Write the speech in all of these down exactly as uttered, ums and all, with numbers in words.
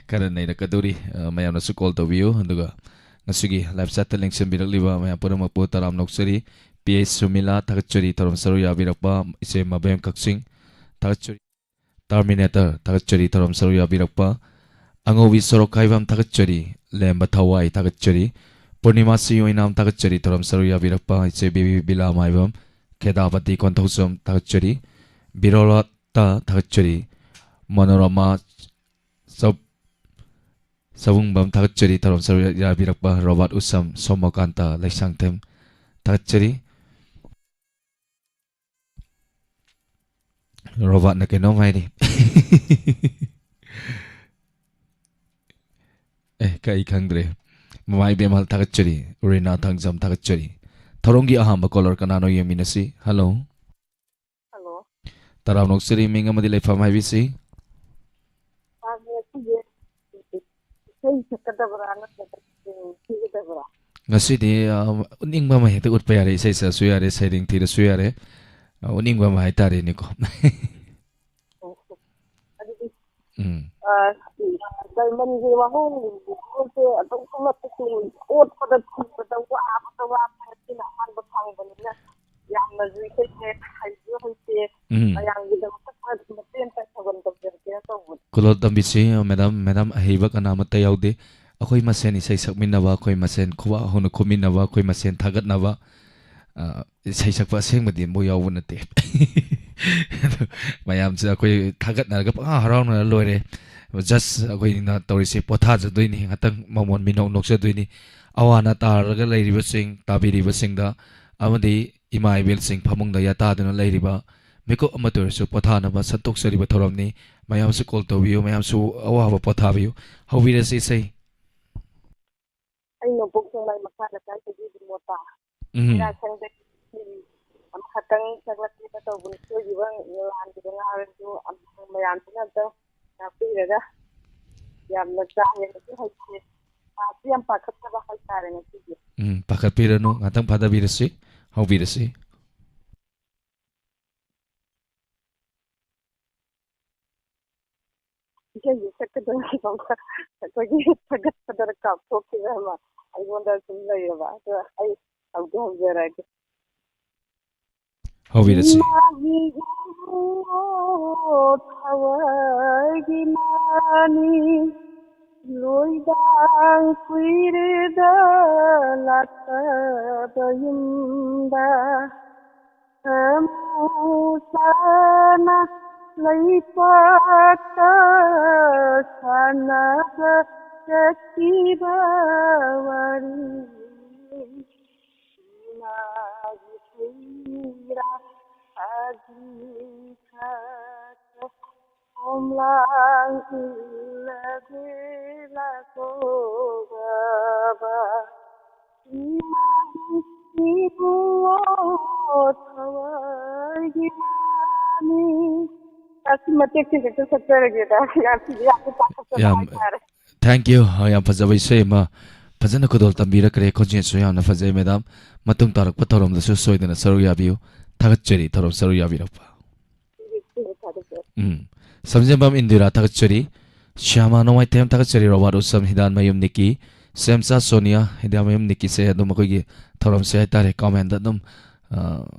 ꯈꯔ ꯅꯩꯔꯛꯀꯗꯧꯔꯤ꯫ ꯑ, ꯃꯌꯥꯝꯅꯁꯨ call ꯇꯧꯕꯤꯌꯨ꯫ ꯑꯗꯨꯒ ꯉꯁꯤꯒꯤ live chat ꯇ ꯂꯦꯡꯁꯤꯟꯕꯤꯔꯛꯂꯤꯕ ꯃꯌꯥꯝ ꯄꯨꯝꯅꯃꯛꯄꯨ ꯇꯔꯥꯝꯅ ꯑꯣꯛꯆꯔꯤ꯫ ꯄꯤ ꯑꯩꯆ ꯁꯨꯃꯤꯂꯥ ꯊꯥꯒꯠꯆꯔꯤ, ꯊꯧꯔꯝ ꯁꯔꯨꯛ ꯌꯥꯕꯤꯔꯛꯄ꯫ ꯏꯆꯦ ꯃꯕꯦꯝ ꯀꯛꯆꯤꯡ ꯊꯥꯒꯠꯆꯔꯤ꯫ Terminator ꯊꯥꯒꯠꯆꯔꯤ, ꯊꯧꯔꯝ ꯁꯔꯨꯛ ꯌꯥꯕꯤꯔꯛꯄ꯫ ꯑꯉꯧꯕꯤ ꯁꯣꯔꯣꯛꯈꯥꯏꯕꯝ ꯊꯥꯒꯠꯆꯔꯤ꯫ ꯂꯦꯝꯕ ꯊꯋꯥꯏ ꯊꯥꯒꯠꯆꯔꯤ꯫ ꯄꯨꯔꯅꯤꯃꯥꯁꯤ ꯑꯣꯏꯅꯥꯝ ꯊꯥꯒꯠꯆꯔꯤ, ꯊꯧꯔꯝ ꯁꯔꯨꯛ ꯌꯥꯕꯤꯔꯛꯄ꯫ ꯏꯆꯦ ꯕꯤꯕꯤ ꯕꯤꯂꯥ ꯃꯥꯏꯕꯝ, ꯈꯦꯗꯥꯄꯇꯤ ꯀꯣꯟꯊꯧꯖꯝ ꯊꯥꯒꯠꯆꯔꯤ꯫ ꯕꯤꯔꯣꯂꯥꯇꯥ ꯊꯥꯒꯠꯆꯔꯤ꯫ ꯃꯅꯣꯔꯃꯥ ꯆꯧ-, ꯆꯧꯕꯨꯡꯕꯝ ꯊꯥꯒꯠꯆꯔꯤ, ꯊꯧꯔꯝ ꯁꯔꯨꯛ ꯌꯥꯕꯤꯔꯛꯄ꯫ ꯔꯣꯕꯥꯔꯠ ꯎꯁꯝ, ꯁꯣꯃꯣꯀꯥꯟꯇ ꯂꯩꯁꯥꯡꯊꯦꯝ ꯊꯥꯒꯠꯆꯔꯤ꯫ ꯔꯣꯕꯥꯔꯠꯅ ꯀꯩꯅꯣꯝ ꯍꯥꯏꯔꯤ꯫ ꯑꯦ, ꯀꯩ ꯈꯪꯗ꯭ꯔꯦ꯫ ꯃꯃꯥ ꯏꯕꯦꯝꯍꯜ ꯊꯥꯒꯠꯆꯔꯤ꯫ ꯔꯤꯅꯥ ꯊꯥꯡꯖꯝ ꯊꯥꯒꯠꯆꯔꯤ꯫ ꯊꯧꯔꯝꯒꯤ ꯑꯍꯥꯟꯕ caller ꯀꯅꯥꯅꯣ ꯌꯦꯡꯃꯤꯟꯅꯁꯤ꯫ Hello꯫ Hello꯫ ꯇꯔꯥꯝꯅ ꯑꯣꯛꯆꯔꯤ, ꯃꯤꯡ ꯑꯃꯗꯤ ꯂꯩꯐꯝ ꯍꯥꯏꯕꯤꯁꯤ꯫ ꯇꯥꯕ꯭ꯔꯣ? ꯁꯤꯁꯦ ꯏꯁꯩ ꯁꯛꯀꯗꯕ꯭ꯔꯥ ꯅꯠꯇ꯭ꯔꯒ ꯁꯩꯔꯦꯡ ꯊꯤꯒꯗꯕ꯭ꯔꯥ? ꯉꯁꯤꯗꯤ, ꯑ, ꯎꯠꯅꯤꯡꯕ ꯑꯃ ꯍꯦꯛꯇ ꯎꯠꯄ ꯌꯥꯔꯦ, ꯏꯁꯩ ꯁꯛꯑꯁꯨ ꯌꯥꯔꯦ, ꯁꯩꯔꯦꯡ ꯊꯤꯔꯁꯨ ꯌꯥꯔꯦ꯫ ꯑ, ꯎꯠꯅꯤꯡꯕ ꯑꯃ ꯍꯥꯏꯇꯥꯔꯦꯅꯦꯀꯣ꯫ ꯑꯣ, ꯑꯗꯨꯗꯤ, ꯎꯝ꯫ ꯑ, ꯗꯥꯏꯃꯟꯒꯤ ꯋꯥꯍꯣꯡꯁꯦ ꯑꯗꯨꯛꯀꯤ ꯃꯇꯤꯛ ꯑꯣꯠꯄꯗ ꯊꯤꯕꯗ ꯋꯥꯕꯗ ꯋꯥꯕꯗ ꯉꯁꯤꯅ ꯑꯍꯥꯟꯕ ꯐꯪꯕꯅꯤꯅ ꯌꯥꯝꯅꯁꯨ ꯏꯁꯩꯁꯦ ꯍꯩꯁꯨ ꯍꯩꯇꯦ꯫ ꯎꯝ꯫ ꯃꯌꯥꯝꯒꯤꯗꯃꯛꯇ ꯈꯔ ꯃꯇꯦꯡ ꯑꯝꯇ ꯊꯧꯒꯜ ꯇꯧꯖꯔꯛꯀꯦꯅ ꯇꯧꯕꯅꯤ꯫ ꯀꯨꯂꯣꯠ ꯇꯝꯕꯤꯁꯤ, ꯃꯦꯗꯥꯝ, ꯃꯦꯗꯥꯝ ꯑꯍꯩꯕ ꯀꯅꯥꯃꯠꯇ ꯌꯥꯎꯗꯦ꯫ ꯑꯩꯈꯣꯏ ꯃꯁꯦꯟ ꯏꯁꯩ ꯁꯛꯃꯤꯟꯅꯕ, ꯑꯩꯈꯣꯏ ꯃꯁꯦꯟ ꯈꯨꯕꯥꯛ ꯍꯧꯅ ꯈꯨꯝꯃꯤꯟꯅꯕ, ꯑꯩꯈꯣꯏ ꯃꯁꯦꯟ ꯊꯥꯒꯠꯅꯕ, ꯑ, ꯏꯁꯩ ꯁꯛꯄ ꯑꯁꯦꯡꯕꯗꯤ ꯑꯃꯨꯛ ꯌꯥꯎꯕ ꯅꯠꯇꯦ꯫ ꯑꯗꯨ ꯃꯌꯥꯝꯁꯦ ꯑꯩꯈꯣꯏ ꯊꯥꯒꯠꯅꯔꯒ ꯄꯪꯍꯥ ꯍꯔꯥꯎꯅꯔ ꯂꯣꯏꯔꯦ꯫ Just ꯑꯩꯈꯣꯏꯅ ꯇꯧꯔꯤꯁꯦ ꯄꯣꯊꯥꯖꯗꯣꯏꯅꯤ, ꯉꯥꯛꯇꯪ ꯃꯃꯣꯟ ꯃꯤꯅꯣꯛ ꯅꯣꯛꯆꯗꯣꯏꯅꯤ꯫ ꯑꯋꯥ ꯑꯅꯥ ꯇꯥꯔꯒ ꯂꯩꯔꯤꯕꯁꯤꯡ, ꯇꯥꯕꯤꯔꯤꯕꯁꯤꯡꯗ ꯑꯃꯗꯤ ꯏꯃꯥ ꯏꯕꯦꯜꯁꯤꯡ ꯐꯃꯨꯡꯗ ꯌꯥꯇꯥꯗꯨꯅ ꯂꯩꯔꯤꯕ ꯃꯤꯀꯨꯞ ꯑꯃꯠꯇ ꯑꯣꯏꯔꯁꯨ ꯄꯣꯊꯥꯅꯕ ꯁꯟꯗꯣꯛꯆꯔꯤꯕ ꯊꯧꯔꯝꯅꯤ꯫ ꯃꯌꯥꯝꯁꯨ call ꯇꯧꯕꯤꯌꯨ, ꯃꯌꯥꯝꯁꯨ ꯑꯋꯥꯕ ꯄꯣꯊꯥꯕꯤꯌꯨ꯫ ꯍꯧꯕꯤꯔꯁꯤ ꯏꯁꯩ꯫ ꯑꯩ ꯅꯣꯡꯄꯣꯛ ꯁꯦꯛꯃꯥꯏ ꯃꯈꯥ ꯂꯩꯀꯥꯏꯗꯒꯤ ꯕꯤꯃꯣꯇꯥ꯫ ꯎꯝ꯫ ꯃꯌꯥꯁꯪꯗꯒꯤ ꯑꯃꯈꯛꯇꯪ ꯁꯛꯂꯛꯀꯦꯅ ꯇꯧꯕꯅꯤ꯫ ꯁꯣꯏꯈꯤꯕ ꯂꯥꯟꯈꯤꯕ ꯉꯥꯔꯁꯨ ꯑꯃꯨꯛ ꯃꯌꯥꯝꯁꯤꯅ ꯑꯝꯇꯪ ꯉꯥꯛꯄꯤꯔꯒ ꯌꯥꯝꯅ ꯀꯥ ꯍꯦꯟꯅꯁꯨ ꯍꯩꯇꯦ꯫ ꯄꯥꯁꯨ ꯌꯥꯝ ꯄꯥꯈꯠꯆꯕ ꯍꯥꯏꯇꯥꯔꯦ ꯉꯁꯤꯗꯤ꯫ ꯎꯝ, ꯄꯥꯈꯠꯄꯤꯔꯅꯨ, ꯉꯥꯛꯇꯪ ꯐꯥꯊꯕꯤꯔꯁꯤ, ꯍꯧꯕꯤꯔꯁꯤ꯫ ꯏꯁꯩꯁꯦ ꯆꯠꯀꯗꯧꯔꯤꯕ ꯑꯩꯈꯣꯏꯒꯤ ꯊꯥꯒꯠꯄꯗ ꯀꯥꯞꯊꯣꯛꯈꯤꯕ ꯑꯃ ꯑꯩꯉꯣꯟꯗ ꯁꯨꯝ ꯂꯩꯌꯦꯕ꯫ ꯑꯗꯣ ꯑꯩ ꯍꯧꯗꯤ ꯍꯧꯖꯔꯒꯦ꯫ ꯍꯧꯕꯤꯔꯁꯤ꯫ ꯏꯃꯥꯒꯤ ꯏꯃꯣꯠ ꯊꯋꯥꯏꯒꯤ ꯃꯥꯅꯤ, ꯂꯣꯏꯗꯥꯡ ꯀꯨꯏꯔꯦꯗ ꯂꯥꯛꯇꯕ ꯌꯨꯝꯗ꯫ ꯑꯃꯨꯁꯥꯅ ꯂꯩꯄꯥꯛꯇ ꯁꯥꯟꯅꯕ ꯆꯠꯈꯤꯕ ꯋꯥꯔꯤ꯫ ꯏꯃꯥꯒꯤ ꯁꯤꯔꯥ ꯁꯥꯖꯤ ꯈꯛꯇ ꯈꯣꯝꯂꯥꯡ ꯏꯜꯂꯒꯦ ꯂꯥꯛꯂꯣꯕ꯫ ꯏꯃꯥꯒꯤ ꯏꯕꯨꯡꯉꯣ ꯊꯋꯥꯏꯒꯤ ꯃꯥꯅꯤ꯫ ꯑꯁꯤ ꯃꯇꯦꯛꯁꯤꯡꯁꯦ ꯁꯛꯆꯔꯒꯦꯗ꯫ ꯌꯥꯝ ꯌꯥꯝ ꯌꯥꯝ ꯍꯥꯏꯇꯥꯔꯦ꯫ Thank you꯫ ꯌꯥꯝ ꯐꯖꯕ ꯏꯁꯩ ꯑꯃ ꯐꯖꯅ ꯈꯨꯗꯣꯜ ꯇꯝꯕꯤꯔꯛꯈ꯭ꯔꯦ꯫ ꯈꯣꯟꯖꯦꯜꯁꯨ ꯌꯥꯝꯅ ꯐꯖꯩ, ꯃꯦꯗꯥꯝ꯫ ꯃꯇꯨꯡ ꯇꯥꯔꯛꯄ ꯊꯧꯔꯝꯗꯁꯨ ꯁꯣꯏꯗꯅ ꯁꯔꯨꯛ ꯌꯥꯕꯤꯌꯨ꯫ ꯊꯥꯒꯠꯆꯔꯤ ꯊꯧꯔꯝ ꯁꯔꯨꯛ ꯌꯥꯕꯤꯔꯛꯄ꯫ ꯎꯝ꯫ ꯁꯝꯖꯦꯟꯕꯝ ꯏꯟꯗꯤꯔꯥ ꯊꯥꯒꯠꯆꯔꯤ꯫ ꯁ꯭ꯌꯥꯃ ꯅꯣꯡꯃꯥꯏꯊꯦꯝ ꯊꯥꯒꯠꯆꯔꯤ꯫ ꯔꯣꯕꯥꯔꯠ ꯎꯁꯝ ꯍꯤꯗꯥꯟꯃꯌꯨꯝ ꯅꯤꯀꯤ꯫ ꯁꯦꯝꯆꯥ ꯁꯣꯅꯤꯌꯥ ꯍꯤꯗꯥꯟꯃꯌꯨꯝ ꯅꯤꯀꯤꯁꯦ ꯑꯗꯨꯝ ꯑꯩꯈꯣꯏꯒꯤ ꯊꯧꯔꯝꯁꯦ ꯍꯥꯏꯇꯥꯔꯦ, comment ꯑꯗꯨꯝ, ꯑ,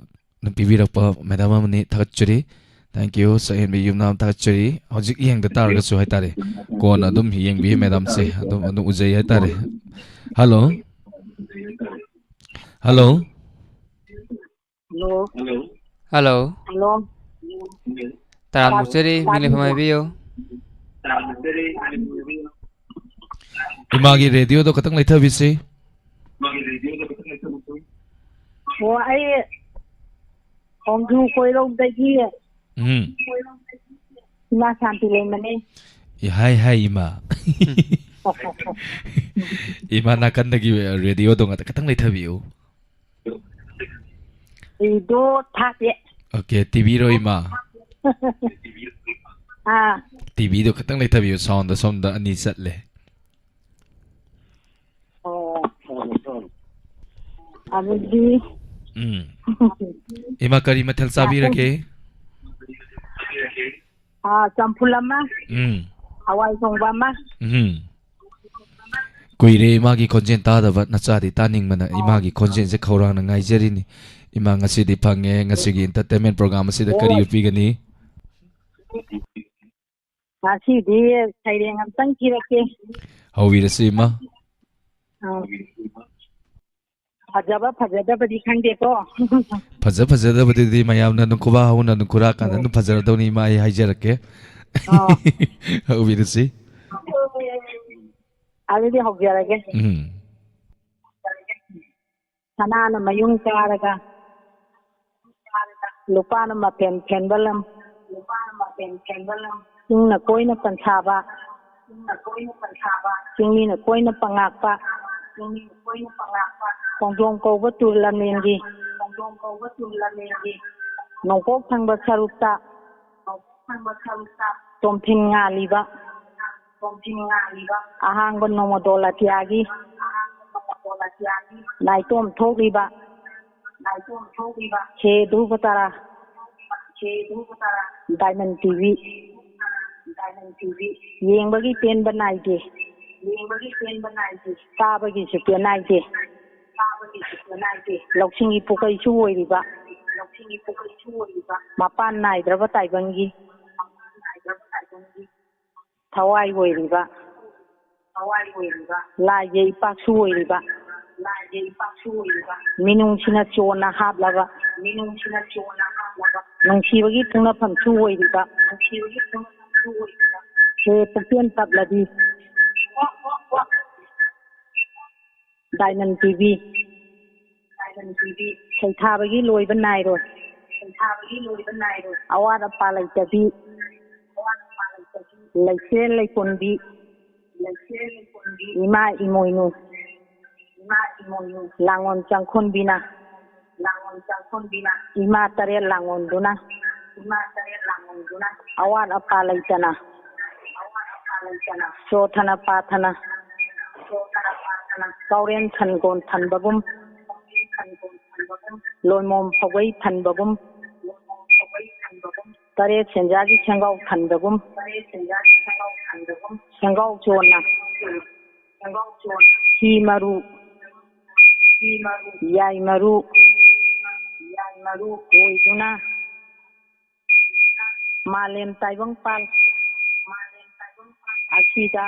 ꯑꯗꯨꯝ ꯄꯤꯕꯤꯔꯛꯄ ꯃꯦꯗꯥꯝ ꯑꯃꯅꯤ꯫ ꯊꯥꯒꯠꯆꯔꯤ꯫ Thank you꯫ ꯁꯛꯍꯦꯟꯕꯤ ꯌꯨꯝꯅꯥꯝ ꯊꯥꯒꯠꯆꯔꯤ꯫ ꯍꯧꯖꯤꯛ ꯌꯦꯡꯗ ꯇꯥꯔꯒꯁꯨ ꯍꯥꯏꯇꯥꯔꯦ, ꯀꯣꯟꯅ ꯑꯗꯨꯝ ꯌꯦꯡꯕꯤ ꯃꯦꯗꯥꯝꯁꯦ꯫ ꯑꯗꯨꯝ, ꯑꯗꯨꯝ ꯎꯖꯩ ꯍꯥꯏꯇꯥꯔꯦ꯫ Hello꯫ Hello꯫ Hello꯫ Hello꯫ Hello꯫ ꯇꯔꯥꯝꯅ ꯑꯣꯛꯆꯔꯤ, ꯃꯤꯡ ꯂꯩꯐꯝ ꯍꯥꯏꯕꯤꯌꯨ꯫ ꯏꯃꯥꯒꯤ radioꯗꯣ ꯈꯇꯪ ꯂꯩꯊꯕꯤꯁꯤ꯫ ꯑꯣ, ꯑꯩ ꯈꯣꯡꯖꯨ ꯀꯣꯏꯔꯧꯗꯒꯤ ꯎꯝ꯫ ꯏꯃꯥ ꯁꯥꯟꯇꯤ ꯂꯩꯃꯅꯦ꯫ ꯏ, ꯍꯥꯏ, ꯍꯥꯏ, ꯏꯃꯥ꯫ ꯏꯃꯥ ꯅꯥꯀꯟꯗꯒꯤ radioꯗꯣ ꯉꯥꯛꯇ ꯈꯇꯪ ꯂꯩꯊꯕꯤꯌꯨ꯫ ꯑꯩꯗꯣ ꯊꯥꯗꯦ꯫ Okay, TVꯔꯣ ꯏꯃꯥ? ꯑꯥ꯫ TVꯗꯣ ꯈꯇꯪ ꯂꯩꯊꯕꯤꯌꯨ, soundꯗꯣ ꯁꯣꯝꯗ ꯑꯅꯤ ꯆꯠꯂꯦ꯫ ꯑꯣ꯫ ꯑꯗꯨꯗꯤ ꯎꯝ꯫ ꯏꯃꯥ, ꯀꯔꯤ ꯃꯊꯦꯜ ꯆꯥꯕꯤꯔꯒꯦ? ꯑꯥ, ꯆꯝꯐꯨꯜ ꯑꯃ꯫ ꯎꯝ꯫ ꯍꯋꯥꯏ ꯊꯣꯡꯕ ꯑꯃ꯫ ꯎꯝ꯫ ꯀꯨꯏꯔꯦ ꯏꯃꯥꯒꯤ ꯈꯣꯟꯖꯦꯜ ꯇꯥꯗꯕ, ꯅꯆꯥꯗꯤ ꯇꯥꯅꯤꯡꯕꯅ ꯏꯃꯥꯒꯤ ꯈꯣꯟꯖꯦꯜꯁꯦ ꯈꯧꯔꯥꯡꯅ ꯉꯥꯏꯖꯔꯤꯅꯤ꯫ ꯏꯃꯥ, ꯉꯁꯤꯗꯤ ꯐꯪꯉꯦ, ꯉꯁꯤꯒꯤ entertainment program ꯑꯁꯤꯗ ꯀꯔꯤ ꯎꯠꯄꯤꯒꯅꯤ? ꯉꯁꯤꯗꯤ ꯁꯩꯔꯦꯡ ꯑꯝꯇꯪ ꯊꯤꯔꯛꯀꯦ꯫ ꯍꯧꯕꯤꯔꯁꯤ ꯏꯃꯥ꯫ ꯑꯥ꯫ ꯐꯖꯕ ꯐꯖꯗꯕꯗꯤ ꯈꯪꯗꯦꯀꯣ꯫ ꯐꯖ ꯐꯖꯗꯕꯗꯨꯗꯤ ꯃꯌꯥꯝꯅ ꯑꯗꯨꯝ ꯈꯨꯕꯥꯛ ꯍꯧꯅ ꯑꯗꯨꯝ ꯈꯨꯔꯥ ꯀꯥꯟꯗ ꯑꯗꯨꯝ ꯐꯖꯔꯗꯧꯅꯤ ꯏꯃꯥ, ꯑꯩ ꯍꯥꯏꯖꯔꯛꯀꯦ꯫ ꯑꯥ꯫ ꯍꯧꯕꯤꯔꯁꯤ꯫ ꯑꯗꯨꯗꯤ ꯍꯧꯖꯔꯒꯦ꯫ ꯎꯝ꯫ ꯁꯅꯥꯅ ꯃꯌꯨꯡ ꯀꯥꯔꯒ, ꯂꯨꯄꯥꯅ ꯃꯄꯦꯟ ꯐꯦꯟꯕ ꯂꯝ, ꯆꯤꯡꯅ ꯀꯣꯏꯅ ꯄꯟꯁꯥꯕ, ꯆꯤꯡꯃꯤꯅ ꯀꯣꯏꯅ ꯄꯉꯥꯛꯄ, ꯈꯣꯡꯖꯣꯝ ꯀꯧꯕ ꯇꯨꯔ ꯂꯝꯂꯦꯟꯒꯤ ꯅꯣꯡꯄꯣꯛ ꯊꯪꯕ ꯁꯔꯨꯛꯇ ꯇꯣꯝꯐꯤꯟ ꯉꯥꯜꯂꯤꯕ, ꯑꯍꯥꯡꯕ ꯅꯣꯡꯃꯗꯣꯜ ꯑꯇꯤꯌꯥꯒꯤ ꯅꯥꯏꯇꯣꯝ ꯊꯣꯛꯂꯤꯕ, ꯍꯦ ꯙ꯭ꯔꯨꯕ ꯇꯥꯔꯥ, ꯗꯥꯏꯃꯟ ꯇꯤꯚꯤ꯫ ꯌꯦꯡꯕꯒꯤ ꯄꯦꯟꯕ ꯅꯥꯏꯗꯦ, ꯇꯥꯕꯒꯤꯁꯨ ꯄꯦꯟ ꯅꯥꯏꯗꯦ꯫ ꯂꯧꯁꯤꯡꯒꯤ ꯄꯨꯀꯩꯁꯨ ꯑꯣꯏꯔꯤꯕ, ꯃꯄꯥꯟ ꯅꯥꯏꯗ꯭ꯔꯕ ꯇꯥꯏꯕꯪꯒꯤ ꯊꯋꯥꯏ ꯑꯣꯏꯔꯤꯕ, ꯂꯥꯏꯒꯤ ꯏꯄꯥꯛꯁꯨ ꯑꯣꯏꯔꯤꯕ, ꯃꯤꯅꯨꯡꯁꯤꯅ ꯆꯣꯟꯅ ꯍꯥꯞꯂꯕ, ꯅꯨꯡꯁꯤꯕꯒꯤ ꯄꯣꯛꯅꯐꯝꯁꯨ ꯑꯣꯏꯔꯤꯕ, ꯍꯦ ꯄꯨꯛꯆꯦꯜ ꯇꯞꯂꯕꯤ, ꯗꯥꯏꯃꯟ ꯇꯤꯚꯤ꯫ ꯁꯩꯊꯥꯕꯒꯤ ꯂꯣꯏꯕ ꯅꯥꯏꯔꯣꯏ, ꯑꯋꯥꯠ ꯑꯄꯥ ꯂꯩꯇꯕꯤ, ꯂꯩꯁꯦꯜ ꯂꯩꯄꯣꯟꯕꯤ, ꯏꯃꯥ ꯏꯃꯣꯏꯅꯨ, ꯂꯥꯡꯑꯣꯟ ꯆꯪꯈꯣꯟꯕꯤꯅ, ꯏꯃꯥ ꯇꯔꯦꯠ ꯂꯥꯡꯑꯣꯟꯗꯨꯅ, ꯑꯋꯥꯠ ꯑꯄꯥ ꯂꯩꯇꯅ, ꯆꯣꯊꯅ ꯄꯥꯊꯅ, ꯀꯥꯎꯔꯦꯟ ꯁꯟꯒꯣꯟ ꯊꯟꯕꯒꯨꯝ, ꯂꯣꯏꯃꯣꯝ ꯐꯧꯒꯩ ꯊꯟꯕꯒꯨꯝ, ꯇꯔꯦꯠ ꯁꯦꯟꯖꯥꯒꯤ ꯁꯦꯡꯒꯥꯎ ꯊꯟꯕꯒꯨꯝ, ꯁꯦꯡꯒꯥꯎ ꯆꯣꯟꯅ ꯍꯤ ꯃꯔꯨ, ꯌꯥꯏ ꯃꯔꯨ ꯑꯣꯏꯗꯨꯅ ꯃꯥꯂꯦꯝ ꯇꯥꯏꯕꯪꯄꯥꯜ ꯑꯁꯤꯗ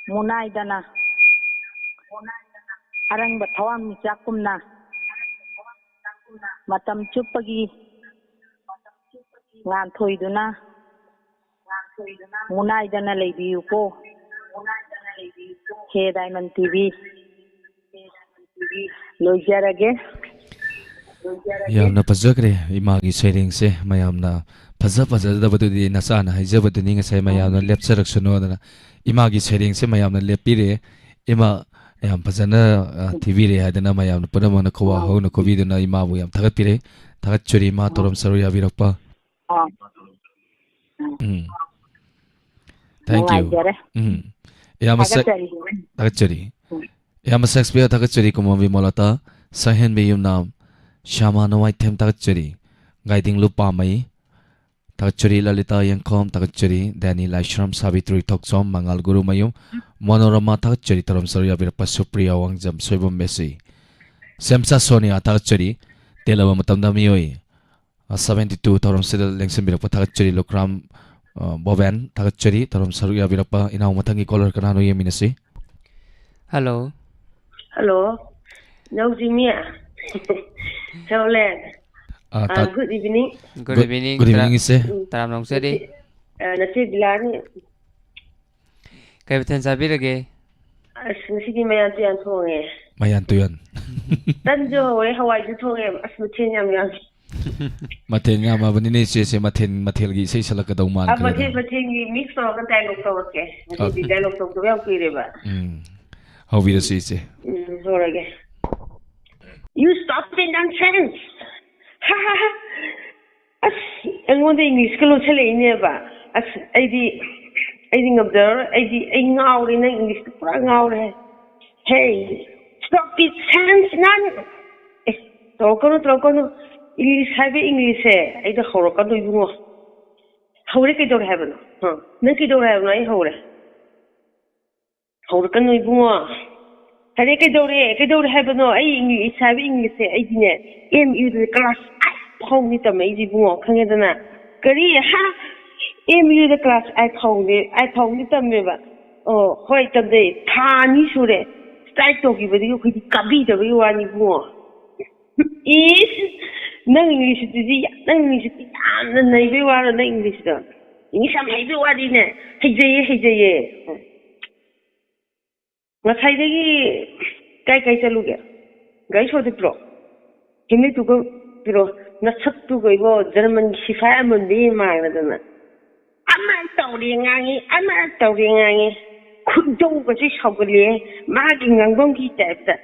ꯃꯨꯅꯥꯏꯗꯅ ꯑꯔꯪꯕ ꯊꯋꯥꯟꯃꯤꯆꯥꯛꯀꯨꯝꯅ ꯃꯇꯝ ꯆꯨꯞꯄꯒꯤ ꯉꯥꯟꯊꯣꯏꯗꯨꯅ ꯃꯨꯅꯥꯏꯗꯅ ꯂꯩꯕꯤꯌꯨꯀꯣ꯫ ꯍꯦ ꯗꯥꯏꯃꯟ ꯇꯤ ꯚꯤ꯫ ꯂꯣꯏꯖꯔꯒꯦ꯫ ꯌꯥꯝꯅ ꯐꯖꯈ꯭ꯔꯦ ꯏꯃꯥꯒꯤ ꯁꯩꯔꯦꯡꯁꯦ꯫ ꯃꯌꯥꯝꯅ ꯐꯖ ꯐꯖꯗꯕꯗꯨꯗꯤ ꯅꯆꯥꯅ ꯍꯥꯏꯖꯕꯗꯨꯅꯤ, ꯉꯁꯥꯏ ꯃꯌꯥꯝꯅ ꯂꯦꯞꯆꯔꯛꯁꯅꯣꯗꯅ ꯏꯃꯥꯒꯤ ꯁꯩꯔꯦꯡꯁꯦ ꯃꯌꯥꯝꯅ ꯂꯦꯞꯄꯤꯔꯦ꯫ ꯏꯃꯥ ꯌꯥꯝ ꯐꯖꯅ, ꯑ, ꯊꯤꯕꯤꯔꯦ ꯍꯥꯏꯗꯅ ꯃꯌꯥꯝꯅ ꯄꯨꯝꯅꯃꯛꯅ ꯈꯨꯋꯥ ꯍꯧꯅ ꯈꯨꯕꯤꯗꯨꯅ ꯏꯃꯥꯕꯨ ꯌꯥꯝ ꯊꯥꯒꯠꯄꯤꯔꯦ꯫ ꯊꯥꯒꯠꯆꯔꯤ ꯏꯃꯥ, ꯊꯧꯔꯝ ꯁꯔꯨꯛ ꯌꯥꯕꯤꯔꯛꯄ꯫ ꯑꯥ꯫ ꯎꯝ꯫ Thank you. ꯅꯨꯡꯉꯥꯏꯖꯔꯦ꯫ ꯎꯝ꯫ ꯏꯌꯥꯝꯕ ꯁꯛ-, ꯊꯥꯒꯠꯆꯔꯤ꯫ ꯊꯥꯒꯠꯆꯔꯤ꯫ ꯏꯌꯥꯝꯕ ꯁꯦꯛꯁꯄꯤꯌꯔ ꯊꯥꯒꯠꯆꯔꯤ, ꯀꯨꯝꯑꯣꯟꯕꯤ ꯃꯣꯂꯇꯥ꯫ ꯁꯛꯍꯦꯟꯕꯤ ꯌꯨꯝꯅꯥꯝ ꯁ꯭ꯌꯥꯃꯥ ꯅꯣꯡꯃꯥꯏꯊꯦꯝ ꯊꯥꯒꯠꯆꯔꯤ꯫ ꯒꯥꯏꯗꯤꯡꯂꯨ ꯄꯥꯝꯃꯩ ꯊꯥꯒꯠꯆꯔꯤ꯫ ꯂꯂꯤꯇꯥ ꯌꯦꯡꯈꯣꯝ ꯊꯥꯒꯠꯆꯔꯤ꯫ ꯗꯦꯅꯤ ꯂꯥꯏꯁ꯭ꯔꯝ, ꯁꯥꯕꯤꯇ꯭ꯔꯤ ꯊꯣꯛꯆꯣꯝ, ꯃꯉꯥꯜ ꯒꯨꯔꯨꯃꯌꯨꯝ, ꯃꯣꯅꯣꯔꯃꯥ ꯊꯥꯒꯠꯆꯔꯤ꯫ ꯊꯧꯔꯝ ꯁꯔꯨꯛ ꯌꯥꯕꯤꯔꯛꯄ ꯁꯨꯄ꯭ꯔꯤꯌꯥ ꯋꯥꯡꯖꯝ, ꯁꯣꯏꯕꯝ ꯃꯦꯁꯤ, ꯁꯦꯝꯆꯥ ꯁꯣꯅꯤꯌꯥ ꯊꯥꯒꯠꯆꯔꯤ꯫ ꯇꯦꯜꯂꯕ ꯃꯇꯝꯗ ꯃꯤꯑꯣꯏ ꯑ, seventy two ꯊꯧꯔꯝꯁꯤꯗ ꯂꯦꯡꯁꯤꯟꯕꯤꯔꯛꯄ ꯊꯥꯒꯠꯆꯔꯤ꯫ ꯂꯨꯈ꯭ꯔꯥꯝ, ꯑ, ꯕꯣꯕꯦꯟ ꯊꯥꯒꯠꯆꯔꯤ꯫ ꯊꯧꯔꯝ ꯁꯔꯨꯛ ꯌꯥꯕꯤꯔꯛꯄ ꯏꯅꯥꯎ꯫ ꯃꯊꯪꯒꯤ caller ꯀꯅꯥꯅꯣ ꯌꯦꯡꯃꯤꯟꯅꯁꯤ꯫ Hello. Hello. ꯅꯧꯖꯤꯃꯤ꯫ ꯍꯦꯂꯦꯟ꯫ ꯑ, ꯇꯥ-, Good evening. Good evening. Good evening, ꯏꯆꯦ꯫ ꯇꯔꯥꯝ ꯅꯣꯛꯆꯔꯤ꯫ ꯑ, ꯅꯆꯦ ꯕꯤꯂꯥꯅꯤ꯫ ꯀꯩ ꯃꯊꯦꯜ ꯆꯥꯕꯤꯔꯒꯦ? ꯑꯁ, ꯉꯁꯤꯗꯤ ꯃꯌꯥꯟ ꯇꯨꯌꯥꯟ ꯊꯣꯡꯉꯦ꯫ ꯃꯌꯥꯟ ꯇꯨꯌꯥꯟ꯫ ꯇꯟꯁꯨ ꯍꯧꯋꯦ, ꯍꯋꯥꯏꯁꯨ ꯊꯣꯡꯉꯦ꯫ ꯑꯁ, ꯃꯊꯦꯜ ꯌꯥꯝ ꯌꯥꯝꯃꯤ꯫ ꯃꯊꯦꯜ ꯌꯥꯝꯃꯕꯅꯤꯅꯦ ꯏꯆꯦꯁꯦ, ꯃꯊꯦꯜ, ꯃꯊꯦꯜꯒꯤ ꯏꯁꯩ ꯁꯛꯂꯛꯀꯗꯧ ꯑ, ꯃꯥꯟꯈ꯭ꯔꯦꯗ꯫ ꯃꯊꯦꯜ ꯃꯊꯦꯜꯒꯤ mix ꯇꯧꯔꯒ dialogue ꯇꯧꯔꯛꯀꯦ꯫ ꯉꯁꯤꯗꯤ ꯑ. Dialogue ꯇꯧꯗꯕ ꯌꯥꯝ ꯀꯨꯏꯔꯦꯕ꯫ ꯎꯝ꯫ ꯍꯧꯕꯤꯔꯁꯤ ꯏꯆꯦ꯫ ꯎꯝ, ꯍꯧꯔꯒꯦ꯫ You stop it nonsense! ꯑꯁ, ꯑꯩꯉꯣꯟꯗ English ꯀ ꯂꯣꯠꯁꯜꯂꯛꯏꯅꯦꯕ꯫ ꯑꯁ, ꯑꯩꯗꯤ, ꯑꯩꯗꯤ ꯉꯝꯖꯔꯔꯣꯏ꯫ ꯑꯩꯗꯤ, ꯑꯩ ꯉꯥꯎꯔꯦ, ꯅꯪ English ꯇ ꯄꯨꯔꯥ ꯉꯥꯎꯔꯦ꯫ Hey, stop it, sense, ꯅꯪ! ꯑꯦ, ꯇꯧꯔꯛꯀꯅꯨ, ꯇꯧꯔꯛꯀꯅꯨ꯫ English ꯍꯥꯏꯕ English ꯁꯦ ꯑꯩꯗ ꯍꯧꯔꯛꯀꯅꯨ, ꯏꯕꯨꯡꯉꯣ꯫ ꯍꯧꯔꯦ, ꯀꯩꯗꯧꯔꯦ ꯍꯥꯏꯕꯅꯣ? ꯍ? ꯅꯪ ꯀꯩꯗꯧꯔꯦ ꯍꯥꯏꯕꯅꯣ? ꯑꯩ ꯍꯧꯔꯦ꯫ ꯍꯧꯔꯛꯀꯅꯨ ꯏꯕꯨꯡꯉꯣ꯫ ꯐꯔꯦ, ꯀꯩꯗꯧꯔꯦ? ꯀꯩꯗꯧꯔꯦ ꯍꯥꯏꯕꯅꯣ? ꯑꯩ ꯏꯪꯂꯤꯁ ꯍꯥꯏꯕ ꯏꯪꯂꯤꯁꯁꯦ ꯑꯩꯗꯤꯅꯦ, ꯑꯦꯝ ꯌꯨꯗ ꯀ꯭ꯂꯥꯁ ꯑꯥꯏꯠ ꯐꯥꯎꯅꯤ ꯇꯝꯃꯛꯏꯁꯦ ꯏꯕꯨꯡꯉꯣ, ꯈꯪꯉꯦꯗꯅ? ꯀꯔꯤ? ꯍꯥ? ꯑꯦꯝ ꯌꯨꯗ ꯀ꯭ꯂꯥꯁ ꯑꯥꯏꯠ ꯐꯥꯎꯅꯤ, ꯑꯥꯏꯠ ꯐꯥꯎꯅꯤ ꯇꯝꯃꯦꯕ꯫ ꯑꯣ, ꯍꯣꯏ, ꯇꯝꯖꯩ꯫ ꯊꯥ ꯑꯅꯤ ꯁꯨꯔꯦ꯫ ꯁ꯭ꯇ꯭ꯔꯥꯏꯛ ꯇꯧꯈꯤꯕꯗꯒꯤ ꯑꯩꯈꯣꯏꯗꯤ ꯀꯥꯕꯤꯗꯕꯒꯤ ꯋꯥꯅꯤ ꯏꯕꯨꯡꯉꯣ꯫ ꯏꯁ! ꯅꯪ ꯏꯪꯂꯤꯁꯇꯨꯗꯤ, ꯅꯪ ꯏꯪꯂꯤꯁꯇꯨꯗꯤ ꯌꯥꯝꯅ ꯅꯩꯕꯩ ꯋꯥꯔꯣ, ꯅꯪ ꯏꯪꯂꯤꯁꯇꯣ? ꯏꯪꯂꯤꯁ ꯌꯥꯝ ꯍꯩꯕꯩ ꯋꯥꯗꯤꯅꯦ꯫ ꯍꯩꯖꯩꯌꯦ, ꯍꯩꯖꯩꯌꯦ꯫ ꯉꯁꯥꯏꯗꯒꯤ ꯀꯥꯏ ꯀꯥꯏ ꯆꯠꯂꯨꯒꯦ? ꯒꯥꯔꯤ ꯁꯣ ꯆꯠꯄ꯭ꯔꯣ? ꯍꯦꯜꯃꯦꯠꯇꯨꯒ ꯄꯤꯔꯛꯑꯣ꯫ ꯅꯁꯛꯇꯨꯒ ꯏꯕꯣ, ꯖꯔꯃꯟꯒꯤ ꯁꯤꯐꯥꯏ ꯑꯃꯟꯕꯤ ꯃꯥꯟꯗꯅ꯫ ꯑꯃ ꯇꯧꯔꯦ ꯉꯥꯡꯉꯤ, ꯑꯃ ꯇꯧꯔꯦ ꯉꯥꯡꯉꯤ꯫ ꯈꯣꯏꯗꯧꯒꯁꯦ ꯁꯥꯎꯒꯠꯂꯦ, ꯃꯥꯒꯤ ꯉꯥꯡꯐꯝꯒꯤ ꯇꯥꯏꯞꯇ꯫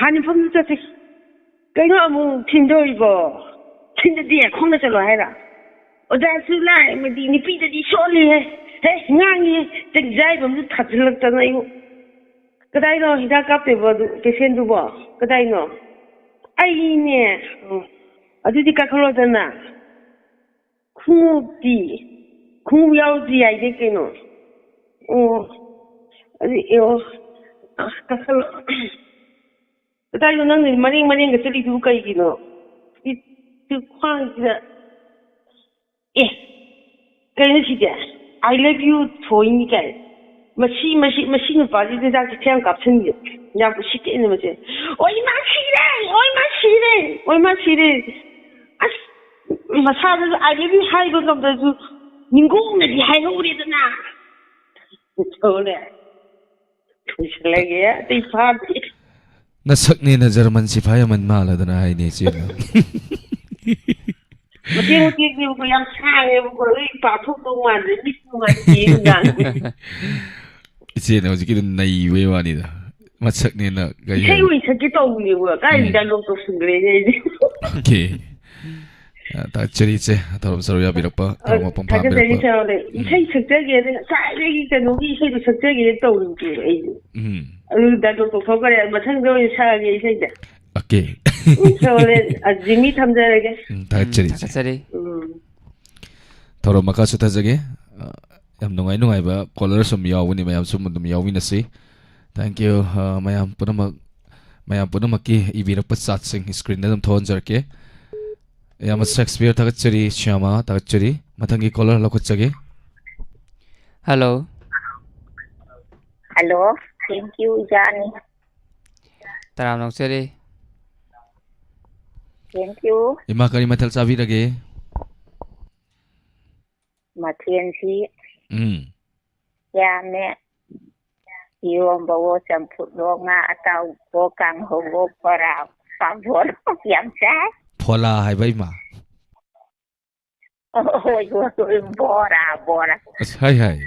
ꯍꯥꯟꯅ ꯃꯐꯝꯗꯨ ꯆꯠꯁꯤ꯫ ꯀꯩꯅꯣ ꯑꯃꯨꯛ ꯊꯤꯟꯗꯣꯔꯤꯕꯣ? ꯊꯤꯟꯗꯗꯤ ꯈꯣꯡꯅ ꯆꯠꯂꯣ ꯍꯥꯏꯔ? ꯑꯣꯖꯥꯁꯨ ꯂꯥꯏ ꯑꯃꯗꯤ ꯅꯨꯄꯤꯗꯗꯤ ꯁꯣꯜꯂꯤꯍꯦ꯫ ꯍꯦ, ꯉꯥꯡꯉꯤꯍꯦ꯫ ꯇꯤꯟꯖꯥꯏꯕ ꯑꯃꯁꯨ ꯊꯥꯖꯤꯜꯂꯛꯇꯅ ꯑꯩꯕꯨ꯫ ꯀꯗꯥꯏꯅꯣ ꯍꯤꯗꯥꯛ ꯀꯥꯞꯇꯣꯏꯕꯣ ꯑꯗꯨ ꯄꯦꯁꯦꯟꯗꯨꯕꯣ? ꯀꯗꯥꯏꯅꯣ? ꯑꯩꯅꯦ꯫ ꯑꯣ, ꯑꯗꯨꯗꯤ ꯀꯥꯈꯠꯂꯣꯗꯅ꯫ ꯈꯣꯡꯎꯞꯇꯤ? ꯈꯣꯡꯎꯞ ꯌꯥꯎꯔꯗꯤ ꯌꯥꯏꯗꯤ ꯀꯩꯅꯣ꯫ ꯑꯣ, ꯑꯗꯨ, ꯑꯣ, ꯑ, ꯀꯥꯈꯠꯂꯣ꯫ ꯀꯗꯥꯏꯅꯣ ꯅꯪꯅ ꯃꯔꯦꯡ ꯃꯔꯦꯡꯒ ꯆꯠꯂꯤꯗꯨꯕꯨ ꯀꯩꯒꯤꯅꯣ? ꯁꯤ, ꯁꯤ ꯈ꯭ꯋꯥꯡꯁꯤꯗ꯫ ꯑꯦ, ꯀꯩꯅꯣ ꯁꯤꯗꯤ? "I love you" ꯊꯣꯛꯏꯅꯤ ꯀꯥꯏ꯫ ꯃꯁꯤ, ꯃꯁꯤ, ꯃꯁꯤ ꯅꯨꯄꯥꯁꯤꯗ ꯍꯤꯗꯥꯛꯁꯦ ꯈꯔ ꯌꯥꯝ ꯀꯥꯞꯁꯤꯟꯒꯦ꯫ ꯌꯥꯝ ꯎꯁꯤꯠꯇꯦꯅꯦ ꯃꯁꯦ꯫ "ꯑꯣꯏ ꯃꯥ ꯁꯤꯔꯦ! ꯑꯣꯏ ꯃꯥ ꯁꯤꯔꯦ! ꯑꯣꯏ ꯃꯥ ꯁꯤꯔꯦ!" ꯑꯁ, ꯃꯁꯥꯗꯁꯨ "I love you" ꯍꯥꯏꯕ ꯉꯝꯗ꯭ꯔꯁꯨ ꯅꯤꯡꯒꯣꯡꯅꯗꯤ ꯍꯥꯏꯍꯧꯔꯦꯗꯅ꯫ ꯇꯧꯔꯦ꯫ ꯂꯣꯏꯁꯤꯜꯂꯒꯦ꯫ ꯑꯇꯩ ꯐꯥꯗꯦ꯫ ꯅꯁꯛꯅꯦꯅ ꯖꯔꯃꯟ ꯁꯤꯐꯥꯏ ꯑꯃꯟ ꯃꯥꯜꯂꯗꯅ ꯍꯥꯏꯅꯦ ꯏꯆꯦꯅ꯫ ꯃꯇꯦꯛ ꯃꯇꯦꯛꯅꯦꯕꯀꯣ, ꯌꯥꯝ ꯁꯥꯡꯉꯦꯕꯀꯣ꯫ ꯂꯣꯏ ꯄꯥꯊꯣꯛꯇꯧ ꯃꯥꯟꯗ꯭ꯔꯦ꯫ ꯃꯤꯠ ꯅꯨꯡꯉꯥꯏꯇꯦ ꯅꯨꯡꯗꯥꯡ꯫ ꯏꯆꯦꯅ ꯍꯧꯖꯤꯛꯀꯤꯗꯣ ꯅꯩꯕꯩ ꯋꯥꯅꯤꯗ꯫ ꯃꯁꯛꯅꯦꯅ ꯀꯩ ꯏꯁꯩ ꯍꯥꯏ-, ꯑꯣꯏꯅ ꯁꯛꯀꯦ ꯇꯧꯕꯅꯦꯕ꯫ ꯀꯥꯏꯗꯩ ꯎꯝ꯫ ꯗꯥꯏꯂꯣꯛ ꯇꯧꯁꯤꯟꯈ꯭ꯔꯦꯅꯦ ꯑꯩꯗꯤ꯫ ꯑꯣꯀꯦ꯫ ꯑ, ꯊꯥꯒꯠꯆꯔꯤ ꯏꯆꯦ, ꯊꯧꯔꯝ ꯁꯔꯨꯛ ꯌꯥꯕꯤꯔꯛꯄ, ꯑ, ꯊꯧꯔꯝ ꯃꯄꯨꯡ ꯊꯥꯒꯠꯆꯔꯤ ꯐꯥꯍꯟꯕꯤꯔꯛꯄ꯫ ꯁꯔ꯫ ꯎꯝ꯫ ꯏꯁꯩ ꯁꯛꯆꯒꯦꯅ ꯉꯁꯥꯏꯗꯒꯤ ꯀꯩꯅꯣꯒꯤ ꯏꯁꯩꯗꯣ ꯁꯛꯆꯒꯦꯅ ꯇꯧꯔꯤꯅꯦꯕ ꯑꯩꯁꯦ꯫ ꯎꯝ꯫ ꯑꯗꯨ ꯗꯥꯏꯂꯣꯛ ꯇꯧꯊꯣꯛꯈ꯭ꯔꯦ, ꯃꯊꯪꯗ ꯑꯣꯏꯅ ꯁꯛꯑꯒꯦ ꯏꯁꯩꯗ꯫ ꯑꯣꯀꯦ꯫ ꯎꯝ, ꯁꯔ ꯍꯣꯔꯦꯟ, ꯑ, ꯖꯤꯃꯤ ꯊꯝꯖꯔꯒꯦ꯫ ꯎꯝ, ꯊꯥꯒꯠꯆꯔꯤ ꯎꯝ, ꯏꯆꯦ꯫ ꯊꯥꯒꯠꯆꯔꯤ꯫ ꯎꯝ꯫ ꯊꯧꯔꯝ ꯃꯈꯥ ꯆꯠꯊꯖꯒꯦ꯫ ꯑ, ꯌꯥꯝ ꯅꯨꯡꯉꯥꯏ ꯅꯨꯡꯉꯥꯏꯕ caller ꯁꯨꯝ ꯌꯥꯎꯕꯅꯤ, ꯃꯌꯥꯝ ꯁꯨꯝ ꯑꯗꯨꯝ ꯌꯥꯎꯃꯤꯟꯅꯁꯤ꯫ Thank you꯫ ꯑ, ꯃꯌꯥꯝ ꯄꯨꯝꯅꯃꯛ, ꯃꯌꯥꯝ ꯄꯨꯝꯅꯃꯛꯀꯤ ꯏꯕꯤꯔꯛꯄ chatꯁꯤꯡ screenꯗ ꯑꯗꯨꯝ ꯊꯣꯛꯍꯟꯖꯔꯛꯀꯦ꯫ ꯌꯥꯝꯅ ꯁꯦꯛꯁꯄꯤꯌꯔ ꯊꯥꯒꯠꯆꯔꯤ, ꯁ꯭ꯌꯥꯃꯥ ꯊꯥꯒꯠꯆꯔꯤ꯫ ꯃꯊꯪꯒꯤ caller ꯂꯧꯈꯠꯆꯒꯦ꯫ Hello꯫ Hello꯫ Thank you, ꯏꯆꯥꯅꯤ꯫ ꯇꯔꯥꯝꯅ ꯑꯣꯛꯆꯔꯤ꯫ Thank you꯫ ꯏꯃꯥ, ꯀꯔꯤ ꯃꯊꯦꯜ ꯆꯥꯕꯤꯔꯒꯦ? ꯃꯊꯦꯜꯁꯤ ꯎꯝ꯫ ꯌꯥꯝꯃꯦ꯫ ꯏꯔꯣꯝꯕꯋꯣ, ꯆꯝꯐꯨꯠꯂꯣ, ꯉꯥ ꯑꯇꯥꯎꯕꯋꯣ, ꯀꯥꯡꯍꯧꯋꯣ, ꯕꯣꯔꯥ, ꯄꯥꯐꯣꯔ ꯌꯥꯝ ꯆꯥꯏ꯫ ꯐꯣꯂꯥ ꯍꯥꯏꯕ ꯏꯃꯥ? ꯍꯣꯏ, ꯍꯣꯏ, ꯍꯣꯏ, ꯕꯣꯔꯥ, ꯕꯣꯔꯥ꯫ ꯑꯁ, ꯍꯥꯏ, ꯍꯥꯏ꯫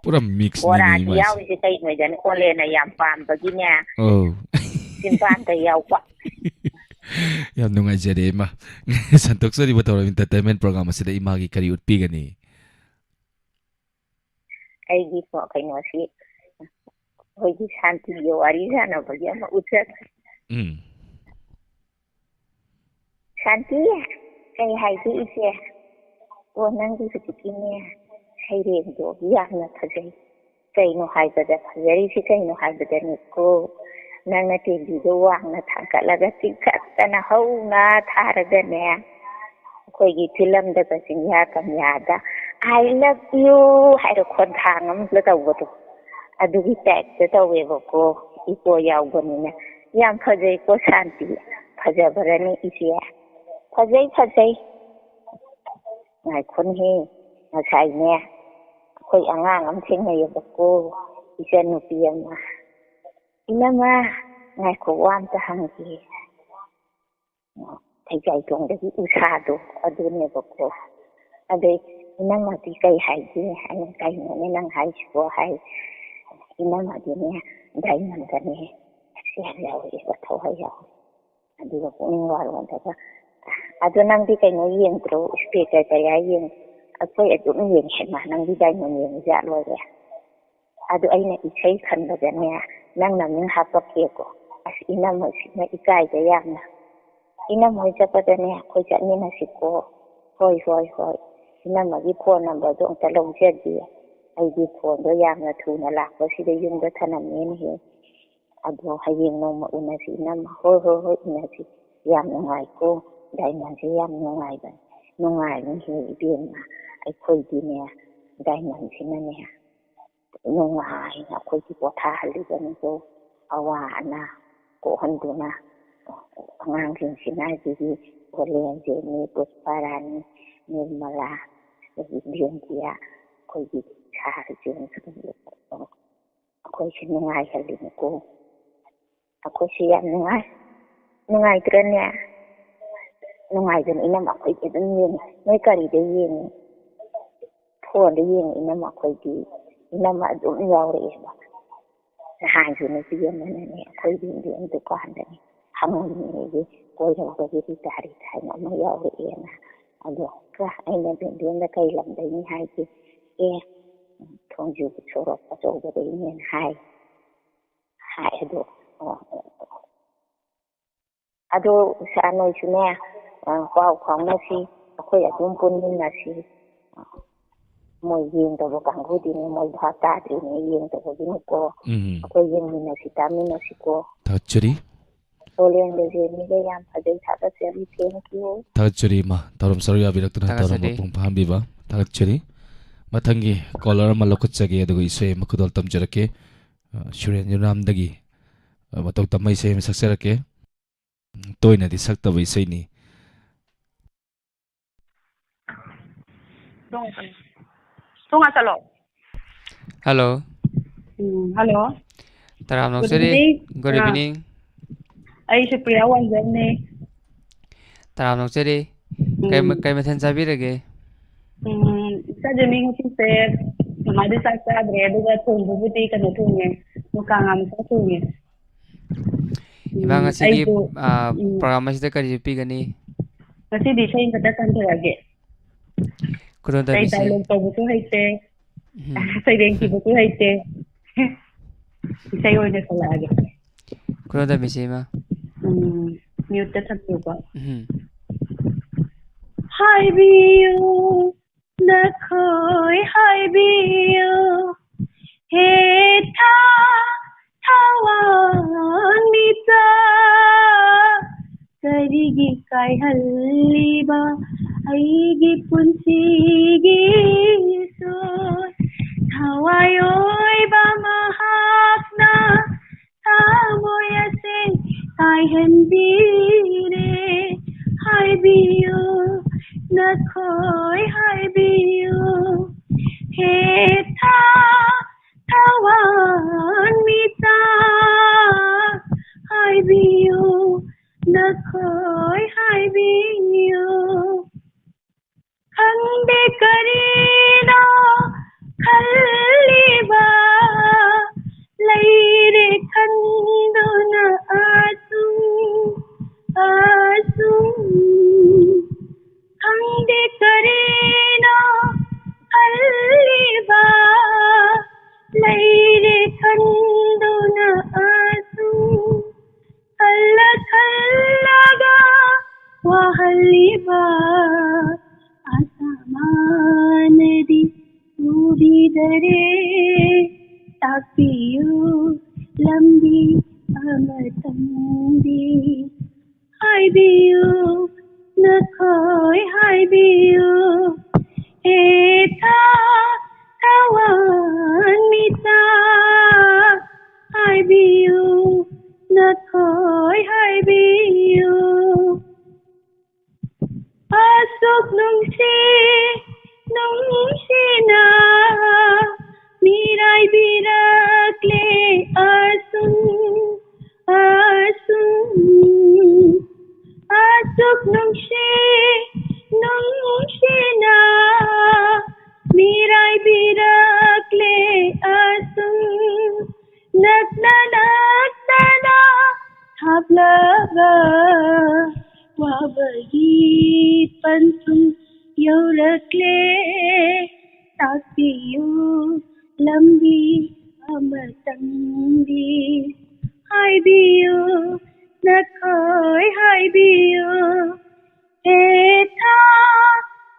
ꯄꯨꯔꯥ mixꯅꯤꯅꯦ ꯕꯣꯔꯥꯗꯤ ꯏꯃꯥꯁꯦ꯫ ꯌꯥꯎꯔꯤꯁꯦ ꯀꯩꯅꯣꯗꯅꯤ, ꯑꯣꯂꯦꯅ ꯌꯥꯝ ꯄꯥꯝꯕꯒꯤꯅꯦ꯫ ꯑꯧ꯫ ꯆꯤꯟꯕꯥꯟꯗ ꯌꯥꯎꯕ꯫ ꯌꯥꯝ ꯅꯨꯡꯉꯥꯏꯖꯔꯦ ꯏꯃꯥ꯫ ꯁꯟꯇꯣꯛꯆꯔꯤꯕ ꯊꯧꯔꯝ entertainment program ꯑꯁꯤꯗ ꯏꯃꯥꯒꯤ ꯀꯔꯤ ꯎꯠꯄꯤꯒꯅꯤ? ꯑꯩꯒꯤ ꯀꯣ-, ꯀꯩꯅꯣꯁꯤ, ꯑꯩꯈꯣꯏꯒꯤ ꯁꯥꯟꯇꯤꯒꯤ ꯋꯥꯔꯤ ꯁꯥꯟꯅꯕꯒꯤ ꯑꯃ ꯎꯠꯆꯒꯦ꯫ ꯎꯝ꯫ ꯁꯥꯟꯇꯤ, ꯀꯩ ꯍꯥꯏꯒꯦ ꯏꯆꯦ? ꯑꯣ, ꯅꯪꯒꯤ ꯍꯧꯖꯤꯛꯀꯤꯅꯦ, ꯁꯩꯔꯦꯡꯗꯣ ꯌꯥꯝꯅ ꯐꯖꯩ꯫ ꯀꯩꯅꯣ ꯍꯥꯏꯕꯗ ꯐꯖꯔꯤꯁꯤ, ꯀꯩꯅꯣ ꯍꯥꯏꯕꯗꯅꯦꯀꯣ, ꯅꯪꯅ ꯇꯦꯟꯕꯤꯗꯣ ꯋꯥꯡꯅ ꯊꯥꯡꯒꯠꯂꯒ ꯆꯤꯡꯈꯠꯇꯅ ꯍꯧꯅ ꯊꯥꯔꯒꯅꯦ, ꯑꯩꯈꯣꯏꯒꯤ ꯐꯤꯂꯝꯗꯒ ꯆꯤꯡꯌꯥ ꯇꯝꯌꯥꯗ "I love you" ꯍꯥꯏꯔ ꯈꯣꯟꯊꯥꯡ ꯑꯃꯒ ꯇꯧꯕꯗꯣ, ꯑꯗꯨꯒꯤ typeꯇ ꯇꯧꯋꯦꯕꯀꯣ, echo ꯌꯥꯎꯕꯅꯤꯅ꯫ ꯌꯥꯝ ꯐꯖꯩꯀꯣ ꯁꯥꯟꯇꯤ, ꯐꯖꯕ꯭ꯔꯅꯦ ꯏꯆꯦ? ꯐꯖꯩ, ꯐꯖꯩ꯫ ꯉꯥꯏꯈꯣꯅꯦꯍꯦ, ꯉꯁꯥꯏꯅꯦ ꯑꯩꯈꯣꯏ ꯑꯉꯥꯡ ꯑꯃ ꯊꯦꯡꯅꯩꯌꯦꯕꯀꯣ, ꯏꯆꯟꯅꯨꯄꯤ ꯑꯃ꯫ "ꯏꯅꯝꯃ, ꯉꯥꯏꯈꯣ, ꯋꯥ ꯑꯝꯇ ꯍꯪꯒꯦ꯫ ꯐꯩꯖꯥꯏꯊꯣꯡꯗꯒꯤ ꯎꯁꯥꯗꯣ ꯑꯗꯨꯅꯦꯕꯀꯣ꯫ ꯑꯗꯩ ꯏꯅꯝꯃꯗꯤ ꯀꯩ ꯍꯥꯏꯒꯦ?" ꯑꯩꯅ, "ꯀꯩꯅꯣꯅꯦ ꯅꯪ ꯍꯥꯏꯁꯤꯕꯣ?" ꯍꯥꯏ꯫ "ꯏꯅꯝꯃꯗꯤꯅꯦ diamondꯗꯅꯦ ꯁꯦꯜ ꯌꯥꯎꯔꯛꯑꯦꯕ, ꯊꯋꯥꯏ ꯌꯥꯎꯔꯛꯑꯦ꯫ ꯑꯗꯨꯒ ꯄꯨꯛꯅꯤꯡ ꯋꯥꯔꯣꯟꯗꯒ, ꯑꯗꯣ ꯅꯪꯗꯤ ꯀꯩꯅꯣ ꯌꯦꯡꯗ꯭ꯔꯣ? Spectacle ꯀꯌꯥ ꯌꯦꯡ-, ꯑꯩꯈꯣꯏ ꯑꯗꯨꯝ ꯌꯦꯡꯉꯦ꯫ ꯍꯩꯃꯥ, ꯅꯪꯗꯤ diamond ꯌꯦꯡꯉꯤꯖꯥꯠ ꯂꯣꯏꯔꯦ꯫ ꯑꯗꯣ ꯑꯩꯅ ꯏꯁꯩ ꯈꯟꯕꯗꯅꯦ ꯅꯪ ꯃꯃꯤꯡ ꯍꯥꯄꯛꯀꯦꯀꯣ꯫ ꯑꯁ, ꯏꯅꯝꯃꯁꯤꯅ ꯏꯀꯥꯏꯗ ꯌꯥꯝꯅ꯫ ꯏꯅꯝꯃ ꯍꯣꯏ ꯆꯠꯄꯗꯅꯦ ꯑꯩꯈꯣꯏ ꯆꯠꯃꯤꯟꯅꯁꯤꯀꯣ꯫ ꯍꯣꯏ, ꯍꯣꯏ, ꯍꯣꯏ꯫ ꯏꯅꯝꯃꯒꯤ ꯐꯣꯟ ꯅꯝꯕꯔꯗꯣ ꯑꯝꯇ ꯂꯧꯖꯒꯦ꯫ ꯑꯩꯒꯤ ꯐꯣꯟꯗꯣ ꯌꯥꯝꯅ ꯊꯨꯅ ꯂꯥꯛꯄꯁꯤꯗ ꯌꯨꯝꯗ ꯊꯅꯝꯃꯦꯅꯦꯍꯦ꯫ ꯑꯗꯣ ꯍꯌꯦꯡ ꯅꯣꯡꯃ ꯎꯅꯁꯤ ꯏꯅꯝꯃ꯫ ꯍꯣꯏ, ꯍꯣꯏ, ꯍꯣꯏ, ꯎꯅꯁꯤ꯫ ꯌꯥꯝ ꯅꯨꯡꯉꯥꯏꯀꯣ꯫ ꯗꯥꯏꯃꯟꯁꯦ ꯌꯥꯝ ꯅꯨꯡꯉꯥꯏꯕꯅꯤ꯫ ꯅꯨꯡꯉꯥꯏꯅꯤꯍꯦ ꯏꯕꯦꯝꯃ꯫ ꯑꯩꯈꯣꯏꯗꯤꯅꯦ, ꯗꯥꯏꯃꯟꯁꯤꯅꯅꯦ, ꯅꯨꯡꯉꯥꯏꯅ ꯑꯩꯈꯣꯏꯒꯤ ꯄꯣꯊꯥꯍꯜꯂꯤꯕꯅꯤꯀꯣ꯫ ꯑꯋꯥ ꯑꯅꯥ ꯀꯣꯛꯍꯟꯗꯨꯅ ꯑꯉꯥꯡꯁꯤꯡꯁꯤꯅ ꯑꯩꯈꯣꯏꯒꯤ ꯒꯣꯂꯦꯟ, ꯖꯦꯅꯤ, ꯄꯨꯁꯄꯥꯔꯥꯅꯤ, ꯅꯤꯔꯃꯂꯥ, ꯑꯗꯒꯤ ꯕꯦꯟꯗꯤꯌꯥ, ꯑꯩꯈꯣꯏꯒꯤ ꯁꯥꯔ ꯖꯦꯝꯁꯀꯨꯝꯕ ꯑꯩꯈꯣꯏꯁꯦ ꯅꯨꯡꯉꯥꯏꯍꯜꯂꯤꯅꯤꯀꯣ꯫ ꯑꯩꯈꯣꯏꯁꯦ ꯌꯥꯝ ꯅꯨꯡꯉꯥꯏ꯫ ꯅꯨꯡꯉꯥꯏꯇ꯭ꯔꯅꯦ? ꯅꯨꯡꯉꯥꯏꯕꯅꯤ ꯏꯅꯝꯃ, ꯑꯩꯈꯣꯏꯗꯤ ꯑꯗꯨꯝ ꯌꯦꯡꯉꯤ꯫ ꯅꯣꯏ ꯀꯔꯤꯗ ꯌꯦꯡꯉꯤ? ꯐꯣꯟꯗ ꯌꯦꯡꯉꯤ ꯏꯅꯝꯃ, ꯑꯩꯈꯣꯏꯗꯤ꯫ ꯏꯅꯝꯃ ꯑꯗꯨꯝ ꯌꯥꯎꯔꯛꯑꯦꯕ꯫ ꯅꯍꯥꯟꯁꯨ ꯅꯨꯄꯤ ꯑꯃꯅꯅꯦ, ꯑꯩꯈꯣꯏ ꯕꯦꯝꯕꯦꯝ ꯗꯨꯀꯥꯟꯗꯅꯦ ꯍꯪꯉꯝꯃꯦ, ꯑꯩꯒꯤ ꯀꯣꯏꯔꯧꯕꯒꯤ ꯔꯤꯇꯥ ꯔꯤꯇꯥ ꯍꯥꯏꯅ ꯑꯃ ꯌꯥꯎꯔꯛꯑꯦꯅ꯫ ꯑꯗꯣ ꯀ-, ꯑꯩꯅ ꯕꯦꯝꯕꯦꯝꯗ ꯀꯩ ꯂꯝꯗꯩꯅꯤ ꯍꯥꯏꯒꯦ? ꯑꯦ, ꯊꯣꯡꯖꯨ ꯁꯣꯔꯣꯛ ꯑꯆꯧꯕꯗꯩꯅꯦꯅ ꯍꯥꯏ꯫ ꯍꯥꯏ ꯑꯗꯣ, ꯑꯣ, ꯑꯗꯣ ꯏꯆꯥ ꯅꯣꯏꯁꯨꯅꯦ, ꯑ, ꯄꯥꯎ ꯐꯥꯎꯅꯁꯤ, ꯑꯩꯈꯣꯏ ꯑꯗꯨꯝ ꯄꯨꯟꯃꯤꯟꯅꯁꯤ꯫ ꯃꯣꯏ ꯌꯦꯡꯗꯕ ꯀꯥꯡꯕꯨꯗꯤꯅꯦ, ꯃꯣꯏ ꯚꯥꯞ ꯇꯥꯗ꯭ꯔꯤꯅꯦ, ꯌꯦꯡꯗꯕꯒꯤꯅꯤꯀꯣ꯫ ꯎꯝ꯫ ꯑꯩꯈꯣꯏ ꯌꯦꯡꯃꯤꯟꯅꯁꯤ, ꯇꯥꯃꯤꯟꯅꯁꯤꯀꯣ꯫ ꯊꯥꯒꯠꯆꯔꯤ꯫ ꯁꯣꯂꯦꯟꯒ ꯖꯦꯅꯤꯒ ꯌꯥꯝ ꯐꯖꯩ, ꯊꯥꯒꯠꯆꯔꯤ, thank you꯫ ꯊꯥꯒꯠꯆꯔꯤ ꯏꯃꯥ, ꯊꯧꯔꯝ ꯁꯔꯨꯛ ꯌꯥꯕꯤꯔꯛꯇꯨꯅ ꯊꯧꯔꯝ ꯊꯥꯒꯠꯆꯔꯤ꯫ ꯃꯄꯨꯡ ꯐꯥꯍꯟꯕꯤꯕ ꯊꯥꯒꯠꯆꯔꯤ꯫ ꯃꯊꯪꯒꯤ caller ꯑꯃ ꯂꯧꯈꯠꯆꯒꯦ, ꯑꯗꯨꯒ ꯏꯁꯩ ꯑꯃ ꯈꯨꯗꯣꯜ ꯇꯝꯖꯔꯛꯀꯦ꯫ ꯑ, ꯁꯨꯔꯦꯟ ꯌꯨꯝꯅꯥꯝꯗꯒꯤ, ꯑ, ꯃꯇꯧ ꯇꯝꯕ ꯏꯁꯩ ꯑꯃ ꯁꯛꯆꯔꯛꯀꯦ꯫ ꯎꯝ, ꯇꯣꯏꯅꯗꯤ ꯁꯛꯇꯕ ꯏꯁꯩꯅꯤ꯫ ꯊꯣꯡ ꯍꯥꯡꯆꯜꯂꯣ꯫ ꯍꯜꯂꯣ꯫ ꯎꯝ, ꯍꯜꯂꯣ꯫ ꯇꯔꯥꯝꯅ Good ꯑꯣꯛꯆꯔꯤ꯫ Evening꯫ Good ꯑꯥ꯫ Evening꯫ ꯑꯩ ꯁꯨꯄ꯭ꯔꯤꯌꯥ ꯋꯥꯡꯖꯝꯅꯦ꯫ ꯇꯔꯥꯝꯅ ꯑꯣꯛꯆꯔꯤ꯫ ꯀꯩ ꯃ-, ꯎꯝ꯫ ꯀꯩ ꯃꯊꯦꯜ ꯆꯥꯕꯤꯔꯒꯦ? ꯎꯝ, ꯆꯥꯖꯅꯤ ꯉꯁꯤꯁꯦ꯫ ꯃꯃꯥꯗꯤ ꯆꯥꯛ ꯆꯥꯗ꯭ꯔꯦ, ꯑꯗꯨꯒ ꯊꯣꯡꯕꯕꯨꯗꯤ ꯀꯩꯅꯣ ꯊꯣꯡꯉꯦ, ꯃꯨꯀꯥ ꯉꯥ ꯃꯆꯥ ꯊꯣꯡꯉꯦ꯫ ꯏꯃꯥ, ꯎꯝ, ꯉꯁꯤꯒꯤ, ꯑꯩꯁꯨ, ꯑꯥ, ꯎꯝ꯫ Program ꯑꯁꯤꯗ ꯀꯔꯤ ꯄꯤꯒꯅꯤ? ꯉꯁꯤꯗꯤ ꯏꯁꯩ ꯈꯛꯇ ꯇꯝꯖꯔꯛꯑꯒꯦ꯫ ꯈꯨꯗꯣꯜ ꯑꯩ ꯇꯝꯕꯤꯁꯤ꯫ Dialogue ꯇꯧꯕꯁꯨ ꯍꯩꯇꯦ, ꯎꯝ꯫ ꯁꯩꯔꯦꯡ ꯊꯤꯕꯁꯨ ꯍꯩꯇꯦ꯫ ꯏꯁꯩ ꯑꯣꯏꯅ ꯁꯛꯂꯛꯑꯒꯦ꯫ ꯈꯨꯗꯣꯜ ꯇꯝꯕꯤꯁꯤ, ꯏꯃꯥ꯫ ꯎꯝ, mute ꯇ ꯊꯝꯕꯤꯌꯨꯀꯣ꯫ ꯎꯝ꯫ ꯍꯥꯏꯕꯤꯌꯨ, ꯅꯈꯣꯏ ꯍꯥꯏꯕꯤꯌꯨ, ꯍꯦ ꯊꯥ ꯊꯋꯥꯟꯃꯤꯆꯥꯛ, ꯀꯔꯤꯒꯤ ꯀꯥꯏꯍꯜꯂꯤꯕ ꯑꯩꯒꯤ ꯄꯨꯟꯁꯤꯒꯤ ꯏꯁꯣꯔ? ꯊꯋꯥꯏ ꯑꯣꯏꯕ ꯃꯍꯥꯛꯅ ꯊꯃꯣꯏ ꯑꯁꯦ ꯀꯥꯏꯍꯟꯕꯤꯔꯦ꯫ ꯍꯥꯏꯕꯤꯌꯨ, ꯅꯈꯣꯏ ꯍꯥꯏꯕꯤꯌꯨ, ꯍꯦ ꯊꯥ ꯊꯋꯥꯟꯃꯤꯆꯥꯛ, ꯍꯥꯏꯕꯤꯌꯨ, ꯅꯈꯣꯏ ꯍꯥꯏꯕꯤꯌꯨ꯫ ꯈꯪꯗꯦ ꯀꯔꯤꯅꯣ ꯈꯜꯂꯤꯕ, ꯂꯩꯔꯦ ꯈꯟꯗꯨꯅ ꯑꯁꯨꯝ, ꯑꯁꯨꯝ꯫ ꯈꯪꯗꯦ ꯀꯔꯤꯅꯣ ꯈꯜꯂꯤꯕ, ꯂꯩꯔꯦ ꯈꯟꯗꯨꯅ ꯑꯁꯨꯝ꯫ ꯈꯜꯂ ꯈꯜꯂꯒ ꯋꯥꯍꯜꯂꯤꯕ ꯑꯁꯃꯥꯟꯅꯗꯤ ꯎꯕꯤꯗꯔꯦ꯫ ꯇꯥꯛꯄꯤꯌꯨ ꯂꯝꯕꯤ ꯑꯃꯇꯪꯗꯤ꯫ ꯍꯥꯏꯕꯤꯌꯨ, ꯅꯈꯣꯏ ꯍꯥꯏꯕꯤꯌꯨ, ꯍꯦ ꯊꯥ ꯊꯋꯥꯟꯃꯤꯆꯥꯛ, ꯍꯥꯏꯕꯤꯌꯨ, ꯅꯈꯣꯏ ꯍꯥꯏꯕꯤꯌꯨ꯫ ꯑꯁꯨꯛ ꯅꯨꯡꯁꯤ ꯅꯨꯡꯁꯤꯅ ꯃꯤꯔꯥꯏꯕꯤꯔꯛꯂꯦ ꯑꯁꯨꯝ, ꯑꯁꯨꯝ꯫ ꯑꯁꯨꯛ ꯅꯨꯡꯁꯤ ꯅꯨꯡꯁꯤꯅ ꯃꯤꯔꯥꯏꯕꯤꯔꯛꯂꯦ ꯑꯁꯨꯝ꯫ ꯅꯛꯅ ꯅꯛꯅꯅ ꯍꯥꯞꯂꯒ ꯋꯥꯕꯒꯤ ꯄꯟꯊꯨꯡ ꯌꯧꯔꯛꯂꯦ꯫ ꯇꯥꯛꯄꯤꯌꯨ ꯂꯝꯕꯤ ꯑꯃꯇꯪꯗꯤ꯫ ꯍꯥꯏꯕꯤꯌꯨ, ꯅꯈꯣꯏ ꯍꯥꯏꯕꯤꯌꯨ, ꯍꯦ ꯊꯥ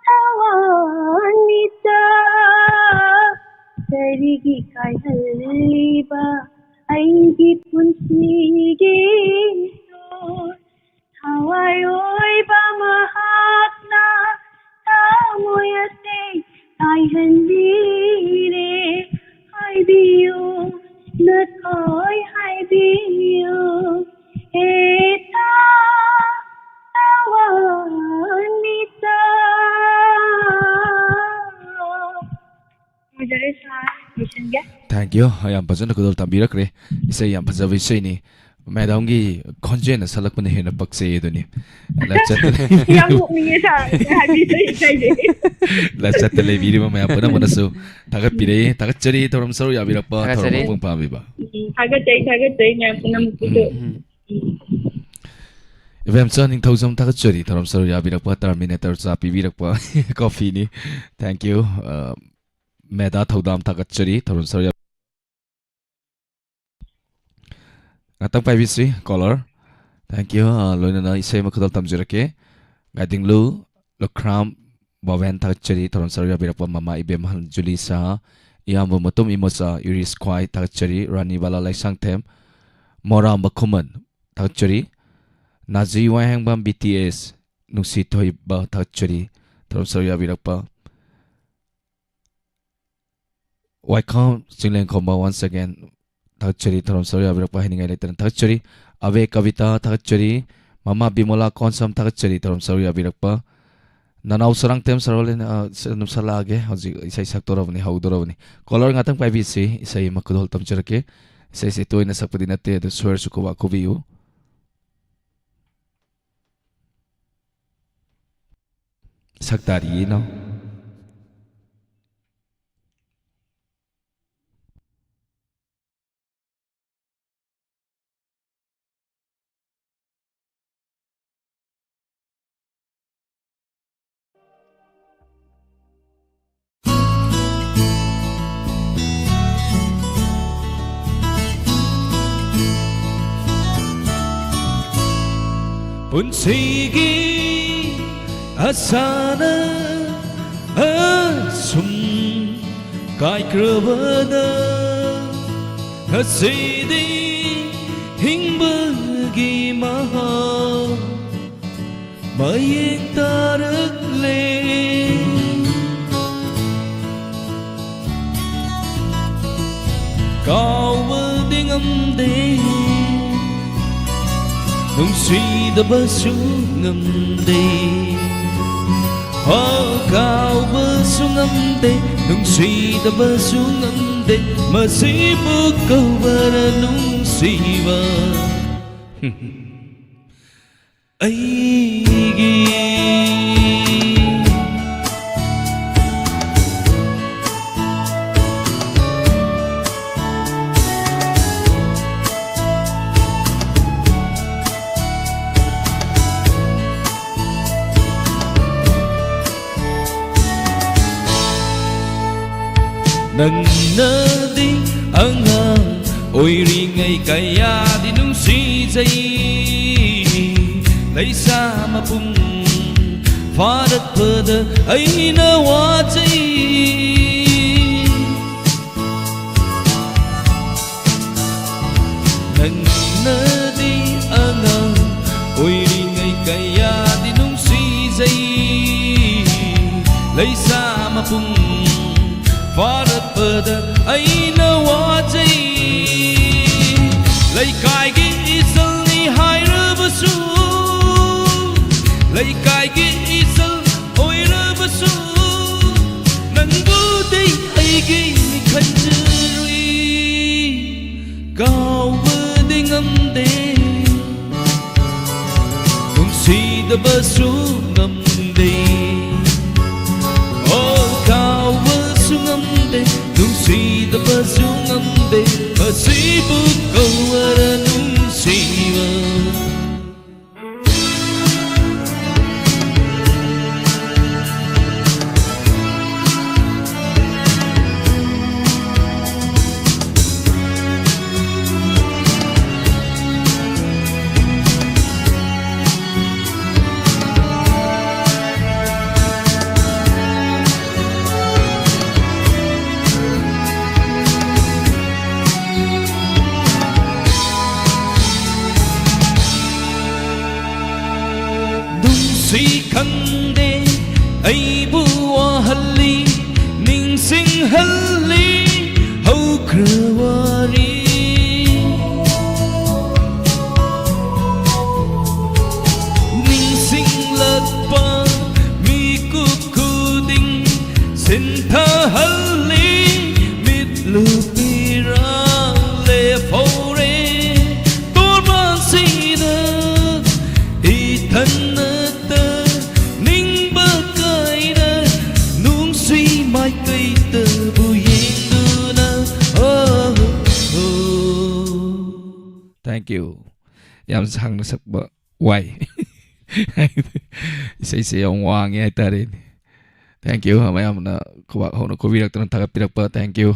ꯊꯋꯥꯟ ꯀꯔꯤꯒꯤ ꯀꯥꯏꯍꯜꯂꯤꯕ ꯑꯩꯒꯤ ꯄꯨꯟꯁꯤꯒꯤ ꯏꯁꯣꯔ? ꯊꯋꯥꯏ ꯑꯣꯏꯕ ꯃꯍꯥꯛꯅ ꯊꯃꯣꯏ ꯑꯁꯦ ꯀꯥꯏꯍꯟꯕꯤꯔꯦ꯫ ꯍꯥꯏꯕꯤꯌꯨ, ꯅꯊꯣꯏ ꯍꯥꯏꯕꯤꯌꯨ, ꯍꯦ ꯊꯋꯥꯟꯃꯤꯆꯥꯛ꯫ ꯊꯦꯡꯀ꯭ꯌꯨ꯫ ꯌꯥꯝ ꯐꯖꯅ ꯈꯨꯗꯣꯜ ꯇꯝꯕꯤꯔꯛꯈ꯭ꯔꯦ꯫ ꯏꯁꯩ ꯌꯥꯝ ꯐꯖꯕ ꯏꯁꯩꯅꯤ꯫ ꯃꯦꯗꯥꯝꯒꯤ ꯈꯣꯟꯖꯦꯜꯅ ꯁꯛꯂꯛꯄꯅ ꯍꯦꯟꯅ ꯄꯛꯆꯩ ꯑꯗꯨꯅꯤ꯫ ꯂꯆꯠꯇ ꯌꯥꯝ ꯅꯣꯛꯅꯤꯡꯉꯦ ꯁꯥꯔ, ꯍꯥꯏꯕꯤꯗꯣ ꯏꯁꯩꯁꯦ꯫ ꯂꯆꯠꯇ ꯂꯩꯕꯤꯔꯤꯕ ꯃꯌꯥꯝ ꯄꯨꯝꯅꯃꯛꯅꯁꯨ ꯊꯥꯒꯠꯄꯤꯔꯛꯏ꯫ ꯊꯥꯒꯠꯆꯔꯤ, ꯊꯧꯔꯝ ꯁꯔꯨꯛ ꯌꯥꯕꯤꯔꯛꯄ, ꯊꯧꯔꯝ ꯊꯥꯒꯠꯆꯔꯤ꯫ ꯃꯄꯨꯡ ꯐꯥꯕꯤꯕ꯫ ꯎꯝ, ꯊꯥꯒꯠꯆꯩ, ꯊꯥꯒꯠꯆꯩ ꯃꯌꯥꯝ ꯄꯨꯝꯅꯃꯛꯄꯨꯁꯨ꯫ ꯎꯝ, ꯎꯝ꯫ ꯎꯝ꯫ ꯏꯕꯦꯝꯆꯥ ꯅꯤꯡꯊꯧꯖꯝ ꯊꯥꯒꯠꯆꯔꯤ, ꯊꯧꯔꯝ ꯁꯔꯨꯛ ꯌꯥꯕꯤꯔꯛꯄ, ꯇꯔꯃꯤꯅꯦꯇꯔ ꯆꯥ ꯄꯤꯕꯤꯔꯛꯄ, ꯀꯣꯐꯤꯅꯤ꯫ Thank you꯫ ꯑ, ꯃꯦꯗꯥ ꯊꯧꯗꯥꯝ ꯊꯥꯒꯠꯆꯔꯤ, ꯊꯧꯔꯝ ꯁꯔꯨꯛ ꯌꯥ-, ꯉꯥꯛꯇꯪ ꯄꯥꯏꯕꯤꯁꯤ, ꯀꯣꯂꯔ꯫ Thank you꯫ ꯑ, ꯂꯣꯏꯅꯅ ꯏꯁꯩ ꯑꯃ ꯈꯨꯗꯣꯜ ꯇꯝꯖꯔꯛꯀꯦ꯫ ꯒꯥꯏꯗꯤꯡꯂꯨ ꯂꯨꯈ꯭ꯔꯥꯝ ꯕꯣꯕꯦꯟ ꯊꯥꯒꯠꯆꯔꯤ, ꯊꯧꯔꯝ ꯁꯔꯨꯛ ꯌꯥꯕꯤꯔꯛꯄ ꯃꯃꯥ ꯏꯕꯦꯝꯍꯜ ꯖꯨꯂꯤꯁꯥ, ꯏꯌꯥꯝꯕ ꯃꯇꯨꯝ ꯏꯃꯣꯆꯥ ꯏꯔꯤꯁ ꯈ꯭ꯋꯥꯏ ꯊꯥꯒꯠꯆꯔꯤ, ꯔꯥꯅꯤ ꯕꯥꯂꯥ ꯂꯩꯁꯥꯡꯊꯦꯝ, ꯃꯣꯔꯥꯝꯕ ꯈꯨꯃꯟ ꯊꯥꯒꯠꯆꯔꯤ, ꯅꯥꯖꯤ ꯋꯥꯍꯦꯡꯕꯝ ꯕꯤ ꯇꯤ ꯑꯦꯁ, ꯅꯨꯡꯁꯤ ꯊꯣꯏꯕ ꯊꯥꯒꯠꯆꯔꯤ, ꯊꯧꯔꯝ ꯁꯔꯨꯛ ꯌꯥꯕꯤꯔꯛꯄ꯫ ꯋꯥꯏꯈꯥꯝ ꯆꯤꯡꯂꯦꯟꯈꯣꯝꯕ once again ꯊꯥꯒꯠꯆꯔꯤ, ꯊꯧꯔꯝ ꯁꯔꯨꯛ ꯌꯥꯕꯤꯔꯛꯄ ꯍꯥꯏꯅꯤꯡꯉꯥꯏ ꯂꯩꯇꯅ ꯊꯥꯒꯠꯆꯔꯤ꯫ ꯑꯕꯦ ꯀꯕꯤꯇꯥ ꯊꯥꯒꯠꯆꯔꯤ, ꯃꯃꯥ ꯕꯤꯃꯣꯂꯥ ꯀꯣꯟꯁꯝ ꯊꯥꯒꯠꯆꯔꯤ, ꯊꯧꯔꯝ ꯁꯔꯨꯛ ꯌꯥꯕꯤꯔꯛꯄ꯫ ꯅꯅꯥꯎ ꯁꯔꯥꯡꯊꯦꯝ ꯁꯔꯣꯂꯦꯟ, ꯑ, ꯁ-, ꯑꯗꯨꯝ ꯁꯛꯂꯛꯑꯒꯦ, ꯍꯧꯖꯤꯛ ꯏꯁꯩ ꯁꯛꯇꯣꯔꯕꯅꯤ, ꯍꯧꯗꯣꯔꯕꯅꯤ꯫ ꯀꯣꯂꯔ ꯉꯥꯛꯇꯪ ꯄꯥꯏꯕꯤꯁꯤ, ꯏꯁꯩ ꯑꯃ ꯈꯨꯗꯣꯜ ꯇꯝꯖꯔꯛꯀꯦ꯫ ꯏꯁꯩꯁꯦ ꯇꯣꯏꯅ ꯁꯛꯄꯗꯤ ꯅꯠꯇꯦ, ꯑꯗꯨ ꯁ꯭ꯋꯔꯁꯨ ꯈꯨꯕꯥꯛ ꯈꯨꯕꯤꯌꯨ꯫ ꯁꯛ ꯇꯥꯔꯤꯌꯦ ꯏꯅꯥꯎ꯫ ꯄꯨꯟꯁꯤꯒꯤ ꯑꯁꯥꯅ ꯑꯁ ꯀꯥꯏꯈ꯭ꯔꯕꯗ ꯉꯁꯤꯗꯤ ꯍꯤꯡꯕꯒꯤ ꯃꯍꯥꯎ ꯃꯌꯦꯛ ꯇꯥꯔꯛꯂꯦ꯫ ꯀꯥꯎꯕꯗꯤ ꯉꯝꯗꯦ, ꯅꯨꯡꯁꯤꯗꯕꯁꯨ ꯉꯝꯗꯦ꯫ ꯍꯣ, ꯀꯥꯎꯕꯁꯨ ꯉꯝꯗꯦ, ꯅꯨꯡꯁꯤꯗꯕꯁꯨ ꯉꯝꯗꯦ, ꯃꯁꯤꯕꯨ ꯀꯧꯕꯔ ꯅꯨꯡꯁꯤꯕ? ꯑꯩꯒꯤ꯫ ꯅꯪꯅꯗꯤ ꯑꯉꯥꯡ ꯑꯣꯏꯔꯤꯉꯩ ꯀꯌꯥꯗꯤ ꯅꯨꯡꯁꯤꯖꯩ꯫ ꯂꯩꯁꯥ ꯃꯄꯨꯡ ꯐꯥꯔꯛꯄꯗ ꯑꯩꯅ ꯋꯥꯖꯩ꯫ ꯅꯪꯅꯗꯤ ꯑꯉꯥꯡ ꯑꯣꯏꯔꯤꯉꯩ ꯀꯌꯥꯗꯤ ꯅꯨꯡꯁꯤꯖꯩ꯫ ꯂꯩꯁꯥ ꯃꯄꯨꯡ ꯐꯥꯔꯛꯄꯗ ꯑꯩꯅ ꯋꯥꯖꯩ꯫ ꯂꯩꯀꯥꯏꯒꯤ ꯏꯆꯜꯅꯤ ꯍꯥꯏꯔꯕꯁꯨ, ꯂꯩꯀꯥꯏꯒꯤ ꯏꯆꯜ ꯑꯣꯏꯔꯕꯁꯨ, ꯅꯪꯕꯨꯗꯤ ꯑꯩꯒꯤ ꯈꯟꯖꯔꯨꯏ꯫ ꯀꯥꯎꯕꯗꯤ ꯉꯝꯗꯦ, ꯅꯨꯡꯁꯤꯗꯕꯁꯨ ꯉꯝꯗꯦ꯫ ꯑꯣ, ꯀꯥꯎꯕꯁꯨ ꯉꯝꯗꯦ, ꯅꯨꯡꯁꯤꯗꯕꯁꯨ ꯉꯝꯗꯦ, ꯃꯁꯤꯕꯨ ꯀꯧꯕꯔ ꯅꯨꯡꯁꯤꯕ? ꯑꯩꯕꯨ ꯋꯥꯍꯜꯂꯤ, ꯅꯤꯡꯁꯤꯡꯍꯜꯂꯤ, ꯍꯧꯈ꯭ꯔ ꯋꯥꯔꯤ꯫ ꯅꯤꯡꯁꯤꯡꯂꯛꯄ ꯃꯤꯀꯨꯞ ꯈꯨꯗꯤꯡ ꯁꯤꯟꯊꯍꯜꯂꯤ, ꯃꯤꯠꯂꯨ ꯄꯤꯔꯥꯡ ꯂꯦꯞꯍꯧꯔꯦ꯫ ꯇꯣꯔꯕꯥꯟꯁꯤꯗ ꯏꯊꯟꯅꯇ ꯅꯤꯡꯕ ꯀꯥꯏꯅ ꯅꯨꯡꯁꯤ ꯃꯥꯏꯀꯩꯇꯕꯨ ꯌꯦꯡꯗꯨꯅ꯫ Oh, oh. Thank you. ꯌꯥꯝ ꯁꯥꯡꯅ ꯁꯛꯄ ꯋꯥꯏ꯫ ꯏꯁꯩꯁꯦ ꯌꯥꯝ ꯋꯥꯡꯉꯦ ꯍꯥꯏꯇꯥꯔꯦꯅꯦ꯫ Thank you, ꯃꯌꯥꯝꯅ ꯈꯨꯕꯥꯛ ꯍꯧꯅ ꯈꯨꯕꯤꯔꯛꯇꯨꯅ ꯊꯥꯒꯠꯄꯤꯔꯛꯄ, thank you꯫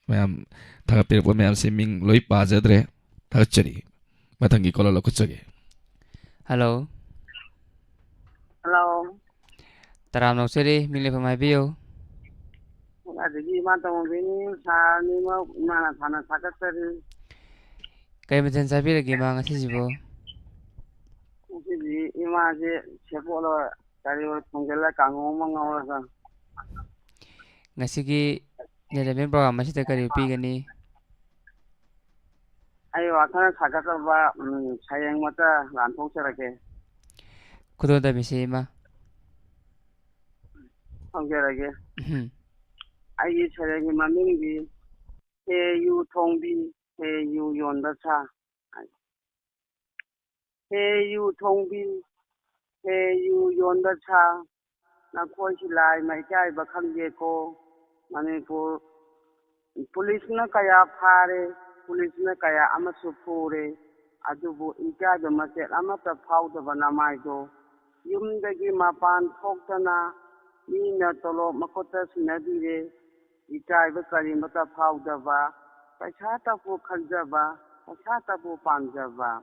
ꯃꯌꯥꯝ ꯊꯥꯒꯠꯄꯤꯔꯛꯄ ꯃꯌꯥꯝꯁꯦ ꯃꯤꯡ ꯂꯣꯏ ꯄꯥꯖꯗ꯭ꯔꯦ꯫ ꯊꯥꯒꯠꯆꯔꯤ꯫ ꯃꯊꯪꯒꯤ caller ꯂꯧꯈꯠꯆꯒꯦ꯫ Hello꯫ Hello꯫ ꯇꯔꯥꯝꯅ ꯑꯣꯛꯆꯔꯤ, ꯃꯤꯡ ꯂꯩꯐꯝ ꯍꯥꯏꯕꯤꯌꯨ꯫ ꯑꯗꯒꯤ ꯏꯃꯥ ꯇꯣꯝꯕꯤꯅꯤ, ꯁꯥꯔꯅꯤꯃꯛ ꯏꯃꯥꯅ ꯊꯥꯅ ꯊꯥꯒꯠꯆꯔꯤ꯫ ꯀꯔꯤ ꯃꯊꯦꯜ ꯆꯥꯕꯤꯔꯒꯦ ꯏꯃꯥ ꯉꯁꯤꯁꯤꯕꯨ? ꯉꯁꯤꯗꯤ ꯏꯃꯥꯁꯦ ꯁꯦꯕꯣꯠꯂ ꯀꯔꯤ ꯑꯣꯏ ꯊꯣꯡꯖꯤꯜꯂ ꯀꯥꯡꯍꯧ ꯑꯃ ꯉꯧꯔꯒ꯫ ꯉꯁꯤꯒꯤ entertainment program ꯑꯁꯤꯗ ꯀꯔꯤ ꯎꯠꯄꯤꯒꯅꯤ? ꯑꯩ ꯋꯥꯈꯜ ꯁꯥꯒꯠꯆꯕ, ꯎꯝ, ꯁꯩꯔꯦꯡ ꯃꯆꯥ ꯂꯥꯟꯊꯣꯛꯆꯔꯛꯀꯦ꯫ ꯈꯨꯗꯣꯜ ꯇꯝꯕꯤꯁꯤ ꯏꯃꯥ꯫ ꯊꯝꯖꯔꯒꯦ꯫ ꯎꯝ꯫ ꯑꯩꯒꯤ ꯁꯩꯔꯦꯡꯒꯤ ꯃꯃꯤꯡꯗꯤ ꯍꯦ ꯌꯨ ꯊꯣꯡꯕꯤ, ꯍꯦ ꯌꯨ ꯌꯣꯟꯕ ꯁꯥ꯫ ꯍꯦ ꯌꯨ ꯊꯣꯡꯕꯤ, ꯍꯦ ꯌꯨ ꯌꯣꯟꯕ ꯁꯥ, ꯅꯈꯣꯏꯁꯤ ꯂꯥꯏ ꯃꯩ ꯏꯀꯥꯏꯕ ꯈꯪꯗꯦꯀꯣ꯫ ꯃꯅꯤꯄꯨꯔ ꯄꯨꯂꯤꯁꯅ ꯀꯌꯥ ꯐꯥꯔꯦ, ꯄꯨꯂꯤꯁꯅ ꯀꯌꯥ ꯑꯃꯁꯨ ꯐꯨꯔꯦ, ꯑꯗꯨꯕꯨ ꯏꯀꯥꯏꯕ ꯃꯆꯦꯠ ꯑꯃꯠꯇ ꯐꯥꯎꯗꯕ ꯅꯃꯥꯏꯗꯣ ꯌꯨꯝꯗꯒꯤ ꯃꯄꯥꯟ ꯊꯣꯛꯇꯅ ꯃꯤꯅ ꯇꯣꯂꯣꯞ ꯃꯈꯨꯠꯇ ꯁꯤꯟꯅꯕꯤꯔꯦ, ꯏꯀꯥꯏꯕ ꯀꯔꯤꯃꯠꯇ ꯐꯥꯎꯗꯕ, ꯄꯩꯁꯥꯇꯕꯨ ꯈꯟꯖꯕ, ꯄꯩꯁꯥꯇꯕꯨ ꯄꯥꯝꯖꯕ꯫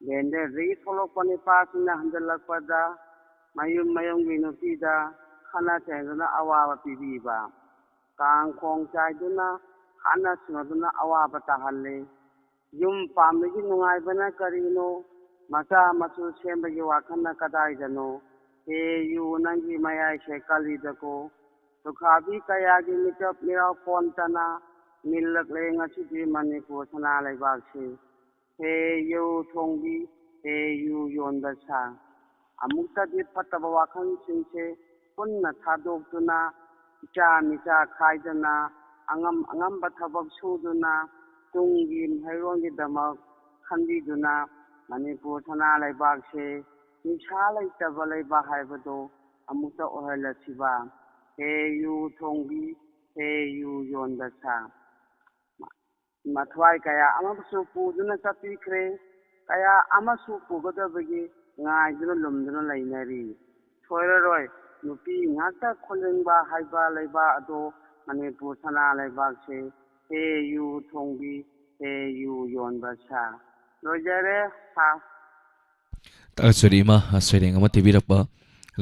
ꯂꯦꯟꯗꯔꯗꯒꯤ ꯊꯣꯛꯂꯛꯄ ꯅꯨꯄꯥꯁꯤꯡꯅ ꯍꯟꯖꯜꯂꯛꯄꯗ ꯃꯌꯨꯝ ꯃꯌꯨꯝꯒꯤ ꯅꯨꯄꯤꯗ ꯈꯠꯅ ꯆꯩꯗꯨꯅ ꯑꯋꯥꯕ ꯄꯤꯕꯤꯕ, ꯀꯥꯡ ꯈꯣꯡ ꯆꯥꯏꯗꯨꯅ ꯍꯥꯠꯅ ꯁꯨꯅꯗꯨꯅ ꯑꯋꯥꯕ ꯇꯥꯍꯜꯂꯤ꯫ ꯌꯨꯝ ꯄꯥꯟꯕꯒꯤ ꯅꯨꯡꯉꯥꯏꯕꯅ ꯀꯔꯤꯅꯣ? ꯃꯆꯥ ꯃꯁꯨ ꯁꯦꯝꯕꯒꯤ ꯋꯥꯈꯜꯅ ꯀꯗꯥꯏꯗꯅꯣ? ꯍꯦ ꯌꯨ, ꯅꯪꯒꯤ ꯃꯌꯥꯏꯁꯦ ꯀꯜꯂꯤꯗꯀꯣ꯫ ꯂꯨꯈꯥꯕꯤ ꯀꯌꯥꯒꯤ ꯃꯤꯀꯞ ꯃꯤꯔꯥꯎ ꯀꯣꯟꯇꯅ ꯃꯤꯜꯂꯛꯂꯦ ꯉꯁꯤꯗꯤ ꯃꯅꯤꯄꯨꯔ ꯁꯅꯥ ꯂꯩꯕꯥꯛꯁꯤ꯫ ꯍꯦ ꯌꯨ ꯊꯣꯡꯕꯤ, ꯍꯦ ꯌꯨ ꯌꯣꯟꯕ ꯁꯥ꯫ ꯑꯃꯨꯛꯇꯗꯤ ꯐꯠꯇꯕ ꯋꯥꯈꯜꯁꯤꯡꯁꯦ ꯄꯨꯟꯅ ꯊꯥꯗꯣꯛꯇꯨꯅ, ꯏꯆꯥ ꯃꯤꯆꯥ ꯈꯥꯏꯗꯅ, ꯑꯉꯝ ꯑꯉꯝꯕ ꯊꯕꯛ ꯁꯨꯗꯨꯅ, ꯇꯨꯡꯒꯤ ꯃꯍꯩꯔꯣꯟꯒꯤꯗꯃꯛ ꯈꯟꯕꯤꯗꯨꯅ, ꯃꯅꯤꯄꯨꯔ ꯁꯅꯥ ꯂꯩꯕꯥꯛꯁꯦ ꯅꯤꯁꯥ ꯂꯩꯇꯕ ꯂꯩꯕꯥꯛ ꯍꯥꯏꯕꯗꯣ ꯑꯃꯨꯛꯇ ꯑꯣꯏꯍꯜꯂꯁꯤꯕ꯫ ꯍꯦ ꯌꯨ ꯊꯣꯡꯕꯤ, ꯍꯦ ꯌꯨ ꯌꯣꯟꯕ ꯁꯥ꯫ ꯃꯊ꯭ꯋꯥꯏ ꯀꯌꯥ ꯑꯃꯁꯨ ꯄꯨꯗꯨꯅ ꯆꯠꯄꯤꯈ꯭ꯔꯦ, ꯀꯌꯥ ꯑꯃꯁꯨ ꯄꯨꯒꯗꯕꯒꯤ ꯉꯥꯏꯗꯨꯅ ꯂꯨꯝꯗꯨꯅ ꯂꯩꯅꯔꯤ꯫ ꯁꯣꯏꯔꯔꯣꯏ, ꯅꯨꯄꯤ ꯉꯥꯛꯇ ꯈꯨꯂꯤꯡꯕ ꯍꯥꯏꯕ ꯂꯩꯕꯥꯛ ꯑꯗꯣ ꯃꯅꯤꯄꯨꯔ ꯁꯅꯥ ꯂꯩꯕꯥꯛꯁꯦ꯫ ꯍꯦ ꯌꯨ ꯊꯣꯡꯕꯤ, ꯍꯦ ꯌꯨ ꯌꯣꯟꯕ ꯁꯥ꯫ ꯂꯣꯏꯖꯔꯦ, ꯁꯥ꯫ ꯊꯥꯒꯠꯆꯔꯤ ꯏꯃꯥ, ꯁꯩꯔꯦꯡ ꯑꯃ ꯊꯤꯕꯤꯔꯛꯄ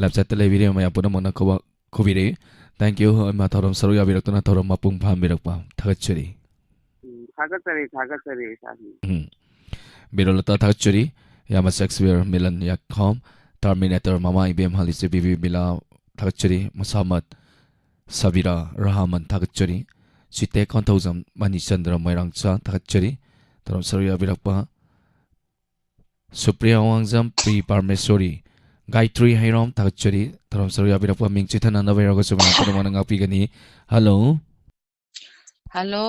ꯂꯞꯆꯠꯇ ꯂꯩꯕꯤꯔꯤꯕ ꯃꯌꯥꯝ ꯄꯨꯝꯅꯃꯛꯅ ꯈꯨꯕ- ꯈꯨꯕꯤꯔꯛꯏ꯫ Thank you ꯏꯃꯥ, ꯊꯧꯔꯝ ꯁꯔꯨꯛ ꯌꯥꯕꯤꯔꯛꯇꯨꯅ ꯊꯧꯔꯝ ꯃꯄꯨꯡ ꯐꯥꯍꯟꯕꯤꯔꯛꯄ ꯊꯥꯒꯠꯆꯔꯤ꯫ ꯎꯝ, ꯊꯥꯒꯠꯆꯔꯤ, ꯊꯥꯒꯠꯆꯔꯤ, ꯏꯁꯥꯁꯤ꯫ ꯎꯝ꯫ ꯕꯤꯔꯣꯂꯇꯥ ꯊꯥꯒꯠꯆꯔꯤ꯫ ꯌꯥꯃ ꯁꯦꯛꯁꯄꯤꯌꯔ ꯃꯤꯂꯟ ꯌꯥꯈꯣꯝ, ꯇꯔꯃꯤꯅꯦꯇꯔ ꯃꯃꯥ ꯏꯕꯦꯝ ꯍꯥꯂꯤꯁꯦ ꯕꯤꯕꯤ ꯕꯤꯂꯥ ꯊꯥꯒꯠꯆꯔꯤ꯫ ꯃꯁꯥꯃꯠ ꯁꯕꯤꯔꯥ ꯔꯍꯃꯟ ꯊꯥꯒꯠꯆꯔꯤ꯫ ꯆꯤꯇꯦ ꯀꯣꯟꯊꯧꯖꯝ ꯃꯅꯤꯆꯟꯗ꯭ꯔ ꯃꯣꯏꯔꯥꯡꯆꯥ ꯊꯥꯒꯠꯆꯔꯤ꯫ ꯊꯧꯔꯝ ꯁꯔꯨꯛ ꯌꯥꯕꯤꯔꯛꯄ ꯁꯨꯄ꯭ꯔꯤꯌꯥ ꯋꯥꯡꯖꯝ, ꯄ꯭ꯔꯤ ꯄꯥꯔꯃꯦꯁꯣꯔꯤ, ꯒꯥꯌꯇ꯭ꯔꯤ ꯍꯩꯔꯣꯝ ꯊꯥꯒꯠꯆꯔꯤ꯫ ꯊꯧꯔꯝ ꯁꯔꯨꯛ ꯌꯥꯕꯤꯔꯛꯄ ꯃꯤꯡ ꯆꯤꯊꯅꯅꯕ ꯌꯥꯎꯔꯒꯁꯨ ꯃꯌꯥꯝ ꯄꯨꯝꯅꯃꯛꯅ ꯉꯥꯛꯄꯤꯒꯅꯤ꯫ ꯍꯜꯂꯣ꯫ ꯍꯜꯂꯣ꯫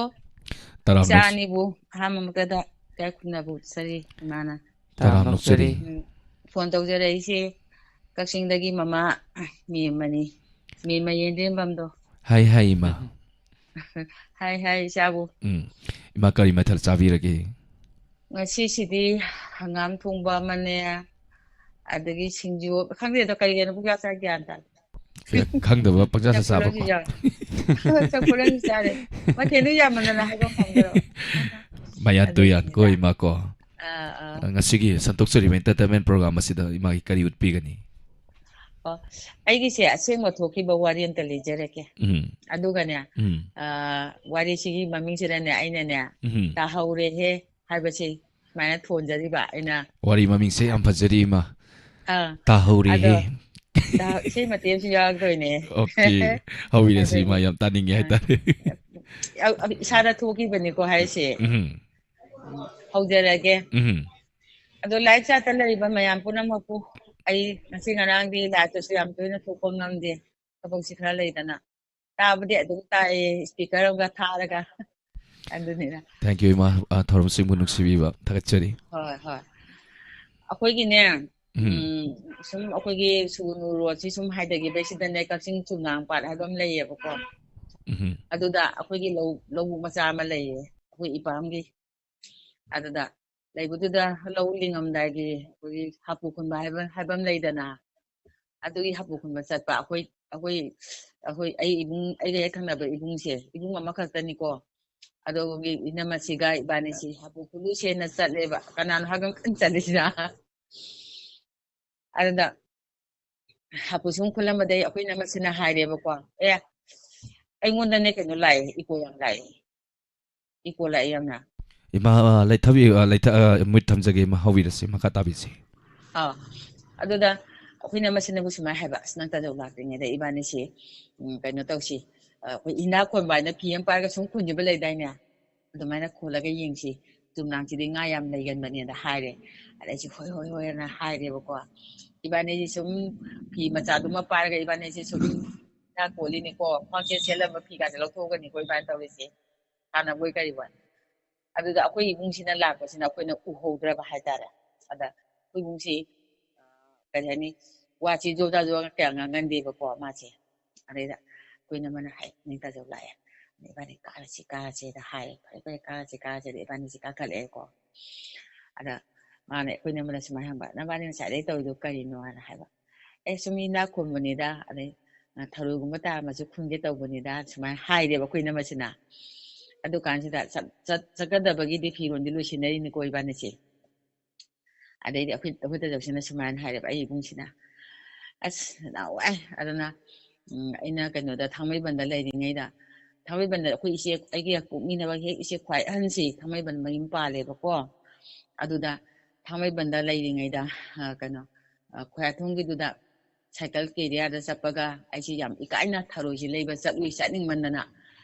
ꯇꯔꯥꯝꯅ ꯏꯆꯥ ꯑꯅꯤꯕꯨ ꯑꯍꯥꯟꯕ ꯃꯛꯇꯗ ꯏꯀꯥꯏ ꯈꯨꯝꯅꯕ ꯎꯠꯆꯔꯤ ꯏꯃꯥꯅ꯫ ꯇꯔꯥꯝ ꯅꯣꯛꯆꯔꯤ꯫ ꯎꯝ, ꯐꯣꯟ ꯇꯧꯖꯔꯛꯏꯁꯦ ꯀꯛꯆꯤꯡꯗꯒꯤ ꯃꯃꯥ ꯃꯦꯝꯃꯅꯤ꯫ ꯃꯦꯝꯃ ꯌꯦꯟꯗꯦꯝꯕꯝꯗꯣ꯫ ꯍꯥꯏ ꯍꯥꯏ ꯏꯃꯥ꯫ ꯍꯥꯏ ꯍꯥꯏ ꯏꯆꯥꯕꯨ꯫ ꯎꯝ꯫ ꯏꯃꯥ ꯀꯔꯤ ꯃꯊꯦꯜ ꯆꯥꯕꯤꯔꯒꯦ? ꯉꯁꯤꯁꯤꯗꯤ ꯍꯪꯒꯥꯝ ꯊꯣꯡꯕ ꯑꯃꯅꯦ, ꯑꯗꯒꯤ ꯁꯤꯡꯖꯨ, ꯈꯪꯗꯦꯗ ꯀꯔꯤ ꯀꯩꯅꯣ ꯄꯨꯡꯆꯥ ꯆꯥ ꯒ꯭ꯌꯥꯟ ꯇꯥꯗꯦ꯫ ꯈꯪꯗꯕ ꯄꯪꯆꯥ ꯆꯥ ꯆꯥꯕꯀꯣ꯫ ꯆꯝꯐꯨꯠ ꯑꯃꯁꯨ ꯆꯥꯔꯦ꯫ ꯃꯊꯦꯜꯗꯣ ꯌꯥꯝꯃꯟꯗꯅ ꯍꯥꯏꯕ ꯈꯪꯗ꯭ꯔꯣ꯫ ꯃꯌꯥꯟ ꯇꯨꯌꯥꯟ ꯀꯣ ꯑꯗꯨꯒꯤꯅꯤꯗ꯫ ꯏꯃꯥꯀꯣ꯫ ꯑꯥ, ꯑꯥ꯫ ꯉꯁꯤꯒꯤ ꯁꯟꯇꯣꯛꯆꯔꯤꯕ entertainment program ꯑꯁꯤꯗ ꯏꯃꯥꯒꯤ ꯀꯔꯤ ꯎꯠꯄꯤꯒꯅꯤ? ꯑꯣ, ꯑꯩꯒꯤꯁꯦ ꯑꯁꯦꯡꯕ ꯊꯣꯛꯈꯤꯕ ꯋꯥꯔꯤ ꯑꯝꯇ ꯂꯤꯖꯔꯛꯀꯦ꯫ ꯎꯝ꯫ ꯑꯗꯨꯒꯅꯦ, ꯎꯝ꯫ ꯑꯥ, ꯋꯥꯔꯤꯁꯤꯒꯤ ꯃꯃꯤꯡꯁꯤꯅꯅꯦ, ꯑꯩꯅꯅꯦ, ꯎꯝ꯫ ꯇꯥꯍꯧꯔꯦꯍꯦ ꯍꯥꯏꯕꯁꯤ ꯁꯨꯃꯥꯏꯅ ꯊꯣꯟꯖꯔꯤꯕ ꯑꯩꯅ꯫ ꯋꯥꯔꯤ ꯃꯃꯤꯡꯁꯦ ꯌꯥꯝ ꯐꯖꯔꯤ ꯏꯃꯥ꯫ ꯑꯥ, ꯇꯥꯍꯧꯔꯦꯍꯦ꯫ ꯑꯗꯣ, ꯏꯁꯩ ꯃꯇꯦꯛ ꯑꯃꯁꯨ ꯌꯥꯎꯔꯛꯇꯣꯏꯅꯦ꯫ Okay, ꯍꯧꯕꯤꯔꯁꯤ, ꯏꯃꯥ, ꯌꯥꯝ ꯇꯥꯅꯤꯡꯉꯦ ꯍꯥꯏꯇꯥꯔꯦ꯫ ꯏꯁꯥꯗ ꯊꯣꯛꯈꯤꯕꯅꯤꯀꯣ ꯍꯥꯏꯁꯦ꯫ ꯎꯝ, ꯍꯧꯖꯔꯒꯦ꯫ ꯎꯝ꯫ ꯑꯗꯣ live chat ꯇ ꯂꯩꯔꯤꯕ ꯃꯌꯥꯝ ꯄꯨꯝꯅꯃꯛꯄꯨ ꯑꯩ ꯉꯁꯤ ꯉꯔꯥꯡꯗꯤ live ꯇꯁꯨ ꯌꯥꯝ ꯇꯣꯏꯅ ꯊꯣꯛꯄ ꯉꯝꯗꯦ, ꯊꯕꯛꯁꯤ ꯈꯔ ꯂꯩꯗꯅ꯫ ꯇꯥꯕꯗꯤ ꯑꯗꯨꯝ ꯇꯥꯏꯌꯦ, speaker ꯑꯃꯒ ꯊꯥꯔꯒ꯫ ꯑꯗꯨꯅꯤꯅ꯫ Thank you, ꯏꯃꯥ, ꯑ, ꯊꯧꯔꯝꯁꯤꯡꯕꯨ ꯅꯨꯡꯁꯤꯕꯤꯕ ꯊꯥꯒꯠꯆꯔꯤ꯫ ꯍꯣꯏ, ꯍꯣꯏ꯫ ꯑꯩꯈꯣꯏꯒꯤꯅꯦ, ꯎꯝ꯫ ꯎꯝ, ꯁꯨꯝ ꯑꯩꯈꯣꯏꯒꯤ ꯁꯨꯒꯨꯅꯨ road ꯁꯤ ꯁꯨꯝ ꯍꯥꯏꯊꯈꯤꯕꯁꯤꯗꯅꯦ, ꯀꯛꯆꯤꯡ ꯆꯨꯝꯅꯥꯡ ꯄꯥꯠ ꯍꯥꯏꯕ ꯑꯃ ꯂꯩꯌꯦꯕꯀꯣ꯫ ꯎꯝ꯫ ꯑꯗꯨꯗ ꯑꯩꯈꯣꯏꯒꯤ ꯂꯧ, ꯂꯧꯕꯨꯛ ꯃꯆꯥ ꯑꯃ ꯂꯩꯌꯦ, ꯑꯩꯈꯣꯏ ꯏꯄꯥꯝꯒꯤ꯫ ꯑꯗꯨꯗ ꯂꯩꯕꯗꯨꯗ ꯂꯧ ꯂꯤꯡꯉꯝꯗꯥꯏꯒꯤ ꯑꯩꯈꯣꯏꯒꯤ ꯍꯥꯄꯨ ꯈꯨꯟꯕ ꯍꯥꯏꯕ, ꯍꯥꯏꯕ ꯑꯃ ꯂꯩꯗꯅ, ꯑꯗꯨꯒꯤ ꯍꯥꯄꯨ ꯈꯨꯟꯕ ꯆꯠꯄ ꯑꯩꯈꯣꯏ, ꯑꯩꯈꯣꯏ, ꯑꯩꯈꯣꯏ, ꯑꯩ ꯏꯕꯨꯡ, ꯑꯩꯒ ꯍꯦꯛ ꯊꯪꯅꯕ ꯏꯕꯨꯡꯁꯦ, ꯏꯕꯨꯡ ꯑꯃꯈꯛꯇꯅꯤꯀꯣ, ꯑꯗꯨꯒꯤ ꯏꯅꯝꯃꯁꯤꯒ ꯏꯕꯥꯅꯤꯁꯤ ꯍꯥꯄꯨ ꯈꯨꯜꯂꯨꯁꯦꯅ ꯆꯠꯂꯦꯕ꯫ ꯀꯅꯥꯅꯣ ꯍꯥꯏꯕ ꯑꯃ ꯆꯠꯂꯤꯁꯤꯅ꯫ ꯑꯗꯨꯗ ꯍꯥꯄꯨ ꯁꯨꯝ ꯈꯨꯜꯂꯝꯕꯗꯩ ꯑꯩꯈꯣꯏ ꯏꯅꯝꯃꯁꯤꯅ ꯍꯥꯏꯔꯦꯕꯀꯣ, "ꯑꯦ, ꯑꯩꯉꯣꯟꯗꯅꯦ ꯀꯩꯅꯣ ꯂꯥꯛꯑꯦ, echo ꯌꯥꯝ ꯂꯥꯛꯑꯦ, echo ꯂꯥꯛꯑꯦ ꯌꯥꯝꯅ"꯫ ꯏꯃꯥ, ꯑ, ꯂꯩꯊꯕꯤ-, ꯑ, ꯂꯩꯊ-, ꯑ, mute ꯊꯝꯖꯒꯦ, ꯏꯃꯥ, ꯍꯧꯕꯤꯔꯁꯤ, ꯃꯈꯥ ꯇꯥꯕꯤꯁꯤ꯫ ꯑꯥ, ꯑꯗꯨꯗ ꯑꯩꯈꯣꯏ ꯏꯅꯝꯃꯁꯤꯅꯕꯨ ꯁꯨꯃꯥꯏꯅ ꯍꯥꯏꯕ, "ꯑꯁ, ꯅꯪ ꯇꯥꯖꯧ ꯂꯥꯛꯇ꯭ꯔꯤꯉꯩꯗ ꯏꯕꯥꯅꯤꯁꯤ, ꯎꯝ, ꯀꯩꯅꯣ ꯇꯧꯁꯤ, ꯑ, ꯑꯩꯈꯣꯏ ꯏꯅꯥꯛ ꯈꯨꯟꯕ ꯍꯥꯏꯅ ꯐꯤ ꯑꯃ ꯄꯥꯏꯔꯒ ꯁꯨꯝ ꯈꯨꯟꯈꯤꯕ ꯂꯩꯗꯥꯏꯅꯦ, ꯑꯗꯨꯃꯥꯏꯅ ꯈꯨꯜꯂꯒ ꯌꯦꯡꯁꯤ, ꯆꯨꯝꯅꯥꯡꯁꯤꯗꯤ ꯉꯥ ꯌꯥꯝ ꯂꯩꯒꯟꯕꯅꯦꯅ" ꯍꯥꯏꯔꯦ꯫ ꯑꯗ ꯑꯩꯁꯦ "ꯍꯣꯏ, ꯍꯣꯏ, ꯍꯣꯏ" ꯑꯅ ꯍꯥꯏꯔꯦꯕꯀꯣ꯫ ꯏꯕꯥꯅꯤꯁꯤ ꯁꯨꯝ ꯐꯤ ꯃꯆꯥꯗꯨꯃ ꯄꯥꯏꯔꯒ ꯏꯕꯥꯅꯤꯁꯤ ꯁꯨꯝ ꯏꯅꯥꯛ ꯈꯨꯜꯂꯤꯅꯤꯀꯣ, ꯈ꯭ꯋꯥꯡꯁꯦ ꯁꯦꯠꯂꯝꯕ ꯐꯤꯒꯥꯁꯦ ꯂꯧꯊꯣꯛꯑꯒꯅꯤꯀꯣ ꯏꯕꯥꯅꯤ ꯇꯧꯔꯤꯁꯦ, ꯁꯥꯟꯅꯕꯣꯏ ꯀꯔꯤꯕꯣꯏ꯫ ꯑꯗꯨꯗ ꯑꯩꯈꯣꯏ ꯏꯕꯨꯡꯁꯤꯅ ꯂꯥꯛꯄꯁꯤꯅ ꯑꯩꯈꯣꯏꯅ ꯎꯍꯧꯗ꯭ꯔꯕ ꯍꯥꯏꯇꯥꯔꯦ꯫ ꯑꯗ ꯑꯩꯈꯣꯏ ꯏꯕꯨꯡꯁꯤ, ꯑ, ꯀꯔꯤ ꯍꯥꯏꯅꯤ, ꯋꯥꯁꯤ ꯖꯣꯖꯥ ꯖꯣꯖꯥ ꯀꯌꯥ ꯉꯥꯡꯒꯟꯗꯦꯕꯀꯣ ꯃꯥꯁꯦ꯫ ꯑꯗꯩꯗ ꯑꯩꯈꯣꯏ ꯏꯅꯝꯃꯅ ꯍꯥꯏ, "ꯅꯦ ꯇꯥꯖꯧ ꯂꯥꯛꯑꯦ, ꯏꯕꯥꯅꯤ ꯀꯥꯔꯁꯤ, ꯀꯥꯔꯁꯤꯗ" ꯍꯥꯏꯔꯦ꯫ "ꯐꯔꯦ, ꯐꯔꯦ, ꯀꯥꯔꯁꯤ, ꯀꯥꯔꯁꯤꯗ" ꯏꯕꯥꯅꯤꯁꯤ ꯀꯥꯈꯠꯂꯛꯑꯦꯀꯣ꯫ ꯑꯗ ꯃꯥꯅ, ꯑꯩꯈꯣꯏ ꯏꯅꯝꯃꯅ ꯁꯨꯃꯥꯏꯅ ꯍꯪꯕ, "ꯅꯕꯥꯅꯤ ꯉꯁꯥꯏꯗꯩ ꯇꯧꯔꯤꯗꯣ ꯀꯔꯤꯅꯣ?" ꯍꯥꯏꯅ ꯍꯥꯏꯕ꯫ "ꯑꯦ, ꯁꯨꯝ ꯏꯅꯥꯛ ꯈꯨꯟꯕꯅꯤꯗ, ꯑꯗꯩ, ꯑ, ꯊꯔꯣꯏꯒꯨꯝꯕ ꯇꯥꯔꯝꯃꯁꯨ ꯈꯨꯟꯒꯦ ꯇꯧꯕꯅꯤꯗ", ꯁꯨꯃꯥꯏꯅ ꯍꯥꯏꯔꯦꯕ ꯑꯩꯈꯣꯏ ꯏꯅꯝꯃꯁꯤꯅ꯫ ꯑꯗꯨꯀꯥꯟꯁꯤꯗ ꯆꯠ-, ꯆꯠ-, ꯆꯠꯀꯗꯕꯒꯤꯗꯤ ꯐꯤꯔꯣꯟꯗꯤ ꯂꯣꯏꯁꯤꯟꯅꯔꯤꯅꯤꯀꯣ ꯏꯕꯥꯅꯤꯁꯦ꯫ ꯑꯗꯩꯗꯤ ꯑꯩꯈꯣꯏ, ꯑꯩꯈꯣꯏ ꯇꯥꯖꯧꯁꯤꯅ ꯁꯨꯃꯥꯏꯅ ꯍꯥꯏꯔꯦꯕ, ꯑꯩ ꯏꯕꯨꯡꯁꯤꯅ, "ꯑꯁ, ꯅꯥꯎ ꯑꯥꯏ", ꯑꯗꯨꯅ, ꯎꯝ, ꯑꯩꯅ ꯀꯩꯅꯣꯗ, ꯊꯥꯡꯃꯩꯕꯟꯗ ꯂꯩꯔꯤꯉꯩꯗ, ꯊꯥꯡꯃꯩꯕꯟꯗ ꯑꯩꯈꯣꯏ ꯏꯆꯦ, ꯑꯩꯒꯤ ꯄꯣꯛꯃꯤꯟꯅꯕ ꯍꯦꯛ ꯏꯆꯦ ꯈ꯭ꯋꯥꯏ ꯑꯍꯟꯁꯤ ꯊꯥꯡꯃꯩꯕꯟ ꯃꯌꯨꯝ ꯄꯥꯜꯂꯦꯕꯀꯣ꯫ ꯑꯗꯨꯗ ꯊꯥꯡꯃꯩꯕꯟꯗ ꯂꯩꯔꯤꯉꯩꯗ, ꯑ, ꯀꯩꯅꯣ, ꯑ, ꯈꯣꯌꯥꯊꯣꯡꯒꯤꯗꯨꯗ ꯁꯥꯏꯀꯜ ꯀꯦꯔꯤꯌꯥꯗ ꯆꯠꯄꯒ ꯑꯩꯁꯦ ꯌꯥꯝ ꯏꯀꯥꯏꯅ ꯊꯔꯣꯏꯁꯤ ꯂꯩꯕ ꯆꯠꯂꯨꯏ, ꯆꯠꯅꯤꯡꯃꯟꯗꯅ꯫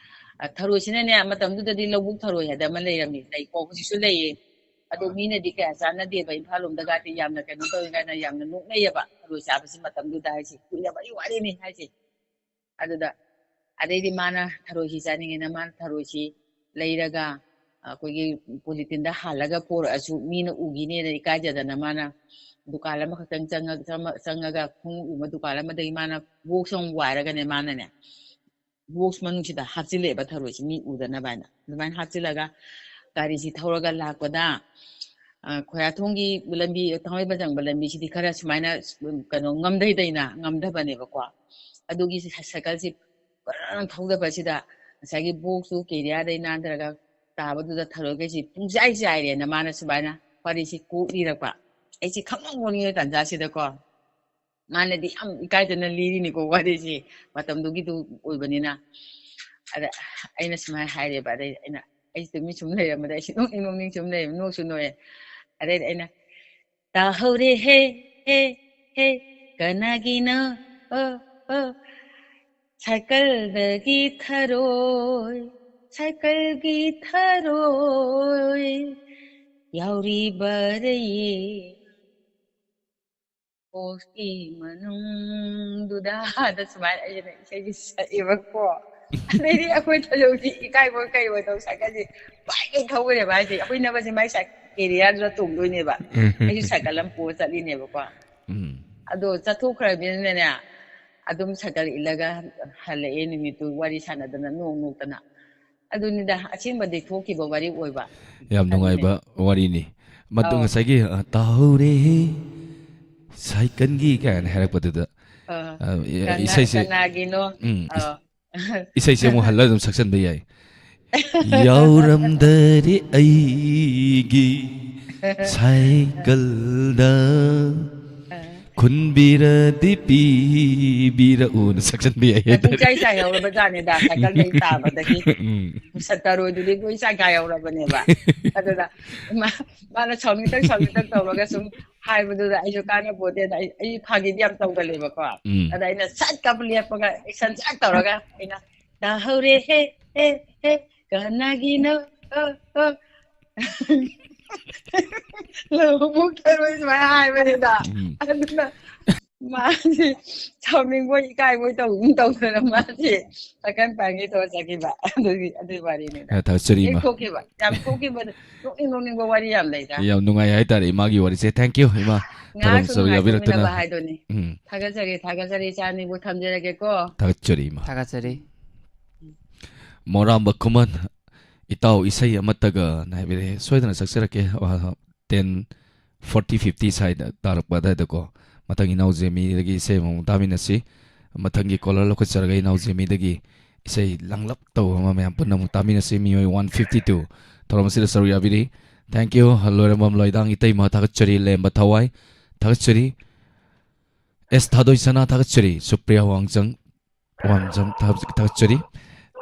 ꯑ, ꯊꯔꯣꯏꯁꯤꯅꯅꯦ, ꯃꯇꯝꯗꯨꯗꯗꯤ ꯂꯧꯕꯨꯛ ꯊꯔꯣꯏ ꯍꯥꯏꯗ ꯑꯃ ꯂꯩꯔꯝꯃꯤ, ꯂꯩꯀꯣ, ꯍꯧꯖꯤꯛꯁꯨ ꯂꯩꯌꯦ꯫ ꯑꯗꯣ ꯃꯤꯅꯗꯤ ꯀꯌꯥ ꯆꯥꯟꯅꯗꯦꯕ, ꯏꯝꯐꯥꯜ ꯂꯣꯝꯗꯒꯗꯤ ꯌꯥꯝꯅ ꯀꯩꯅꯣ ꯇꯧꯋꯤ ꯀꯥꯏꯅ ꯌꯥꯝꯅ ꯅꯣꯛꯅꯩꯌꯦꯕ ꯊꯔꯣꯏ ꯆꯥꯕꯁꯤ ꯃꯇꯝꯗꯨꯗ ꯍꯥꯏꯁꯦ, ꯀꯨꯏꯔꯕꯒꯤ ꯋꯥꯔꯤꯅꯤ ꯍꯥꯏꯁꯦ꯫ ꯑꯗꯨꯗ ꯑꯗꯩꯗꯤ ꯃꯥꯅ ꯊꯔꯣꯏꯁꯤ ꯆꯥꯅꯤꯡꯉꯦꯅ ꯃꯥꯅ ꯊꯔꯣꯏꯁꯤ ꯂꯩꯔꯒ ꯑꯩꯈꯣꯏꯒꯤ ꯄꯣꯂꯤꯊꯤꯟꯗ ꯍꯥꯜꯂꯒ ꯄꯣꯔꯛꯑꯁꯨ ꯃꯤꯅ ꯎꯈꯤꯅꯦꯅ ꯏꯀꯥꯏꯖꯗꯅ ꯃꯥꯅ ꯗꯨꯀꯥꯟ ꯑꯃꯈꯛꯇꯪ ꯆꯪꯉ-, ꯆꯪꯉ-, ꯆꯪꯉꯒ ꯈꯣꯡꯎꯞ ꯌꯣꯟꯕ ꯗꯨꯀꯥꯟ ꯑꯃꯗꯒꯤ ꯃꯥꯅ ꯕꯣꯛꯁ ꯑꯃ ꯋꯥꯏꯔꯒꯅꯦ ꯃꯥꯅꯅꯦ ꯕꯣꯛꯁ ꯃꯅꯨꯡꯁꯤꯗ ꯍꯥꯞꯆꯤꯜꯂꯛꯑꯦꯕ ꯊꯔꯣꯏꯁꯤ ꯃꯤ ꯎꯗꯅꯕ ꯍꯥꯏꯅ꯫ ꯑꯗꯨꯃꯥꯏꯅ ꯍꯥꯞꯆꯤꯜꯂꯒ ꯒꯥꯔꯤꯁꯤ ꯊꯧꯔꯒ ꯂꯥꯛꯄꯗ, ꯑ, ꯈꯣꯏꯔꯥꯊꯣꯡꯒꯤ ꯂꯝꯕꯤ, ꯊꯥꯡꯃꯩꯕꯟ ꯆꯪꯕ ꯂꯝꯕꯤꯁꯤꯗꯤ ꯈꯔ ꯁꯨꯃꯥꯏꯅ, ꯎꯝ, ꯀꯩꯅꯣ, ꯉꯝꯊꯩꯗꯩꯅ, ꯉꯝꯊꯕꯅꯦꯕꯀꯣ꯫ ꯑꯗꯨꯒꯤ ꯁꯥꯏꯀꯜꯁꯤ ꯒ꯭ꯔꯪ ꯊꯧꯗꯕꯁꯤꯗ ꯉꯁꯥꯏꯒꯤ ꯕꯣꯛꯁꯇꯨ ꯀꯦꯔꯤꯌꯥꯗꯩ ꯅꯥꯟꯊꯔꯒ ꯇꯥꯕꯗꯨꯗ ꯊꯔꯣꯏꯈꯩꯁꯤ ꯄꯨꯡꯆꯥꯏ ꯆꯥꯏꯔꯦꯅ ꯃꯥꯅ ꯁꯨꯃꯥꯏꯅ ꯋꯥꯔꯤꯁꯤ ꯀꯣꯛ ꯂꯤꯔꯛꯄ꯫ ꯑꯩꯁꯤ ꯈꯪꯉꯧ ꯉꯧꯅꯤꯡꯉꯦ ꯇꯥꯟꯖꯥꯁꯤꯗꯀꯣ꯫ ꯃꯥꯅꯗꯤ ꯌꯥꯝ ꯏꯀꯥꯏꯗꯅ ꯂꯤꯔꯤꯅꯤꯀꯣ ꯋꯥꯔꯤꯁꯤ, ꯃꯇꯝꯗꯨꯒꯤꯗꯨ ꯑꯣꯏꯕꯅꯤꯅ꯫ ꯑꯗ ꯑꯩꯅ ꯁꯨꯃꯥꯏꯅ ꯍꯥꯏꯔꯦꯕ, ꯑꯗꯩ ꯑꯩꯅ, ꯑꯩꯁꯦ ꯇꯨꯃꯤꯟ ꯁꯨꯝ ꯂꯩꯔꯝꯕꯗ ꯑꯩꯁꯦ ꯅꯣꯛꯅꯤꯡ ꯅꯣꯛꯅꯤꯡ ꯁꯨꯝ ꯂꯩꯔꯝ, ꯅꯣꯛꯁꯨ ꯅꯣꯛꯑꯦ꯫ ꯑꯗꯩꯗꯤ ꯑꯩꯅ, "ꯇꯥꯍꯧꯔꯦ ꯍꯦ, ꯍꯦ, ꯍꯦ, ꯀꯅꯥꯒꯤꯅꯣ, ꯑꯣ, ꯑꯣ, ꯁꯥꯏꯀꯜꯗꯒꯤ ꯊꯔꯣꯏ, ꯁꯥꯏꯀꯜꯒꯤ ꯊꯔꯣꯏ, ꯌꯥꯎꯔꯤꯕꯔꯌꯦ ꯕꯣꯛꯁꯀꯤ ꯃꯅꯨꯡꯗꯨꯗ"꯫ ꯑꯗ ꯁꯨꯃꯥꯏꯅ ꯑꯩꯅ ꯏꯁꯩꯁꯦ ꯁꯛꯑꯦꯕꯀꯣ꯫ ꯑꯗꯩꯗꯤ ꯑꯩꯈꯣꯏ ꯊꯣꯏꯗꯧꯁꯤ ꯏꯀꯥꯏꯕꯣꯏ ꯀꯩꯕꯣꯏ ꯇꯧ ꯁꯥꯏꯀꯜꯁꯦ ꯄꯥꯏꯒꯩ ꯊꯧꯈ꯭ꯔꯦꯕ ꯍꯥꯏꯁꯦ꯫ ꯑꯩꯈꯣꯏ ꯅꯕꯁꯦ ꯃꯥꯏ ꯁꯥꯏ-, ꯑꯦꯔꯤꯌꯥꯗꯨꯗ ꯇꯣꯡꯗꯣꯏꯅꯦꯕ꯫ ꯎꯝ꯫ ꯑꯩꯁꯨ ꯁꯥꯏꯀꯜ ꯑꯃ ꯄꯨꯔ ꯆꯠꯂꯤꯅꯦꯕꯀꯣ꯫ ꯎꯝ꯫ ꯑꯗꯣ ꯆꯠꯊꯣꯛꯈ꯭ꯔꯕꯅꯤꯅꯅꯦ, ꯑꯗꯨꯝ ꯁꯥꯏꯀꯜ ꯏꯜꯂꯒ ꯍꯜꯂꯛꯑꯦ ꯅꯨꯃꯤꯠꯇꯨ ꯋꯥꯔꯤ ꯁꯥꯟꯅꯗꯅ ꯅꯣꯛ ꯅꯣꯛꯇꯅ꯫ ꯑꯗꯨꯅꯤꯗ ꯑꯁꯦꯡꯕꯗꯤ ꯊꯣꯛꯈꯤꯕ ꯋꯥꯔꯤ ꯑꯣꯏꯕ꯫ ꯌꯥꯝ ꯑꯗꯨꯅꯦ꯫ ꯅꯨꯡꯉꯥꯏꯕ ꯋꯥꯔꯤꯅꯤ꯫ ꯃꯗꯨ ꯑꯧ꯫ ꯉꯁꯥꯏꯒꯤ, ꯑ, "ꯇꯥꯍꯧꯔꯦ ꯁꯥꯏꯀꯜꯒꯤ" ꯀꯥꯏꯅ ꯍꯥꯏꯔꯛꯄꯗꯨꯗ, ꯑ, ꯑ, ꯏ-, ꯀꯅꯥ-, ꯏꯁꯩꯁꯦ, ꯀꯅꯥꯒꯤꯅꯣ? ꯎꯝ, ꯏꯁ-, ꯑꯧ꯫ ꯏꯁꯩꯁꯦ ꯑꯃꯨꯛ ꯍꯜꯂ ꯑꯗꯨꯝ ꯁꯛꯆꯟꯕ ꯌꯥꯏ꯫ "ꯌꯥꯎꯔꯝꯗꯔꯦ ꯑꯩꯒꯤ ꯁꯥꯏꯀꯜꯗ ꯑ꯫ ꯍꯨꯟꯕꯤꯔꯗꯤ ꯄꯤꯕꯤꯔꯛꯎꯅ ꯁꯛꯆꯟꯕ ꯌꯥꯏ ꯍꯥꯏꯇꯥꯔꯦ꯫ ꯄꯨꯡꯆꯥꯏ ꯆꯥꯏꯍꯧꯔꯕꯖꯥꯠꯅꯤꯗ, ꯁꯥꯏꯀꯜ ꯃꯩ ꯇꯥꯕꯗꯒꯤ꯫ ꯎꯝ꯫ ꯁꯇꯔꯣꯏꯗꯨꯗꯤ ꯂꯣꯏ ꯆꯥꯏꯈꯥꯏꯍꯧꯔꯕꯅꯦꯕ꯫ ꯑꯗꯨꯗ ꯃꯥ-, ꯃꯥꯅ ꯁꯥꯎꯅꯤꯡꯇꯛ ꯁꯥꯎꯅꯤꯡꯇꯛ ꯇꯧꯔꯒ ꯁꯨꯝ ꯍꯥꯏꯕꯗꯨꯗ ꯑꯩꯁꯨ ꯀꯥꯟꯅꯄꯣꯠꯇꯦꯅ ꯑꯩ, ꯑꯩ ꯐꯥꯒꯤꯗꯤ ꯌꯥꯝ ꯇꯧꯒꯜꯂꯦꯕꯀꯣ꯫ ꯎꯝ꯫ ꯑꯗ ꯑꯩꯅ ꯁꯠ ꯀꯞ ꯂꯦꯞꯄꯒ, ꯑꯦꯛꯁꯟ ꯁꯠ ꯇꯧꯔꯒ ꯑꯩꯅ, "ꯇꯥꯍꯧꯔꯦ ꯍꯦ, ꯍꯦ, ꯍꯦ, ꯀꯅꯥꯒꯤꯅꯣ, ꯑꯣ, ꯑꯣ?" ꯂꯧꯕꯨꯛ ꯊꯔꯣꯏ ꯁꯨꯃꯥꯏꯅ ꯍꯥꯏꯕꯅꯤꯗ꯫ ꯎꯝ꯫ ꯑꯗꯨꯅ ꯃꯥꯁꯦ ꯁꯥꯎꯅꯤꯡꯕꯣꯏ ꯏꯀꯥꯏꯕꯣꯏ ꯇꯧꯒꯨꯝ ꯇꯧꯗꯅ ꯃꯥꯁꯦ ꯁꯥꯏꯀꯜ ꯄꯥꯏꯒꯦ ꯇꯧꯔ ꯆꯠꯈꯤꯕ꯫ ꯑꯗꯨꯒꯤ, ꯑꯗꯨꯒꯤ ꯋꯥꯔꯤꯅꯤꯗ꯫ ꯑ, ꯊꯥꯒꯠꯆꯔꯤ, ꯍꯦꯛ ꯏꯃꯥ꯫ ꯊꯣꯛꯈꯤꯕ, ꯌꯥꯝ ꯊꯣꯛꯈꯤꯕ, ꯅꯣꯛꯅꯤꯡ ꯅꯣꯛꯅꯤꯡꯕ ꯋꯥꯔꯤ ꯌꯥꯝ ꯂꯩꯗ꯫ ꯌꯥꯝ ꯅꯨꯡꯉꯥꯏ ꯍꯥꯏꯇꯥꯔꯦ ꯏꯃꯥꯒꯤ ꯋꯥꯔꯤꯁꯦ꯫ Thank you, ꯏꯃꯥ꯫ ꯊꯧꯔꯝ ꯉꯥꯏꯍꯥꯛ ꯁꯨꯝ ꯁꯔꯨꯛ ꯌꯥꯕꯤꯔꯛꯇꯨꯅ꯫ ꯉꯥꯏꯊꯣꯛꯃꯤꯟꯅꯕ ꯍꯥꯏꯗꯨꯅꯤ꯫ ꯎꯝ꯫ ꯊꯥꯒꯠꯆꯔꯤ, ꯊꯥꯒꯠꯆꯔꯤ, ꯏꯆꯥ ꯑꯅꯤꯕꯨ ꯊꯝꯖꯔꯒꯦꯀꯣ꯫ ꯊꯥꯒꯠꯆꯔꯤ, ꯏꯃꯥ꯫ ꯊꯥꯒꯠꯆꯔꯤ꯫ ꯃꯣꯔꯥꯝꯕ ꯈꯨꯃꯟ, ꯏꯇꯥꯎ ꯏꯁꯩ ꯑꯃꯠꯇꯒꯅ ꯍꯥꯏꯕꯤꯔꯛꯑꯦ꯫ ꯁꯣꯏꯗꯅ ꯁꯛꯆꯔꯛꯀꯦ꯫ ꯑ, ten forty, fifty ꯁ꯭ꯋꯥꯏꯗ ꯇꯥꯔꯛꯄ ꯑꯗꯨꯋꯥꯏꯗꯀꯣ꯫ ꯃꯊꯪ ꯏꯅꯥꯎ ꯖꯦꯃꯤꯗꯒꯤ ꯏꯁꯩ ꯑꯃꯃꯨꯛ ꯇꯥꯃꯤꯟꯅꯁꯤ꯫ ꯃꯊꯪꯒꯤ caller ꯂꯧꯈꯠꯆꯔꯒ ꯏꯅꯥꯎ ꯖꯦꯃꯤꯗꯒꯤ ꯏꯁꯩ ꯂꯪꯂꯞ ꯇꯧꯕ ꯑꯃ ꯃꯌꯥꯝ ꯄꯨꯟꯅ ꯑꯃꯨꯛ ꯇꯥꯃꯤꯟꯅꯁꯤ꯫ ꯃꯤꯑꯣꯏ one fifty two ꯊꯧꯔꯝ ꯑꯁꯤꯗ ꯁꯔꯨꯛ ꯌꯥꯕꯤꯔꯤ꯫ Thank you꯫ ꯂꯣꯏꯔꯝꯕꯝ ꯂꯣꯏꯗꯥꯡ ꯏꯇꯩꯃ ꯊꯥꯒꯠꯆꯔꯤ꯫ ꯂꯦꯝꯕ ꯊꯋꯥꯏ ꯊꯥꯒꯠꯆꯔꯤ꯫ ꯑꯦꯁ ꯊꯥꯗꯣꯏ ꯁꯅꯥ ꯊꯥꯒꯠꯆꯔꯤ꯫ ꯁꯨꯄ꯭ꯔꯤꯌꯥ ꯋꯥꯡꯖꯪ, ꯋꯥꯡꯖꯝ ꯊꯥ-, ꯊꯥꯒꯠꯆꯔꯤ꯫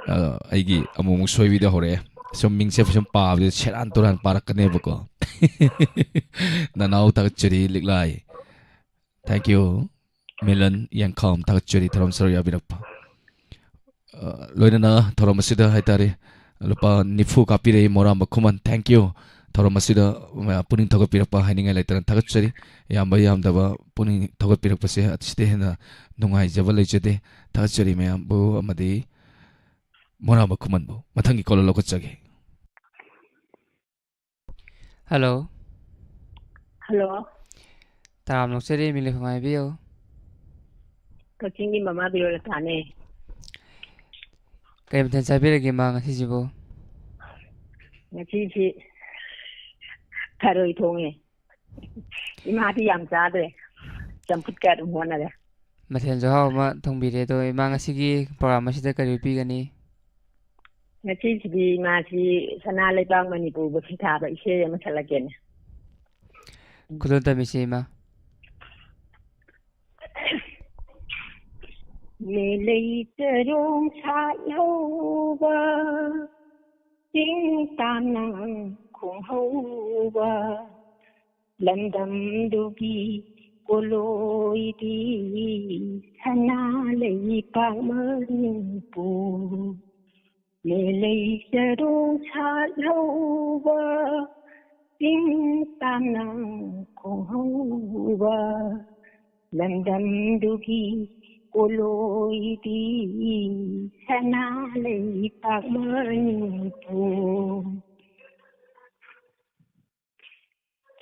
ꯑ, ꯑꯩꯒꯤ ꯑꯃꯨꯛ ꯑꯃꯨꯛ ꯁꯣꯏꯕꯤꯗ ꯍꯧꯔꯛꯑꯦ꯫ ꯁꯨꯝ ꯃꯤꯡꯁꯦ ꯁꯨꯝ ꯄꯥꯕꯗ ꯁꯦꯔꯥꯟ ꯇꯨꯔꯥꯟ ꯄꯥꯔꯛꯀꯅꯦꯕꯀꯣ꯫ ꯅꯅꯥꯎ ꯊꯥꯒꯠꯆꯔꯤ꯫ ꯂꯤꯛꯂꯥꯏ, thank you꯫ ꯃꯤꯂꯟ ꯌꯦꯡꯈꯥꯝ ꯊꯥꯒꯠꯆꯔꯤ ꯊꯧꯔꯝ ꯁꯔꯨꯛ ꯌꯥꯕꯤꯔꯛꯄ꯫ ꯑ, ꯂꯣꯏꯅꯅ ꯊꯧꯔꯝ ꯑꯁꯤꯗ ꯍꯥꯏꯇꯥꯔꯦ ꯂꯨꯄꯥ ꯅꯤꯐꯨ ꯀꯥꯞꯄꯤꯔꯛꯏ ꯃꯣꯔꯥꯝꯕ ꯈꯨꯃꯟ, thank you꯫ ꯊꯧꯔꯝ ꯑꯁꯤꯗ ꯃꯌꯥꯝ ꯄꯨꯛꯅꯤꯡ ꯊꯧꯒꯠꯄꯤꯔꯛꯄ ꯍꯥꯏꯅꯤꯡꯉꯥꯏ ꯂꯩꯇꯅ ꯊꯥꯒꯠꯆꯔꯤ꯫ ꯌꯥꯝꯕ ꯌꯥꯝꯗꯕ ꯄꯨꯛꯅꯤꯡ ꯊꯧꯒꯠꯄꯤꯔꯛꯄꯁꯦ ꯑꯁꯤꯗ ꯍꯦꯟꯅ ꯅꯨꯡꯉꯥꯏꯖꯕ ꯂꯩꯖꯗꯦ꯫ ꯊꯥꯒꯠꯆꯔꯤ ꯃꯌꯥꯝꯕꯨ ꯑꯃꯗꯤ ꯃꯣꯔꯥꯝꯕ ꯈꯨꯃꯟꯕꯨ꯫ ꯃꯊꯪꯒꯤ caller ꯂꯧꯈꯠꯆꯒꯦ꯫ ꯍꯜꯂꯣ꯫ ꯍꯜꯂꯣ꯫ ꯇꯔꯥꯝꯅ ꯑꯣꯛꯆꯔꯤ, ꯃꯤꯡ ꯂꯩꯐꯝ ꯍꯥꯏꯕꯤꯌꯨ꯫ ꯀꯛꯆꯤꯡꯒꯤ ꯃꯃꯥ ꯕꯤꯔꯣꯂꯇꯥꯅꯦ꯫ ꯀꯔꯤ ꯃꯊꯦꯜ ꯆꯥꯕꯤꯔꯒꯦ ꯏꯃꯥ ꯉꯁꯤꯁꯤꯕꯨ? ꯉꯁꯤꯁꯤ ꯊꯔꯣꯏ ꯊꯣꯡꯉꯦ꯫ ꯏꯃꯥꯗꯤ ꯌꯥꯝ ꯆꯥꯗ꯭ꯔꯦ꯫ ꯆꯝꯐꯨꯠꯀ ꯑꯗꯨꯝ ꯍꯣꯠꯅꯔꯦ꯫ ꯃꯊꯦꯜꯁꯨ ꯑꯍꯥꯎꯕ ꯑꯃ ꯊꯣꯡꯕꯤꯔꯦ꯫ ꯑꯗꯣ ꯏꯃꯥ ꯉꯁꯤꯒꯤ program ꯑꯁꯤꯗ ꯀꯔꯤ ꯎꯠꯄꯤꯒꯅꯤ? ꯉꯁꯤꯁꯤꯗꯤ ꯏꯃꯥꯁꯤ ꯁꯅꯥ ꯂꯩꯕꯥꯛ ꯃꯅꯤꯄꯨꯔꯕꯨ ꯁꯤꯊꯥꯕ ꯏꯁꯩ ꯑꯃ ꯁꯛꯂꯛꯀꯦꯅꯦ꯫ ꯈꯨꯗꯣꯜ ꯇꯝꯕꯤꯁꯤ ꯏꯃꯥ꯫ ꯃꯦꯂꯩ ꯆꯔꯣꯡ ꯁꯥꯠꯍꯧꯕ, ꯆꯤꯡ ꯇꯥꯝꯅ ꯈꯣꯡꯍꯧꯕ, ꯂꯝꯗꯝꯗꯨꯒꯤ ꯀꯣꯂꯣꯏꯗꯤ ꯁꯅꯥ ꯂꯩꯄꯥꯛ ꯃꯅꯤꯄꯨꯔ꯫ ꯃꯦꯂꯩ ꯆꯔꯣꯡ ꯁꯥꯠꯍꯧꯕ, ꯆꯤꯡ ꯇꯥꯝꯅ ꯈꯣꯡꯍꯧꯕ, ꯂꯝꯗꯝꯗꯨꯒꯤ ꯀꯣꯂꯣꯏꯗꯤ ꯁꯅꯥ ꯂꯩꯄꯥꯛ ꯃꯅꯤꯄꯨꯔ꯫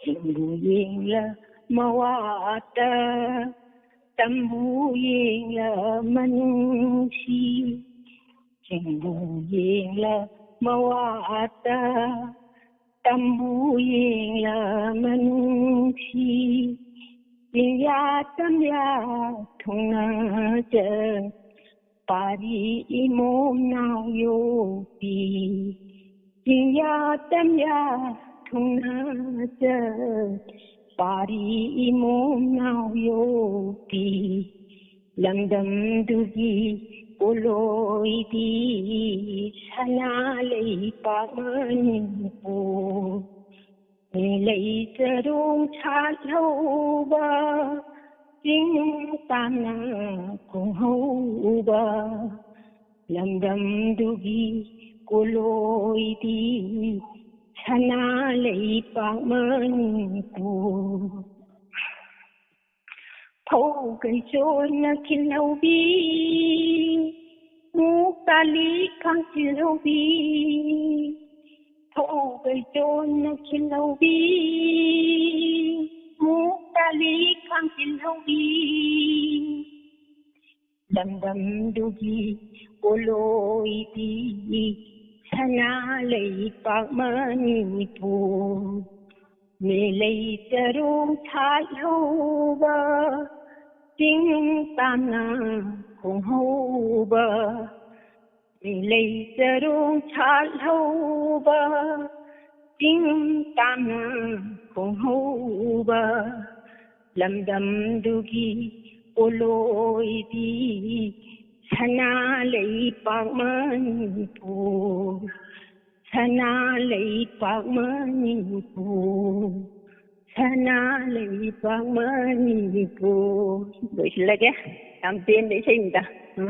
ꯆꯤꯡꯕꯨ ꯌꯦꯡꯂ ꯃꯋꯥꯇ, ꯇꯝꯕꯨ ꯌꯦꯡꯂ ꯃꯅꯨꯡꯁꯤ꯫ ꯆꯤꯡꯕꯨ ꯌꯦꯡꯂ ꯃꯋꯥꯇ, ꯇꯝꯕꯨ ꯌꯦꯡꯂ ꯃꯅꯨꯡꯁꯤ꯫ ꯆꯤꯡꯌꯥ ꯇꯝꯌꯥ ꯊꯨꯡꯅꯖ, ꯄꯥꯔꯤ ꯏꯃꯣꯝ ꯅꯥꯎ ꯌꯣꯛꯄꯤ꯫ ꯆꯤꯡꯌꯥ ꯇꯝꯌꯥ ꯊꯨꯡꯅꯖ, ꯄꯥꯔꯤ ꯏꯃꯣꯝ ꯅꯥꯎ ꯌꯣꯛꯄꯤ꯫ ꯂꯝꯗꯝꯗꯨꯒꯤ ꯀꯣꯂꯣꯏꯗꯤ ꯁꯅꯥ ꯂꯩꯄꯥꯛ ꯃꯅꯤꯄꯨꯔ꯫ ꯃꯦꯂꯩ ꯆꯔꯣꯡ ꯁꯥꯠꯍꯧꯕ, ꯆꯤꯡ ꯇꯥꯝꯅ ꯈꯣꯡꯍꯧꯕ, ꯂꯝꯗꯝꯗꯨꯒꯤ ꯀꯣꯂꯣꯏꯗꯤ ꯁꯅꯥ ꯂꯩꯄꯥꯛ ꯃꯅꯤꯄꯨꯔ꯫ ꯐꯧ ꯀꯩꯆꯣꯟꯅ ꯈꯤꯜꯍꯧꯕꯤ, ꯃꯨꯛ ꯇꯥꯂꯤ ꯈꯥꯡꯆꯤꯜꯍꯧꯕꯤ꯫ ꯐꯧ ꯀꯩꯆꯣꯟꯅ ꯈꯤꯜꯍꯧꯕꯤ, ꯃꯨꯛ ꯇꯥꯂꯤ ꯈꯥꯡꯆꯤꯜꯍꯧꯕꯤ꯫ ꯂꯝꯗꯝꯗꯨꯒꯤ ꯀꯣꯂꯣꯏꯗꯤ ꯁꯅꯥ ꯂꯩꯄꯥꯛ ꯃꯅꯤꯄꯨꯔ꯫ ꯃꯦꯂꯩ ꯆꯔꯣꯡ ꯁꯥꯠꯍꯧꯕ, ꯆꯤꯡ ꯇꯥꯝꯅ ꯈꯣꯡꯍꯧꯕ꯫ ꯃꯦꯂꯩ ꯆꯔꯣꯡ ꯁꯥꯠꯍꯧꯕ, ꯆꯤꯡ ꯇꯥꯝꯅ ꯈꯣꯡꯍꯧꯕ꯫ ꯂꯝꯗꯝꯗꯨꯒꯤ ꯄꯣꯂꯣꯏꯗꯤ ꯁꯅꯥ ꯂꯩꯄꯥꯛ ꯃꯅꯤꯄꯨꯔ, ꯁꯅꯥ ꯂꯩꯄꯥꯛ ꯃꯅꯤꯄꯨꯔ, ꯁꯅꯥ ꯂꯩꯄꯥꯛ ꯃꯅꯤꯄꯨꯔ꯫ ꯂꯣꯏꯁꯤꯜꯂꯒꯦ꯫ ꯌꯥꯝ ꯄꯦꯟꯕ ꯏꯁꯩꯅꯤꯗ꯫ ꯎꯝ꯫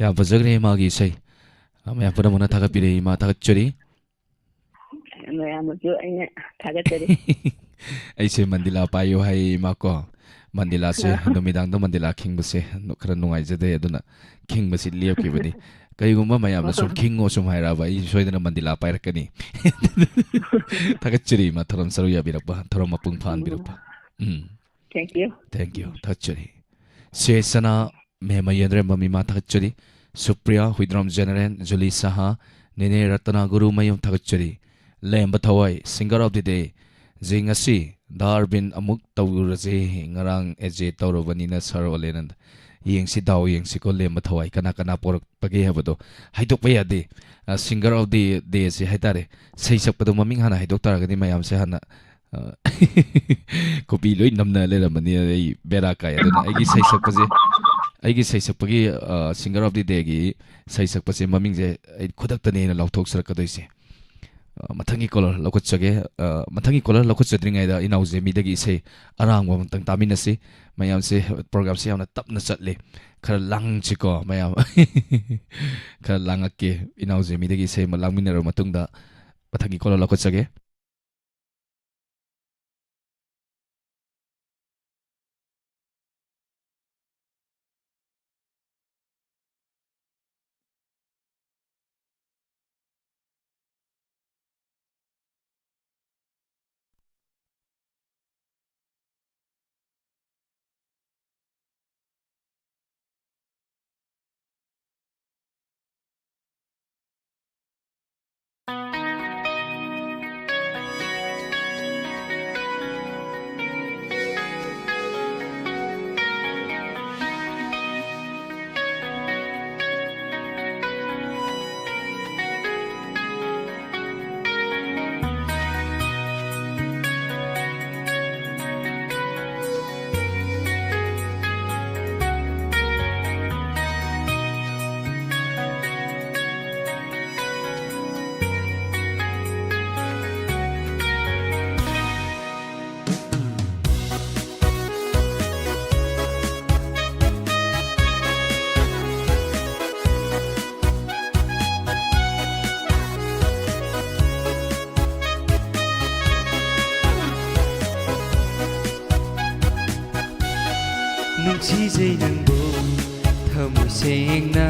ꯌꯥꯝ ꯐꯖꯈ꯭ꯔꯦ ꯃꯥꯒꯤ ꯏꯁꯩ꯫ ꯃꯌꯥꯝ ꯄꯨꯝꯅꯃꯛꯅ ꯊꯥꯒꯠꯄꯤꯔꯛꯏ, ꯏꯃꯥ, ꯊꯥꯒꯠꯆꯔꯤ꯫ ꯃꯌꯥꯝꯕꯨꯁꯨ ꯑꯩꯅ ꯊꯥꯒꯠꯆꯔꯤ꯫ ꯑꯩꯁꯦ ꯃꯟꯗꯤꯂꯥ ꯄꯥꯏꯌꯨ ꯍꯥꯏ, ꯏꯃꯥ ꯀꯣ꯫ ꯃꯟꯗꯤꯂꯥꯁꯦ ꯑꯥ꯫ ꯅꯨꯃꯤꯗꯥꯡꯗ ꯃꯟꯗꯤꯂꯥ ꯈꯤꯡꯕꯁꯦ ꯈꯔ ꯅꯨꯡꯉꯥꯏꯖꯗꯦ, ꯑꯗꯨꯅ ꯈꯤꯡꯕꯁꯤ ꯂꯦꯞꯈꯤꯕꯅꯤ꯫ ꯀꯩꯒꯨꯝꯕ ꯃꯌꯥꯝꯅ ꯁꯨꯝ ꯈꯤꯡꯉꯣ ꯁꯨꯝ ꯍꯥꯏꯔꯛꯑꯕ, ꯑꯩ ꯁꯣꯏꯗꯅ ꯃꯟꯗꯤꯂꯥ ꯄꯥꯏꯔꯛꯀꯅꯤ꯫ ꯊꯥꯒꯠꯆꯔꯤ, ꯏꯃꯥ, ꯊꯧꯔꯝ ꯁꯔꯨꯛ ꯌꯥꯕꯤꯔꯛꯄ, ꯊꯧꯔꯝ ꯃꯄꯨꯡ ꯐꯥꯍꯟꯕꯤꯔꯛꯄ꯫ ꯎꯝ꯫ Thank you꯫ Thank you꯫ ꯊꯥꯒꯠꯆꯔꯤ꯫ ꯁꯦ ꯁꯅꯥ, ꯃꯦꯝ ꯃꯌꯦꯟꯗ꯭ꯔꯦꯝꯕꯝ, ꯏꯃꯥ, ꯊꯥꯒꯠꯆꯔꯤ꯫ ꯁꯨꯄ꯭ꯔꯤꯌꯥ, ꯍꯨꯏꯗ꯭ꯔꯣꯝ ꯖꯦꯅꯦꯔꯦꯜ, ꯖꯨꯂꯤ ꯁꯍꯥ, ꯅꯦꯅꯦ ꯔꯇꯅꯥ ꯒꯨꯔꯨꯃꯌꯨꯝ, ꯊꯥꯒꯠꯆꯔꯤ꯫ ꯂꯦꯝꯕ ꯊꯋꯥꯏ, singer of the day꯫ G, ꯉꯁꯤ ꯗꯥ ꯑꯔꯕꯤꯟ ꯑꯃꯨꯛ ꯇꯧꯔꯨꯔꯁꯦ, ꯉꯔꯥꯡ ꯑꯦꯖꯦ ꯇꯧꯔꯕꯅꯤꯅ ꯁꯥꯔ ꯑꯣꯂꯦꯅꯟꯗ꯫ ꯌꯦꯡꯁꯤ, ꯗꯥꯎ ꯌꯦꯡꯁꯤꯀꯣ, ꯂꯦꯝꯕ ꯊꯋꯥꯏ ꯀꯅꯥ ꯀꯅꯥ ꯄꯣꯔꯛꯄꯒꯦ ꯍꯥꯏꯕꯗꯣ ꯍꯥꯏꯗꯣꯛꯄ ꯌꯥꯗꯦ꯫ ꯑ, singer of the day ꯁꯤ ꯍꯥꯏꯇꯥꯔꯦ, ꯁꯩꯁꯛꯄꯗꯣ ꯃꯃꯤꯡ ꯍꯥꯟꯅ ꯍꯥꯏꯗꯣꯛ ꯇꯥꯔꯒꯗꯤ ꯃꯌꯥꯝꯁꯦ ꯍꯥꯟꯅ, ꯑ, ꯀꯣꯄꯤ ꯂꯣꯏ ꯅꯝꯅ ꯂꯩꯔꯝꯃꯅꯤ꯫ ꯑꯩ ꯕꯦꯔꯥ ꯀꯥꯏ꯫ ꯑꯗꯨꯅ ꯑꯩꯒꯤ ꯁꯩꯁꯛꯄꯁꯦ, ꯑꯩꯒꯤ ꯁꯩꯁꯛꯄꯒꯤ, ꯑ, singer of the dayꯒꯤ ꯁꯩꯁꯛꯄꯁꯦ ꯃꯃꯤꯡꯁꯦ ꯑꯩ ꯈꯨꯗꯛꯇꯅꯦ ꯑꯩꯅ ꯂꯥꯎꯊꯣꯛꯆꯔꯛꯀꯗꯣꯏꯁꯦ꯫ ꯑ, ꯃꯊꯪꯒꯤ caller ꯂꯧꯈꯠꯆꯒꯦ꯫ ꯑ, ꯃꯊꯪꯒꯤ caller ꯂꯧꯈꯠꯆꯗ꯭ꯔꯤꯉꯩꯗ ꯏꯅꯥꯎ ꯖꯦꯃꯤꯗꯒꯤ ꯏꯁꯩ ꯑꯔꯥꯡꯕ ꯑꯃꯇꯪ ꯇꯥꯃꯤꯟꯅꯁꯤ꯫ ꯃꯌꯥꯝꯁꯦ programꯁꯦ ꯌꯥꯝꯅ ꯇꯞꯅ ꯆꯠꯂꯤ꯫ ꯈꯔ ꯂꯥꯡꯁꯤꯀꯣ ꯃꯌꯥꯝ꯫ ꯈꯔ ꯂꯥꯡꯉꯛꯀꯦ꯫ ꯏꯅꯥꯎ ꯖꯦꯃꯤꯗꯒꯤ ꯏꯁꯩ ꯑꯃ ꯂꯥꯡꯃꯤꯟꯅꯔꯕ ꯃꯇꯨꯡꯗ ꯃꯊꯪꯒꯤ caller ꯂꯧꯈꯠꯆꯒꯦ꯫ ꯅꯨꯡꯁꯤꯖꯩ ꯅꯪꯕꯨ ꯊꯃꯣꯏ ꯁꯦꯡꯅ꯫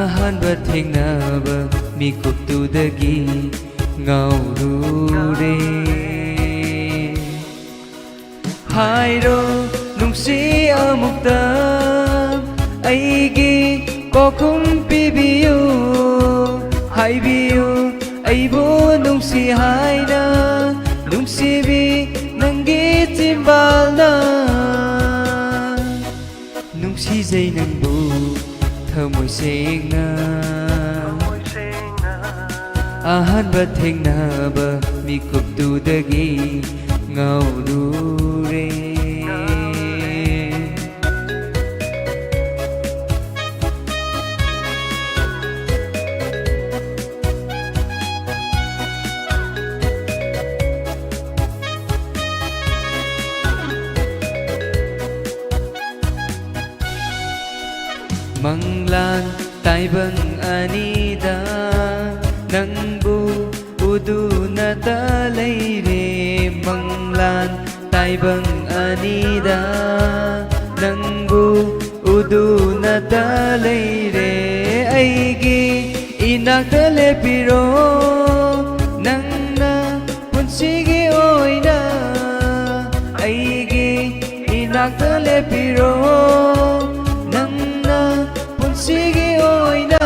ꯑꯍꯥꯟꯕ ꯊꯦꯡꯅꯕ ꯃꯤꯀꯨꯞꯇꯨꯗꯒꯤ ꯉꯥꯎꯔꯨꯔꯦ꯫ ꯍꯥꯏꯔꯣ ꯅꯨꯡꯁꯤ ꯑꯃꯨꯛꯇ ꯑꯩꯒꯤ ꯄꯥꯎꯈꯨꯝ ꯄꯤꯕꯤꯌꯨ꯫ ꯍꯥꯏꯕꯤꯌꯨ ꯑꯩꯕꯨ ꯅꯨꯡꯁꯤ ꯍꯥꯏꯅ, ꯅꯨꯡꯁꯤꯕꯤ ꯅꯪꯒꯤ ꯆꯤꯝꯕꯥꯜꯅ꯫ ꯅꯨꯡꯁꯤꯖꯩ ꯅꯪꯕꯨ ꯊꯃꯣꯏ ꯁꯦꯡꯅ꯫ ꯑꯍꯥꯟꯕ ꯊꯦꯡꯅꯕ ꯃꯤꯀꯨꯞꯇꯨꯗꯒꯤ ꯉꯥꯎꯔꯨꯔꯦ꯫ ꯃꯪꯂꯥꯟ ꯇꯥꯏꯕꯪ ꯑꯅꯤꯗ ꯅꯪꯕꯨ ꯎꯗꯨꯅꯇ ꯂꯩꯔꯦ꯫ ꯃꯪꯂꯥꯟ ꯇꯥꯏꯕꯪ ꯑꯅꯤꯗ ꯅꯪꯕꯨ ꯎꯗꯨꯅꯇ ꯂꯩꯔꯦ꯫ ꯑꯩꯒꯤ ꯏꯅꯥꯛꯇ ꯂꯦꯞꯄꯤꯔꯣ ꯅꯪꯅ ꯄꯨꯟꯁꯤꯒꯤ ꯑꯣꯏꯅ꯫ ꯑꯩꯒꯤ ꯏꯅꯥꯛꯇ ꯂꯦꯞꯄꯤꯔꯣ ꯅꯪꯅ ꯄꯨꯟꯁꯤꯒꯤ ꯑꯣꯏꯅ꯫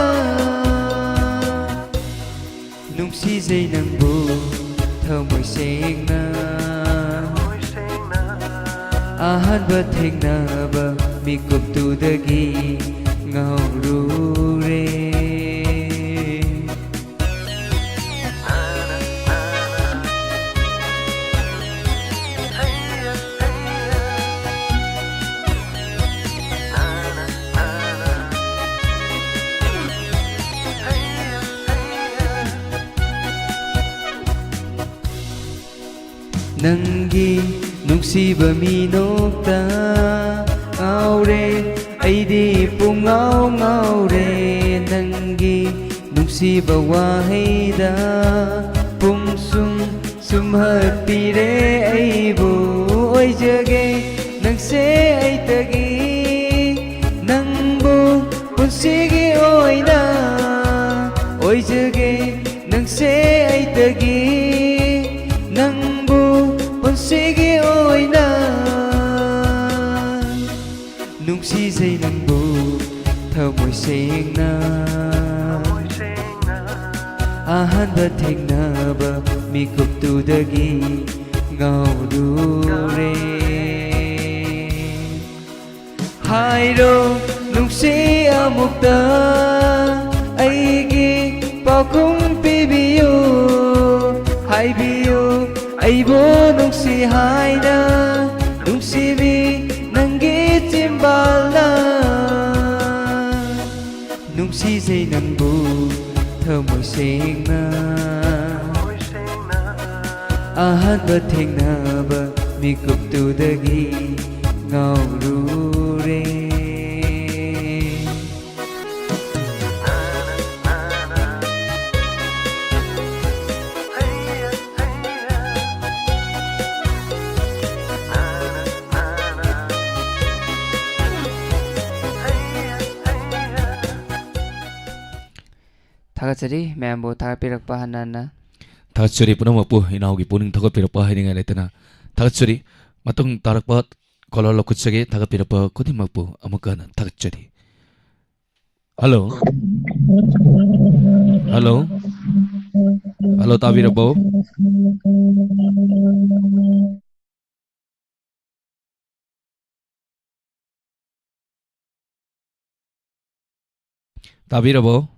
ꯅꯨꯡꯁꯤꯖꯩ ꯅꯪꯕꯨ ꯊꯃꯣꯏ ꯁꯦꯡꯅ꯫ ꯑꯍꯥꯟꯕ ꯊꯦꯡꯅꯕ ꯃꯤꯀꯨꯞꯇꯨꯗꯒꯤ ꯉꯥꯎꯔꯨꯔꯦ꯫ ꯅꯪꯒꯤ ꯅꯨꯡꯁꯤꯕ ꯃꯤꯅꯣꯛꯇ ꯉꯥꯎꯔꯦ, ꯑꯩꯗꯤ ꯄꯨꯡꯉꯥꯎ ꯉꯥꯎꯔꯦ꯫ ꯅꯪꯒꯤ ꯅꯨꯡꯁꯤꯕ ꯋꯥꯍꯩꯗ ꯄꯨꯝꯁꯨꯝ ꯁꯨꯝꯍꯠꯄꯤꯔꯦ ꯑꯩꯕꯨ꯫ ꯑꯣꯏꯖꯒꯦ ꯅꯪꯁꯦ ꯑꯩꯇꯒꯤ, ꯅꯪꯕꯨ ꯄꯨꯟꯁꯤꯒꯤ ꯑꯣꯏꯅ ꯑꯣꯏꯖꯒꯦ ꯅꯪꯁꯦ ꯑꯩꯇꯒꯤ, ꯅꯪꯕꯨ ꯄꯨꯟꯁꯤꯒꯤ ꯑꯣꯏꯅ ꯅꯨꯡꯁꯤꯖꯩ ꯅꯪꯕꯨ ꯊꯃꯣꯏ ꯁꯦꯡꯅ꯫ ꯑꯍꯥꯟꯕ ꯊꯦꯡꯅꯕ ꯃꯤꯀꯨꯞꯇꯨꯗꯒꯤ ꯉꯥꯎꯔꯨꯔꯦ꯫ ꯍꯥꯏꯔꯣ ꯅꯨꯡꯁꯤ ꯑꯃꯨꯛꯇ ꯑꯩꯒꯤ ꯄꯥꯎꯈꯨꯝ ꯄꯤꯕꯤꯌꯨ꯫ ꯍꯥꯏꯕꯤꯌꯨ ꯑꯩꯕꯨ ꯅꯨꯡꯁꯤ ꯍꯥꯏꯅ, ꯅꯨꯡꯁꯤꯕꯤ ꯅꯪꯒꯤ ꯆꯤꯝꯕꯥꯜꯅ꯫ ꯅꯨꯡꯁꯤꯖꯩ ꯅꯪꯕꯨ ꯊꯃꯣꯏ ꯁꯦꯡꯅ꯫ ꯑꯍꯥꯟꯕ ꯊꯦꯡꯅꯕ ꯃꯤꯀꯨꯞꯇꯨꯗꯒꯤ ꯉꯥꯎꯔꯨꯔꯦ꯫ ꯊꯥꯒꯠꯆꯔꯤ ꯃꯌꯥꯝꯕꯨ ꯊꯥꯒꯠꯄꯤꯔꯛꯄ ꯍꯟꯅ ꯍꯟꯅ꯫ ꯊꯥꯒꯠꯆꯔꯤ ꯄꯨꯝꯅꯃꯛꯄꯨ, ꯏꯅꯥꯎꯒꯤ ꯄꯨꯛꯅꯤꯡ ꯊꯧꯒꯠꯄꯤꯔꯛꯄ ꯍꯥꯏꯅꯤꯡꯉꯥꯏ ꯂꯩꯇꯅ ꯊꯥꯒꯠꯆꯔꯤ꯫ ꯃꯇꯨꯡ ꯇꯥꯔꯛꯄ ꯀꯣꯂꯔ ꯂꯧꯈꯠꯆꯒꯦ꯫ ꯊꯥꯒꯠꯄꯤꯔꯛꯄ ꯈꯨꯗꯤꯡꯃꯛꯄꯨ ꯑꯃꯨꯛꯀ ꯍꯟꯅ ꯊꯥꯒꯠꯆꯔꯤ꯫ ꯍꯜꯂꯣ꯫ ꯍꯜꯂꯣ꯫ ꯍꯜꯂꯣ, ꯇꯥꯕꯤꯔꯕꯣ? ꯇꯥꯕꯤꯔꯕꯣ?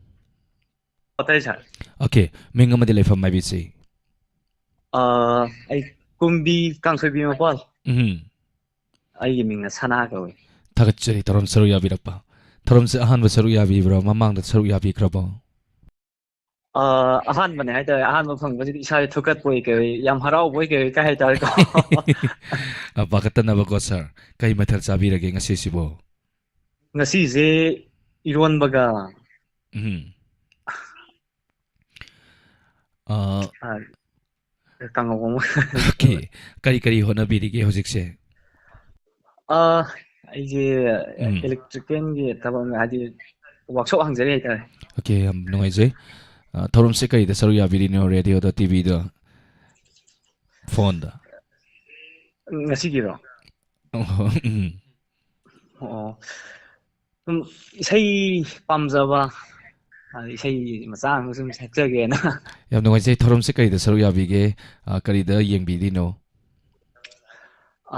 ꯑꯣ, ꯇꯥꯏ, ꯁꯥꯔ꯫ ꯑꯣꯀꯦ, ꯃꯤꯡ ꯑꯃꯗꯤ ꯂꯩꯐꯝ ꯍꯥꯏꯕꯤꯁꯤ꯫ ꯑꯥ, ꯑꯩ ꯀꯨꯝꯕꯤ ꯀꯥꯡꯁꯣꯏꯕꯤ ꯃꯄꯥꯜ꯫ ꯎꯝ꯫ ꯑꯩꯒꯤ ꯃꯤꯡꯅ ꯁꯅꯥ ꯀꯧꯏ꯫ ꯊꯥꯒꯠꯆꯔꯤ ꯊꯧꯔꯝ ꯁꯔꯨꯛ ꯌꯥꯕꯤꯔꯛꯄ꯫ ꯊꯧꯔꯝꯁꯦ ꯑꯍꯥꯟꯕ ꯁꯔꯨꯛ ꯌꯥꯕꯤꯕ꯭ꯔꯣ? ꯃꯃꯥꯡꯗ ꯁꯔꯨꯛ ꯌꯥꯕꯤꯈ꯭ꯔꯕꯣ? ꯑꯥ, ꯑꯍꯥꯟꯕꯅꯦ ꯍꯥꯏꯇꯥꯔꯦ꯫ ꯑꯍꯥꯟꯕ ꯐꯪꯕꯁꯤꯗ ꯏꯁꯥꯁꯦ ꯊꯨꯀꯠꯄꯣꯏ ꯀꯩ, ꯌꯥꯝ ꯍꯔꯥꯎꯕꯣꯏ ꯀꯩ ꯀꯩ ꯍꯥꯏꯇꯥꯔꯦꯀꯣ꯫ ꯑ, ꯄꯥꯈꯠꯇꯅꯕꯀꯣ, ꯁꯥꯔ꯫ ꯀꯩ ꯃꯊꯦꯜ ꯆꯥꯕꯤꯔꯒꯦ ꯉꯁꯤꯁꯤꯕꯣ? ꯉꯁꯤꯁꯦ ꯏꯔꯣꯟꯕꯒ ꯎꯝ꯫ ꯑ, ꯑ, ꯀꯥꯡꯉꯧ ꯑꯃ꯫ Okay. ꯀꯔꯤ ꯀꯔꯤ ꯍꯣꯠꯅꯕꯤꯔꯤꯒꯦ ꯍꯧꯖꯤꯛꯁꯦ? ꯑꯥ, ꯑꯩꯁꯦ ꯎꯝ. Electrical ꯒꯤ ꯊꯕꯛ, ꯍꯥꯏꯗꯤ workshop ꯍꯥꯡꯖꯔꯤ ꯍꯥꯏꯇꯥꯔꯦ꯫ Okay, ꯌꯥꯝ ꯅꯨꯡꯉꯥꯏꯖꯩ. ꯑ, ꯊꯧꯔꯝꯁꯦ ꯀꯔꯤꯗ ꯁꯔꯨꯛ ꯌꯥꯕꯤꯔꯤꯅꯣ? Radio ꯗ, T V ꯗ, phone ꯗ? ꯉꯁꯤꯒꯤꯔꯣ? ꯑꯣ, ꯎꯝ. ꯑꯣ, ꯁꯨꯝ ꯏꯁꯩ ꯄꯥꯝꯖꯕ, ꯑꯗ ꯏꯁꯩ ꯃꯆꯥ ꯑꯃ ꯁꯨꯝ ꯁꯛꯆꯒꯦꯅ꯫ ꯌꯥꯝ ꯅꯨꯡꯉꯥꯏꯖꯩ꯫ ꯊꯧꯔꯝꯁꯦ ꯀꯔꯤꯗ ꯁꯔꯨꯛ ꯌꯥꯕꯤꯒꯦ? ꯑ, ꯀꯔꯤꯗ ꯌꯦꯡꯕꯤꯔꯤꯅꯣ?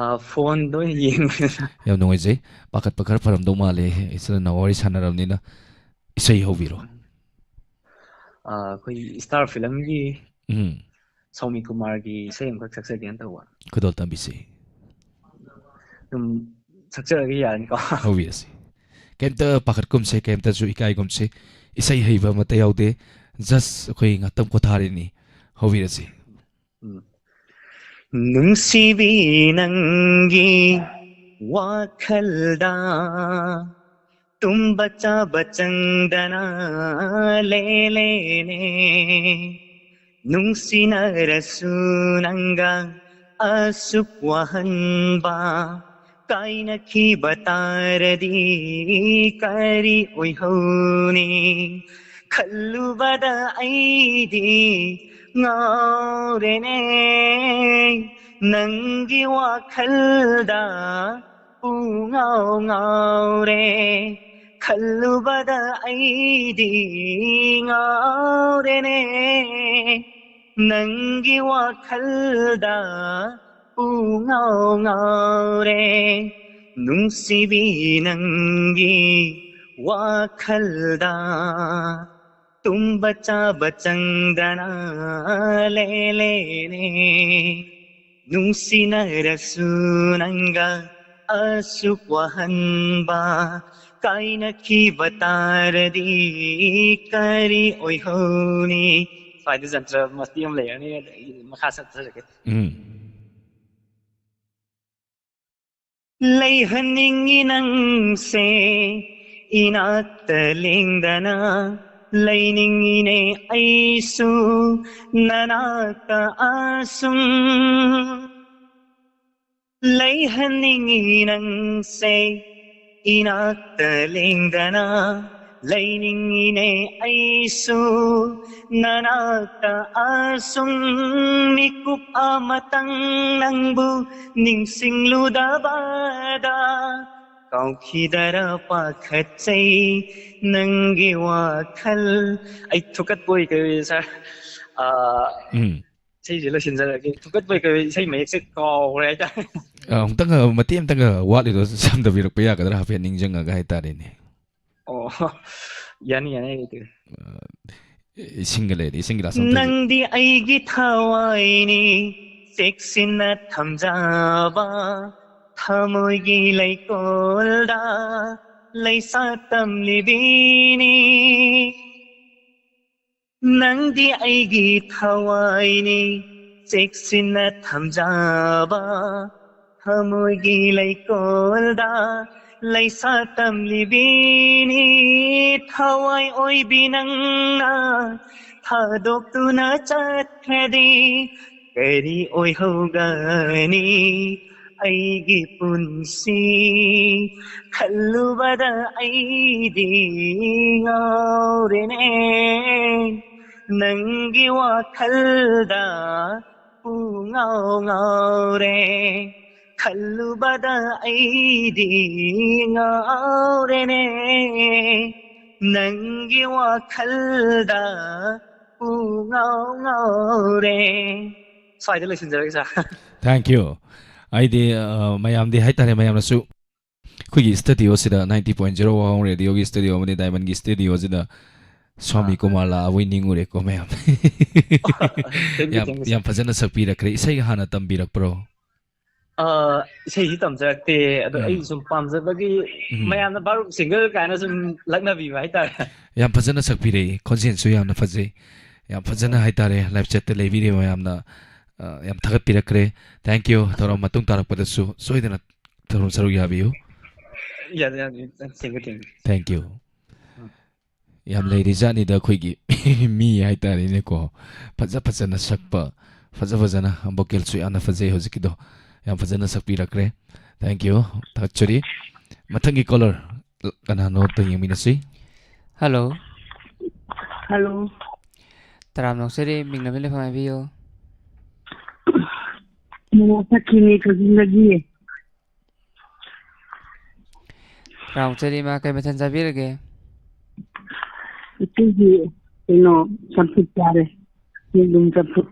ꯑꯥ, phone ꯗ ꯑꯣꯏꯅ ꯌꯦꯡꯕꯅꯤꯅ꯫ ꯌꯥꯝ ꯅꯨꯡꯉꯥꯏꯖꯩ꯫ ꯄꯥꯈꯠꯄ ꯈꯔ ꯐꯔꯝꯗꯧ ꯃꯥꯜꯂꯦ, ꯏꯆꯤꯜ ꯏꯅꯥꯎ ꯋꯥꯔꯤ ꯁꯥꯟꯅꯔꯕꯅꯤꯅ꯫ ꯏꯁꯩ ꯍꯧꯕꯤꯔꯣ꯫ ꯑꯥ, ꯑꯩꯈꯣꯏ Star film ꯒꯤ ꯎꯝ. ꯁꯥꯎꯃꯤ ꯀꯨꯃꯥꯔꯒꯤ ꯏꯁꯩ ꯑꯃꯈꯛ ꯁꯛꯆꯒꯦꯅ ꯇꯧꯕ꯫ ꯈꯨꯗꯣꯜ ꯇꯝꯕꯤꯁꯤ꯫ ꯑꯗꯨꯝ ꯁꯛꯆꯔꯒꯦ, ꯌꯥꯔꯅꯤꯀꯣ? ꯍꯧꯕꯤꯔꯁꯤ꯫ ꯀꯩꯝꯇ ꯄꯥꯈꯠꯀꯨꯝꯁꯦ, ꯀꯩꯝꯇꯁꯨ ꯏꯀꯥꯏꯒꯨꯝꯁꯦ꯫ ꯏꯁꯩ ꯍꯩꯕ ꯑꯃꯠꯇ ꯌꯥꯎꯗꯦ꯫ Just ꯑꯩꯈꯣꯏ ꯉꯥꯛꯇꯪ ꯄꯣꯊꯥꯔꯤꯅꯤ꯫ ꯍꯧꯕꯤꯔꯁꯤ꯫ ꯎꯝ꯫ ꯅꯨꯡꯁꯤꯕꯤ, ꯅꯪꯒꯤ ꯋꯥꯈꯜꯗ ꯇꯨꯝꯕ ꯆꯥꯕ ꯆꯪꯗꯅ ꯂꯦꯂꯦꯅꯦ꯫ ꯅꯨꯡꯁꯤꯅꯔꯁꯨ ꯅꯪꯒ ꯑꯁꯨꯛ ꯋꯥꯍꯟꯕ ꯀꯥꯏꯅꯈꯤꯕ ꯇꯥꯔꯗꯤ ꯀꯔꯤ ꯑꯣꯏꯍꯧꯅꯤ? ꯈꯜꯂꯨꯕꯗ ꯑꯩꯗꯤ ꯉꯥꯎꯔꯦꯅꯦ, ꯅꯪꯒꯤ ꯋꯥꯈꯜꯗ ꯄꯨꯡꯉꯥꯎ ꯉꯥꯎꯔꯦ꯫ ꯈꯜꯂꯨꯕꯗ ꯑꯩꯗꯤ ꯉꯥꯎꯔꯦꯅꯦ, ꯅꯪꯒꯤ ꯋꯥꯈꯜꯗ ꯄꯨꯡꯉꯥꯎ ꯉꯥꯎꯔꯦ꯫ ꯅꯨꯡꯁꯤꯕꯤ, ꯅꯪꯒꯤ ꯋꯥꯈꯜꯗ ꯇꯨꯝꯕ ꯆꯥꯕ ꯆꯪꯗꯅ ꯂꯦꯂꯦꯅꯦ꯫ ꯅꯨꯡꯁꯤꯅꯔꯁꯨ ꯅꯪꯒ ꯑꯁꯨꯛ ꯋꯥꯍꯟꯕ ꯀꯥꯏꯅꯈꯤꯕ ꯇꯥꯔꯗꯤ ꯀꯔꯤ ꯑꯣꯏꯍꯧꯅꯤ? ꯁ꯭ꯋꯥꯏꯗ ꯖꯟꯇ꯭ꯔ ꯃꯇꯦꯛ ꯑꯃ ꯂꯩꯔꯅꯤ, ꯑꯗ ꯑꯩ ꯃꯈꯥ ꯆꯠꯊꯔꯒꯦ꯫ ꯎꯝ. ꯂꯩꯍꯟꯅꯤꯡꯉꯤ ꯅꯪꯁꯦ ꯏꯅꯥꯛꯇ ꯂꯦꯡꯗꯅ, ꯂꯩꯅꯤꯡꯉꯤꯅꯦ ꯑꯩꯁꯨ ꯅꯅꯥꯛꯇ ꯑꯁꯨꯝ꯫ ꯂꯩꯍꯟꯅꯤꯡꯉꯤ ꯅꯪꯁꯦ ꯏꯅꯥꯛꯇ ꯂꯦꯡꯗꯅ꯫ ꯂꯩꯅꯤꯡꯉꯤꯅꯦ ꯑꯩꯁꯨ ꯅꯅꯥꯛꯇ ꯑꯁꯨꯝ꯫ ꯃꯤꯀꯨꯞ ꯑꯃꯇꯪ ꯅꯪꯕꯨ ꯅꯤꯡꯁꯤꯡꯂꯨꯗꯕꯗ ꯀꯥꯎꯈꯤꯗꯔ ꯄꯥꯈꯠꯆꯩ ꯅꯪꯒꯤ ꯋꯥꯈꯜ꯫ ꯑꯩ ꯊꯨꯀꯠꯄꯣꯏ ꯀꯩ ꯁꯥꯔ, ꯑꯥ, ꯎꯝ꯫ ꯏꯁꯩꯁꯦ ꯂꯣꯏꯁꯤꯟꯖꯔꯒꯦ꯫ ꯊꯨꯀꯠꯄꯣꯏ ꯀꯩ ꯏꯁꯩ ꯃꯌꯦꯛꯁꯦ ꯀꯥꯎꯈ꯭ꯔꯦ ꯍꯥꯏꯇꯥꯔꯦ꯫ ꯑ, ꯑꯃꯨꯛꯇꯪ, ꯑ, ꯃꯇꯦꯛ ꯑꯃꯇꯪꯒ ꯋꯥꯠꯂꯤꯗꯣ ꯁꯝꯗꯕꯤꯔꯛꯄ ꯌꯥꯒꯗ꯭ꯔꯥ? ꯍꯥꯏꯐꯦꯠ ꯅꯤꯡꯁꯤꯡꯉꯒ ꯍꯥꯏꯇꯥꯔꯦꯅꯦ꯫ ꯑꯣ, ꯌꯥꯅꯤ, ꯌꯥꯅꯤ, ꯑꯩ ꯏꯁꯤꯡꯒ ꯂꯩꯔꯗꯤ ꯏꯁꯤꯡ ꯒꯤꯂꯥꯁ ꯑꯝꯇ ꯅꯪꯗꯤ ꯑꯩꯒꯤ ꯊꯋꯥꯏꯅꯤ, ꯆꯦꯛꯁꯤꯟꯅ ꯊꯝꯖꯕ ꯊꯃꯣꯏꯒꯤ ꯂꯩꯀꯣꯜꯗ ꯂꯩꯁꯥ ꯇꯝꯂꯤꯕꯤꯅꯤ꯫ ꯅꯪꯗꯤ ꯑꯩꯒꯤ ꯊꯋꯥꯏꯅꯤ, ꯆꯦꯛꯁꯤꯟꯅ ꯊꯝꯖꯕ ꯊꯃꯣꯏꯒꯤ ꯂꯩꯀꯣꯜꯗ ꯂꯩꯁꯥ ꯇꯝꯂꯤꯕꯤꯅꯤ꯫ ꯊꯋꯥꯏ ꯑꯣꯏꯕꯤ ꯅꯪꯅ ꯊꯥꯗꯣꯛꯇꯨꯅ ꯆꯠꯈ꯭ꯔꯗꯤ ꯀꯔꯤ ꯑꯣꯏꯍꯧꯒꯅꯤ ꯑꯩꯒꯤ ꯄꯨꯟꯁꯤ? ꯈꯜꯂꯨꯕꯗ ꯑꯩꯗꯤ ꯉꯥꯎꯔꯦꯅꯦ, ꯅꯪꯒꯤ ꯋꯥꯈꯜꯗ ꯄꯨꯡꯉꯥꯎ ꯉꯥꯎꯔꯦ꯫ ꯈꯜꯂꯨꯕꯗ ꯑꯩꯗꯤ ꯉꯥꯎꯔꯦꯅꯦ, ꯅꯪꯒꯤ ꯋꯥꯈꯜꯗ ꯄꯨꯡꯉꯥꯎ ꯉꯥꯎꯔꯦ꯫ ꯁ꯭ꯋꯥꯏꯗ ꯂꯣꯏꯁꯤꯟꯖꯔꯒꯦ, ꯁꯥꯔ꯫ Thank you꯫ ꯑꯩꯗꯤ, ꯑ, ꯃꯌꯥꯝꯗꯤ ꯍꯥꯏꯇꯥꯔꯦ, ꯃꯌꯥꯝꯅꯁꯨ ꯑꯩꯈꯣꯏꯒꯤ ꯁ꯭ꯇꯨꯗꯤꯑꯣꯁꯤꯗ, ninety point zero Waghang ꯔꯦꯗꯤꯑꯣꯒꯤ ꯁ꯭ꯇꯨꯗꯤꯑꯣ ꯑꯃꯗꯤ ꯗꯥꯏꯃꯟꯒꯤ ꯁ꯭ꯇꯨꯗꯤꯑꯣꯁꯤꯗ ꯁ꯭ꯋꯥꯃꯤ ꯑꯥ꯫ ꯀꯨꯃꯥꯔ ꯂꯥꯛꯑꯕꯣꯏ ꯅꯤꯡꯉꯨꯔꯦꯀꯣ, ꯃꯌꯥꯝ꯫ Thank you, ꯌꯥꯝ, thank you, ꯌꯥꯝ sir꯫ ꯐꯖꯅ ꯁꯛꯄꯤꯔꯛꯈ꯭ꯔꯦ꯫ ꯏꯁꯩꯒ ꯍꯥꯟꯅ ꯇꯝꯕꯤꯔꯛꯄ꯭ꯔꯣ? ꯑꯥ, ꯏꯁꯩꯁꯤ ꯇꯝꯖꯔꯛꯇꯦ, ꯑꯗꯣ ꯎꯝ꯫ ꯑꯩ ꯁꯨꯝ ꯄꯥꯝꯖꯕꯒꯤ ꯎꯝ꯫ ꯃꯌꯥꯝꯅ ꯕꯥꯔꯣꯛ ꯁꯤꯡꯒꯔ ꯀꯥꯏꯅ ꯁꯨꯝ ꯂꯛꯅꯕꯤꯕ ꯍꯥꯏꯇꯥꯔꯦ꯫ ꯌꯥꯝ ꯐꯖꯅ ꯁꯛꯄꯤꯔꯛꯏ, ꯈꯣꯟꯖꯦꯜꯁꯨ ꯌꯥꯝꯅ ꯐꯖꯩ꯫ ꯌꯥꯝ ꯐꯖꯅ ꯑꯥ꯫ ꯍꯥꯏꯇꯥꯔꯦ, live chat ꯇ ꯂꯩꯕꯤꯔꯤꯕ ꯃꯌꯥꯝꯅ, ꯑ, ꯌꯥꯝ ꯊꯥꯒꯠꯄꯤꯔꯛꯈ꯭ꯔꯦ꯫ Thank you꯫ ꯊꯧꯔꯝ ꯃꯇꯨꯡ ꯇꯥꯔꯛꯄꯗꯁꯨ ꯁꯣꯏꯗꯅ ꯊꯧꯔꯝ ꯁꯔꯨꯛ ꯌꯥꯕꯤꯌꯨ꯫ ꯌꯥꯅꯤ, ꯌꯥꯅꯤ꯫ Thank you, thank you꯫ Thank you꯫ ꯎꯝ꯫ ꯌꯥꯝ ꯂꯩꯔꯤꯖꯥꯠꯅꯤꯗ ꯑꯩꯈꯣꯏꯒꯤ ꯃꯤ ꯍꯥꯏꯇꯥꯔꯦꯅꯦꯀꯣ꯫ ꯐꯖ ꯐꯖꯅ ꯁꯛꯄ, ꯐꯖ ꯐꯖꯅ, vocalꯁꯨ ꯌꯥꯝꯅ ꯐꯖꯩ ꯍꯧꯖꯤꯛꯀꯤꯗꯣ꯫ ꯌꯥꯝ ꯐꯖꯅ ꯁꯛꯄꯤꯔꯛꯈ꯭ꯔꯦ꯫ Thank you꯫ ꯊꯥꯒꯠꯆꯔꯤ꯫ ꯃꯊꯪꯒꯤ caller ꯀꯅꯥꯅꯣ ꯑꯝꯇ ꯌꯦꯡꯃꯤꯟꯅꯁꯤ꯫ ꯍꯜꯂꯣ꯫ ꯍꯜꯂꯣ꯫ ꯇꯔꯥꯝꯅ ꯑꯣꯛꯆꯔꯤ, ꯃꯤꯡ ꯅꯝꯕ ꯂꯩꯐꯝ ꯍꯥꯏꯕꯤꯌꯨ꯫ ꯃꯣꯃꯣ ꯁꯛꯈꯤꯅꯤ ꯀꯛꯆꯤꯡꯗꯒꯤ꯫ ꯇꯔꯥꯝꯅ ꯑꯣꯛꯆꯔꯤ ꯏꯃꯥ, ꯀꯩ ꯃꯊꯦꯜ ꯆꯥꯕꯤꯔꯒꯦ? ꯉꯁꯤꯗꯤ ꯀꯩꯅꯣ, ꯆꯝꯐꯨꯠ ꯆꯥꯔꯦ꯫ ꯌꯦꯟꯗꯨꯝ ꯆꯝꯐꯨꯠ꯫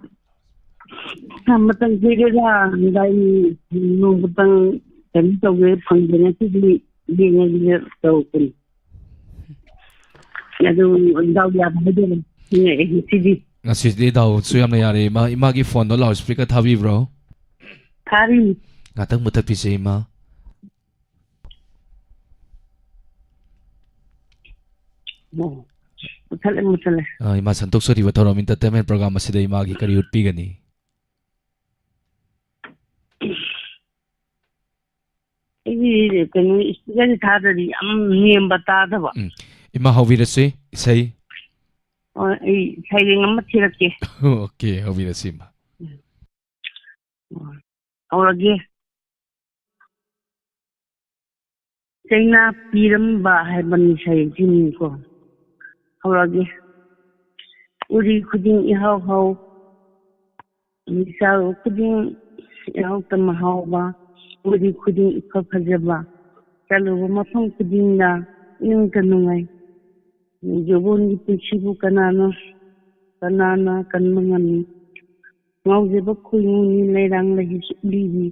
ꯃꯇꯝ ꯀꯨꯏꯔꯦꯗ, ꯉꯁꯥꯏ ꯅꯣꯡꯃꯇꯪ ꯀꯩꯅꯣ ꯇꯧꯒꯦ ꯐꯪꯗꯦ, ꯉꯁꯤꯗꯤ ꯌꯦꯡꯉꯒꯦ ꯇꯧꯔꯛꯄꯅꯤ꯫ ꯑꯗꯨ ꯗꯥꯎ ꯌꯥꯕ ꯍꯥꯏꯗꯣꯏꯔꯥ? ꯌꯦꯡꯉꯛꯑꯦ ꯉꯁꯤꯗꯤ꯫ ꯉꯁꯤꯗꯤ ꯗꯥꯎꯁꯨ ꯌꯥꯝꯅ ꯌꯥꯔꯦ ꯏꯃꯥ꯫ ꯏꯃꯥꯒꯤ ꯐꯣꯟꯗꯣ loudspeaker ꯊꯥꯕꯤꯕ꯭ꯔꯣ? ꯊꯥꯔꯤ꯫ ꯉꯥꯛꯇꯪ ꯃꯨꯊꯠꯄꯤꯁꯦ ꯏꯃꯥ꯫ ꯑꯣ, ꯃꯨꯊꯠꯂꯦ, ꯃꯨꯊꯠꯂꯦ꯫ ꯑ, ꯏꯃꯥ, ꯁꯟꯇꯣꯛꯆꯔꯤꯕ ꯊꯧꯔꯝ entertainment program ꯑꯁꯤꯗ ꯏꯃꯥꯒꯤ ꯀꯔꯤ ꯎꯠꯄꯤꯒꯅꯤ? ꯑꯩꯒꯤ ꯀꯩꯅꯣ, speakerꯁꯦ ꯊꯥꯗ꯭ꯔꯗꯤ ꯌꯥꯝ ꯅꯦꯝꯕ ꯇꯥꯗꯕ꯫ ꯎꯝ꯫ ꯏꯃꯥ, ꯍꯧꯕꯤꯔꯁꯤ ꯏꯁꯩ꯫ ꯍꯣꯏ, ꯑꯩ ꯁꯩꯔꯦꯡ ꯑꯃ ꯊꯤꯔꯛꯀꯦ꯫ OK, ꯍꯧꯕꯤꯔꯁꯤ ꯏꯃꯥ꯫ ꯎꯝ꯫ ꯍꯧꯔꯒꯦ꯫ ꯆꯩꯅꯥ ꯄꯤꯔꯝꯕ ꯍꯥꯏꯕꯅꯤ ꯁꯩꯔꯦꯡꯁꯤꯅꯤꯀꯣ꯫ ꯍꯧꯔꯛꯑꯒꯦ꯫ ꯎꯔꯤ ꯈꯨꯗꯤꯡ ꯏꯍꯥꯎ ꯍꯥꯎ, ꯃꯤꯆꯥꯛ ꯈꯨꯗꯤꯡ ꯏꯍꯥꯎꯇ ꯃꯍꯥꯎꯕ, ꯎꯔꯤ ꯈꯨꯗꯤꯡ ꯏꯐ ꯐꯖꯕ, ꯆꯠꯂꯨꯕ ꯃꯐꯝ ꯈꯨꯗꯤꯡꯗ ꯏꯅꯨꯡꯇ ꯅꯨꯡꯉꯥꯏ꯫ ꯌꯧꯕꯣꯟꯒꯤ ꯄꯨꯟꯁꯤꯕꯨ ꯀꯅꯥꯅ, ꯀꯅꯥꯅ ꯀꯟꯕ ꯉꯝꯃꯤ? ꯉꯥꯎꯖꯕ ꯈꯣꯏꯃꯨꯅꯤ ꯂꯩꯔꯥꯡ ꯂꯩꯁꯨ ꯂꯤꯕꯤ꯫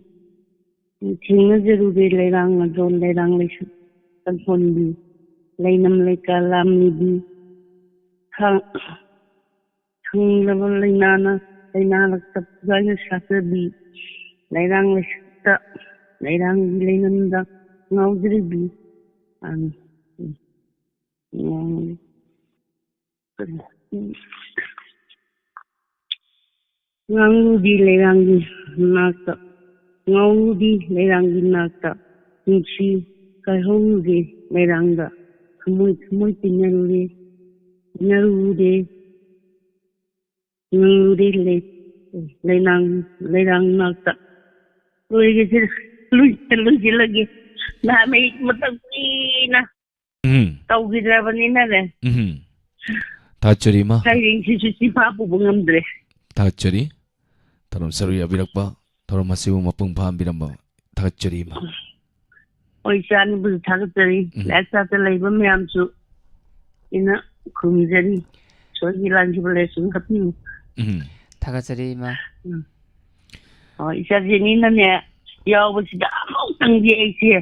ꯊꯦꯡꯅꯖꯔꯨꯔꯦ ꯂꯩꯔꯥꯡ ꯑꯗꯣ, ꯂꯩꯔꯥꯡ ꯂꯩꯁꯨ ꯀꯟꯍꯣꯟꯕꯤ꯫ ꯂꯩꯅꯝ ꯂꯩꯀꯥ ꯂꯥꯝꯂꯤꯕꯤ꯫ ꯈꯥ-, ꯈꯪꯂꯕ ꯂꯩꯅꯥꯅ, ꯂꯩꯅꯥ ꯂꯛꯇ ꯄꯨꯒꯥꯏꯅ ꯁꯥꯆꯕꯤ꯫ ꯂꯩꯔꯥꯡ ꯂꯩꯁꯨꯗ, ꯂꯩꯔꯥꯡꯒꯤ ꯂꯩꯅꯝꯗ ꯉꯥꯎꯖꯔꯤꯕꯤ꯫ ꯑꯪ, ꯎꯝ, ꯎꯝ꯫ ꯉꯥꯡꯂꯨꯗꯤ ꯂꯩꯔꯥꯡꯒꯤ ꯅꯥꯛꯇ, ꯉꯥꯎꯔꯨꯗꯤ ꯂꯩꯔꯥꯡꯒꯤ ꯅꯥꯛꯇ, ꯅꯨꯡꯁꯤ ꯀꯥꯏꯍꯧꯔꯨꯗꯤ ꯂꯩꯔꯥꯡꯗ, ꯊꯃꯣꯏ ꯊꯃꯣꯏ ꯇꯤꯟꯅꯔꯨꯔꯦ꯫ ꯉꯥꯔꯨꯗꯦ, ꯉꯥꯔꯨꯗꯦ ꯂꯩ, ꯂꯩꯅꯥꯡ, ꯂꯩꯅꯥꯡ ꯉꯥꯛꯇ꯫ ꯂꯣꯏꯒꯦꯁꯦ, ꯂꯣꯏꯁꯤꯜ-, ꯂꯣꯏꯁꯤꯜꯂꯒꯦ꯫ ꯅꯍꯥꯟ ꯑꯩ ꯃꯇꯝ ꯀꯨꯏꯅ ꯎꯝ꯫ ꯇꯧꯈꯤꯗ꯭ꯔꯕꯅꯤꯅꯅꯦ꯫ ꯎꯝ꯫ ꯊꯥꯒꯠꯆꯔꯤ, ꯏꯃꯥ꯫ ꯁꯩꯔꯦꯡꯁꯤꯁꯨ ꯆꯤꯟꯐꯥ ꯄꯨꯕ ꯉꯝꯗ꯭ꯔꯦ꯫ ꯊꯥꯒꯠꯆꯔꯤ꯫ ꯊꯧꯔꯝ ꯁꯔꯨꯛ ꯌꯥꯕꯤꯔꯛꯄ, ꯊꯧꯔꯝ ꯑꯁꯤꯕꯨ ꯃꯄꯨꯡ ꯐꯥꯍꯟꯕꯤꯔꯝꯕ ꯊꯥꯒꯠꯆꯔꯤ, ꯏꯃꯥ꯫ ꯍꯣꯏ, ꯏꯆꯥꯅꯤꯕꯨꯁꯨ ꯊꯥꯒꯠꯆꯔꯤ꯫ ꯎꯝ꯫ ꯂꯥꯏꯔꯤꯛ ꯁꯥꯇ꯭ꯔ ꯂꯩꯕ ꯃꯌꯥꯝꯁꯨ ꯏꯅ ꯈꯨꯔꯨꯝꯖꯔꯤ꯫ ꯁꯣꯏꯈꯤ ꯂꯥꯟꯈꯤꯕ ꯂꯩꯔꯁꯨ ꯉꯥꯛꯄꯤꯌꯨ꯫ ꯎꯝ꯫ ꯊꯥꯒꯠꯆꯔꯤ, ꯏꯃꯥ꯫ ꯎꯝ꯫ ꯍꯣꯏ, ꯏꯆꯥ ꯖꯦꯅꯤꯅꯅꯦ, ꯌꯥꯎꯕꯁꯤꯗ ꯑꯃꯨꯛꯇꯪꯗꯤ ꯑꯩꯁꯦ,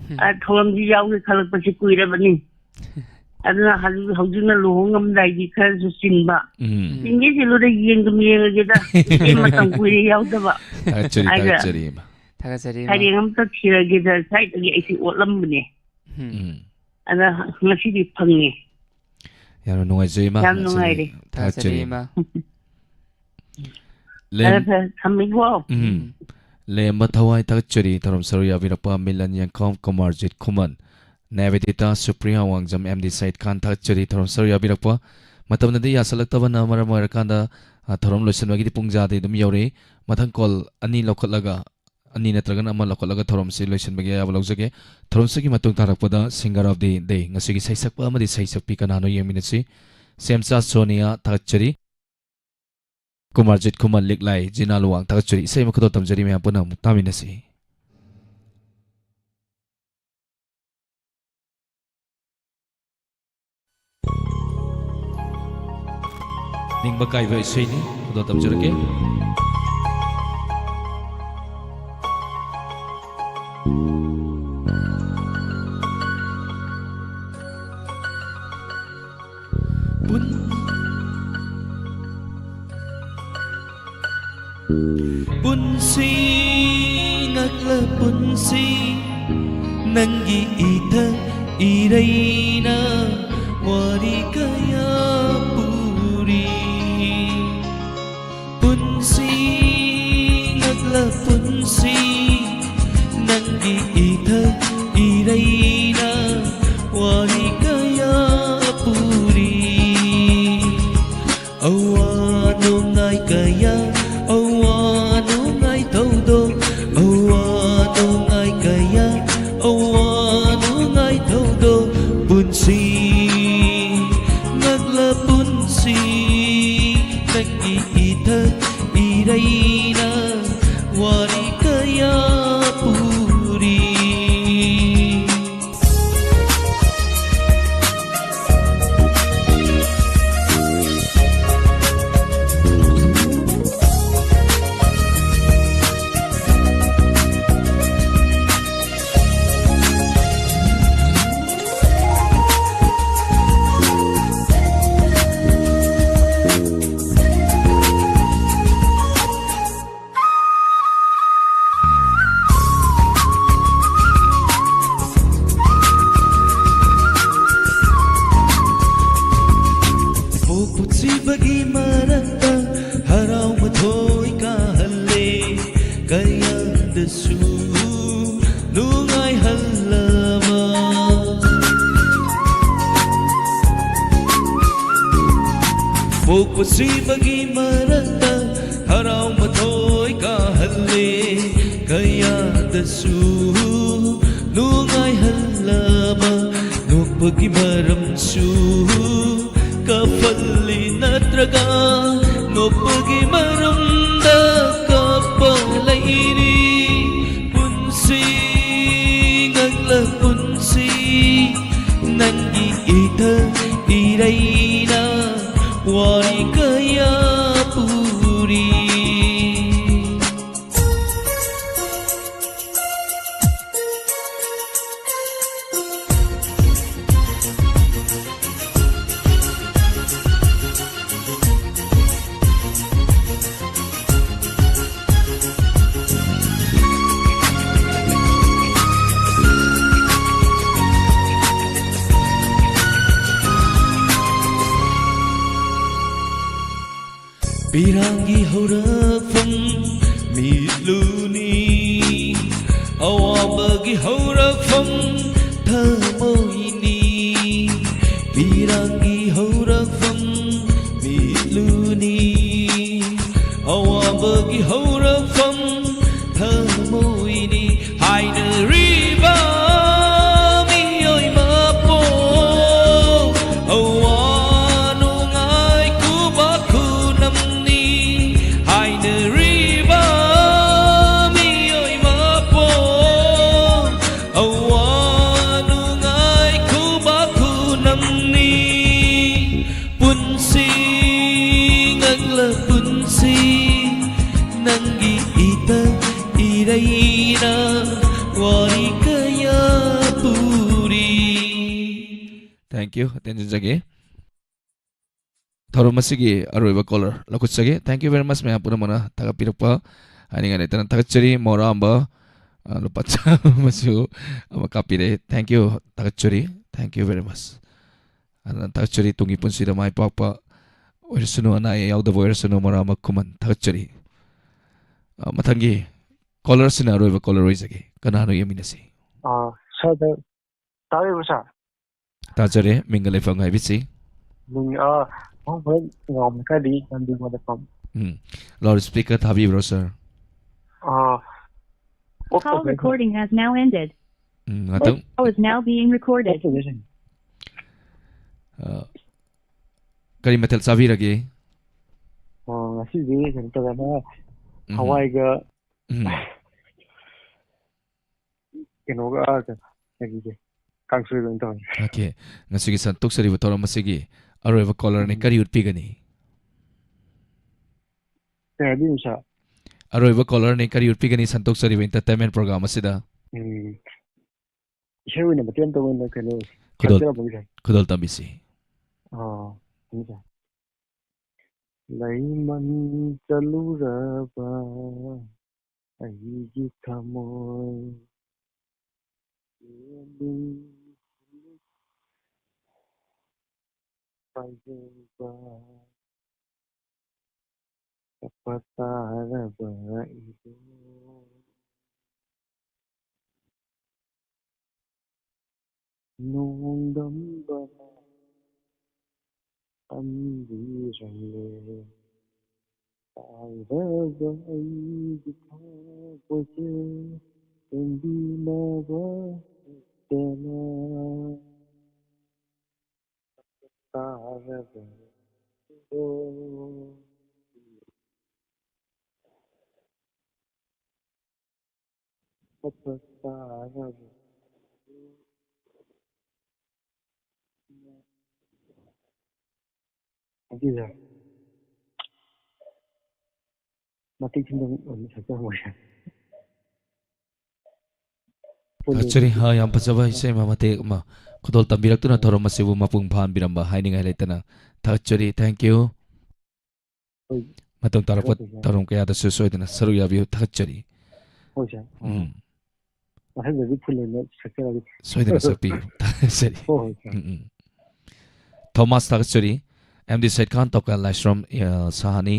ꯎꯝ꯫ ꯑ, ꯊꯧꯔꯝꯁꯤ ꯌꯥꯎꯒꯦ ꯈꯜꯂꯛꯄꯁꯤ ꯀꯨꯏꯔꯕꯅꯤ꯫ ꯑꯗꯨꯅ ꯍꯧꯖꯤꯛ, ꯍꯧꯖꯤꯛꯅ ꯂꯨꯍꯣꯡꯉꯝꯗꯥꯏꯒꯤ ꯈꯔꯁꯨ ꯆꯤꯟꯕ꯫ ꯎꯝ꯫ ꯆꯤꯟꯒꯦ ꯆꯤꯜꯂꯨꯗ ꯌꯦꯡꯗꯨꯝ ꯌꯦꯡꯉꯒꯦꯗ꯫ ꯏꯆꯦ ꯃꯇꯝ ꯀꯨꯏꯔꯦ ꯌꯥꯎꯗꯕ꯫ ꯊꯥꯒꯠꯆꯔꯤ, ꯍꯥꯏꯗ ꯊꯥꯒꯠꯆꯔꯤ, ꯏꯃꯥ꯫ ꯊꯥꯒꯠꯆꯔꯤ, ꯏꯃꯥ꯫ ꯁꯩꯔꯦꯡ ꯑꯝꯇ ꯊꯤꯔꯒꯦꯗ ꯁ꯭ꯋꯥꯏꯗꯒꯤ ꯑꯩꯁꯦ ꯑꯣꯠꯂꯝꯕꯅꯦ꯫ ꯎꯝ꯫ ꯎꯝ꯫ ꯑꯗ ꯉꯁꯤꯗꯤ ꯐꯪꯉꯦ꯫ ꯌꯥꯝꯅ ꯅꯨꯡꯉꯥꯏꯖꯩ, ꯏꯃꯥ꯫ ꯌꯥꯝ ꯅꯨꯡꯉꯥꯏꯔꯦ꯫ ꯊꯥꯒꯠꯆꯔꯤ, ꯊꯥꯒꯠꯆꯔꯤ, ꯏꯃꯥ꯫ ꯂꯦꯝ-, ꯐꯔꯦ, ꯐꯔꯦ, ꯊꯝꯃꯦꯀꯣ꯫ ꯎꯝ꯫ ꯎꯝ꯫ ꯂꯦꯝꯕ ꯊꯋꯥꯏ ꯊꯥꯒꯠꯆꯔꯤ, ꯊꯧꯔꯝ ꯁꯔꯨꯛ ꯌꯥꯕꯤꯔꯛꯄ ꯃꯤꯂꯟ ꯌꯦꯡꯈꯥꯝ, ꯀꯨꯃꯥꯔꯖꯤꯠ ꯈꯨꯃꯟ, ꯅꯦꯕꯤꯗꯤꯇꯥ, ꯁꯨꯄ꯭ꯔꯤꯌꯥ ꯋꯥꯡꯖꯝ, ꯑꯦꯝ ꯗꯤ ꯁꯌꯤꯗ ꯈꯥꯟ ꯊꯥꯒꯠꯆꯔꯤ, ꯊꯧꯔꯝ ꯁꯔꯨꯛ ꯌꯥꯕꯤꯔꯛꯄ꯫ ꯃꯇꯝꯅꯗꯤ ꯌꯥꯁꯜꯂꯛꯇꯕꯅ ꯃꯔꯝ ꯑꯣꯏꯔꯀꯥꯟꯗ, ꯑ, ꯊꯧꯔꯝ ꯂꯣꯏꯁꯤꯟꯕꯒꯤꯗꯤ ꯄꯨꯡꯖꯥꯗꯤ ꯑꯗꯨꯝ ꯌꯧꯔꯛꯏ꯫ ꯃꯊꯪ ꯀꯣꯜ ꯑꯅꯤ ꯂꯧꯈꯠꯂꯒ, ꯑꯅꯤ ꯅꯠꯇ꯭ꯔꯒꯅ ꯑꯃ ꯂꯧꯈꯠꯂꯒ ꯊꯧꯔꯝꯁꯤ ꯂꯣꯏꯁꯤꯟꯕꯒꯤ ꯑꯌꯥꯕ ꯂꯧꯖꯒꯦ꯫ ꯊꯧꯔꯝꯁꯤꯒꯤ ꯃꯇꯨꯡ ꯇꯥꯔꯛꯄꯗ Singer of the Day, ꯉꯁꯤꯒꯤ ꯁꯩꯁꯛꯄ ꯑꯃꯗꯤ ꯁꯩꯁꯛꯄꯤ ꯀꯅꯥꯅꯣ ꯌꯦꯡꯃꯤꯟꯅꯁꯤ꯫ ꯁꯦꯝꯆꯥ ꯁꯣꯅꯤꯌꯥ ꯊꯥꯒꯠꯆꯔꯤ꯫ ꯀꯨꯃꯥꯔꯖꯤꯠ ꯈꯨꯃꯟ ꯂꯤꯛꯂꯥꯏ, ꯖꯤꯅꯥ ꯂꯨꯋꯥꯡ ꯊꯥꯒꯠꯆꯔꯤ꯫ ꯏꯁꯩ ꯑꯃꯈꯛꯇ ꯇꯝꯖꯔꯤ, ꯃꯌꯥꯝ ꯄꯨꯟꯅ ꯑꯃꯨꯛ ꯇꯥꯃꯤꯟꯅꯁꯤ꯫ ꯅꯤꯡꯕ ꯀꯥꯏꯕ ꯏꯁꯩꯅꯤ, ꯈꯨꯗꯣꯜ ꯇꯝꯖꯔꯛꯀꯦ꯫ ꯄꯨꯟ-, ꯄꯨꯟꯁꯤ ꯉꯛꯂ ꯄꯨꯟꯁꯤ, ꯅꯪꯒꯤ ꯏꯊꯛ ꯏꯔꯩꯅ ꯋꯥꯔꯤ ꯀꯌꯥ ꯄꯨꯔꯤ꯫ ꯄꯨꯟꯁꯤ ꯉꯛꯂ ꯄꯨꯟꯁꯤ, ꯅꯪꯒꯤ ꯏꯊꯛ ꯏꯔꯩꯅ ꯋꯥꯔꯤ ꯀꯌꯥ ꯄꯨꯔꯤ꯫ ꯅꯪꯒꯤ ꯏꯊꯛ ꯏꯔꯩꯅ ꯋꯥꯔꯤ ꯀꯌꯥ ꯄꯨꯔꯤ꯫ ꯄꯣꯛꯄꯁꯤꯕꯒꯤ ꯃꯔꯛꯇ ꯍꯔꯥꯎ ꯃꯊꯣꯏ ꯀꯥꯍꯜꯂꯦ, ꯀꯌꯥꯗꯁꯨ ꯅꯨꯡꯉꯥꯏꯍꯜꯂꯕ꯫ ꯄꯣꯛꯄꯁꯤꯕꯒꯤ ꯃꯔꯛꯇ ꯍꯔꯥꯎ ꯃꯊꯣꯏ ꯀꯥꯍꯜꯂꯦ, ꯀꯌꯥꯗꯁꯨ ꯅꯨꯡꯉꯥꯏꯍꯜꯂꯕ꯫ ꯅꯣꯛꯄꯒꯤ ꯃꯔꯝꯁꯨ ꯀꯥꯐꯜꯂꯤ ꯅꯠꯇ꯭ꯔꯒ ꯅꯣꯛꯄꯒꯤ ꯃꯔꯝꯗ ꯀꯞꯄ ꯂꯩꯔꯤ꯫ ꯄꯨꯟꯁꯤ ꯉꯛꯂ ꯄꯨꯟꯁꯤ ꯅꯪꯒꯤ ꯏꯊꯛ ꯏꯔꯩꯅ ꯋꯥꯔꯤ ꯀꯌꯥ ꯄꯨꯔꯤ꯫ ꯄꯤꯔꯥꯡꯒꯤ ꯍꯧꯔꯛꯐꯝ ꯃꯤꯠꯂꯨꯅꯤ, ꯑꯋꯥꯕꯒꯤ ꯍꯧꯔꯛꯐꯝ ꯊꯃꯣꯏꯅꯤ꯫ ꯄꯤꯔꯥꯡꯒꯤ ꯍꯧꯔꯛꯐꯝ ꯃꯤꯠꯂꯨꯅꯤ, ꯑꯋꯥꯕꯒꯤ ꯍꯧꯔꯛꯐꯝ ꯊꯃꯣꯏꯅꯤ꯫ ꯍꯥꯏꯅꯔꯤꯕ ꯃꯤꯑꯣꯏ ꯃꯄꯣꯛ ꯑꯋꯥ ꯅꯨꯡꯉꯥꯏ ꯉꯛꯂ ꯄꯨꯟꯁꯤ ꯅꯪꯒꯤ ꯏꯇꯛ ꯏꯔꯩꯅ ꯋꯥꯔꯤ ꯀꯌꯥ ꯄꯨꯔꯤ꯫ Thank you, ꯇꯦꯟꯖꯟꯖꯒꯦ꯫ ꯊꯧꯔꯝ ꯑꯁꯤꯒꯤ ꯑꯔꯣꯏꯕ caller ꯂꯧꯈꯠꯆꯒꯦ꯫ Thank you very much, ꯃꯌꯥꯝ ꯄꯨꯝꯅꯃꯛꯅ ꯊꯥꯒꯠꯄꯤꯔꯛꯄ ꯍꯥꯏꯅꯤꯡꯉꯥꯏ ꯂꯩꯇꯅ ꯊꯥꯒꯠꯆꯔꯤ꯫ ꯃꯣꯔꯥꯝꯕ, ꯑ, ꯂꯨꯄꯥ ꯆꯥꯝꯃꯁꯨ ꯑꯃ ꯀꯥꯞꯄꯤꯔꯛꯑꯦ꯫ Thank you, ꯊꯥꯒꯠꯆꯔꯤ꯫ Thank you very much꯫ ꯑꯗꯨꯅ ꯊꯥꯒꯠꯆꯔꯤ꯫ ꯇꯨꯡꯒꯤ ꯄꯨꯟꯁꯤꯗ ꯃꯥꯏ ꯄꯥꯛꯄ ꯑꯣꯏꯔꯁꯅꯨ, ꯑꯅꯥ ꯑꯌꯦꯛ ꯌꯥꯎꯗꯕ ꯑꯣꯏꯔꯁꯅꯨ, ꯃꯣꯔꯥꯝꯕ ꯈꯨꯃꯟ꯫ ꯊꯥꯒꯠꯆꯔꯤ꯫ ꯑ, ꯃꯊꯪꯒꯤ caller ꯁꯤꯅ ꯑꯔꯣꯏꯕ caller ꯑꯣꯏꯖꯒꯦ꯫ ꯀꯅꯥꯅꯣ ꯌꯦꯡꯃꯤꯟꯅꯁꯤ꯫ ꯑ, ꯁꯥꯔ, ꯇꯥꯕꯤꯕ꯭ꯔꯣ, ꯁꯥꯔ? ꯇꯥꯖꯔꯦ꯫ ꯃꯤꯡꯒ ꯂꯩꯐꯝꯒ ꯍꯥꯏꯕꯤꯁꯤ꯫ ꯃꯤꯡ, ꯑ, ꯃꯐꯝ ꯈꯔ ꯉꯥꯎꯕ ꯈꯔꯗꯤ ꯂꯝꯗꯤꯡꯕ ꯂꯩꯐꯝ꯫ ꯎꯝ꯫ Loud speaker ꯊꯥꯕꯤꯕ꯭ꯔꯣ, ꯁꯥꯔ? ꯑ, ꯑꯣꯐ Call ꯇꯧꯈ꯭ꯔꯦ, ꯁꯥꯔ꯫ Recording has now ended. ꯎꯝ, ꯉꯥꯛꯇꯪ꯫ This call is now being recorded. Of ꯇꯧꯈ꯭ꯔꯦ, ꯁꯥꯔ꯫ ꯑ, ꯀꯔꯤ ꯃꯊꯦꯜ ꯆꯥꯕꯤꯔꯒꯦ? ꯑ, ꯉꯁꯤꯗꯤ ꯀꯩꯅꯣ ꯇꯧꯔꯦ, ꯑꯃ ꯎꯝ꯫ ꯍꯋꯥꯏꯒ ꯎꯝ꯫ ꯀꯩꯅꯣꯒ, ꯑ, ꯀꯩꯅꯣꯒ, ꯀꯥꯡꯁꯣꯏꯒ ꯑꯣꯏꯅ ꯇꯧꯔꯦ꯫ Okay꯫ ꯉꯁꯤꯒꯤ ꯁꯟꯇꯣꯛꯆꯔꯤꯕ ꯊꯧꯔꯝ ꯑꯁꯤꯒꯤ ꯑꯔꯣꯏꯕ caller ꯅꯤ꯫ ꯎꯝ꯫ ꯀꯔꯤ ꯎꯠꯄꯤꯒꯅꯤ? ꯀꯩ ꯍꯥꯏꯕꯤꯅꯣ, ꯁꯥꯔ? ꯑꯔꯣꯏꯕ caller ꯅꯤ꯫ ꯀꯔꯤ ꯎꯠꯄꯤꯒꯅꯤ ꯁꯟꯇꯣꯛꯆꯔꯤꯕ entertainment program ꯑꯁꯤꯗ? ꯎꯝ꯫ ꯏꯁꯩ ꯑꯣꯏꯅ ꯃꯇꯦꯛ ꯑꯃꯇ ꯑꯣꯏꯅ ꯀꯩꯅꯣ ꯈꯨꯗꯣꯜ-, ꯁꯛꯆꯔꯝꯃꯒꯦ, ꯁꯥꯔ꯫ ꯈꯨꯗꯣꯜ ꯇꯝꯕꯤꯁꯤ꯫ ꯑꯥ, ꯎꯝ, ꯁꯥꯔ꯫ ꯂꯩꯃꯟ ꯆꯠꯂꯨꯔꯕ ꯑꯩꯒꯤ ꯊꯃꯣꯏ ꯄꯥꯏꯖꯕ ꯆꯠꯄ ꯇꯥꯔꯕ ꯑꯩꯕꯨ ꯅꯣꯡꯗꯝꯕꯅ ꯊꯝꯕꯤꯔꯝꯂꯦ꯫ ꯇꯥꯏꯔꯕ ꯑꯩꯒꯤ ꯊꯃꯣꯏꯁꯦ ꯄꯦꯟꯕꯤꯅꯕ ꯍꯦꯛꯇꯅ ꯇꯥꯔꯕ ꯑꯣ꯫ ꯇꯥꯔꯕ ꯃꯇꯤꯛ ꯊꯤꯟꯗ ꯑꯣꯏꯅ ꯁꯛꯆꯔꯝꯃꯣꯏ꯫ ꯊꯥꯒꯠꯆꯔꯤ꯫ ꯑ, ꯌꯥꯝ ꯐꯖꯕ ꯏꯁꯩ ꯑꯃ, ꯃꯇꯦꯛ ꯑꯃ ꯈꯨꯗꯣꯜ ꯇꯝꯕꯤꯔꯛꯇꯨꯅ ꯊꯧꯔꯝ ꯑꯁꯤꯕꯨ ꯃꯄꯨꯡ ꯐꯥꯍꯟꯕꯤꯔꯝꯕ ꯍꯥꯏꯅꯤꯡꯉꯥꯏ ꯂꯩꯇꯅ ꯊꯥꯒꯠꯆꯔꯤ꯫ Thank you꯫ ꯍꯣꯏ꯫ ꯃꯇꯨꯡ ꯇꯥꯔꯛꯄ ꯊꯥꯒꯠꯆꯔꯤ꯫ ꯊꯧꯔꯝ ꯀꯌꯥꯗꯁꯨ ꯁꯣꯏꯗꯅ ꯁꯔꯨꯛ ꯌꯥꯕꯤꯌꯨ꯫ ꯊꯥꯒꯠꯆꯔꯤ꯫ ꯍꯣꯏ, ꯁꯥꯔ꯫ ꯎꯝ꯫ ꯃꯊꯪꯗꯗꯤ full ꯑꯣꯏꯅ ꯁꯛꯆꯔꯒꯦ꯫ ꯁꯣꯏꯗꯅ ꯁꯛꯄꯤꯌꯨ꯫ ꯊꯥꯒꯠꯆꯔꯤ꯫ ꯍꯣꯏ, ꯍꯣꯏ, ꯁꯥꯔ꯫ ꯎꯝ, ꯎꯝ꯫ ꯊꯣꯃꯥꯁ ꯊꯥꯒꯠꯆꯔꯤ꯫ ꯑꯦꯝ ꯗꯤ ꯁꯩꯠꯈꯥꯟ, ꯇꯣꯀꯥꯏ ꯂꯥꯏꯁ꯭ꯔꯝ, ꯑ, ꯁꯍꯥꯅꯤ,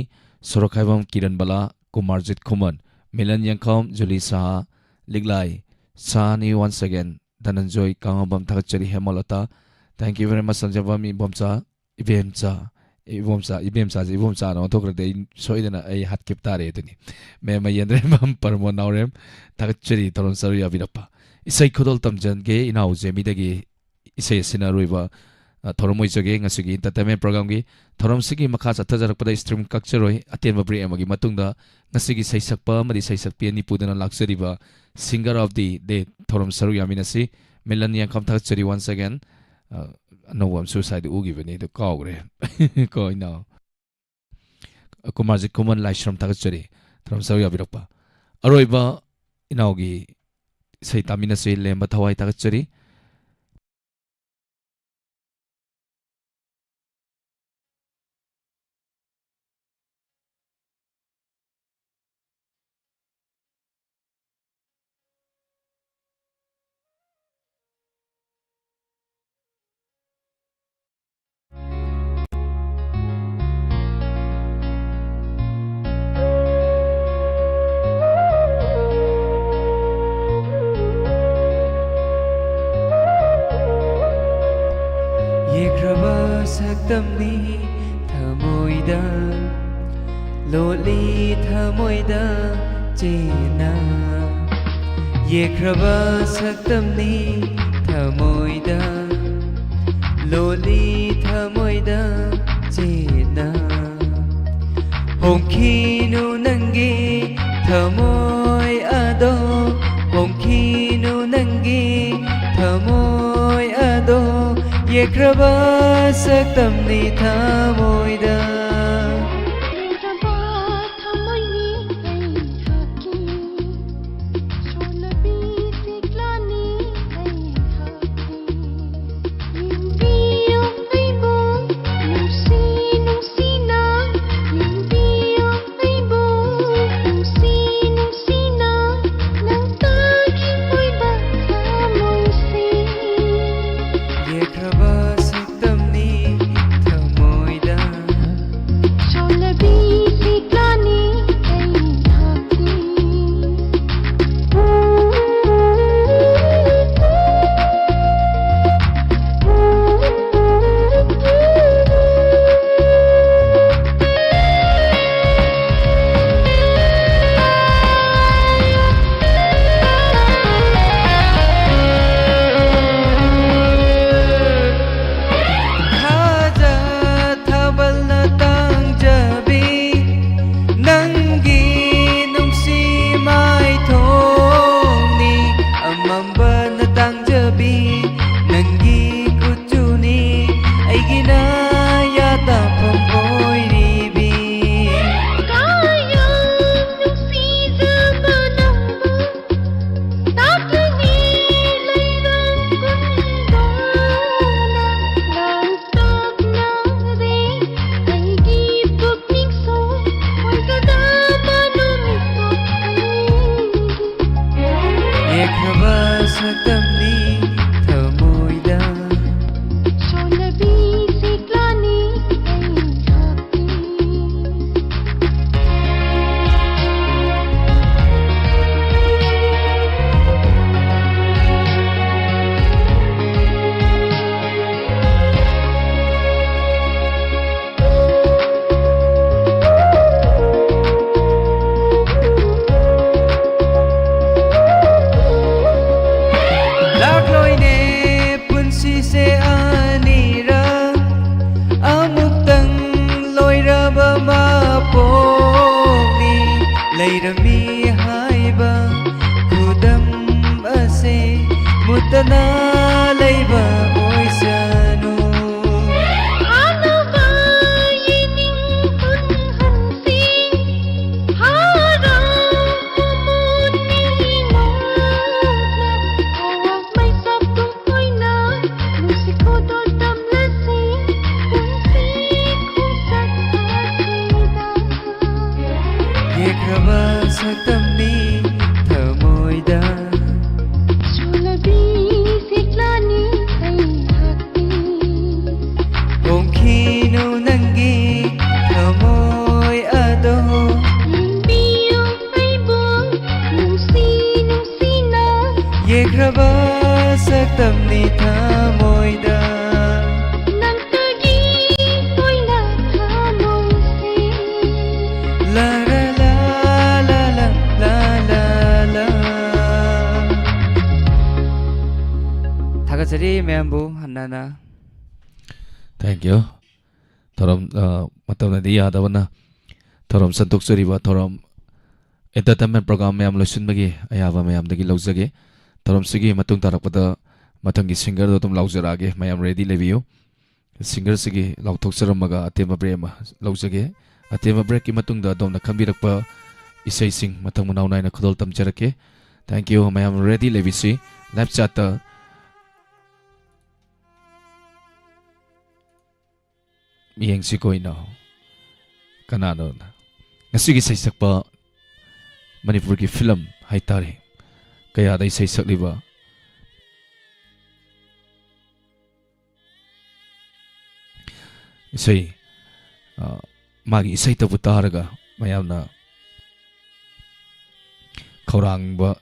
ꯁꯣꯔꯣꯛꯈꯥꯏꯕꯝ ꯀꯤꯔꯟꯕꯂꯥ, ꯀꯨꯃꯥꯔꯖꯤꯠ ꯈꯨꯃꯟ, ꯃꯤꯂꯟ ꯌꯦꯡꯈꯥꯝ, ꯖꯨꯂꯤ ꯁꯍꯥ, ꯂꯤꯛꯂꯥꯏ, ꯁꯍꯥꯅꯤ once again, ꯙꯅꯟꯖꯣꯏ ꯀꯥꯉꯕꯝ ꯊꯥꯒꯠꯆꯔꯤ꯫ ꯍꯦꯃꯂꯇꯥ, thank you very much, ꯁꯟꯖꯕꯝ Ibomcha, ꯏꯕꯦꯝꯆꯥ, Ibomcha, ꯏꯕꯦꯝꯆꯥꯁꯦ ꯏꯕꯣꯝꯆꯥꯅ ꯑꯣꯟꯊꯣꯛꯈ꯭ꯔꯗꯤ ꯑꯩ ꯁꯣꯏꯗꯅ ꯑꯩ ꯍꯥꯠꯈꯤꯕ ꯇꯥꯔꯦ ꯑꯗꯨꯅꯤ꯫ ꯃꯦꯝ ꯃꯌꯦꯟꯗ꯭ꯔꯦꯝꯕꯝ ꯄꯔꯃꯣ ꯅꯥꯎꯔꯦꯝ ꯊꯥꯒꯠꯆꯔꯤ ꯊꯧꯔꯝ ꯁꯔꯨꯛ ꯌꯥꯕꯤꯔꯛꯄ꯫ ꯏꯁꯩ ꯈꯨꯗꯣꯜ ꯇꯝꯖꯒꯦ ꯏꯅꯥꯎ ꯖꯦꯃꯤꯗꯒꯤ꯫ ꯏꯁꯩ ꯑꯁꯤꯅ ꯑꯔꯣꯏꯕ, ꯑ, ꯊꯧꯔꯝ ꯑꯣꯏꯖꯒꯦ ꯉꯁꯤꯒꯤ entertainment programꯒꯤ꯫ ꯊꯧꯔꯝꯁꯤꯒꯤ ꯃꯈꯥ ꯆꯠꯊꯖꯔꯛꯄꯗ stream ꯀꯛꯆꯔꯣꯏ꯫ ꯑꯇꯦꯟꯕ break ꯑꯃꯒꯤ ꯃꯇꯨꯡꯗ ꯉꯁꯤꯒꯤ ꯁꯩꯁꯛꯄ ꯑꯃꯗꯤ ꯁꯩꯁꯛꯄꯤ ꯑꯅꯤ ꯄꯨꯗꯨꯅ ꯂꯥꯛꯆꯔꯤꯕ singer of the day ꯊꯧꯔꯝ ꯁꯔꯨꯛ ꯌꯥꯃꯤꯟꯅꯁꯤ꯫ ꯃꯤꯂꯟ ꯌꯥꯡꯈꯝ ꯊꯥꯒꯠꯆꯔꯤ once again꯫ ꯑ, ꯑꯅꯧꯕ ꯑꯃꯁꯨ ꯉꯁꯥꯏꯗꯤ ꯎꯈꯤꯕꯅꯤ ꯑꯗꯨ ꯀꯥꯎꯈ꯭ꯔꯦ꯫ ꯀꯣ ꯏꯅꯥꯎ꯫ ꯀꯨꯃꯥꯔꯖꯤꯠ ꯈꯨꯃꯟ ꯂꯥꯏꯁ꯭ꯔꯝ ꯊꯥꯒꯠꯆꯔꯤ ꯊꯧꯔꯝ ꯁꯔꯨꯛ ꯌꯥꯕꯤꯔꯛꯄ꯫ ꯑꯔꯣꯏꯕ ꯏꯅꯥꯎꯒꯤ ꯏꯁꯩ ꯇꯥꯃꯤꯟꯅꯁꯤ ꯂꯦꯝꯕ ꯊꯋꯥꯏ ꯊꯥꯒꯠꯆꯔꯤ꯫ ꯌꯦꯛꯈ꯭ꯔꯕ ꯁꯛꯇꯝꯅꯤ ꯊꯃꯣꯏꯗ, ꯂꯣꯠꯂꯤ ꯊꯃꯣꯏꯗ ꯆꯦꯠꯅ꯫ ꯌꯦꯛꯈ꯭ꯔꯕ ꯁꯛꯇꯝꯅꯤ ꯊꯃꯣꯏꯗ, ꯂꯣꯠꯂꯤ ꯊꯃꯣꯏꯗ ꯆꯦꯠꯅ꯫ ꯍꯣꯡꯈꯤꯅꯨ ꯅꯪꯒꯤ ꯊꯃꯣꯏ ꯑꯗꯣ, ꯍꯣꯡꯈꯤꯅꯨ ꯅꯪꯒꯤ ꯊꯃꯣꯏ ꯑꯗꯣ꯫ ꯈ꯭ꯔꯕ ꯁꯛꯇꯝꯅꯤ ꯊꯃꯣꯏꯗ꯫ ꯂꯩꯔꯕ ꯊꯃꯣꯏꯅꯤ ꯑꯩꯍꯥꯛꯀꯤ꯫ ꯁꯣꯜꯂꯕꯤ ꯁꯤꯛꯂꯥꯅꯤ ꯑꯩꯍꯥꯛꯀꯤ꯫ ꯌꯦꯡꯕꯤꯌꯨ ꯑꯩꯕꯨ ꯅꯨꯡꯁꯤ ꯅꯨꯡꯁꯤꯅ꯫ ꯌꯦꯡꯕꯤꯌꯨ ꯑꯩꯕꯨ ꯅꯨꯡꯁꯤ ꯅꯨꯡꯁꯤꯅ꯫ ꯅꯪ ꯇꯥꯈꯤꯕ ꯊꯃꯣꯏꯁꯤ꯫ ꯌꯦꯛꯈ꯭ꯔꯕ ꯁꯛꯇꯝꯅꯤ ꯊꯃꯣꯏꯗ꯫ ꯁꯣꯜꯂꯕꯤ ꯁꯤꯛꯂꯥꯅꯤ ꯑꯩꯍꯥꯛꯀꯤ꯫ ꯊꯥꯖ ꯊꯥꯕꯜꯅ ꯇꯥꯡꯖꯕꯤ ꯅꯪꯒꯤ ꯅꯨꯡꯁꯤ ꯃꯥꯏꯊꯣꯡꯅꯤ꯫ ꯑꯃꯝꯕꯅ ꯇꯥꯡꯖꯕꯤ ꯅꯪꯒꯤ ꯀꯨꯆꯨꯅꯤ꯫ ꯑꯩꯒꯤꯅ ꯌꯥꯇꯥꯐꯝ ꯑꯣꯏꯔꯤꯕꯤ꯫ ꯀꯌꯥꯝ ꯅꯨꯡꯁꯤꯖꯕ ꯅꯪꯕꯨ ꯇꯥꯛꯂꯤꯅꯤ ꯂꯩꯔꯥꯡ ꯀꯨꯝꯗꯧꯅ꯫ ꯂꯥꯡꯇꯛꯅꯔꯦ ꯑꯩꯒꯤ ꯄꯨꯛꯅꯤꯡꯁꯨ꯫ ꯑꯣꯏꯒꯗꯕ ꯅꯨꯃꯤꯠꯇꯣ ꯑꯩꯒꯤ꯫ ꯌꯦꯛꯈ꯭ꯔꯕ ꯁꯛꯇꯝꯅꯤ ꯊꯃꯣꯏꯗ꯫ ꯁꯣꯜꯂꯕꯤ ꯁꯤꯛꯂꯥꯅꯤ ꯑꯩꯍꯥꯛꯀꯤ꯫ ꯂꯥꯛꯂꯣꯏꯅꯦ ꯄꯨꯟꯁꯤꯁꯦ ꯑꯅꯤꯔꯛ꯫ ꯑꯃꯨꯛꯇꯪ ꯂꯣꯏꯔꯕ ꯃꯄꯣꯛꯅꯤ꯫ ꯂꯩꯔꯝꯃꯤ ꯍꯥꯏꯕ ꯈꯨꯗꯝ ꯑꯁꯦ ꯃꯨꯠꯇꯅ ꯂꯩꯕ ꯑꯣꯏꯁꯅꯨ꯫ ꯇꯝꯃꯤ ꯊꯃꯣꯏꯗ꯫ ꯆꯣꯠꯂꯕꯤ ꯁꯦꯛꯂꯥꯅꯤ ꯑꯩꯍꯥꯛꯇꯤ꯫ ꯍꯣꯡꯈꯤꯅꯨ ꯅꯪꯒꯤ ꯊꯃꯣꯏ ꯑꯗꯣ꯫ ꯌꯦꯡꯕꯤꯌꯨ ꯑꯩꯕꯨ ꯅꯨꯡꯁꯤ ꯅꯨꯡꯁꯤꯅ꯫ ꯌꯦꯛꯈ꯭ꯔꯕ ꯁꯛꯇꯝꯅꯤ ꯊꯃꯣꯏꯗ꯫ ꯅꯪꯇꯒꯤ ꯑꯣꯏꯅ ꯊꯃꯣꯏꯁꯦ꯫ ꯂꯥ ꯂꯥ ꯂꯥ ꯂꯥ ꯂꯥ ꯂꯥ ꯂꯥ ꯂꯥ꯫ ꯊꯥꯒꯠꯆꯔꯤ ꯃꯌꯥꯝꯕꯨ ꯍꯟꯅ ꯍꯟꯅ꯫ Thank you꯫ ꯊꯧꯔꯝ, ꯑ, ꯃꯇꯝꯅꯗꯤ ꯌꯥꯗꯕꯅ ꯊꯧꯔꯝ ꯁꯟꯗꯣꯛꯆꯔꯤꯕ ꯊꯧꯔꯝ entertainment program ꯃꯌꯥꯝ ꯂꯣꯏꯁꯤꯟꯕꯒꯤ ꯑꯌꯥꯕ ꯃꯌꯥꯝꯗꯒꯤ ꯂꯧꯖꯒꯦ꯫ ꯊꯧꯔꯝꯁꯤꯒꯤ ꯃꯇꯨꯡ ꯇꯥꯔꯛꯄꯗ ꯃꯊꯪꯒꯤ singerꯗꯣ ꯑꯗꯨꯝ ꯂꯥꯎꯖꯔꯛꯑꯒꯦ꯫ ꯃꯌꯥꯝ ready ꯂꯩꯕꯤꯌꯨ꯫ Singerꯁꯤꯒꯤ ꯂꯥꯎꯊꯣꯛꯆꯔꯝꯃꯒ ꯑꯇꯦꯟꯕ break ꯑꯃ ꯂꯧꯖꯒꯦ꯫ ꯑꯇꯦꯟꯕ breakꯀꯤ ꯃꯇꯨꯡꯗ ꯑꯗꯣꯝꯅ ꯈꯟꯕꯤꯔꯛꯄ ꯏꯁꯩꯁꯤꯡ ꯃꯊꯪ ꯃꯅꯥꯎ ꯅꯥꯏꯅ ꯈꯨꯗꯣꯜ ꯇꯝꯖꯔꯛꯀꯦ꯫ Thank you꯫ ꯃꯌꯥꯝ ready ꯂꯩꯕꯤꯁꯤ꯫ Live chatꯇ ꯌꯦꯡꯁꯤꯀꯣ ꯏꯅꯥꯎ꯫ ꯀꯅꯥꯅꯣ? ꯉꯁꯤꯒꯤ ꯏꯁꯩ ꯁꯛꯄ ꯃꯅꯤꯄꯨꯔꯒꯤ film ꯍꯥꯏꯇꯥꯔꯦ꯫ ꯀꯌꯥꯗ ꯏꯁꯩ ꯁꯛꯂꯤꯕ ꯏꯁꯩ, ꯑ, ꯃꯥꯒꯤ ꯏꯁꯩꯇꯕꯨ ꯇꯥꯔꯒ ꯃꯌꯥꯝꯅ ꯈꯧꯔꯥꯡꯕ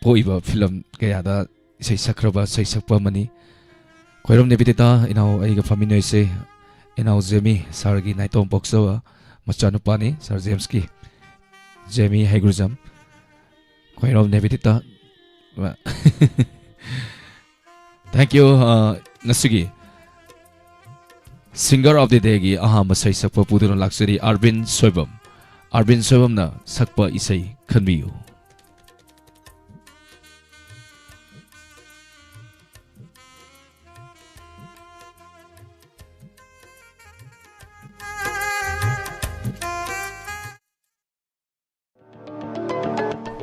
ꯄꯣꯛꯏꯕ film ꯀꯌꯥꯗ ꯏꯁꯩ ꯁꯛꯈ꯭ꯔꯕ ꯏꯁꯩ ꯁꯛꯄ ꯑꯃꯅꯤ꯫ ꯈ꯭ꯋꯥꯏꯔꯣꯝ ꯅꯦꯕꯤꯗꯤꯇꯥ, ꯏꯅꯥꯎ ꯑꯩꯒ ꯐꯝꯃꯤꯟꯅꯔꯤꯁꯦ, ꯏꯅꯥꯎ ꯖꯦꯃꯤ, sirꯒꯤ ꯅꯥꯏꯇꯣꯝ ꯄꯣꯛꯆꯕ ꯃꯆꯥꯅꯨꯄꯥꯅꯤ, sir Jamesꯀꯤ꯫ ꯖꯦꯃꯤ ꯍꯩꯒ꯭ꯔꯨꯖꯝ, ꯈ꯭ꯋꯥꯏꯔꯣꯝ ꯅꯦꯕꯤꯗꯤꯇꯥ꯫ Thank you꯫ ꯑ, ꯉꯁꯤꯒꯤ Singer of the Dayꯒꯤ ꯑꯍꯥꯟꯕ ꯏꯁꯩ ꯁꯛꯄ ꯄꯨꯗꯨꯅ ꯂꯥꯛꯆꯔꯤ ꯑꯔꯕꯤꯟ ꯁꯣꯏꯕꯝ꯫ ꯑꯔꯕꯤꯟ ꯁꯣꯏꯕꯝꯅ ꯁꯛꯄ ꯏꯁꯩ ꯈꯟꯕꯤꯌꯨ꯫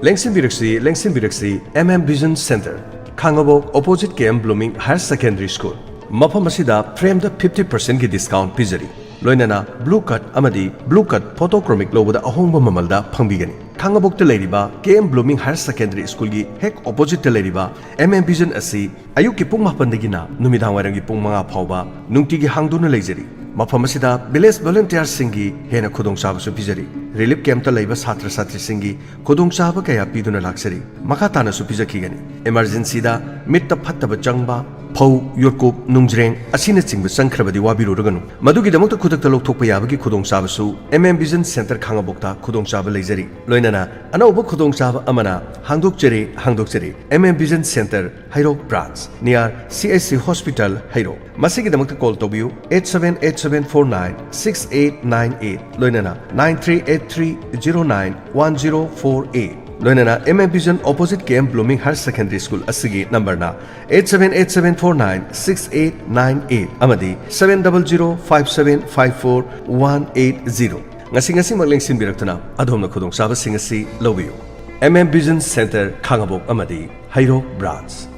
ꯂꯦꯡꯁꯤꯟꯕꯤꯔꯛꯁꯤ, ꯂꯦꯡꯁꯤꯟꯕꯤꯔꯛꯁꯤ, M M Vision Center, ꯈꯥꯉꯕꯣꯛ, opposite K M Blooming Higher Secondary School꯫ ꯃꯐꯝ ꯑꯁꯤꯗ frameꯗ fifty percentꯀꯤ discount ꯄꯤꯖꯔꯤ, ꯂꯣꯏꯅꯅ blue cut ꯑꯃꯗꯤ blue cut photochromic ꯂꯧꯕꯗ ꯑꯍꯣꯡꯕ ꯃꯃꯜꯗ ꯐꯪꯕꯤꯒꯅꯤ꯫ ꯈꯥꯡꯉꯕꯣꯛꯇ ꯂꯩꯔꯤꯕ ꯀꯦ ꯑꯦꯝ ꯕ꯭ꯂꯨꯃꯤꯡ ꯍꯥꯌꯔ ꯁꯦꯀꯦꯟꯗꯔꯤ ꯁ꯭ꯀꯨꯜꯒꯤ ꯍꯦꯛ ꯑꯣꯄꯣꯖꯤꯠꯇ ꯂꯩꯔꯤꯕ ꯑꯦꯝ ꯑꯦꯝ ꯚꯤꯖꯟ ꯑꯁꯤ ꯑꯌꯨꯛꯀꯤ ꯄꯨꯡ ꯃꯥꯄꯟꯗꯒꯤꯅ ꯅꯨꯃꯤꯗꯥꯡ ꯋꯥꯏꯔꯝꯒꯤ ꯄꯨꯡ ꯃꯉꯥ ꯐꯥꯎꯕ ꯅꯨꯡꯇꯤꯒꯤ ꯍꯥꯡꯗꯨꯅ ꯂꯩꯖꯔꯤ꯫ ꯃꯐꯝ ꯑꯁꯤꯗ ꯚꯤꯂꯦꯖ ꯚꯣꯂꯨꯟꯇꯤꯌꯔꯁꯤꯡꯒꯤ ꯍꯦꯟꯅ ꯈꯨꯗꯣꯡꯆꯥꯕꯁꯨ ꯄꯤꯖꯔꯤ꯫ ꯔꯤꯂꯤꯐ ꯀꯦꯝꯞꯇ ꯂꯩꯕ ꯁꯥꯇ꯭ꯔ ꯁꯥꯇ꯭ꯔꯤꯁꯤꯡꯒꯤ ꯈꯨꯗꯣꯡꯆꯥꯕ ꯀꯌꯥ ꯄꯤꯗꯨꯅ ꯂꯥꯛꯆꯔꯤ꯫ ꯃꯈꯥ ꯇꯥꯅꯁꯨ ꯄꯤꯖꯈꯤꯒꯅꯤ꯫ ꯏꯃꯔꯖꯦꯟꯁꯤꯗ ꯃꯤꯠꯇ ꯐꯠꯇꯕ ꯆꯪꯕ, ꯐꯧ, ꯌꯣꯠꯀꯨꯞ, ꯅꯨꯡꯖ꯭ꯔꯦꯡ ꯑꯁꯤꯅꯆꯤꯡꯕ ꯆꯪꯈ꯭ꯔꯕꯗꯤ ꯋꯥꯕꯤꯔꯨꯔꯒꯅꯨ꯫ ꯃꯗꯨꯒꯤꯗꯃꯛꯇ ꯈꯨꯗꯛꯇ ꯂꯧꯊꯣꯛꯄ ꯌꯥꯕꯒꯤ ꯈꯨꯗꯣꯡꯆꯥꯕꯁꯨ ꯑꯦꯝ ꯑꯦꯝ ꯚꯤꯖꯟ ꯁꯦꯟꯇꯔ ꯈꯥꯡꯉꯕꯣꯛꯇ ꯈꯨꯗꯣꯡꯆꯥꯕ ꯂꯩꯖꯔꯤ꯫ ꯂꯣꯏꯅꯅ ꯑꯅꯧꯕ ꯈꯨꯗꯣꯡꯆꯥꯕ ꯑꯃꯅ ꯍꯥꯡꯗꯣꯛꯆꯔꯤ, ꯍꯥꯡꯗꯣꯛꯆꯔꯤ꯫ M M vision centre, Heirok branch, near C H C hospital, Heirok. ꯃꯁꯤꯒꯤꯗꯃꯛꯇ ꯀꯣꯜ ꯇꯧꯕꯤꯌꯨ, eight seven eight seven four nine six eight nine eight, ꯂꯣꯏꯅꯅ nine three eight three zero nine one zero four eight, ꯂꯣꯏꯅꯅ M M vision opposite K M blooming higher secondary school ꯑꯁꯤꯒꯤ ꯅꯝꯕꯔꯅ eight seven eight seven four nine six eight nine eight ꯑꯃꯗꯤ seven double zero five seven five four one eight zero꯫ ꯉꯁꯤ ꯉꯁꯤꯃꯛ ꯂꯦꯡꯁꯤꯟꯕꯤꯔꯛꯇꯨꯅ ꯑꯗꯣꯝꯅ ꯈꯨꯗꯣꯡꯆꯥꯕꯁꯤꯡ ꯑꯁꯤ ꯂꯧꯕꯤꯌꯨ꯫ ꯑꯦꯝ ꯑꯦꯝ ꯚꯤꯖꯟ ꯁꯦꯟꯇꯔ, ꯈꯥꯡꯉꯕꯣꯛ ꯑꯃꯗꯤ ꯍꯩꯔꯣꯛ ꯕ꯭ꯔꯥꯟꯆ꯫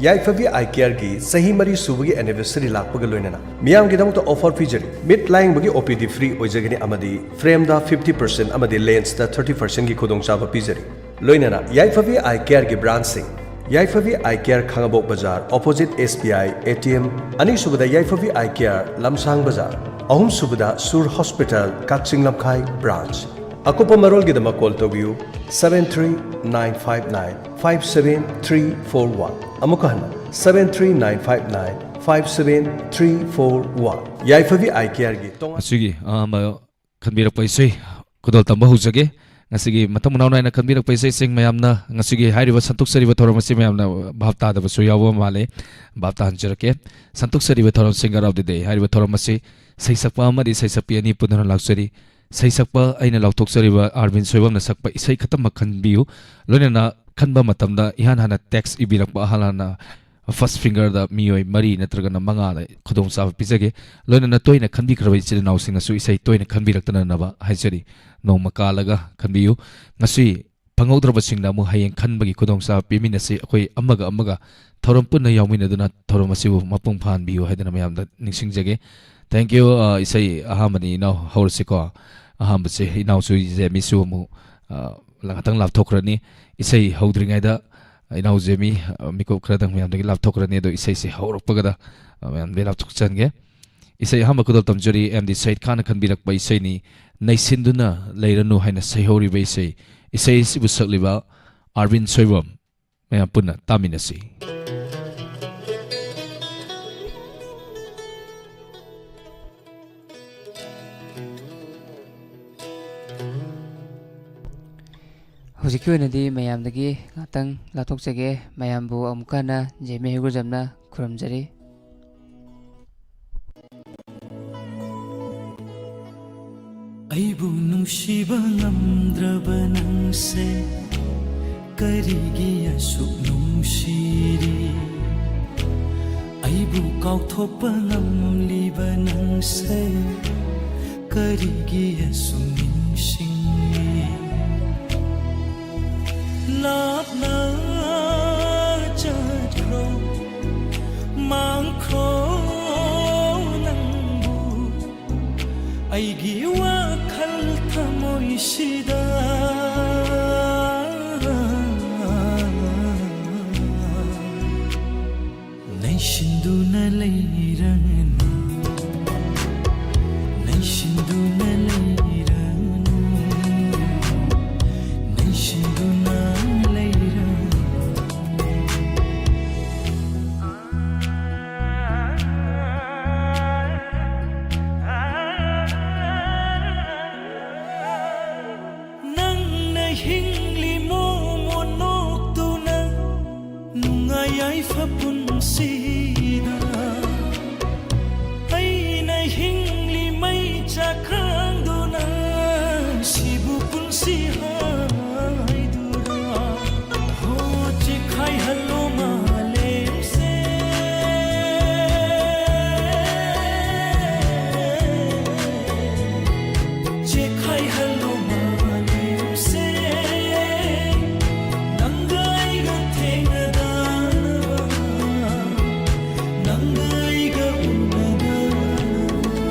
ꯌꯥꯏꯐꯕꯤ ꯑꯥꯏ ꯀꯦꯌꯔꯒꯤ ꯆꯍꯤ ꯃꯔꯤ ꯁꯨꯕꯒꯤ ꯑꯦꯅꯤꯚꯔꯁꯔꯤ ꯂꯥꯛꯄꯒ ꯂꯣꯏꯅꯅ ꯃꯤꯌꯥꯝꯒꯤꯗꯃꯛꯇ ꯑꯣꯐꯔ ꯄꯤꯖꯔꯤ꯫ ꯃꯤꯠ ꯂꯥꯌꯦꯡꯕꯒꯤ ꯑꯣ ꯄꯤ ꯗꯤ ꯐ꯭ꯔꯤ ꯑꯣꯏꯖꯒꯅꯤ ꯑꯃꯗꯤ ꯐ꯭ꯔꯦꯝꯗ ꯐꯤꯐꯇꯤ ꯄꯔꯁꯦꯟ ꯑꯃꯗꯤ ꯂꯦꯟꯁꯇ ꯊꯥꯔꯇꯤ ꯄꯔꯁꯦꯟꯒꯤ ꯈꯨꯗꯣꯡꯆꯥꯕ ꯄꯤꯖꯔꯤ꯫ ꯂꯣꯏꯅꯅ ꯌꯥꯏꯐꯕꯤ ꯑꯥꯏ ꯀꯦꯌꯔꯒꯤ ꯕ꯭ꯔꯥꯟꯆꯁꯤꯡ: ꯌꯥꯏꯐꯕꯤ ꯑꯥꯏ ꯀꯦꯌꯔ, ꯈꯥꯡꯉꯕꯣꯛ ꯕꯖꯥꯔ, opposite S B I A T M. ꯑꯅꯤꯁꯨꯕꯗ ꯌꯥꯏꯐꯕꯤ ꯑꯥꯏ ꯀꯦꯌꯔ, ꯂꯝꯁꯥꯡ ꯕꯖꯥꯔ꯫ ꯑꯍꯨꯝꯁꯨꯕꯗ ꯁꯨꯔ ꯍꯣꯁꯄꯤꯇꯥꯜ, ꯀꯛꯆꯤꯡ ꯂꯝꯈꯥꯏ ꯕ꯭ꯔꯥꯟꯆ꯫ ꯑꯀꯨꯞꯄ ꯃꯔꯣꯜꯒꯤꯗꯃꯛ ꯀꯣꯜ ꯇꯧꯕꯤꯌꯨ, seven three nine five nine five seven three four one꯫ ꯑꯃꯨꯛꯀ ꯍꯟꯅ, seven three nine five nine five seven three four one꯫ ꯌꯥꯏꯐꯕꯤ ꯑꯥꯏ ꯀꯦꯌꯔꯒꯤ ꯇꯣꯉꯥꯟ ꯑꯁꯤꯒꯤ ꯑꯍꯥꯟꯕ ꯈꯟꯕꯤꯔꯛꯄ ꯏꯁꯩ ꯈꯨꯗꯣꯜ ꯇꯝꯕ ꯍꯧꯖꯒꯦ꯫ ꯉꯁꯤꯒꯤ ꯃꯊꯪ ꯃꯅꯥꯎ ꯅꯥꯏꯅ ꯈꯟꯕꯤꯔꯛꯄ ꯏꯁꯩꯁꯤꯡ ꯃꯌꯥꯝꯅ ꯉꯁꯤꯒꯤ ꯍꯥꯏꯔꯤꯕ ꯁꯟꯇꯣꯛꯆꯔꯤꯕ ꯊꯧꯔꯝ ꯑꯁꯤ ꯃꯌꯥꯝꯅ ꯚꯥꯞ ꯇꯥꯗꯕꯁꯨ ꯌꯥꯎꯕ ꯃꯥꯜꯂꯦ꯫ ꯚꯥꯞ ꯇꯥꯍꯟꯖꯔꯛꯀꯦ꯫ ꯁꯟꯇꯣꯛꯆꯔꯤꯕ ꯊꯧꯔꯝ, Singer of the Day ꯍꯥꯏꯔꯤꯕ ꯊꯧꯔꯝ ꯑꯁꯤ ꯁꯩꯁꯛꯄ ꯑꯃꯗꯤ ꯁꯩꯁꯛꯄꯤ ꯑꯅꯤ ꯄꯨꯟꯗꯨꯅ ꯂꯥꯛꯆꯔꯤ꯫ ꯁꯩꯁꯛꯄ ꯑꯩꯅ ꯂꯥꯎꯊꯣꯛꯆꯔꯤꯕ ꯑꯥꯔꯕꯤꯟ ꯁꯣꯏꯕꯝꯅ ꯁꯛꯄ ꯏꯁꯩ ꯈꯛꯇꯃꯛ ꯈꯟꯕꯤꯌꯨ꯫ ꯂꯣꯏꯅꯅ ꯈꯟꯕ ꯃꯇꯝꯗ ꯏꯍꯥꯟ ꯍꯥꯟꯅ ꯇꯦꯛꯁ ꯏꯕꯤꯔꯛꯄ ꯑꯍꯜ ꯍꯥꯟꯅ ꯐꯥꯔꯁ ꯐꯤꯡꯒꯔꯗ ꯃꯤꯑꯣꯏ ꯃꯔꯤ ꯅꯠꯇ꯭ꯔꯒꯅ ꯃꯉꯥꯗ ꯈꯨꯗꯣꯡꯆꯥꯕ ꯄꯤꯖꯒꯦ꯫ ꯂꯣꯏꯅꯅ ꯇꯣꯏꯅ ꯈꯟꯕꯤꯈ꯭ꯔꯕ ꯏꯆꯤꯜ ꯏꯅꯥꯎꯁꯤꯡꯅꯁꯨ ꯏꯁꯩ ꯇꯣꯏꯅ ꯈꯟꯕꯤꯔꯛꯇꯅꯅꯕ ꯍꯥꯏꯖꯔꯤ꯫ ꯅꯣꯡꯃ ꯀꯥꯜꯂꯒ ꯈꯟꯕꯤꯌꯨ꯫ ꯉꯁꯤ ꯐꯪꯍꯧꯗ꯭ꯔꯕꯁꯤꯡꯅ ꯑꯃꯨꯛ ꯍꯌꯦꯡ ꯈꯟꯕꯒꯤ ꯈꯨꯗꯣꯡꯆꯥꯕ ꯄꯤꯃꯤꯟꯅꯁꯤ꯫ ꯑꯩꯈꯣꯏ ꯑꯃꯒ ꯑꯃꯒ ꯊꯧꯔꯝ ꯄꯨꯟꯅ ꯌꯥꯎꯃꯤꯟꯅꯗꯨꯅ ꯊꯧꯔꯝ ꯑꯁꯤꯕꯨ ꯃꯄꯨꯡ ꯐꯥꯍꯟꯕꯤꯌꯨ ꯍꯥꯏꯗꯅ ꯃꯌꯥꯝꯗ ꯅꯤꯡꯁꯤꯡꯖꯒꯦ꯫ Thank you꯫ ꯑ, ꯏꯁꯩ ꯑꯍꯥꯟꯕꯅꯤ ꯏꯅꯥꯎ, ꯍꯧꯔꯁꯤꯀꯣ꯫ ꯑꯍꯥꯟꯕꯁꯦ ꯏꯅꯥꯎꯁꯨ ꯖꯦꯃꯤꯁꯨ ꯑꯃꯨꯛ, ꯑ, ꯉꯥꯛꯇꯪ ꯂꯥꯞꯊꯣꯛꯈ꯭ꯔꯅꯤ꯫ ꯏꯁꯩ ꯍꯧꯗ꯭ꯔꯤꯉꯩꯗ ꯏꯅꯥꯎ ꯖꯦꯃꯤ, ꯑ, ꯃꯤꯀꯨꯞ ꯈꯔꯗꯪ ꯃꯌꯥꯝꯗꯒꯤ ꯂꯥꯞꯊꯣꯛꯈ꯭ꯔꯅꯤ꯫ ꯑꯗꯣ ꯏꯁꯩꯁꯦ ꯍꯧꯔꯛꯄꯒꯗ, ꯑ, ꯃꯌꯥꯝꯗꯒꯤ ꯂꯥꯞꯊꯣꯛꯆꯍꯟꯒꯦ꯫ ꯏꯁꯩ ꯑꯍꯥꯟꯕ ꯈꯨꯗꯣꯜ ꯇꯝꯖꯔꯤ ꯑꯦꯝ ꯗꯤ ꯁꯌꯤꯗ ꯈꯥꯟꯅ ꯈꯟꯕꯤꯔꯛꯄ ꯏꯁꯩꯅꯤ, "ꯅꯩꯁꯤꯟꯗꯨꯅ ꯂꯩꯔꯅꯨ" ꯍꯥꯏꯅ ꯁꯩꯍꯧꯔꯤꯕ ꯏꯁꯩ꯫ ꯏꯁꯩ ꯑꯁꯤꯕꯨ ꯁꯛꯂꯤꯕ ꯑꯥꯔꯕꯤꯟ ꯁꯣꯏꯕꯝ꯫ ꯃꯌꯥꯝ ꯄꯨꯟꯅ ꯇꯥꯃꯤꯟꯅꯁꯤ꯫ ꯍꯧꯖꯤꯛꯀꯤ ꯑꯣꯏꯅꯗꯤ ꯃꯌꯥꯝꯗꯒꯤ ꯉꯥꯛꯇꯪ ꯂꯥꯞꯊꯣꯛꯆꯒꯦ꯫ ꯃꯌꯥꯝꯕꯨ ꯑꯃꯨꯛꯀ ꯍꯟꯅ ꯖꯦꯃꯤ ꯍꯩꯒ꯭ꯔꯨꯖꯝꯅ ꯈꯨꯔꯨꯝꯖꯔꯤ꯫ ꯑꯩꯕꯨ ꯅꯨꯡꯁꯤꯕ ꯉꯝꯗ꯭ꯔꯕ ꯅꯪꯁꯦ ꯀꯔꯤꯒꯤ ꯑꯁꯨꯛ ꯅꯨꯡꯁꯤꯔꯤ? ꯑꯩꯕꯨ ꯀꯥꯎꯊꯣꯛꯄ ꯉꯝꯂꯤꯕ ꯅꯪꯁꯦ ꯀꯔꯤꯒꯤ ꯑꯁꯨꯛ ꯅꯤꯡꯁꯤꯡꯂꯤ? ꯂꯥꯞꯅ ꯆꯠꯈ꯭ꯔꯣ, ꯃꯥꯡꯈ꯭ꯔꯣ ꯅꯪꯕꯨ ꯑꯩꯒꯤ ꯋꯥꯈꯜ ꯊꯃꯣꯏꯁꯤꯗ꯫ ꯅꯩꯁꯤꯟꯗꯨꯅ ꯂꯩꯔꯅꯨ, ꯅꯩꯁꯤꯟꯗꯨꯅ ꯂꯩꯔꯅꯨ, ꯅꯩꯁꯤꯟꯗꯨꯅ ꯂꯩꯔꯅꯨ꯫ ꯅꯪꯅ ꯍꯤꯡꯂꯤ ꯃꯣꯃꯣꯟ ꯅꯣꯛꯇꯨꯅ ꯅꯨꯡꯉꯥꯏ ꯌꯥꯏꯐ ꯄꯨꯟꯁꯤꯗ꯫ ꯑꯩꯅ ꯍꯤꯡꯂꯤ ꯃꯩ ꯆꯥꯛꯈꯥꯡꯗꯨꯅ ꯁꯤꯕꯨ ꯄꯨꯟꯁꯤ ꯍꯥꯏꯗꯨꯅ꯫ ꯍꯣ ꯆꯦꯈꯥꯏꯍꯜꯂꯣ ꯃꯥꯂꯦꯝꯁꯦ꯫ ꯆꯦꯈꯥꯏꯍꯜꯂꯣ ꯃꯥꯂꯦꯝꯁꯦ꯫ ꯅꯪꯒ ꯑꯩꯒ ꯊꯦꯡꯅꯗꯅꯕ, ꯅꯪꯒ ꯑꯩꯒ ꯎꯅꯗꯅꯕ꯫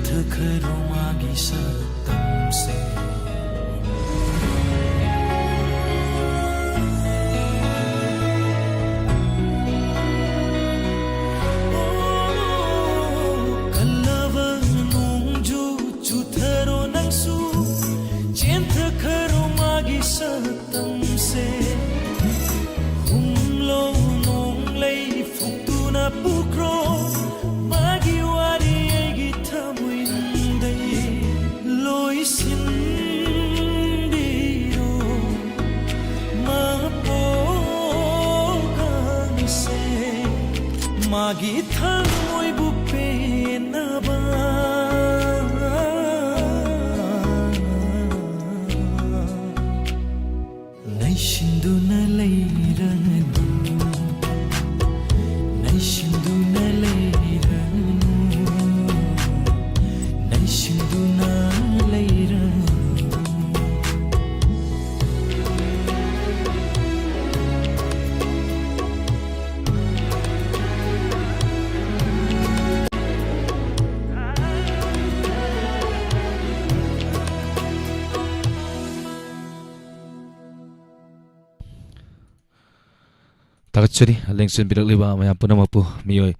ꯆꯦꯟꯊꯈꯔꯣ ꯃꯥꯒꯤ ꯁꯛꯇꯝꯁꯦ꯫ ꯀꯜꯂꯕ ꯅꯣꯡꯖꯨ ꯆꯨꯊꯔꯣ ꯅꯪꯁꯨ, ꯆꯦꯟꯊꯈꯔꯣ ꯃꯥꯒꯤ ꯁꯛꯇꯝꯁꯦ꯫ ꯍꯨꯝꯂꯣ ꯅꯣꯡꯂꯩ ꯐꯨꯛꯇꯨꯅ ꯄꯨꯈ꯭ꯔꯣ, ꯃꯥꯒꯤ ꯋꯥꯔꯤ ꯑꯩꯒꯤ ꯊꯃꯣꯏꯅꯨꯡꯗꯩ ꯂꯣꯏꯁꯤꯟꯕꯤꯔꯣ꯫ ꯃꯄꯣꯛꯀꯥꯡꯁꯦ ꯃꯥꯒꯤ ꯊꯃꯣꯏꯕꯨ ꯄꯦꯟꯅꯕ ꯅꯩꯁꯤꯟꯗꯨꯅ ꯂꯩꯔꯅꯨ, ꯅꯩꯁꯤꯟꯗꯨꯅ ꯂꯩꯔꯅꯨ, ꯅꯩꯁꯤꯟꯗꯨꯅ ꯂꯩꯔꯅꯨ꯫ ꯊꯥꯒꯠꯆꯔꯤ꯫ ꯂꯦꯡꯁꯤꯟꯕꯤꯔꯛꯂꯤꯕ ꯃꯌꯥꯝ ꯄꯨꯝꯅꯃꯛꯄꯨ, ꯃꯤꯑꯣꯏ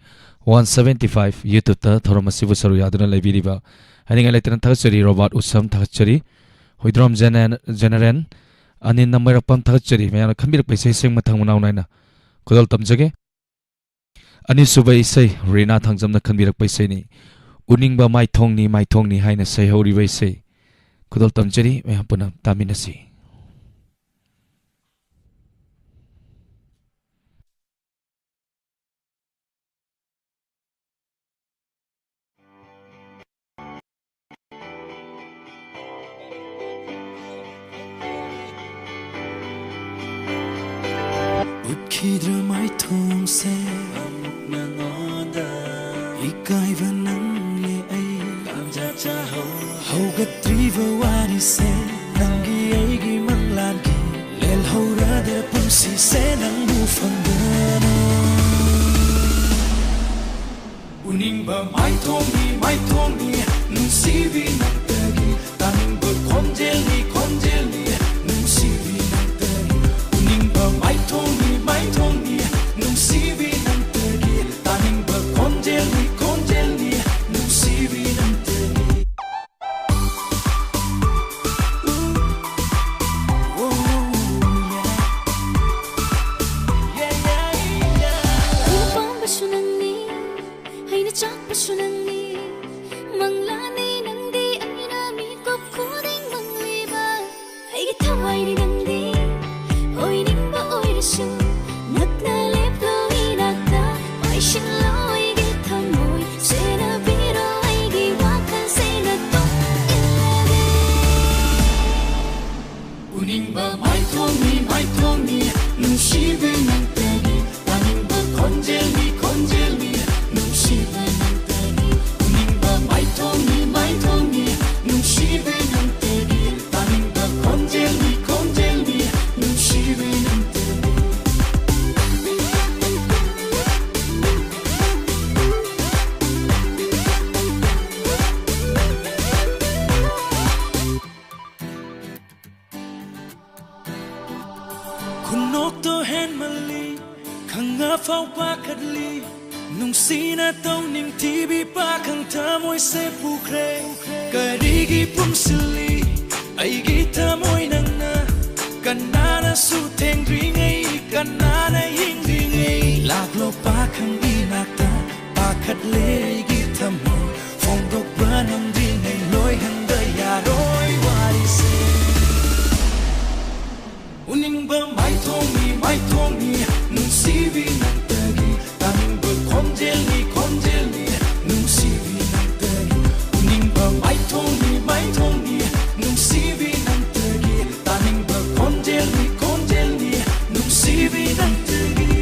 ꯋꯥꯟ ꯁꯕꯦꯟꯇꯤ ꯐꯥꯏꯚ YouTube-ꯇ ꯊꯧꯔꯝ ꯑꯁꯤꯕꯨ ꯁꯔꯨꯛ ꯌꯥꯗꯨꯅ ꯂꯩꯕꯤꯔꯤꯕ ꯍꯥꯏꯅꯤꯡꯉꯥꯏ ꯂꯩꯇꯅ ꯊꯥꯒꯠꯆꯔꯤ꯫ ꯔꯣꯕꯥꯔꯠ ꯎꯁꯝ ꯊꯥꯒꯠꯆꯔꯤ꯫ ꯍꯨꯏꯗ꯭ꯔꯣꯝ ꯖꯦꯅꯦ-, ꯖꯦꯅꯦꯔꯦꯟ, ꯑꯅꯤꯜ ꯅꯃꯩꯔꯛꯄꯝ ꯊꯥꯒꯠꯆꯔꯤ꯫ ꯃꯌꯥꯝꯅ ꯈꯟꯕꯤꯔꯛꯄ ꯏꯁꯩꯁꯤꯡ ꯃꯊꯪ ꯃꯅꯥꯎ ꯅꯥꯏꯅ ꯈꯨꯗꯣꯜ ꯇꯝꯖꯒꯦ꯫ ꯑꯅꯤꯁꯨꯕ ꯏꯁꯩ ꯔꯤꯅꯥ ꯊꯥꯡꯖꯝꯅ ꯈꯟꯕꯤꯔꯛꯄ ꯏꯁꯩꯅꯤ꯫ ꯎꯅꯤꯡꯕ ꯃꯥꯏꯊꯣꯡꯅꯤ, ꯃꯥꯏꯊꯣꯡꯅꯤ ꯍꯥꯏꯅ ꯁꯩꯍꯧꯔꯤꯕ ꯏꯁꯩ꯫ ꯈꯨꯗꯣꯜ ꯇꯝꯖꯔꯤ, ꯃꯌꯥꯝ ꯄꯨꯟꯅ ꯇꯥꯃꯤꯟꯅꯁꯤ꯫ ꯎꯠꯈꯤꯗ꯭ꯔ ꯃꯥꯏꯊꯣꯡꯁꯦ ꯑꯃꯨꯛ ꯅꯉꯣꯟꯗ? ꯏꯀꯥꯏꯕ ꯅꯪꯂꯦ ꯑꯩ ꯂꯥꯝꯖꯥ ꯆꯥꯍꯧ꯫ ꯍꯧꯒꯠꯇ꯭ꯔꯤꯕ ꯋꯥꯔꯤꯁꯦ ꯅꯪꯒꯤ ꯑꯩꯒꯤ ꯃꯪꯂꯥꯟꯒꯤ꯫ ꯂꯦꯜꯍꯧꯔꯗ꯭ꯔ ꯄꯨꯟꯁꯤꯁꯦ ꯅꯪꯕꯨ ꯐꯪꯗꯅ? ꯎꯅꯤꯡꯕ ꯃꯥꯏꯊꯣꯡꯅꯤ, ꯃꯥꯏꯊꯣꯡꯅꯤ ꯐꯥꯎ ꯄꯥꯈꯠꯂꯤ꯫ ꯅꯨꯡꯁꯤꯅ ꯇꯧꯅꯤꯡꯊꯤꯕꯤ ꯄꯥꯈꯪ ꯊꯃꯣꯏꯁꯦ ꯄꯨꯈ꯭ꯔꯦ꯫ ꯀꯔꯤꯒꯤ ꯄꯨꯟꯁꯤꯜꯂꯤ ꯑꯩꯒꯤ ꯊꯃꯣꯏ ꯅꯪꯅ? ꯀꯅꯥꯅꯁꯨ ꯊꯦꯡꯗ꯭ꯔꯤꯉꯩ, ꯀꯅꯥꯅ ꯌꯦꯡꯗ꯭ꯔꯤꯉꯩ, ꯂꯥꯛꯂꯣ ꯄꯥꯈꯪ ꯏꯅꯥꯛꯇ꯫ ꯄꯥꯈꯠꯂꯦ ꯑꯩꯒꯤ ꯊꯃꯣꯏ, ꯐꯣꯡꯗꯣꯛꯄ ꯅꯪꯗ꯭ꯔꯤꯉꯩ ꯂꯣꯏꯍꯟꯕ ꯌꯥꯔꯣꯏ ꯋꯥꯔꯤꯁꯦ꯫ ꯎꯅꯤꯡꯕ ꯃꯥꯏꯊꯣꯡꯅꯤ, ꯃꯥꯏꯊꯣꯡꯅꯤ, ꯅꯨꯡꯁꯤꯕꯤ ꯅꯪꯇꯒꯤ꯫ ꯇꯥꯅꯤꯡꯕ ꯈꯣꯟꯖꯦꯜꯅꯤ, ꯈꯣꯟꯖꯦꯜꯅꯤ, ꯅꯨꯡꯁꯤꯕꯤ ꯅꯪꯇꯒꯤ꯫ ꯎꯅꯤꯡꯕ ꯃꯥꯏꯊꯣꯡꯅꯤ, ꯃꯥꯏꯊꯣꯡꯅꯤ, ꯅꯨꯡꯁꯤꯕꯤ ꯅꯪꯇꯒꯤ꯫ ꯇꯥꯅꯤꯡꯕ ꯈꯣꯟꯖꯦꯜꯅꯤ, ꯈꯣꯟꯖꯦꯜꯅꯤ, ꯅꯨꯡꯁꯤꯕꯤ ꯅꯪꯇꯒꯤ꯫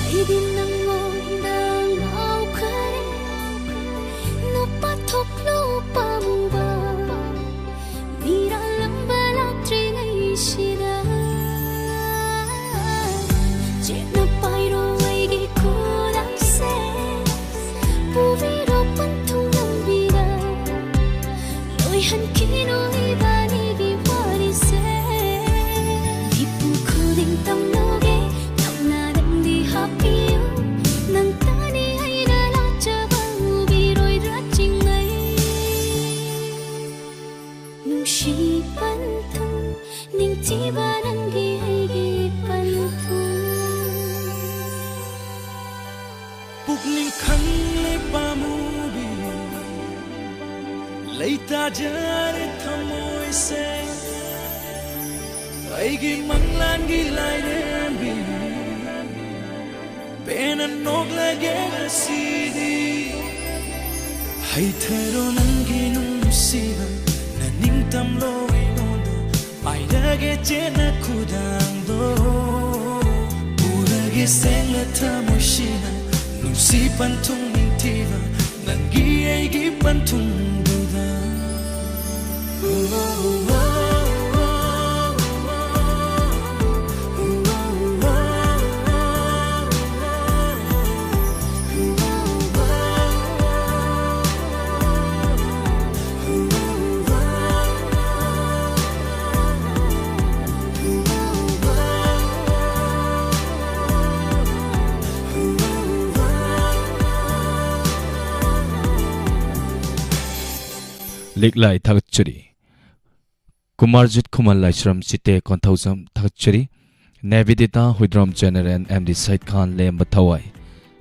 ꯑꯩꯗꯤ ꯅꯪꯉꯣꯟꯗ ꯉꯥꯎꯈ꯭ꯔꯦ, ꯅꯨꯄꯥ ꯊꯣꯛꯂꯣ ꯄꯥꯝꯕ, ꯃꯤꯔꯥꯜꯂꯝꯕ ꯂꯥꯛꯇ꯭ꯔꯤꯉꯩꯁꯤꯗ꯫ ꯆꯦꯠꯅ ꯄꯥꯏꯔꯣ ꯑꯩꯒꯤ ꯈꯨꯗꯥꯡꯁꯦ, ꯄꯨꯕꯤꯔꯣ ꯄꯟꯊꯨꯡ ꯂꯝꯕꯤꯗ, ꯂꯣꯏꯍꯟꯈꯤꯅꯨ ꯏꯕꯥꯅꯤꯒꯤ ꯋꯥꯔꯤꯁꯦ꯫ ꯃꯤꯄꯨꯝ ꯈꯨꯗꯤꯡ ꯇꯝꯂꯨꯒꯦ, ꯊꯧꯅꯥꯗꯪꯗꯤ ꯍꯥꯞꯄꯤꯌꯨ, ꯅꯪ ꯇꯥꯅꯤ ꯑꯩꯅ ꯂꯥꯠꯆꯕ ꯎꯕꯤꯔꯣꯏꯗ꯭ꯔꯥ ꯆꯤꯡꯂꯩ? ꯅꯨꯡꯁꯤ ꯄꯟꯊꯨꯡ, ꯅꯤꯡꯊꯤꯕ ꯅꯪꯒꯤ ꯑꯩꯒꯤ ꯄꯟꯊꯨꯡ꯫ ꯄꯨꯛꯅꯤꯡ ꯈꯪꯂꯦ ꯄꯥꯝꯃꯨꯕꯤ, ꯂꯩꯇꯥꯖꯔꯦ ꯊꯃꯣꯏꯁꯦ꯫ ꯑꯩꯒꯤ ꯃꯪꯂꯥꯟꯒꯤ ꯂꯥꯏꯔꯦꯝꯕꯤ, ꯄꯦꯟꯅ ꯅꯣꯛꯂꯒꯦ ꯉꯁꯤꯗꯤ꯫ ꯍꯩꯊꯔꯣ ꯅꯪꯒꯤ ꯅꯨꯡꯁꯤꯕ, ꯅꯅꯤꯡꯇꯝꯂꯣ ꯑꯩꯉꯣꯟꯗ, ꯄꯥꯏꯔꯒꯦ ꯆꯦꯠꯅ ꯈꯨꯗꯥꯡꯗꯣ꯫ ꯄꯨꯔꯒꯦ ꯁꯦꯡꯅ ꯊꯃꯣꯏꯁꯤꯅ, ꯅꯨꯡꯁꯤ ꯄꯟꯊꯨꯡ ꯅꯤꯡꯊꯤꯕ, ꯅꯪꯒꯤ ꯑꯩꯒꯤ ꯄꯟꯊꯨꯡꯗꯨꯗ꯫ ꯂꯤꯛꯂꯥꯏ ꯊꯥꯒꯠꯆꯔꯤ꯫ ꯀꯨꯃꯥꯔꯖꯤꯠ ꯈꯨꯃꯟ ꯂꯥꯏꯁ꯭ꯔꯝ ꯆꯤꯇꯦ ꯀꯣꯟꯊꯧꯖꯝ ꯊꯥꯒꯠꯆꯔꯤ꯫ ꯅꯦꯕꯤꯗꯤꯇꯥ ꯍꯨꯏꯗ꯭ꯔꯣꯝ ꯖꯦꯅꯦꯔꯦꯜ ꯑꯦꯝ ꯗꯤ ꯁꯩꯠ ꯈꯥꯟ ꯂꯦꯝꯕ ꯊꯋꯥꯏ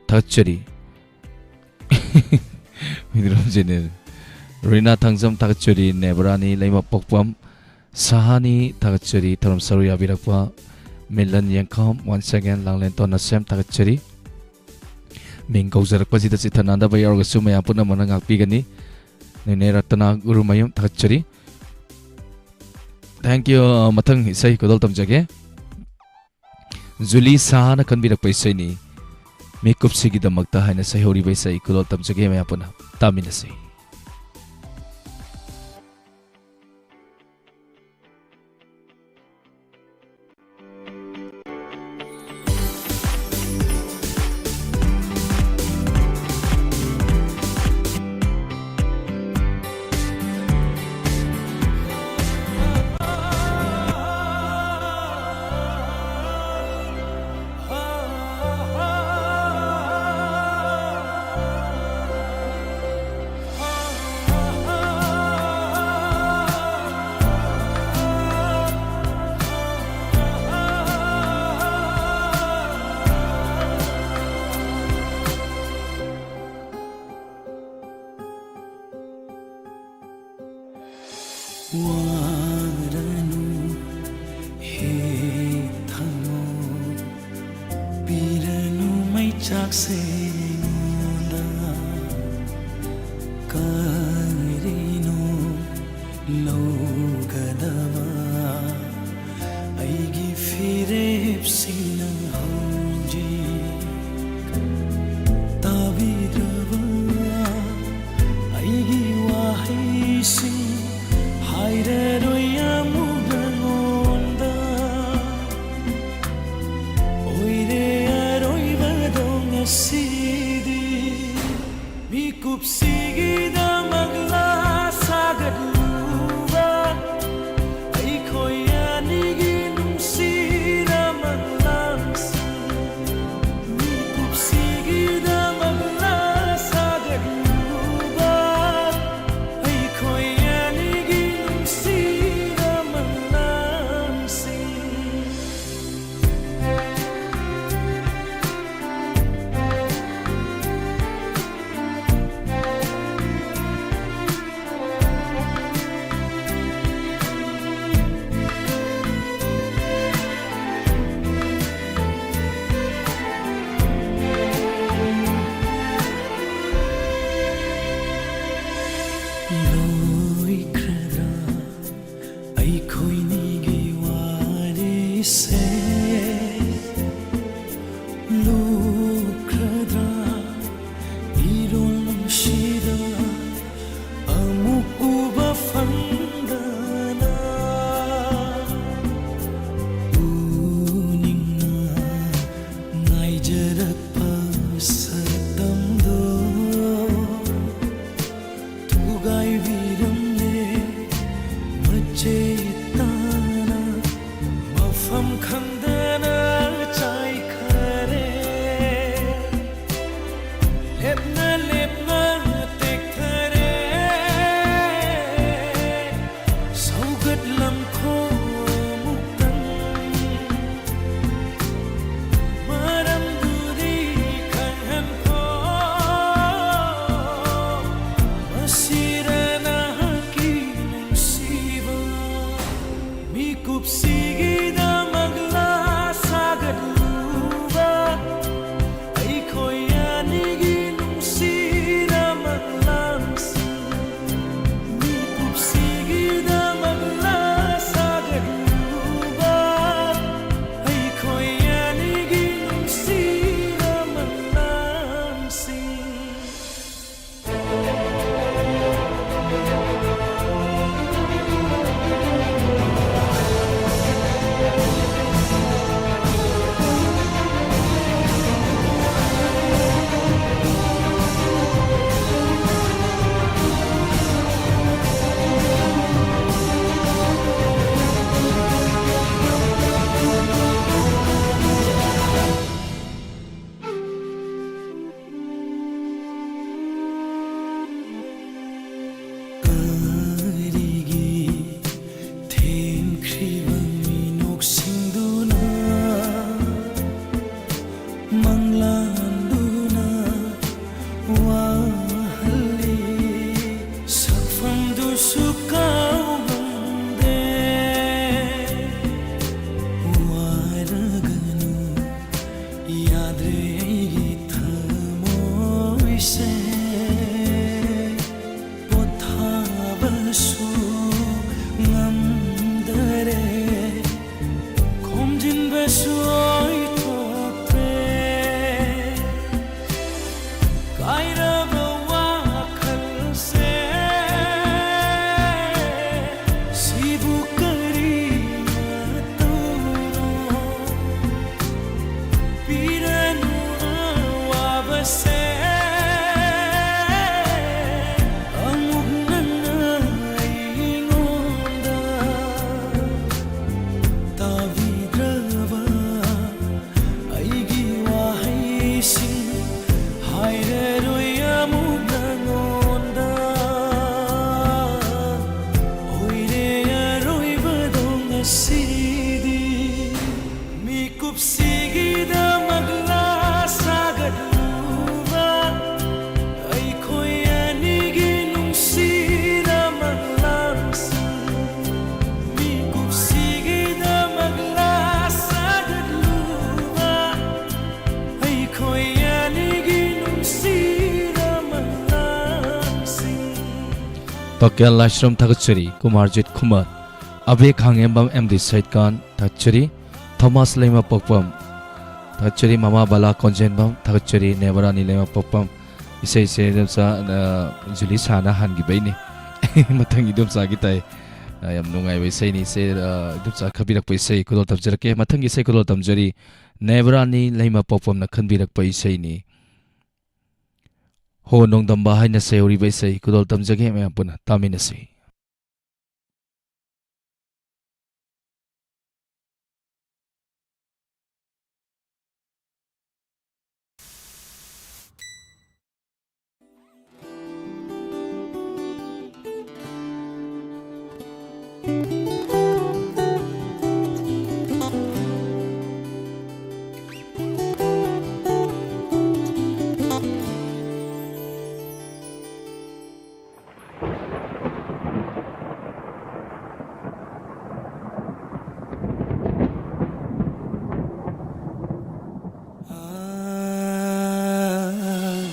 ꯊꯥꯒꯠꯆꯔꯤ꯫ ꯍꯨꯏꯗ꯭ꯔꯣꯝ ꯖꯦꯅꯦꯔꯦꯜ ꯔꯤꯅꯥ ꯊꯥꯡꯖꯝ ꯊꯥꯒꯠꯆꯔꯤ꯫ ꯅꯦꯕꯔꯥꯅꯤ ꯂꯩꯃ ꯄꯣꯛꯄꯝ ꯁꯍꯥꯅꯤ ꯊꯥꯒꯠꯆꯔꯤ꯫ ꯊꯧꯔꯝ ꯁꯔꯨ ꯌꯥꯕꯤꯔꯛꯄ ꯃꯤꯂꯟ ꯌꯦꯡꯈꯥꯝ, once again ꯂꯥꯡꯂꯦꯟ ꯇꯣꯟꯅ ꯁꯦꯝ ꯊꯥꯒꯠꯆꯔꯤ꯫ ꯃꯤꯡ ꯀꯧꯖꯔꯛꯄꯁꯤꯗ ꯆꯤꯠꯊꯅꯗꯕ ꯌꯥꯎꯔꯒꯁꯨ ꯃꯌꯥꯝ ꯄꯨꯝꯅꯃꯛꯅ ꯉꯥꯛꯄꯤꯒꯅꯤ꯫ ꯅꯦꯅꯦ ꯔꯇꯅꯥ ꯎꯔꯨꯃꯌꯨꯝ ꯊꯥꯒꯠꯆꯔꯤ꯫ Thank you꯫ ꯃꯊꯪ ꯏꯁꯩ ꯈꯨꯗꯣꯜ ꯇꯝꯖꯒꯦ꯫ ꯖꯨꯂꯤ ꯁꯍꯥꯅ ꯈꯟꯕꯤꯔꯛꯄ ꯏꯁꯩꯅꯤ꯫ ꯃꯤꯀꯨꯞꯁꯤꯒꯤꯗꯃꯛꯇ ꯍꯥꯏꯅ ꯁꯩꯍꯧꯔꯤꯕ ꯏꯁꯩ ꯈꯨꯗꯣꯜ ꯇꯝꯖꯒꯦ, ꯃꯌꯥꯝ ꯄꯨꯟꯅ ꯇꯥꯃꯤꯟꯅꯁꯤ꯫ ꯋꯥꯔꯅꯨ ꯍꯦ ꯊꯃꯣꯏ, ꯄꯤꯔꯅꯨ ꯃꯩꯆꯥꯛꯁꯦ ꯑꯩꯉꯣꯟꯗ꯫ ꯀꯔꯤꯅꯣ ꯂꯧꯒꯗꯕ ꯑꯩꯒꯤ ꯐꯤꯔꯦꯞꯁꯤꯅ ꯍꯧꯖꯤꯛ? ꯇꯥꯕꯤꯗ꯭ꯔꯕ ꯑꯩꯒꯤ ꯋꯥꯍꯩꯁꯤꯡ ꯍꯥꯏꯔꯔꯣꯏ ꯑꯃꯨꯛ ꯅꯉꯣꯟꯗ꯫ ꯑꯣꯏꯔꯦ ꯑꯔꯣꯏꯕꯗꯣ ꯉꯁꯤ꯫ ꯎꯈ꯭ꯔꯗ꯭ꯔꯥ ꯏꯔꯣꯜ ꯅꯨꯡꯁꯤꯗ ꯑꯃꯨꯛ ꯎꯕ ꯐꯪꯗꯅ? ꯎꯅꯤꯡꯅ ꯉꯥꯏꯖꯔꯛꯄ ꯁꯛꯇꯝꯗꯣ ꯊꯨꯒꯥꯏꯕꯤꯔꯝꯂꯦ ꯃꯆꯦ ꯇꯥꯅ꯫ ꯃꯐꯝ ꯈꯪꯗꯅ ꯆꯥꯏꯈꯔꯦ, ꯂꯦꯞꯅ ꯂꯦꯞꯅ ꯇꯦꯛꯊꯔꯦ꯫ ꯁꯧꯒꯠꯂꯝꯈꯣ ꯑꯃꯨꯛꯇꯪ, ꯃꯔꯝꯗꯨꯗꯤ ꯈꯪꯍꯟꯈꯣ꯫ ꯃꯁꯤꯔ ꯅꯍꯥꯛꯀꯤ ꯅꯨꯡꯁꯤꯕ ꯃꯤꯀꯨꯞꯁꯤꯒꯤꯗꯃꯛꯂꯥ ꯁꯥꯒꯠꯂꯨꯕ ꯑꯩꯈꯣꯏ ꯑꯅꯤꯒꯤ ꯅꯨꯡꯁꯤꯅ ꯃꯪꯂꯥꯟꯁꯤꯡ? ꯃꯤꯀꯨꯞꯁꯤꯒꯤꯗꯃꯛꯂꯥ ꯁꯥꯒꯠꯂꯨꯕ ꯑꯩꯈꯣꯏ ꯑꯅꯤꯒꯤ ꯅꯨꯡꯁꯤꯅ ꯃꯪꯂꯥꯟꯁꯤꯡ? ꯀꯔꯤꯒꯤ ꯊꯦꯡꯈ꯭ꯔꯤꯕ ꯃꯤꯅꯣꯛꯁꯤꯡꯗꯨꯅ ꯃꯪꯂꯥꯟꯗꯨꯅ ꯋꯥꯍꯜꯂꯤ? ꯁꯛꯐꯝꯗꯨꯁꯨ ꯀꯥꯎꯉꯝꯗꯦ꯫ ꯋꯥꯔꯒꯅꯨ, ꯌꯥꯗ꯭ꯔꯦ ꯑꯩꯒꯤ ꯊꯃꯣꯏꯁꯦ꯫ ꯄꯣꯊꯥꯕꯁꯨ ꯉꯝꯗꯔꯦ, ꯈꯣꯝꯖꯤꯟꯕꯁꯨ ꯑꯣꯏꯊꯣꯛꯇ꯭ꯔꯦ꯫ ꯏꯁꯤꯡ ꯍꯥꯏꯔꯔꯣꯏ ꯑꯃꯨꯛ ꯅꯉꯣꯟꯗ꯫ ꯑꯣꯏꯔꯦ ꯑꯔꯣꯏꯕꯗꯣ ꯉꯁꯤꯗꯤ꯫ ꯃꯤꯀꯨꯞꯁꯤꯒꯤꯗꯃꯛ ꯂꯥ ꯁꯥꯒꯠꯂꯨꯕ ꯑꯩꯈꯣꯏ ꯑꯅꯤꯒꯤ ꯅꯨꯡꯁꯤꯔꯕ ꯃꯪꯂꯥꯟꯁꯤꯡ꯫ ꯃꯤꯀꯨꯞꯁꯤꯒꯤꯗꯃꯛ ꯂꯥ ꯁꯥꯒꯠꯂꯨꯕ ꯑꯩꯈꯣꯏ ꯑꯅꯤꯒꯤ ꯅꯨꯡꯁꯤꯔꯕ ꯃꯪꯂꯥꯟꯁꯤꯡ꯫ ꯇꯣꯀꯦꯜ ꯂꯥꯏꯁ꯭ꯔꯝ ꯊꯥꯒꯠꯆꯔꯤ, ꯀꯨꯃꯥꯔꯖꯤꯠ ꯈꯨꯃꯟ, ꯑꯕꯦ ꯈꯥꯉꯦꯝꯕꯝ, ꯑꯦꯝ ꯗꯤ ꯁꯩꯠꯀꯥꯟ ꯊꯥꯒꯠꯆꯔꯤ, ꯊꯣꯃꯥꯁ ꯂꯩꯃꯄꯣꯛꯄꯝ ꯊꯥꯒꯠꯆꯔꯤ, ꯃꯃꯥ ꯕꯂꯥ ꯀꯣꯟꯖꯦꯟꯕꯝ ꯊꯥꯒꯠꯆꯔꯤ, ꯅꯦꯕꯔꯥꯅꯤ ꯂꯩꯃꯄꯣꯛꯄꯝ, ꯏꯁꯩꯁꯦ ꯏꯗꯣꯝꯆꯥ, ꯑ, ꯖꯨꯂꯤ ꯁꯥꯅ ꯍꯟꯈꯤꯕꯩꯅꯤ꯫ ꯃꯊꯪ ꯏꯗꯣꯝꯆꯥꯒꯤ ꯇꯥꯏ꯫ ꯑ, ꯌꯥꯝ ꯅꯨꯡꯉꯥꯏꯕ ꯏꯁꯩꯅꯤ꯫ ꯏꯆꯦ, ꯑ, ꯏꯗꯣꯝꯆꯥ ꯈꯟꯕꯤꯔꯛꯄ ꯏꯁꯩ ꯈꯨꯗꯣꯜ ꯇꯝꯖꯔꯛꯀꯦ꯫ ꯃꯊꯪꯒꯤ ꯏꯁꯩ ꯈꯨꯗꯣꯜ ꯇꯝꯖꯔꯤ, ꯅꯦꯕꯔꯥꯅꯤ ꯂꯩꯃꯄꯣꯛꯄꯝꯅ ꯈꯟꯕꯤꯔꯛꯄ ꯏꯁꯩꯅꯤ꯫ ꯍꯣ ꯅꯣꯡꯗꯝꯕ ꯍꯥꯏꯅ ꯁꯩꯍꯧꯔꯤꯕ ꯏꯁꯩ ꯈꯨꯗꯣꯜ ꯇꯝꯖꯒꯦ, ꯃꯌꯥꯝ ꯄꯨꯟꯅ ꯇꯥꯃꯤꯟꯅꯁꯤ꯫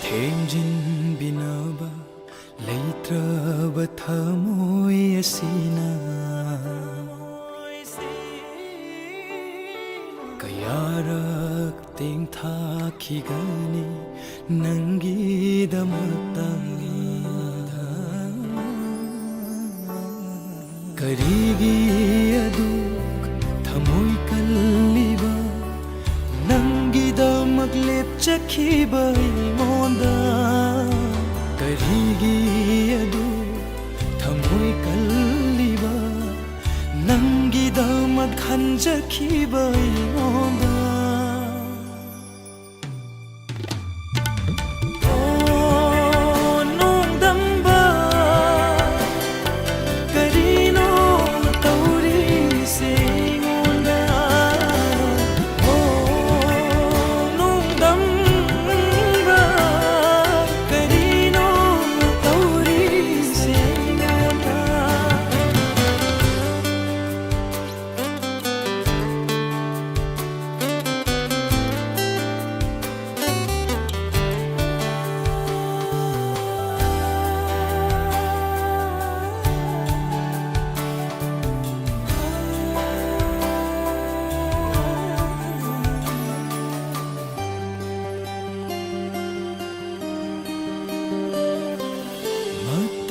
ꯊꯦꯝꯖꯤꯟꯕꯤꯅꯕ ꯂꯩꯇ꯭ꯔꯕ ꯊꯃꯣꯏ ꯑꯁꯤꯅ ꯀꯌꯥꯔꯛ ꯇꯦꯡꯊꯥꯈꯤꯒꯅꯤ ꯅꯪꯒꯤꯗꯃꯛꯇ꯫ ꯀꯔꯤꯒꯤ ꯑꯗꯨꯛ ꯊꯃꯣꯏ ꯀꯜꯂꯤꯕ ꯅꯪꯒꯤꯗꯃꯛ ꯂꯦꯞꯆꯈꯤꯕ ꯑꯩꯉꯣꯟꯗ? ꯀꯔꯤꯒꯤ ꯑꯗꯨꯛ ꯊꯃꯣꯏ ꯀꯜꯂꯤꯕ ꯅꯪꯒꯤꯗꯃꯛ ꯈꯟꯖꯈꯤꯕ ꯑꯩꯉꯣꯟꯗ?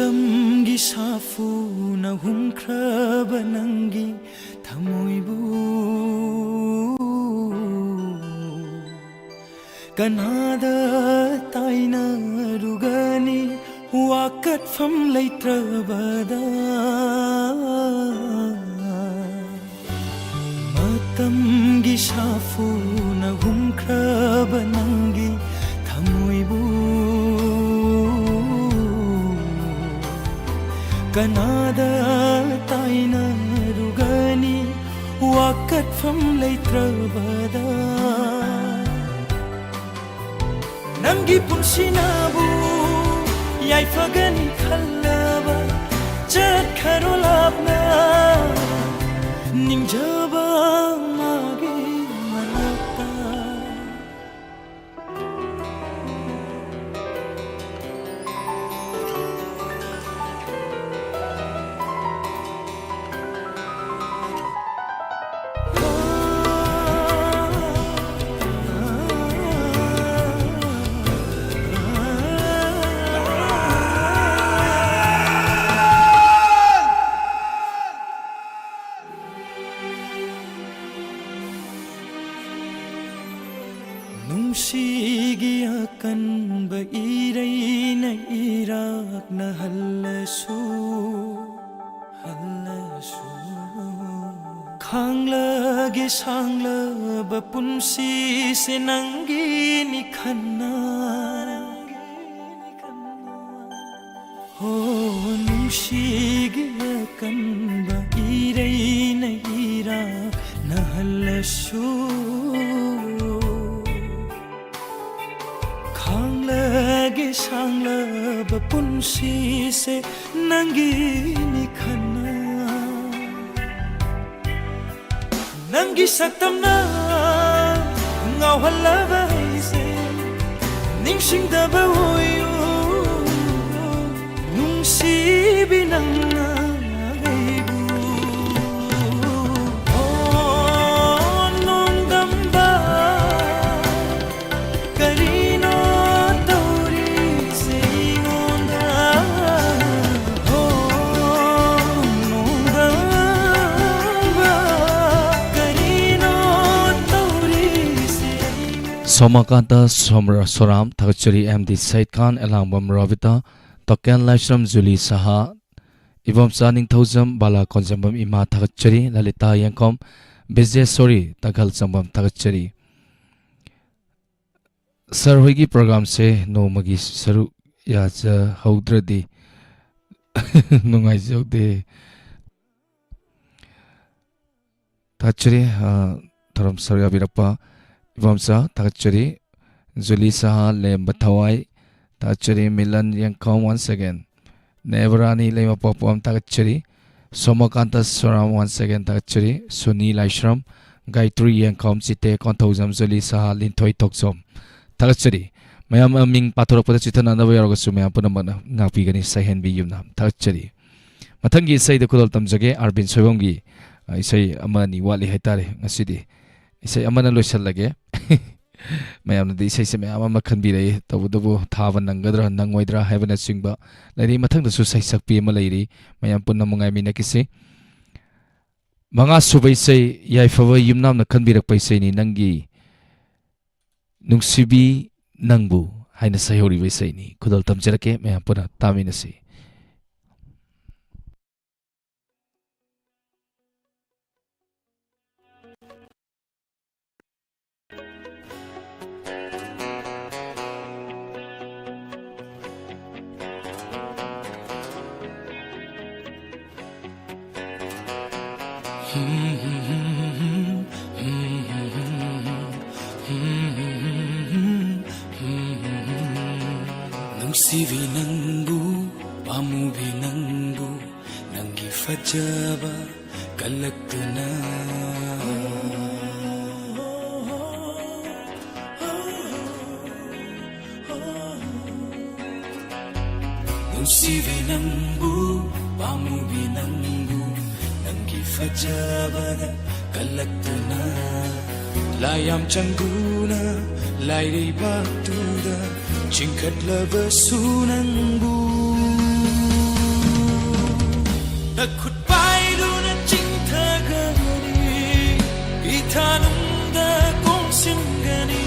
ꯃꯇꯝꯒꯤ ꯁꯥꯐꯨꯅ ꯍꯨꯝꯈ꯭ꯔꯕ ꯅꯪꯒꯤ ꯊꯃꯣꯏꯕꯨ ꯀꯅꯥꯗ ꯇꯥꯏꯅꯔꯨꯒꯅꯤ ꯋꯥꯀꯠꯐꯝ ꯂꯩꯇ꯭ꯔꯕꯗ? ꯃꯇꯝꯒꯤ ꯁꯥꯐꯨꯅ ꯍꯨꯝꯈ꯭ꯔꯕ ꯅꯪꯒꯤ ꯊꯃꯣꯏꯕꯨ ꯀꯅꯥꯗ ꯇꯥꯏꯅꯔꯨꯒꯅꯤ ꯋꯥꯀꯠꯐꯝ ꯂꯩꯇ꯭ꯔꯕꯗ? ꯅꯪꯒꯤ ꯄꯨꯟꯁꯤꯅꯕꯨ ꯌꯥꯏꯐꯒꯅꯤ ꯈꯜꯂꯕ ꯆꯠꯈ꯭ꯔꯣ ꯂꯥꯞꯅ ꯅꯤꯡꯖꯕ ꯃꯥꯒꯤ ꯃꯅꯥꯛꯇ꯫ ꯅꯨꯡꯁꯤꯒꯤ ꯑꯀꯟꯕ ꯏꯔꯩꯅ ꯏꯔꯥꯛꯅ ꯍꯜꯂꯁꯨ, ꯍꯜꯂꯁꯨ, ꯈꯥꯡꯂꯒꯦ ꯁꯥꯡꯂꯕ ꯄꯨꯟꯁꯤꯁꯦ ꯅꯪꯒꯤꯅꯤ ꯈꯟꯅ꯫ ꯍꯣ, ꯅꯨꯡꯁꯤꯒꯤ ꯑꯀꯟꯕ ꯏꯔꯩꯅ ꯏꯔꯥꯛꯅ ꯍꯜꯂꯁꯨ, ꯈꯥꯡꯂꯒꯦ ꯁꯥꯡꯂꯕ ꯄꯨꯟꯁꯤꯁꯦ ꯅꯪꯒꯤꯅꯤ ꯈꯟꯅ꯫ ꯅꯪꯒꯤ ꯁꯛꯇꯝꯅ ꯉꯥꯎꯍꯜꯂꯕ ꯑꯩꯁꯦ ꯅꯤꯡꯁꯤꯡꯗꯕ ꯑꯣꯏꯌꯨ, ꯅꯨꯡꯁꯤꯕꯤ ꯅꯪꯅ ꯑꯩꯕꯨ꯫ ꯑꯣ ꯅꯣꯡꯗꯝꯕ, ꯀꯔꯤꯅꯣ ꯇꯧꯔꯤꯁꯦ ꯑꯩꯉꯣꯟꯗ? ꯁꯣꯃꯥꯀꯥꯟꯇ ꯁꯣꯝꯔ-, ꯁꯣꯔꯥꯝ ꯊꯥꯒꯠꯆꯔꯤ꯫ ꯑꯦꯝ ꯗꯤ ꯁꯩꯠ ꯈꯥꯟ, ꯑꯦꯂꯥꯡꯕꯝ ꯔꯣꯕꯤꯇꯥ, ꯇꯣꯀꯦꯟ ꯂꯥꯏꯁ꯭ꯔꯝ ꯖꯨꯂꯤ ꯁꯍꯥ, ꯏꯕꯣꯝꯆꯥ ꯅꯤꯡꯊꯧꯖꯝ, ꯕꯥꯂꯥ ꯀꯣꯟꯖꯝꯕꯝ ꯏꯃꯥ ꯊꯥꯒꯠꯆꯔꯤ꯫ ꯂꯂꯤꯇꯥ ꯌꯦꯡꯈꯣꯝ, ꯕꯤꯖꯦꯁꯣꯔꯤ ꯇꯥꯈꯜ ꯆꯪꯕꯝ ꯊꯥꯒꯠꯆꯔꯤ꯫ ꯁꯥꯔ ꯍꯣꯏꯒꯤ ꯄ꯭ꯔꯣꯒ꯭ꯔꯥꯝꯁꯦ ꯅꯣꯡꯃꯒꯤ ꯁꯔꯨꯛ ꯌꯥꯖꯍꯧꯗ꯭ꯔꯗꯤ ꯅꯨꯡꯉꯥꯏꯖꯍꯧꯗꯦ꯫ ꯊꯥꯒꯠꯆꯔꯤ, ꯑ, ꯊꯧꯔꯝ ꯁꯔꯨꯛ ꯌꯥꯕꯤꯔꯛꯄ ꯏꯕꯣꯝꯆꯥ, ꯊꯥꯒꯠꯆꯔꯤ꯫ ꯖꯨꯂꯤ ꯁꯍꯥ, ꯂꯦꯝꯕ ꯊꯋꯥꯏ, ꯊꯥꯒꯠꯆꯔꯤ꯫ ꯃꯤꯂꯟ ꯌꯦꯡꯈꯣꯝ, once again꯫ ꯅꯦꯕꯔꯥꯅꯤ ꯂꯩꯃꯄꯣꯛꯄꯝ, ꯊꯥꯒꯠꯆꯔꯤ꯫ ꯁꯣꯃꯣꯀꯥꯟꯇ ꯁꯣꯔꯥꯝ, once again, ꯊꯥꯒꯠꯆꯔꯤ꯫ ꯁꯨꯅꯤ ꯂꯥꯏꯁ꯭ꯔꯝ, ꯒꯥꯌꯇ꯭ꯔꯤ ꯌꯦꯡꯈꯣꯝ, ꯆꯤꯇꯦ ꯀꯣꯟꯊꯧꯖꯝ, ꯖꯨꯂꯤ ꯁꯍꯥ, ꯂꯤꯟꯊꯣꯏ ꯊꯣꯛꯆꯣꯝ, ꯊꯥꯒꯠꯆꯔꯤ꯫ ꯃꯌꯥꯝ ꯃꯃꯤꯡ ꯄꯥꯊꯣꯔꯛꯄꯗ ꯆꯤꯊꯅꯅꯕ ꯌꯥꯎꯔꯒꯁꯨ ꯃꯌꯥꯝ ꯄꯨꯝꯅꯃꯛꯅ ꯉꯥꯛꯄꯤꯒꯅꯤ, ꯁꯩꯍꯦꯟꯕꯤ ꯌꯨꯝꯅꯥꯝ꯫ ꯊꯥꯒꯠꯆꯔꯤ꯫ ꯃꯊꯪꯒꯤ ꯏꯁꯩꯗ ꯈꯨꯗꯣꯜ ꯇꯝꯖꯒꯦ, ꯑꯥꯔꯕꯤꯟ ꯁꯣꯏꯕꯝꯒꯤ, ꯑ, ꯏꯁꯩ ꯑꯃ ꯑꯅꯤ ꯋꯥꯠꯂꯤ ꯍꯥꯏꯇꯥꯔꯦ꯫ ꯉꯁꯤꯗꯤ ꯏꯁꯩ ꯑꯃꯅ ꯂꯣꯏꯁꯤꯜꯂꯒꯦ꯫ ꯃꯌꯥꯝꯅꯗꯤ ꯏꯁꯩꯁꯦ ꯃꯌꯥꯝ ꯑꯃ ꯈꯟꯕꯤꯔꯛꯏ, ꯇꯧꯕꯇꯕꯨ ꯊꯥꯕ ꯅꯪꯒꯗ꯭ꯔꯥ ꯅꯪꯉꯣꯏꯗ꯭ꯔꯥ ꯍꯥꯏꯕꯅꯆꯤꯡꯕ ꯂꯩꯔꯤ꯫ ꯃꯊꯪꯗꯁꯨ ꯁꯩꯁꯛꯄꯤ ꯑꯃ ꯂꯩꯔꯤ, ꯃꯌꯥꯝ ꯄꯨꯟꯅ ꯃꯨꯛ ꯉꯥꯏꯃꯤꯟꯅꯈꯤꯁꯤ꯫ ꯃꯉꯥ ꯁꯨꯕ ꯏꯁꯩ, ꯌꯥꯏꯐꯕ ꯌꯨꯝꯅꯥꯝꯅ ꯈꯟꯕꯤꯔꯛꯄ ꯏꯁꯩꯅꯤ, ꯅꯪꯒꯤ ꯅꯨꯡꯁꯤꯕꯤ ꯅꯪꯕꯨ ꯍꯥꯏꯅ ꯁꯩꯍꯧꯔꯤꯕ ꯏꯁꯩꯅꯤ꯫ ꯈꯨꯗꯣꯜ ꯇꯝꯖꯔꯛꯀꯦ, ꯃꯌꯥꯝ ꯄꯨꯟꯅ ꯇꯥꯃꯤꯟꯅꯁꯤ꯫ ꯅꯨꯡꯁꯤꯕꯤ ꯅꯪꯕꯨ, ꯄꯥꯝꯃꯨꯕꯤ ꯅꯪꯕꯨ, ꯅꯪꯒꯤ ꯐꯖꯕ ꯀꯜꯂꯛꯇꯨꯅ꯫ ꯅꯨꯡꯁꯤꯕꯤ ꯅꯪꯕꯨ, ꯄꯥꯝꯃꯨꯕꯤ ꯅꯪꯕꯨ, ꯅꯪꯒꯤ ꯐꯖꯕꯗ ꯀꯜꯂꯛꯇꯨꯅ꯫ ꯂꯥꯏ ꯌꯥꯝ ꯆꯪꯗꯨꯅ ꯂꯥꯏꯔꯩꯕꯥꯛꯇꯨꯗ ꯆꯤꯡꯈꯠꯂꯕꯁꯨ ꯅꯪꯕꯨ ꯅꯈꯨꯠ ꯄꯥꯏꯗꯨꯅ ꯆꯤꯡꯊꯒꯅꯤ, ꯏꯊꯥꯅꯨꯡꯗ ꯀꯣꯟꯁꯤꯟꯒꯅꯤ꯫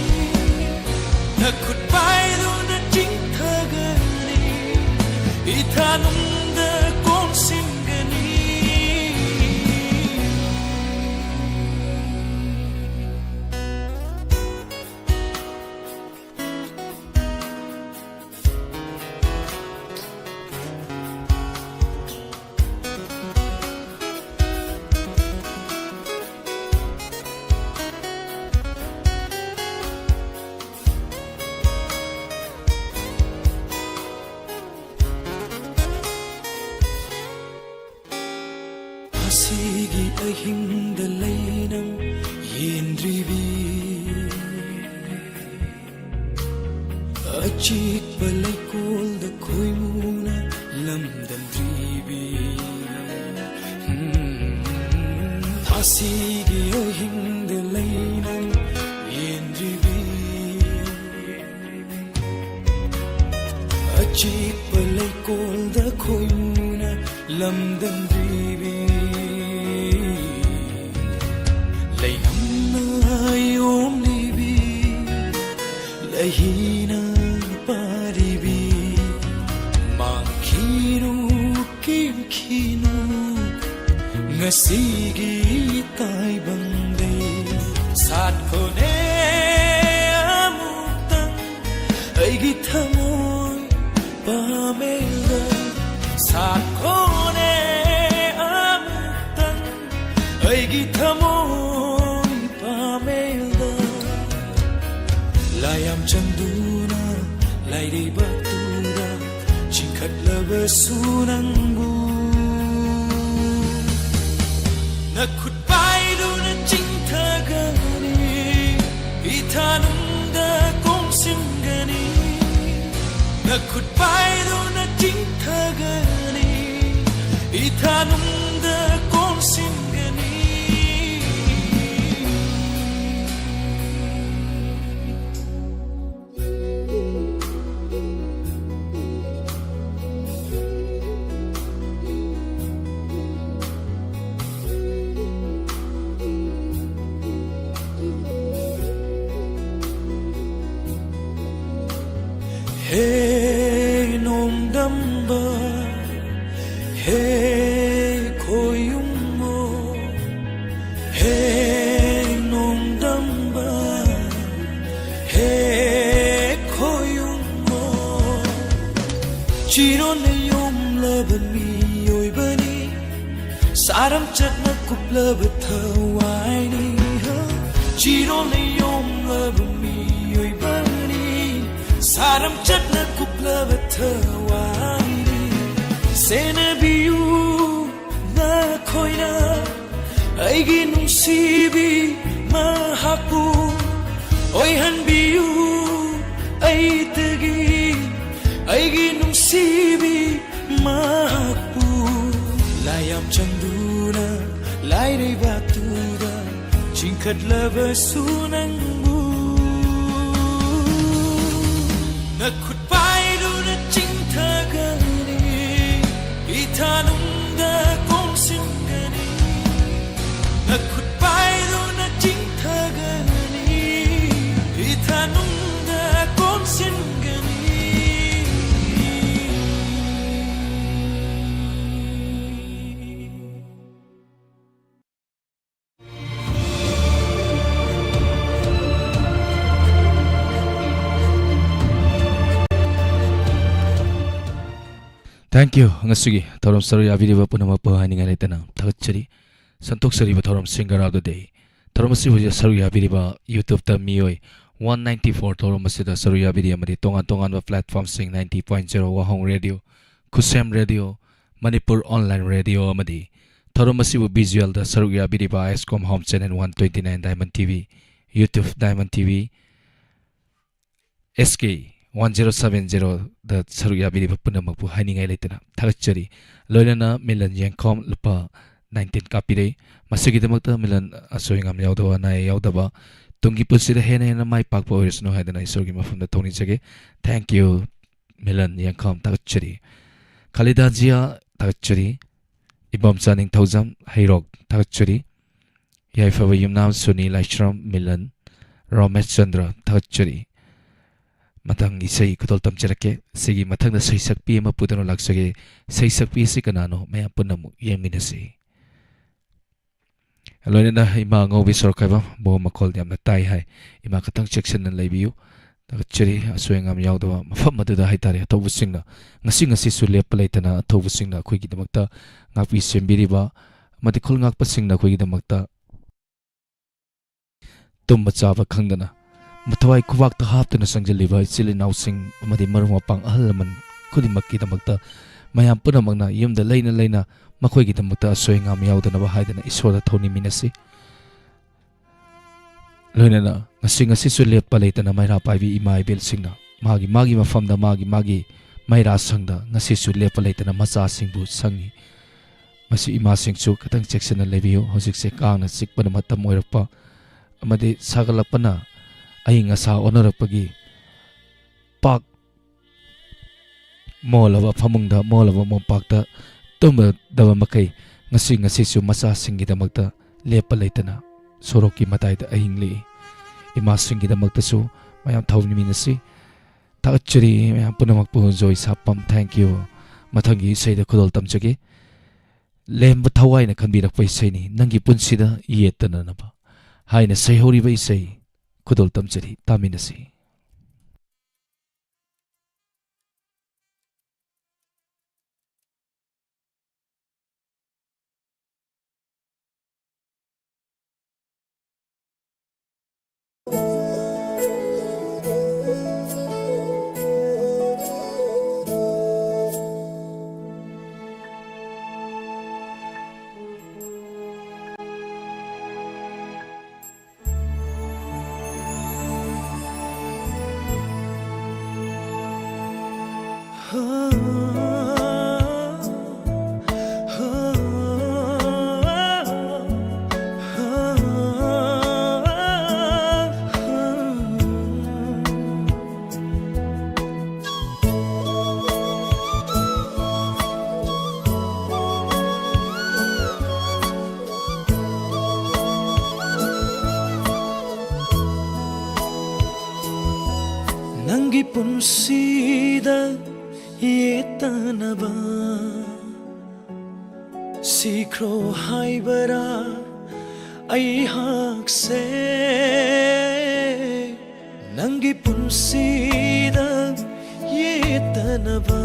ꯏꯊꯥ ꯅꯨꯡꯗ ꯀꯣꯟꯁꯤꯟꯒꯅꯤ꯫ ꯑꯁꯤꯒꯤ ꯑꯍꯤꯡꯗ ꯂꯩ ꯅꯪ ꯌꯦꯟꯗ꯭ꯔꯤꯕꯤ꯫ ꯑꯆꯤꯛꯄ ꯂꯩꯀꯣꯜꯗ ꯈꯣꯏꯃꯨꯅ ꯂꯝꯗꯝꯗ꯭ꯔꯤꯕꯤ꯫ ꯎꯝ, ꯊꯥꯁꯤꯒꯤ ꯑꯍꯤꯡꯗ ꯂꯩ ꯅꯪ ꯌꯦꯟꯗ꯭ꯔꯤꯕꯤ꯫ ꯑꯆꯤꯛꯄ ꯂꯩꯀꯣꯜꯗ ꯈꯣꯏꯃꯨꯅ ꯂꯝꯗꯝꯕꯤꯕꯤ꯫ ꯂꯩꯉꯝꯅ ꯌꯣꯝꯂꯤꯕꯤ, ꯂꯩꯍꯤꯅ ꯄꯥꯔꯤꯕꯤ꯫ ꯃꯥꯡꯈꯤꯅꯨ, ꯀꯤꯡꯈꯤꯅꯨ, ꯉꯁꯤꯒꯤ ꯇꯥꯏꯕꯪꯗꯤ꯫ ꯁꯥꯠꯈꯣꯅꯦ ꯑꯃꯨꯛꯇꯪ ꯑꯩꯒꯤ ꯊꯃꯣꯏ ꯄꯥꯃꯦꯜꯗ꯫ ꯁꯥꯠꯈꯣꯅꯦ ꯑꯃꯨꯛꯇꯪ ꯑꯩꯒꯤ ꯊꯃꯣꯏ ꯄꯥꯃꯦꯜꯗ꯫ ꯂꯥꯏꯌꯥꯝ ꯆꯪꯗꯨꯅ ꯂꯥꯏꯔꯩꯕꯥꯛꯇꯨꯗ ꯆꯤꯡꯈꯠꯂꯕꯁꯨ ꯅꯪꯕꯨ ꯅꯈꯨꯠ ꯄꯥꯏꯗꯨꯅ ꯆꯤꯡꯊꯒꯅꯤ, ꯏꯊꯥꯅꯨꯡꯗ ꯀꯣꯟꯁꯤꯟꯒꯅꯤ꯫ ꯅꯈꯨꯠ ꯄꯥꯏꯗꯨꯅ ꯆꯤꯡꯊꯒꯅꯤ, ꯏꯊꯥꯅꯨꯡꯗ ꯀꯣꯟꯁꯤꯟꯒꯅꯤ꯫ ꯍꯦ ꯅꯣꯡꯗꯝꯕ ꯍꯦ ꯈꯣꯌꯨꯝꯉꯣ, ꯍꯦ ꯅꯣꯡꯗꯝꯕ ꯍꯦ ꯈꯣꯌꯨꯝꯉꯣ꯫ ꯆꯤꯔꯣꯟꯅ ꯌꯣꯝꯂꯕ ꯃꯤꯑꯣꯏꯕꯅꯤ, ꯁꯥꯔꯝꯆꯠꯅ ꯀꯨꯞꯂꯕ ꯊꯋꯥꯏꯅꯤ꯫ ꯆꯤꯔꯣꯟꯅ ꯌꯣꯝꯂꯕ ꯃꯤꯑꯣꯏꯕꯅꯤ, ꯁꯥꯔꯝꯆꯠꯅ ꯀꯨꯞꯂꯕ ꯊꯋꯥꯏꯅꯤ꯫ ꯁꯦꯟꯅꯕꯤꯌꯨ ꯅꯈꯣꯏꯅ ꯑꯩꯒꯤ ꯅꯨꯡꯁꯤꯕꯤ ꯃꯍꯥꯛꯄꯨ, ꯑꯣꯏꯍꯟꯕꯤꯌꯨ ꯑꯩꯗꯒꯤ ꯑꯩꯒꯤ ꯅꯨꯡꯁꯤꯕꯤ ꯃꯍꯥꯛꯄꯨ꯫ ꯂꯥꯏ ꯌꯥꯝ ꯆꯪꯗꯨꯅ ꯂꯥꯏꯔꯩꯕꯥꯛꯇꯨꯗ ꯆꯤꯡꯈꯠꯂꯕꯁꯨ ꯅꯪꯕꯨ ꯅꯈꯨꯠ ꯄꯥꯏꯗꯨꯅ ꯆꯤꯡꯊꯒꯅꯤ, ꯏꯊꯥꯅꯨꯡꯗ ꯀꯣꯟꯁꯤꯟꯒꯅꯤ꯫ ꯅꯈꯨꯠ ꯄꯥꯏꯗꯨꯅ ꯆꯤꯡꯊꯒꯅꯤ, ꯏꯊꯥꯅꯨꯡꯗ ꯀꯣꯟꯁꯤꯟꯒꯅꯤ꯫ Thank you꯫ ꯉꯁꯤꯒꯤ ꯊꯧꯔꯝ ꯁꯔꯨꯛ ꯌꯥꯕꯤꯔꯤꯕ ꯄꯨꯝꯅꯃꯛꯄꯨ ꯍꯥꯏꯅꯤꯡꯉꯥꯏ ꯂꯩꯇꯅ ꯊꯥꯒꯠꯆꯔꯤ꯫ ꯁꯟꯗꯣꯛꯆꯔꯤꯕ ꯊꯧꯔꯝ ꯁꯤꯡꯒꯔꯥꯗꯨꯗꯤ ꯊꯧꯔꯝ ꯑꯁꯤꯕꯨ ꯁꯔꯨꯛ ꯌꯥꯕꯤꯔꯤꯕ YouTube-ꯇ ꯃꯤꯑꯣꯏ one ninety four ꯊꯧꯔꯝ ꯑꯁꯤꯗ ꯁꯔꯨꯛ ꯌꯥꯕꯤꯔꯤ ꯑꯃꯗꯤ ꯇꯣꯉꯥꯟ ꯇꯣꯉꯥꯟꯕ platform-ꯁꯤꯡ ninety point zero ꯋꯥꯍꯣꯡ radio, Khusem radio, Manipur online radio ꯑꯃꯗꯤ ꯊꯧꯔꯝ ꯑꯁꯤꯕꯨ visual-ꯗ ꯁꯔꯨꯛ ꯌꯥꯕꯤꯔꯤꯕ Escom home channel one twenty nine Diamond T V, YouTube Diamond T V, S K one zero seven zero-ꯗ ꯁꯔꯨꯛ ꯌꯥꯕꯤꯔꯤꯕ ꯄꯨꯝꯅꯃꯛꯄꯨ ꯍꯥꯏꯅꯤꯡꯉꯥꯏ ꯂꯩꯇꯅ ꯊꯥꯒꯠꯆꯔꯤ꯫ ꯂꯣꯏꯅꯅ ꯃꯤꯂꯟ ꯌꯦꯡꯈꯣꯝ ꯂꯨꯄꯥ nineteen ꯀꯥꯞꯄꯤꯔꯦ꯫ ꯃꯁꯤꯒꯤꯗꯃꯛꯇ ꯃꯤꯂꯟ ꯑꯁꯣꯏ ꯑꯉꯥꯝ ꯌꯥꯎꯗꯕ, ꯑꯅꯥ ꯑꯌꯦꯛ ꯌꯥꯎꯗꯕ, ꯇꯨꯡꯒꯤ ꯄꯨꯟꯁꯤꯗ ꯍꯦꯟꯅ ꯍꯦꯟꯅ ꯃꯥꯏ ꯄꯥꯛꯄ ꯑꯣꯏꯔꯁꯅꯨ ꯍꯥꯏꯗꯅ ꯏꯁꯣꯔꯒꯤ ꯃꯐꯝꯗ ꯊꯧꯅꯤꯖꯒꯦ꯫ Thank you꯫ ꯃꯤꯂꯟ ꯌꯦꯡꯈꯣꯝ ꯊꯥꯒꯠꯆꯔꯤ꯫ ꯈꯥꯂꯤꯗꯥ ꯖꯤꯌꯥ ꯊꯥꯒꯠꯆꯔꯤ꯫ ꯏꯕꯣꯝꯆꯥ ꯅꯤꯡꯊꯧꯖꯝ ꯍꯩꯔꯣꯛ ꯊꯥꯒꯠꯆꯔꯤ꯫ ꯌꯥꯏꯐꯕ ꯌꯨꯝꯅꯥꯝ ꯁꯨꯅꯤ ꯂꯥꯏꯁ꯭ꯔꯝ ꯃꯤꯂꯟ ꯔꯣꯃꯦꯁ ꯆꯟꯗ꯭ꯔ ꯊꯥꯒꯠꯆꯔꯤ꯫ ꯃꯊꯪ ꯏꯁꯩ ꯈꯨꯗꯣꯜ ꯇꯝꯖꯔꯛꯀꯦ꯫ ꯁꯤꯒꯤ ꯃꯊꯪꯗ ꯁꯩꯁꯛꯄꯤ ꯑꯃ ꯄꯨꯗꯨꯅ ꯂꯥꯛꯆꯒꯦ꯫ ꯁꯩꯁꯛꯄꯤ ꯑꯁꯤ ꯀꯅꯥꯅꯣ? ꯃꯌꯥꯝ ꯄꯨꯟꯅ ꯑꯃꯨꯛ ꯌꯦꯡꯃꯤꯟꯅꯁꯤ꯫ ꯂꯣꯏꯅꯅ ꯏꯃꯥ ꯑꯉꯧꯕꯤ ꯁꯣꯔꯣꯛꯈꯥꯏꯕꯝ, ꯕꯣ ꯃꯈꯣꯜ ꯌꯥꯝꯅ ꯇꯥꯏ ꯍꯥꯏ꯫ ꯏꯃꯥ, ꯈꯇꯪ ꯆꯦꯛꯁꯤꯟꯅ ꯂꯩꯕꯤꯌꯨ꯫ ꯊꯥꯒꯠꯆꯔꯤ꯫ ꯑꯁꯣꯏ ꯑꯉꯥꯝ ꯌꯥꯎꯗꯕ ꯃꯐꯝ ꯑꯗꯨꯗ ꯍꯥꯏꯇꯥꯔꯦ, ꯑꯊꯧꯕꯁꯤꯡꯅ ꯉꯁꯤ ꯉꯁꯤꯁꯨ ꯂꯦꯞꯄ ꯂꯩꯇꯅ ꯑꯊꯧꯕꯁꯤꯡꯅ ꯑꯩꯈꯣꯏꯒꯤꯗꯃꯛꯇ ꯉꯥꯛꯄꯤ ꯁꯦꯟꯕꯤꯔꯤꯕ ꯑꯃꯗꯤ ꯈꯨꯜ ꯉꯥꯛꯄꯁꯤꯡꯅ ꯑꯩꯈꯣꯏꯒꯤꯗꯃꯛꯇ ꯇꯨꯝꯕ ꯆꯥꯕ ꯈꯪꯗꯅ ꯃꯊꯋꯥꯏ ꯈꯨꯕꯥꯛꯇ ꯍꯥꯞꯇꯨꯅ ꯆꯪꯁꯤꯜꯂꯤꯕ ꯏꯆꯤꯜ ꯏꯅꯥꯎꯁꯤꯡ ꯑꯃꯗꯤ ꯃꯔꯨꯞ ꯃꯄꯥꯡ ꯑꯍꯜ ꯂꯃꯟ ꯈꯨꯗꯤꯡꯃꯛꯀꯤꯗꯃꯛꯇ ꯃꯌꯥꯝ ꯄꯨꯝꯅꯃꯛꯅ ꯌꯨꯝꯗ ꯂꯩꯅ ꯂꯩꯅ ꯃꯈꯣꯏꯒꯤꯗꯃꯛꯇ ꯑꯁꯣꯏ ꯑꯉꯥꯝ ꯌꯥꯎꯗꯅꯕ ꯍꯥꯏꯗꯅ ꯏꯁꯣꯔꯗ ꯊꯧꯅꯤꯃꯤꯟꯅꯁꯤ꯫ ꯂꯣꯏꯅꯅ ꯉꯁꯤ ꯉꯁꯤꯁꯨ ꯂꯦꯞꯄ ꯂꯩꯇꯅ ꯃꯩꯔꯥ ꯄꯥꯏꯕꯤ ꯏꯃꯥ ꯏꯕꯦꯜꯁꯤꯡꯅ ꯃꯥꯒꯤ ꯃꯥꯒꯤ ꯃꯐꯝꯗ, ꯃꯥꯒꯤ ꯃꯥꯒꯤ ꯃꯩꯔꯥ ꯁꯪꯗ ꯉꯁꯤꯁꯨ ꯂꯦꯞꯄ ꯂꯩꯇꯅ ꯃꯆꯥꯁꯤꯡꯕꯨ ꯁꯪꯉꯤ꯫ ꯃꯁꯤ ꯏꯃꯥꯁꯤꯡꯁꯨ ꯈꯤꯇꯪ ꯆꯦꯛꯁꯤꯟꯅ ꯂꯩꯕꯤꯌꯨ꯫ ꯍꯧꯖꯤꯛꯁꯦ ꯀꯥꯡꯅ ꯆꯤꯛꯄꯅ ꯃꯇꯝ ꯑꯣꯏꯔꯛꯄ ꯑꯃꯗꯤ ꯁꯥꯒꯠꯂꯛꯄꯅ ꯑꯏꯪ ꯑꯁꯥ ꯑꯣꯟꯅꯔꯛꯄꯒꯤ ꯄꯥꯛ ꯃꯣꯜꯂꯕ ꯐꯃꯨꯡꯗ, ꯃꯣꯜꯂꯕ ꯃꯣꯝꯄꯥꯛꯇ ꯇꯨꯝꯃꯗꯕ ꯃꯈꯩ ꯉꯁꯤ ꯉꯁꯤꯁꯨ ꯃꯆꯥꯁꯤꯡꯒꯤꯗꯃꯛꯇ ꯂꯦꯞꯄ ꯂꯩꯇꯅ ꯁꯣꯔꯣꯛꯀꯤ ꯃꯇꯥꯏꯗ ꯑꯍꯤꯡ ꯂꯦꯛꯏ꯫ ꯏꯃꯥꯁꯤꯡꯒꯤꯗꯃꯛꯇꯁꯨ ꯃꯌꯥꯝ ꯊꯧꯅꯤꯃꯤꯟꯅꯁꯤ꯫ ꯊꯥꯒꯠꯆꯔꯤ ꯃꯌꯥꯝ ꯄꯨꯝꯅꯃꯛꯄꯨ꯫ ꯖꯣꯏ ꯁꯥꯄꯝ, thank you꯫ ꯃꯊꯪꯒꯤ ꯏꯁꯩꯗ ꯈꯨꯗꯣꯜ ꯇꯝꯖꯒꯦ꯫ ꯂꯦꯝꯕ ꯊꯋꯥꯏꯅ ꯈꯟꯕꯤꯔꯛꯄ ꯏꯁꯩꯅꯤ, ꯅꯪꯒꯤ ꯄꯨꯟꯁꯤꯗ ꯌꯦꯠꯇꯅꯅꯕ ꯍꯥꯏꯅ ꯁꯩꯍꯧꯔꯤꯕ ꯏꯁꯩ ꯈꯨꯗꯣꯜ ꯇꯝꯖꯔꯤ, ꯇꯥꯃꯤꯟꯅꯁꯤ꯫ ꯅꯪꯒꯤ ꯄꯨꯟꯁꯤꯗ ꯌꯦꯠꯇꯅꯕ ꯁꯤꯈ꯭ꯔꯣ ꯍꯥꯏꯕꯔꯥ ꯑꯩꯍꯥꯛꯁꯦ? ꯅꯪꯒꯤ ꯄꯨꯟꯁꯤꯗ ꯌꯦꯠꯇꯅꯕ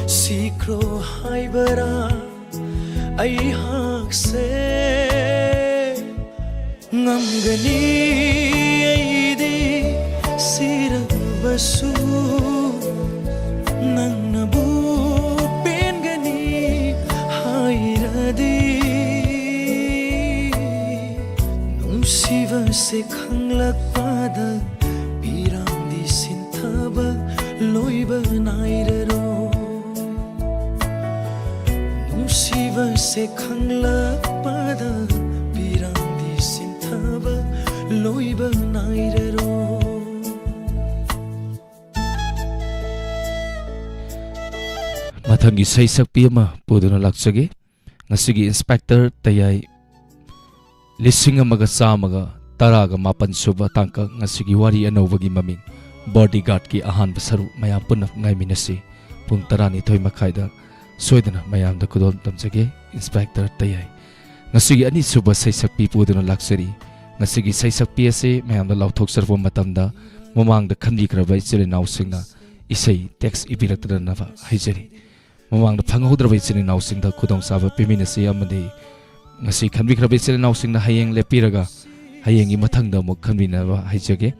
ꯁꯤꯈ꯭ꯔꯣ ꯍꯥꯏꯕꯔꯥ ꯑꯩꯍꯥꯛꯁꯦ? ꯉꯝꯒꯅꯤ ꯑꯩꯗꯤ ꯁꯤꯔꯕꯁꯨ, ꯅꯪꯅꯕꯨ ꯄꯦꯟꯒꯅꯤ ꯍꯥꯏꯔꯗꯤ꯫ ꯅꯨꯡꯁꯤꯕꯁꯦ ꯈꯪꯂꯛꯄꯗ ꯄꯤꯔꯥꯡꯗꯤ ꯁꯤꯟꯊꯕ ꯂꯣꯏꯕ ꯅꯥꯏꯔꯔꯣꯏ꯫ ꯅꯨꯡꯁꯤꯕꯁꯦ ꯈꯪꯂꯛꯄꯗ ꯄꯤꯔꯥꯡꯗꯤ ꯁꯤꯟꯊꯕ ꯂꯣꯏꯕ ꯅꯥꯏꯔꯔꯣꯏ꯫ ꯃꯊꯪꯒꯤ ꯁꯩꯁꯛꯄꯤ ꯑꯃ ꯄꯨꯗꯨꯅ ꯂꯥꯛꯆꯒꯦ꯫ ꯉꯁꯤꯒꯤ ꯏꯟꯁꯄꯦꯛꯇꯔ ꯇꯌꯥꯏ, ꯂꯤꯁꯤꯡ ꯑꯃꯒ ꯆꯥꯝꯃꯒ ꯇꯔꯥꯒ ꯃꯥꯄꯟ ꯁꯨꯕ ꯇꯥꯡꯀꯛ꯫ ꯉꯁꯤꯒꯤ ꯋꯥꯔꯤ ꯑꯅꯧꯕꯒꯤ ꯃꯃꯤꯡ ꯕꯣꯗꯤꯒꯥꯔꯗꯀꯤ ꯑꯍꯥꯟꯕ ꯁꯔꯨꯛ꯫ ꯃꯌꯥꯝ ꯄꯨꯟꯅ ꯉꯥꯏꯃꯤꯟꯅꯁꯤ꯫ ꯄꯨꯡ ꯇꯔꯥꯅꯤꯊꯣꯏ ꯃꯈꯥꯏꯗ ꯁꯣꯏꯗꯅ ꯃꯌꯥꯝꯗ ꯈꯨꯗꯣꯜ ꯇꯝꯖꯒꯦ꯫ ꯏꯟꯁꯄꯦꯛꯇꯔ ꯇꯌꯥꯏ꯫ ꯉꯁꯤꯒꯤ ꯑꯅꯤꯁꯨꯕ ꯁꯩꯁꯛꯄꯤ ꯄꯨꯗꯨꯅ ꯂꯥꯛꯆꯔꯤ꯫ ꯉꯁꯤꯒꯤ ꯁꯩꯁꯛꯄꯤ ꯑꯁꯤ ꯃꯌꯥꯝꯗ ꯂꯥꯎꯊꯣꯛꯆꯔꯛꯄ ꯃꯇꯝꯗ ꯃꯃꯥꯡꯗ ꯈꯟꯕꯤꯈ꯭ꯔꯕ ꯏꯆꯤꯜ ꯏꯅꯥꯎꯁꯤꯡꯅ ꯏꯁꯩ ꯇꯦꯛꯁ ꯏꯕꯤꯔꯛꯇꯅꯕ ꯍꯥꯏꯖꯔꯤ꯫ ꯃꯃꯥꯡꯗ ꯐꯪꯍꯧꯗ꯭ꯔꯕ ꯏꯆꯤꯜ ꯏꯅꯥꯎꯁꯤꯡꯗ ꯈꯨꯗꯣꯡꯆꯥꯕ ꯄꯤꯃꯤꯟꯅꯁꯤ ꯑꯃꯗꯤ ꯉꯁꯤ ꯈꯟꯕꯤꯈ꯭ꯔꯕ ꯏꯆꯤꯜ ꯏꯅꯥꯎꯁꯤꯡꯅ ꯍꯌꯦꯡ ꯂꯦꯞꯄꯤꯔꯒ ꯍꯌꯦꯡꯒꯤ ꯃꯊꯪꯗ ꯑꯃꯨꯛ ꯈꯟꯕꯤꯅꯕ ꯍꯥꯏꯖꯒꯦ꯫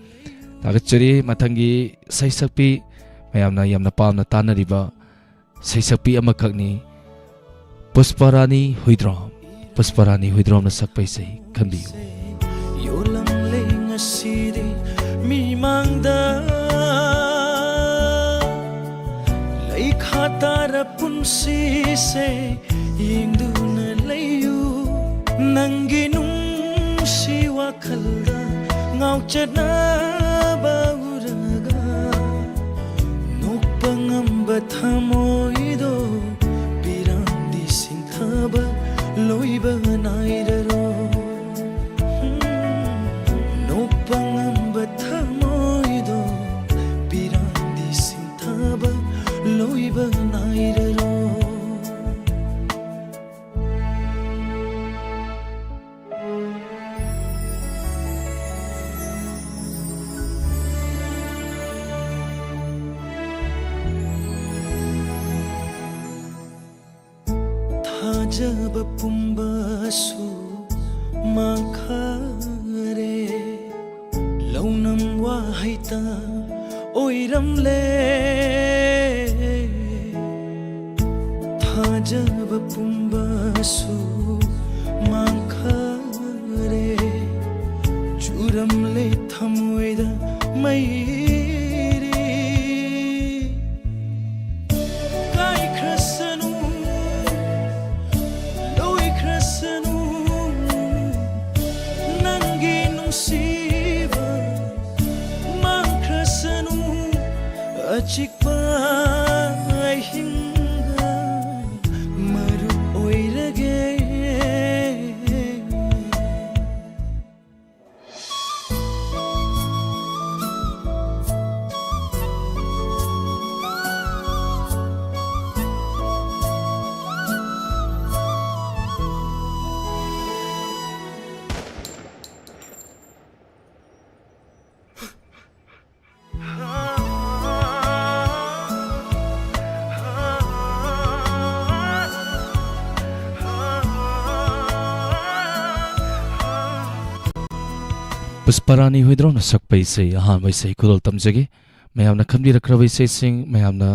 ꯊꯥꯒꯠꯆꯔꯤ꯫ ꯃꯊꯪꯒꯤ ꯁꯩꯁꯛꯄꯤ ꯃꯌꯥꯝꯅ ꯌꯥꯝꯅ ꯄꯥꯝꯅ ꯇꯥꯅꯔꯤꯕ ꯁꯩꯁꯛꯄꯤ ꯑꯃꯈꯛꯅꯤ, ꯄꯨꯁꯄꯔꯥꯅꯤ ꯍꯨꯏꯗ꯭ꯔꯣꯝ꯫ ꯄꯨꯁꯄꯔꯥꯅꯤ ꯍꯨꯏꯗ꯭ꯔꯣꯝꯅ ꯁꯛꯄ ꯏꯁꯩ ꯈꯟꯕꯤꯌꯨ꯫ ꯌꯣꯜꯂꯝꯂꯦ ꯉꯁꯤꯗꯤ ꯃꯤꯃꯥꯡꯗ, ꯂꯩꯈꯥ ꯇꯥꯔ ꯄꯨꯟꯁꯤꯁꯦ ꯌꯦꯡꯗꯨꯅ ꯂꯩꯌꯨ꯫ ꯅꯪꯒꯤ ꯅꯨꯡꯁꯤ ꯋꯥꯈꯜꯗ ꯉꯥꯎꯆꯠꯅꯕ ꯎꯔꯒ, ꯅꯣꯛꯄ ꯉꯝꯕ ꯊꯃꯣꯏꯗꯣ ꯄꯤꯔꯥꯡꯗꯤ ꯁꯤꯡꯊꯕ ꯂꯣꯏꯕ ꯅꯥꯏꯔꯔꯣꯏ꯫ ꯅꯣꯛꯄ ꯉꯝꯕ ꯊꯃꯣꯏ ꯊꯥꯖꯕ ꯄꯨꯝꯕꯁꯨ ꯃꯥꯡꯈꯔꯦ꯫ ꯂꯧꯅꯝ ꯋꯥꯍꯩꯇ ꯑꯣꯏꯔꯝꯂꯦ꯫ ꯊꯥꯖꯕ ꯄꯨꯝꯕꯁꯨ ꯃꯥꯡꯈꯔꯦ꯫ ꯆꯨꯔꯝꯂꯦ ꯊꯃꯣꯏꯗ ꯃꯩꯔꯤ꯫ ꯀꯥꯏꯈ꯭ꯔꯁꯅꯨ, ꯂꯣꯏꯈ꯭ꯔꯁꯅꯨ, ꯅꯪꯒꯤ ꯅꯨꯡꯁꯤꯕ ꯃꯥꯡꯈ꯭ꯔꯁꯅꯨ꯫ ꯑꯆꯤꯛꯄ ꯑꯍꯤꯡꯗ ꯃꯔꯨꯞ ꯑꯣꯏꯔꯒꯦ꯫ ꯄꯨꯁꯄꯔꯥꯅꯤ ꯍꯨꯏꯗ꯭ꯔꯣꯝꯅ ꯁꯛꯄ ꯏꯁꯩ, ꯑꯍꯥꯟꯕ ꯏꯁꯩ ꯈꯨꯗꯣꯜ ꯇꯝꯖꯒꯦ꯫ ꯃꯌꯥꯝꯅ ꯈꯟꯕꯤꯔꯛꯈ꯭ꯔꯕ ꯏꯁꯩꯁꯤꯡ, ꯃꯌꯥꯝꯅ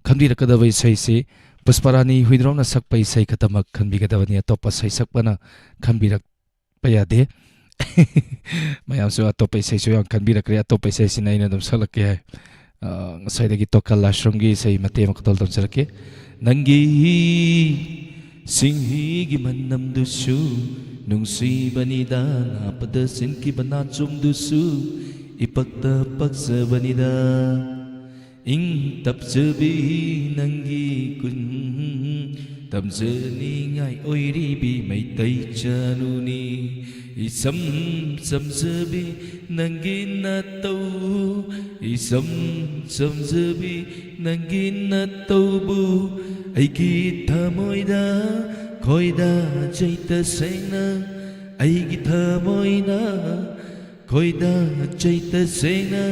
ꯈꯟꯕꯤꯔꯛꯀꯗꯕ ꯏꯁꯩꯁꯤ ꯄꯨꯁꯄꯔꯥꯅꯤ ꯍꯨꯏꯗ꯭ꯔꯣꯝꯅ ꯁꯛꯄ ꯏꯁꯩ ꯈꯛꯇꯃꯛ ꯈꯟꯕꯤꯒꯗꯕꯅꯤ, ꯑꯇꯣꯞꯄ ꯁꯩꯁꯛꯄꯅ ꯈꯟꯕꯤꯔꯛꯄ ꯌꯥꯗꯦ꯫ ꯃꯌꯥꯝꯁꯨ ꯑꯇꯣꯞꯄ ꯏꯁꯩꯁꯨ ꯌꯥꯝ ꯈꯟꯕꯤꯔꯛꯈ꯭ꯔꯦ, ꯑꯇꯣꯞꯄ ꯏꯁꯩꯁꯤꯅ ꯑꯩꯅ ꯑꯗꯨꯝ ꯁꯛꯂꯛꯀꯦ ꯍꯥꯏ꯫ ꯑ, ꯉꯁꯥꯏꯗꯒꯤ ꯇꯣꯀꯜ ꯑꯥꯁ꯭ꯔꯝꯒꯤ ꯏꯁꯩ ꯃꯇꯦꯛ ꯑꯃꯈꯛꯇ ꯇꯝꯖꯔꯛꯀꯦ꯫ ꯅꯪꯒꯤ ꯁꯤꯡꯍꯤꯒꯤ ꯃꯅꯝꯗꯨꯁꯨ ꯅꯨꯡꯁꯤꯕꯅꯤꯗ, ꯅꯥꯄꯗ ꯁꯤꯟꯈꯤꯕ ꯅꯥꯆꯣꯝꯗꯨꯁꯨ ꯏꯄꯛꯇ ꯄꯛꯆꯕꯅꯤꯗ꯫ ꯏꯪ ꯇꯞꯆꯕꯤ ꯅꯪꯒꯤ ꯀꯨꯟ ꯇꯝꯖꯅꯤꯡꯉꯥꯏ ꯑꯣꯏꯔꯤꯕꯤ ꯃꯩꯇꯩ ꯆꯅꯨꯅꯤ꯫ ꯏꯆꯝ ꯆꯝꯖꯕꯤ ꯅꯪꯒꯤ ꯅꯇꯧ, ꯏꯆꯝ ꯆꯝꯖꯕꯤ ꯅꯪꯒꯤ ꯅꯇꯧꯕꯨ ꯑꯩꯒꯤ ꯊꯃꯣꯏꯗ ꯈꯣꯏꯗꯥꯖꯩ ꯇꯁꯦꯡꯅ, ꯑꯩꯒꯤ ꯊꯃꯣꯏꯅ ꯈꯣꯏꯗꯥꯖꯩ ꯇꯁꯦꯡꯅ꯫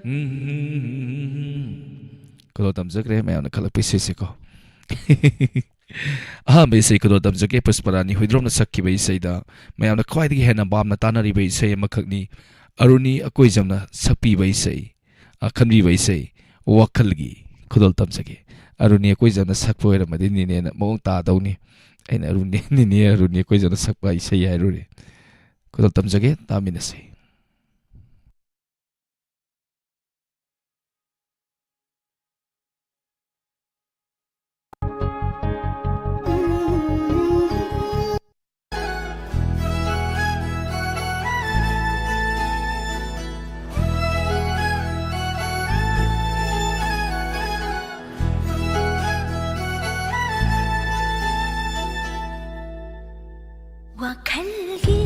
ꯎꯝ꯫ ꯀꯩꯅꯣ ꯇꯝꯖꯈ꯭ꯔꯦ, ꯃꯌꯥꯝꯅ ꯈꯜꯂꯛꯄ ꯏꯁꯩꯁꯦꯀꯣ꯫ ꯑꯍꯥꯟꯕ ꯏꯁꯩ ꯈꯨꯗꯣꯜ ꯇꯝꯖꯒꯦ, ꯄꯨꯁꯄꯔꯥꯅꯤ ꯍꯨꯏꯗ꯭ꯔꯣꯝꯅ ꯁꯛꯈꯤꯕ ꯏꯁꯩꯗ ꯃꯌꯥꯝꯅ ꯈ꯭ꯋꯥꯏꯗꯒꯤ ꯍꯦꯟꯅ ꯄꯥꯝꯅ ꯇꯥꯅꯔꯤꯕ ꯏꯁꯩ ꯑꯃꯈꯛꯅꯤ, ꯑꯔꯨꯅꯤ ꯑꯀꯣꯏꯖꯝꯅ ꯁꯛꯄꯤꯕ ꯏꯁꯩ, ꯑ, ꯈꯟꯕꯤꯕ ꯏꯁꯩ, ꯋꯥꯈꯜꯒꯤ ꯈꯨꯗꯣꯜ ꯇꯝꯖꯒꯦ꯫ ꯑꯔꯨꯅꯤ ꯑꯀꯣꯏꯖꯝꯅ ꯁꯛꯄ ꯑꯣꯏꯔꯝꯃꯗꯤ ꯅꯤꯅꯦꯅ ꯃꯑꯣꯡ ꯇꯥꯗꯧꯅꯤ꯫ ꯑꯩꯅ ꯑꯔꯨꯅꯤ, ꯅꯤꯅꯦ ꯑꯔꯨꯅꯤ ꯑꯀꯣꯏꯖꯝꯅ ꯁꯛꯄ ꯏꯁꯩ ꯍꯥꯏꯔꯨꯔꯦ꯫ ꯈꯨꯗꯣꯜ ꯇꯝꯖꯒꯦ, ꯇꯥꯃꯤꯟꯅꯁꯤ꯫ ꯋꯥꯈꯜꯒꯤ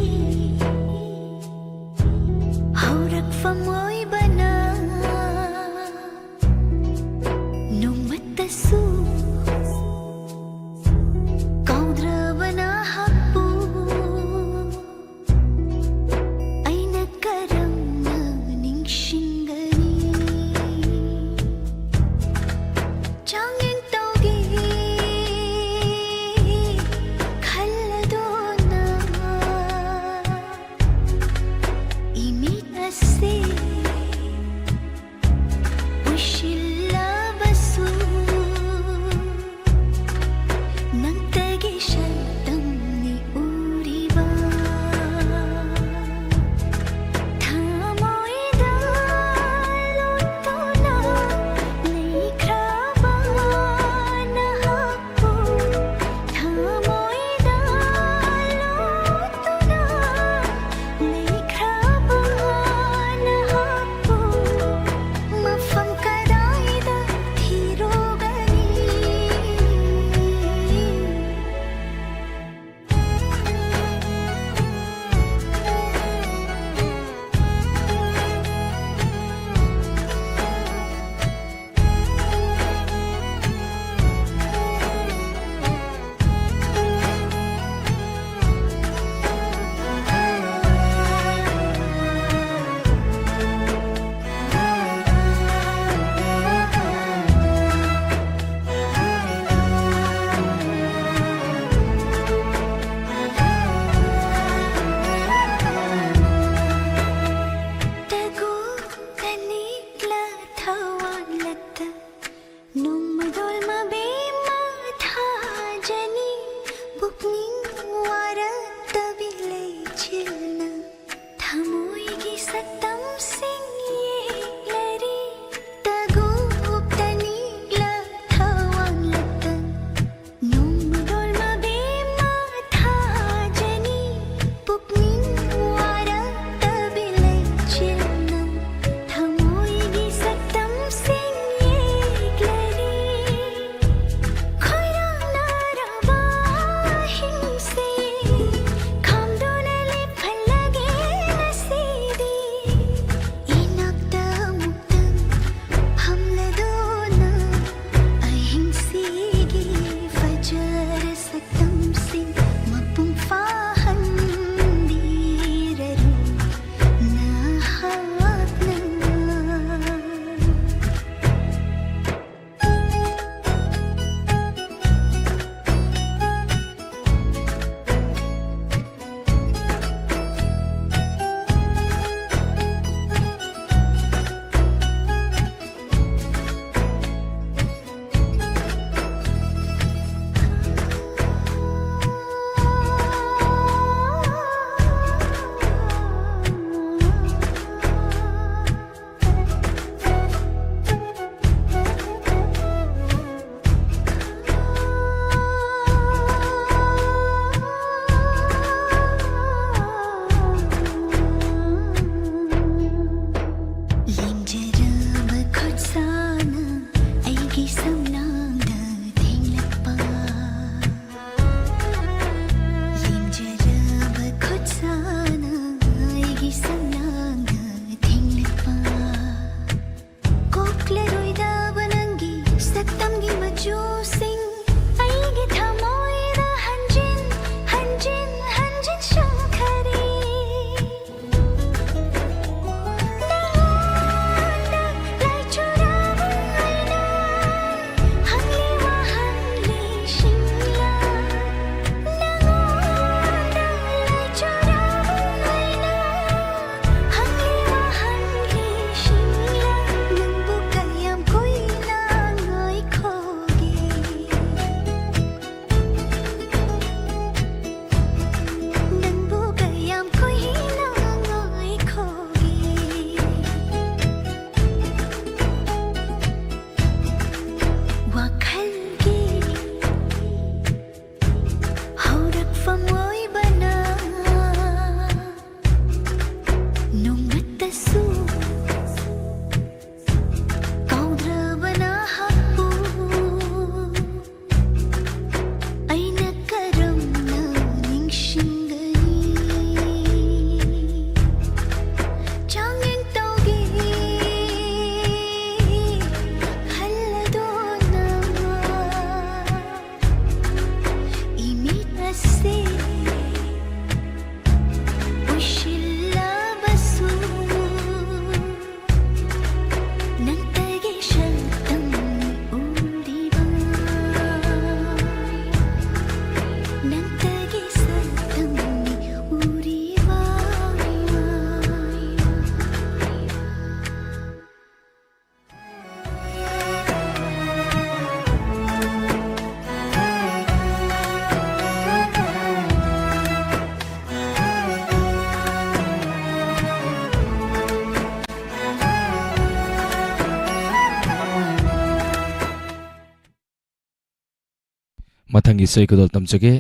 ꯃꯊꯪꯒꯤ ꯏꯁꯩ ꯈꯨꯗꯣꯜ ꯇꯝꯖꯒꯦ꯫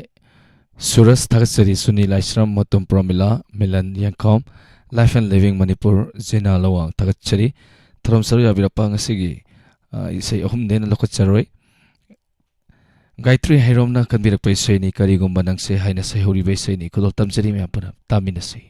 ꯁꯨꯔꯖ ꯊꯥꯒꯠꯆꯔꯤ, ꯁꯨꯅꯤ ꯂꯥꯏꯁ꯭ꯔꯝ, ꯃꯣꯇꯣꯝ ꯄ꯭ꯔꯣꯃꯤꯂꯥ, ꯃꯤꯂꯟ ꯌꯦꯡꯈꯣꯝ, Life and Living ꯃꯅꯤꯄꯨꯔ, ꯖꯤꯅꯥ ꯂꯋꯥꯡ ꯊꯥꯒꯠꯆꯔꯤ꯫ ꯊꯧꯔꯝ ꯁꯔꯨꯛ ꯌꯥꯕꯤꯔꯛꯄ ꯉꯁꯤꯒꯤ, ꯑ, ꯏꯁꯩ ꯑꯍꯨꯝꯗꯤ ꯑꯩꯅ ꯂꯧꯈꯠꯆꯔꯣꯏ꯫ ꯒꯥꯌꯇ꯭ꯔꯤ ꯍꯩꯔꯣꯝꯅ ꯈꯟꯕꯤꯔꯛꯄ ꯏꯁꯩꯅꯤ, ꯀꯔꯤꯒꯨꯝꯕ ꯅꯪꯁꯦ ꯍꯥꯏꯅ ꯁꯩꯍꯧꯔꯤꯕ ꯏꯁꯩꯅꯤ꯫ ꯈꯨꯗꯣꯜ ꯇꯝꯖꯔꯤ, ꯃꯌꯥꯝ ꯄꯨꯟꯅ ꯇꯥꯃꯤꯟꯅꯁꯤ꯫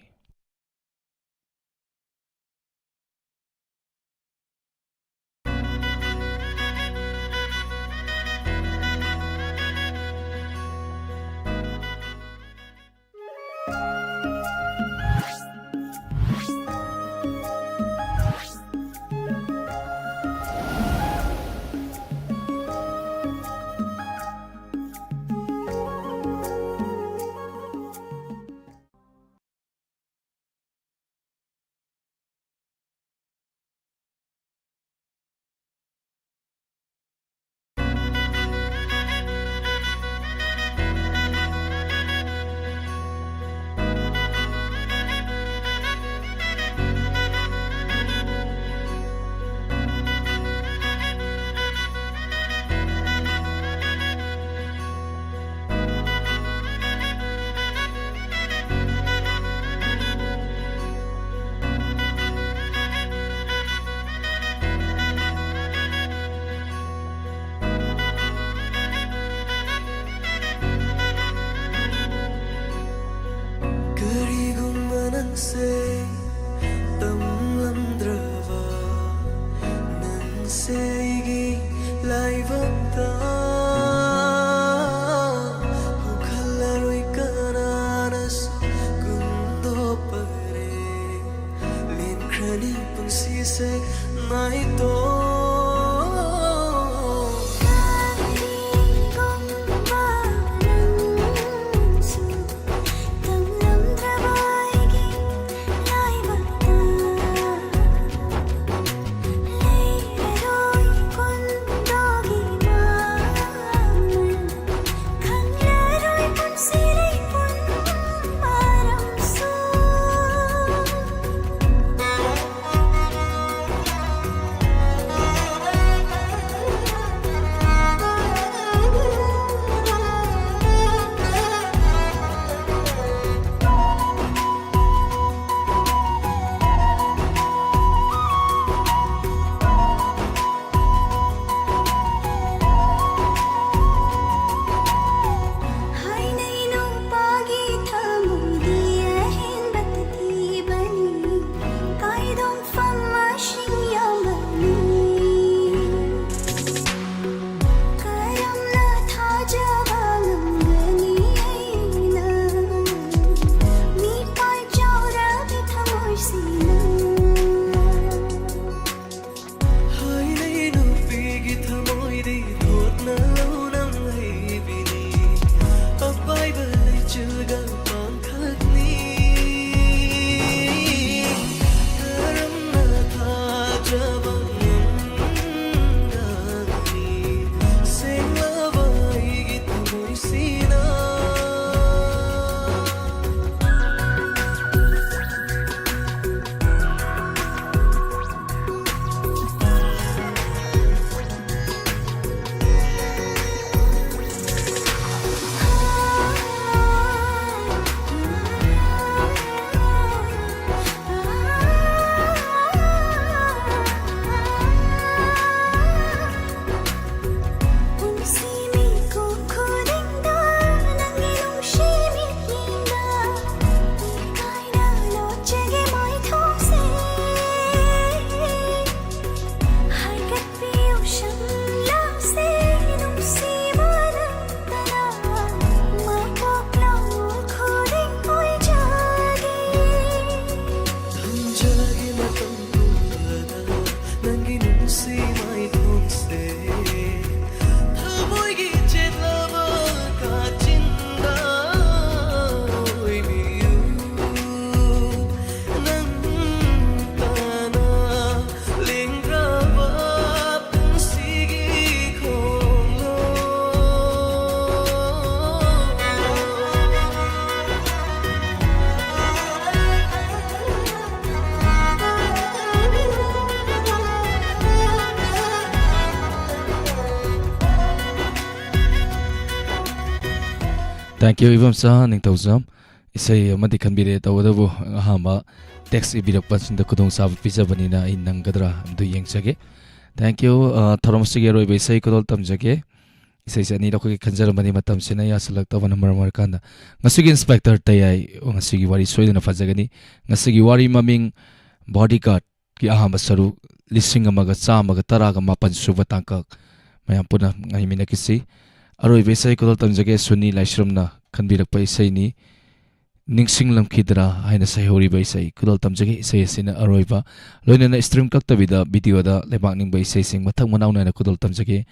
ꯀꯔꯤꯒꯨꯝꯕ ꯅꯪꯁꯦ ꯇꯝꯂꯝꯗ꯭ꯔꯕ ꯅꯪꯁꯦ ꯑꯩꯒꯤ ꯂꯥꯏꯕꯛꯇ ꯍꯧꯈꯠꯂꯔꯣꯏ ꯀꯅꯥꯅꯁꯨ ꯀꯨꯟꯗꯣꯛꯄꯔꯦ꯫ ꯂꯦꯟꯈ꯭ꯔꯅꯤ ꯄꯨꯟꯁꯤꯁꯦ ꯅꯥꯏꯇꯣꯝ꯫ ꯀꯔꯤꯒꯨꯝꯕ ꯅꯪꯁꯨ ꯇꯝꯂꯝꯗ꯭ꯔꯕ ꯑꯩꯒꯤ ꯂꯥꯏꯕꯛꯇ ꯂꯩꯔꯔꯣꯏ ꯀꯨꯟꯗꯣꯒꯤ ꯃꯃꯜ꯫ ꯈꯪꯂꯔꯣꯏ ꯄꯨꯟꯁꯤ ꯂꯩꯄꯨꯟ ꯃꯔꯝꯁꯨ꯫ ꯅꯨꯡꯁꯤ ꯃꯥꯏꯊꯣꯡꯁꯦ ꯊꯃꯣꯏꯒꯤ ꯆꯦꯠꯂꯕ ꯀꯥꯆꯤꯟꯗ ꯑꯣꯏꯕꯤꯌꯨ꯫ ꯅꯪ ꯇꯥꯅ ꯂꯦꯡꯗ꯭ꯔꯕ ꯄꯨꯟꯁꯤꯒꯤ ꯈꯣꯡꯂꯣꯏ꯫ Thank you, ꯏꯕꯣꯝꯆꯥ ꯅꯤꯡꯊꯧꯖꯝ꯫ ꯏꯁꯩ ꯑꯃꯗꯤ ꯈꯟꯕꯤꯔꯦ, ꯇꯧꯕꯇꯕꯨ ꯑꯍꯥꯟꯕ text ꯏꯕꯤꯔꯛꯄꯁꯤꯡꯗ ꯈꯨꯗꯣꯡꯆꯥꯕ ꯄꯤꯖꯕꯅꯤꯅ ꯑꯩ ꯅꯪꯒꯗ꯭ꯔꯥ ꯑꯗꯨ ꯌꯦꯡꯖꯒꯦ꯫ Thank you꯫ ꯑ, ꯊꯧꯔꯝ ꯑꯁꯤꯒꯤ ꯑꯔꯣꯏꯕ ꯏꯁꯩ ꯈꯨꯗꯣꯜ ꯇꯝꯖꯒꯦ꯫ ꯏꯁꯩꯁꯦ ꯑꯅꯤ ꯂꯧꯈꯠꯀꯦ ꯈꯟꯖꯔꯝꯕꯅꯤ, ꯃꯇꯝꯁꯤꯅ ꯌꯥꯁꯤꯜꯂꯛꯇꯕꯅ ꯃꯔꯝ ꯑꯣꯏꯔꯀꯥꯟꯗ꯫ ꯉꯁꯤꯒꯤ Inspector ꯇꯌꯥꯏ, ꯉꯁꯤꯒꯤ ꯋꯥꯔꯤ ꯁꯣꯏꯗꯅ ꯐꯖꯒꯅꯤ꯫ ꯉꯁꯤꯒꯤ ꯋꯥꯔꯤ ꯃꯃꯤꯡ Bodyguard꯫ ꯀꯤ ꯑꯍꯥꯟꯕ ꯁꯔꯨꯛ ꯂꯤꯁꯤꯡ ꯑꯃꯒ ꯆꯥꯝꯃꯒ ꯇꯔꯥꯒ ꯃꯥꯄꯟ ꯁꯨꯕ ꯇꯥꯡꯀꯛ꯫ ꯃꯌꯥꯝ ꯄꯨꯟꯅ ꯉꯥꯏꯃꯤꯟꯅꯈꯤꯁꯤ꯫ ꯑꯔꯣꯏꯕ ꯏꯁꯩ ꯈꯨꯗꯣꯜ ꯇꯝꯖꯒꯦ, ꯁꯨꯅꯤ ꯂꯥꯏꯁ꯭ꯔꯝꯅ ꯈꯟꯕꯤꯔꯛꯄ ꯏꯁꯩꯅꯤ, ꯅꯤꯡꯁꯤꯡꯂꯝꯈꯤꯗ꯭ꯔꯥ ꯍꯥꯏꯅ ꯁꯩꯍꯧꯔꯤꯕ ꯏꯁꯩ ꯈꯨꯗꯣꯜ ꯇꯝꯖꯒꯦ꯫ ꯏꯁꯩ ꯑꯁꯤꯅ ꯑꯔꯣꯏꯕ, ꯂꯣꯏꯅꯅ stream ꯀꯛꯇꯕꯤꯗ video ꯗ ꯂꯩꯕꯥꯛ ꯅꯤꯡꯕ ꯏꯁꯩꯁꯤꯡ ꯃꯊꯪ ꯃꯅꯥꯎ ꯅꯥꯏꯅ ꯈꯨꯗꯣꯜ ꯇꯝꯖꯒꯦ꯫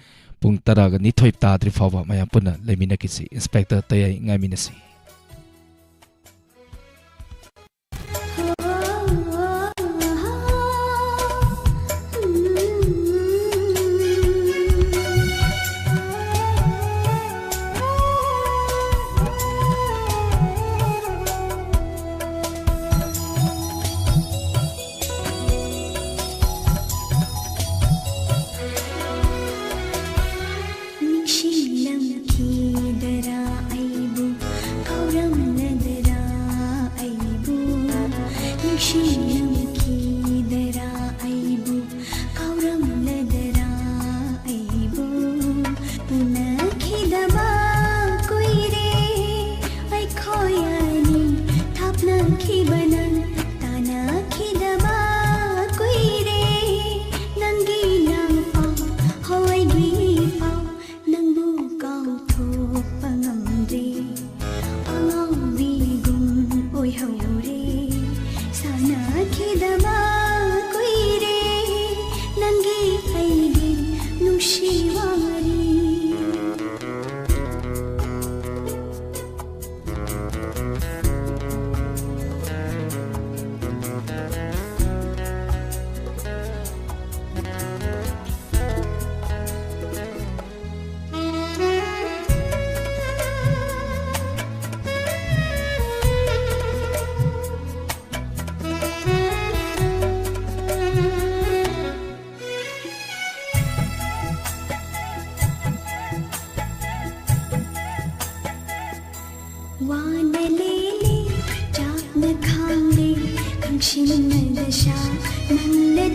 ꯄꯨꯡ ꯇꯔꯥꯒ ꯅꯤꯊꯣꯏ ꯇꯥꯗ꯭ꯔꯤ ꯐꯥꯎꯕ ꯃꯌꯥꯝ ꯄꯨꯟꯅ ꯂꯩꯃꯤꯟꯅꯈꯤꯁꯤ꯫ Inspector ꯇꯌꯥꯏ ꯉꯥꯏꯃꯤꯟꯅꯁꯤ꯫ ꯅꯤꯡꯁꯤꯡꯂꯝꯈꯤꯗꯔꯥ ꯑꯩꯕꯨ?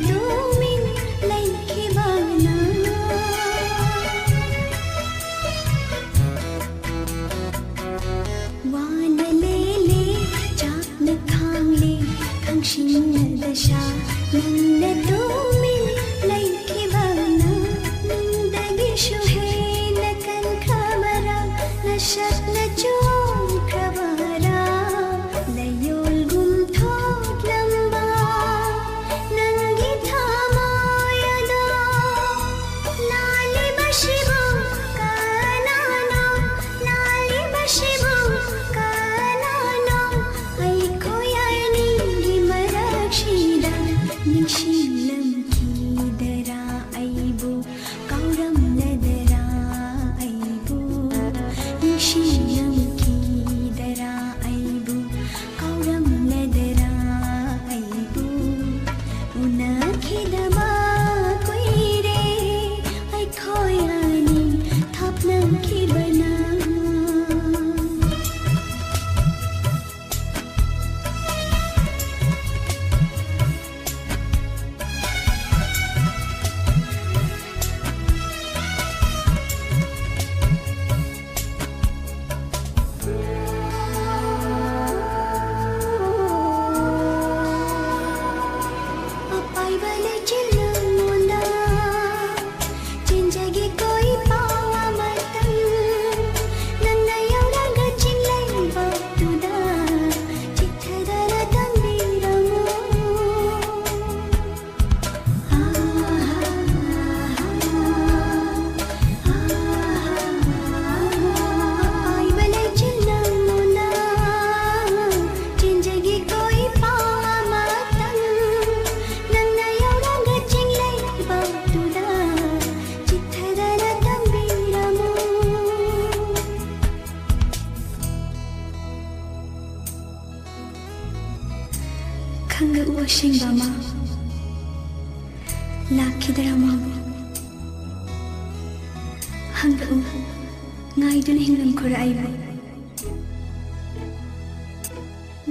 ꯇꯨꯃꯤꯟ ꯂꯩꯈꯤꯕꯅ꯫ ꯋꯥꯅ ꯂꯦꯜꯂꯤ, ꯆꯥꯛꯅ ꯈꯥꯡꯂꯤ, ꯈꯪꯁꯤꯡꯅ ꯗꯁꯥ, ꯅꯪꯅ ꯇꯨꯃꯤꯟ ꯂꯩꯈꯤꯕꯅ꯫ ꯅꯨꯡꯗꯒꯤꯁꯨ ꯍꯦꯟꯅ ꯀꯟꯈ꯭ꯔꯕꯔꯥ, ꯅꯁꯛꯅ ꯆꯣꯡꯈ꯭ꯔꯕꯔꯥ, ꯂꯩꯌꯣꯜꯒꯨꯝ ꯊꯣꯛꯂꯝꯕ ꯅꯪꯒꯤ ꯊꯃꯣꯏ ꯑꯗꯣ꯫ ꯂꯥꯜꯂꯤꯕꯁꯤꯕꯨ ꯀꯅꯥꯅꯣ? ꯂꯥꯜꯂꯤꯕꯁꯤꯕꯨ ꯀꯅꯥꯅꯣ? ꯑꯩꯈꯣꯏ ꯑꯅꯤꯒꯤ ꯃꯔꯛꯁꯤꯗ ꯅꯤꯡꯁꯤꯡꯂꯝꯈꯤꯗꯔꯥ ꯑꯩꯕꯨ? ꯀꯥꯎꯔꯝꯂꯗꯔꯥ ꯑꯩꯕꯨ? ꯅꯤꯡꯁꯤꯡꯂꯝꯈꯤꯗꯔꯥ ꯑꯩꯕꯨ? ꯀꯥꯎꯔꯝꯂꯗꯔꯥ ꯑꯩꯕꯨ? ꯎꯅꯈꯤꯗꯕ ꯀꯨꯏꯔꯦ ꯑꯩꯈꯣꯏ ꯑꯅꯤ ꯊꯥꯞꯅꯈꯤꯕꯅ꯫ ꯑꯄꯥꯏꯕ ꯂꯩꯆꯤꯜ ꯅꯪꯉꯣꯟꯗ ꯆꯦꯟꯖꯒꯦ ꯀꯣꯏ ꯄꯥꯎ ꯑꯃꯇꯪ꯫ ꯅꯪꯅ ꯌꯧꯔꯒ ꯆꯤꯡꯂꯩꯕꯥꯛꯇꯨꯗ ꯆꯤꯠꯊꯗꯅ ꯇꯝꯕꯤꯔꯝꯃꯨ꯫ ꯈꯪꯂꯛꯎ ꯑꯁꯦꯡꯕ ꯑꯃ꯫ ꯂꯥꯛꯈꯤꯗ꯭ꯔꯥ ꯃꯥꯕꯨ? ꯍꯪꯂꯛꯎ, ꯉꯥꯏꯗꯨꯅ ꯍꯤꯡꯂꯝꯈꯨꯔ ꯑꯩꯕꯨ꯫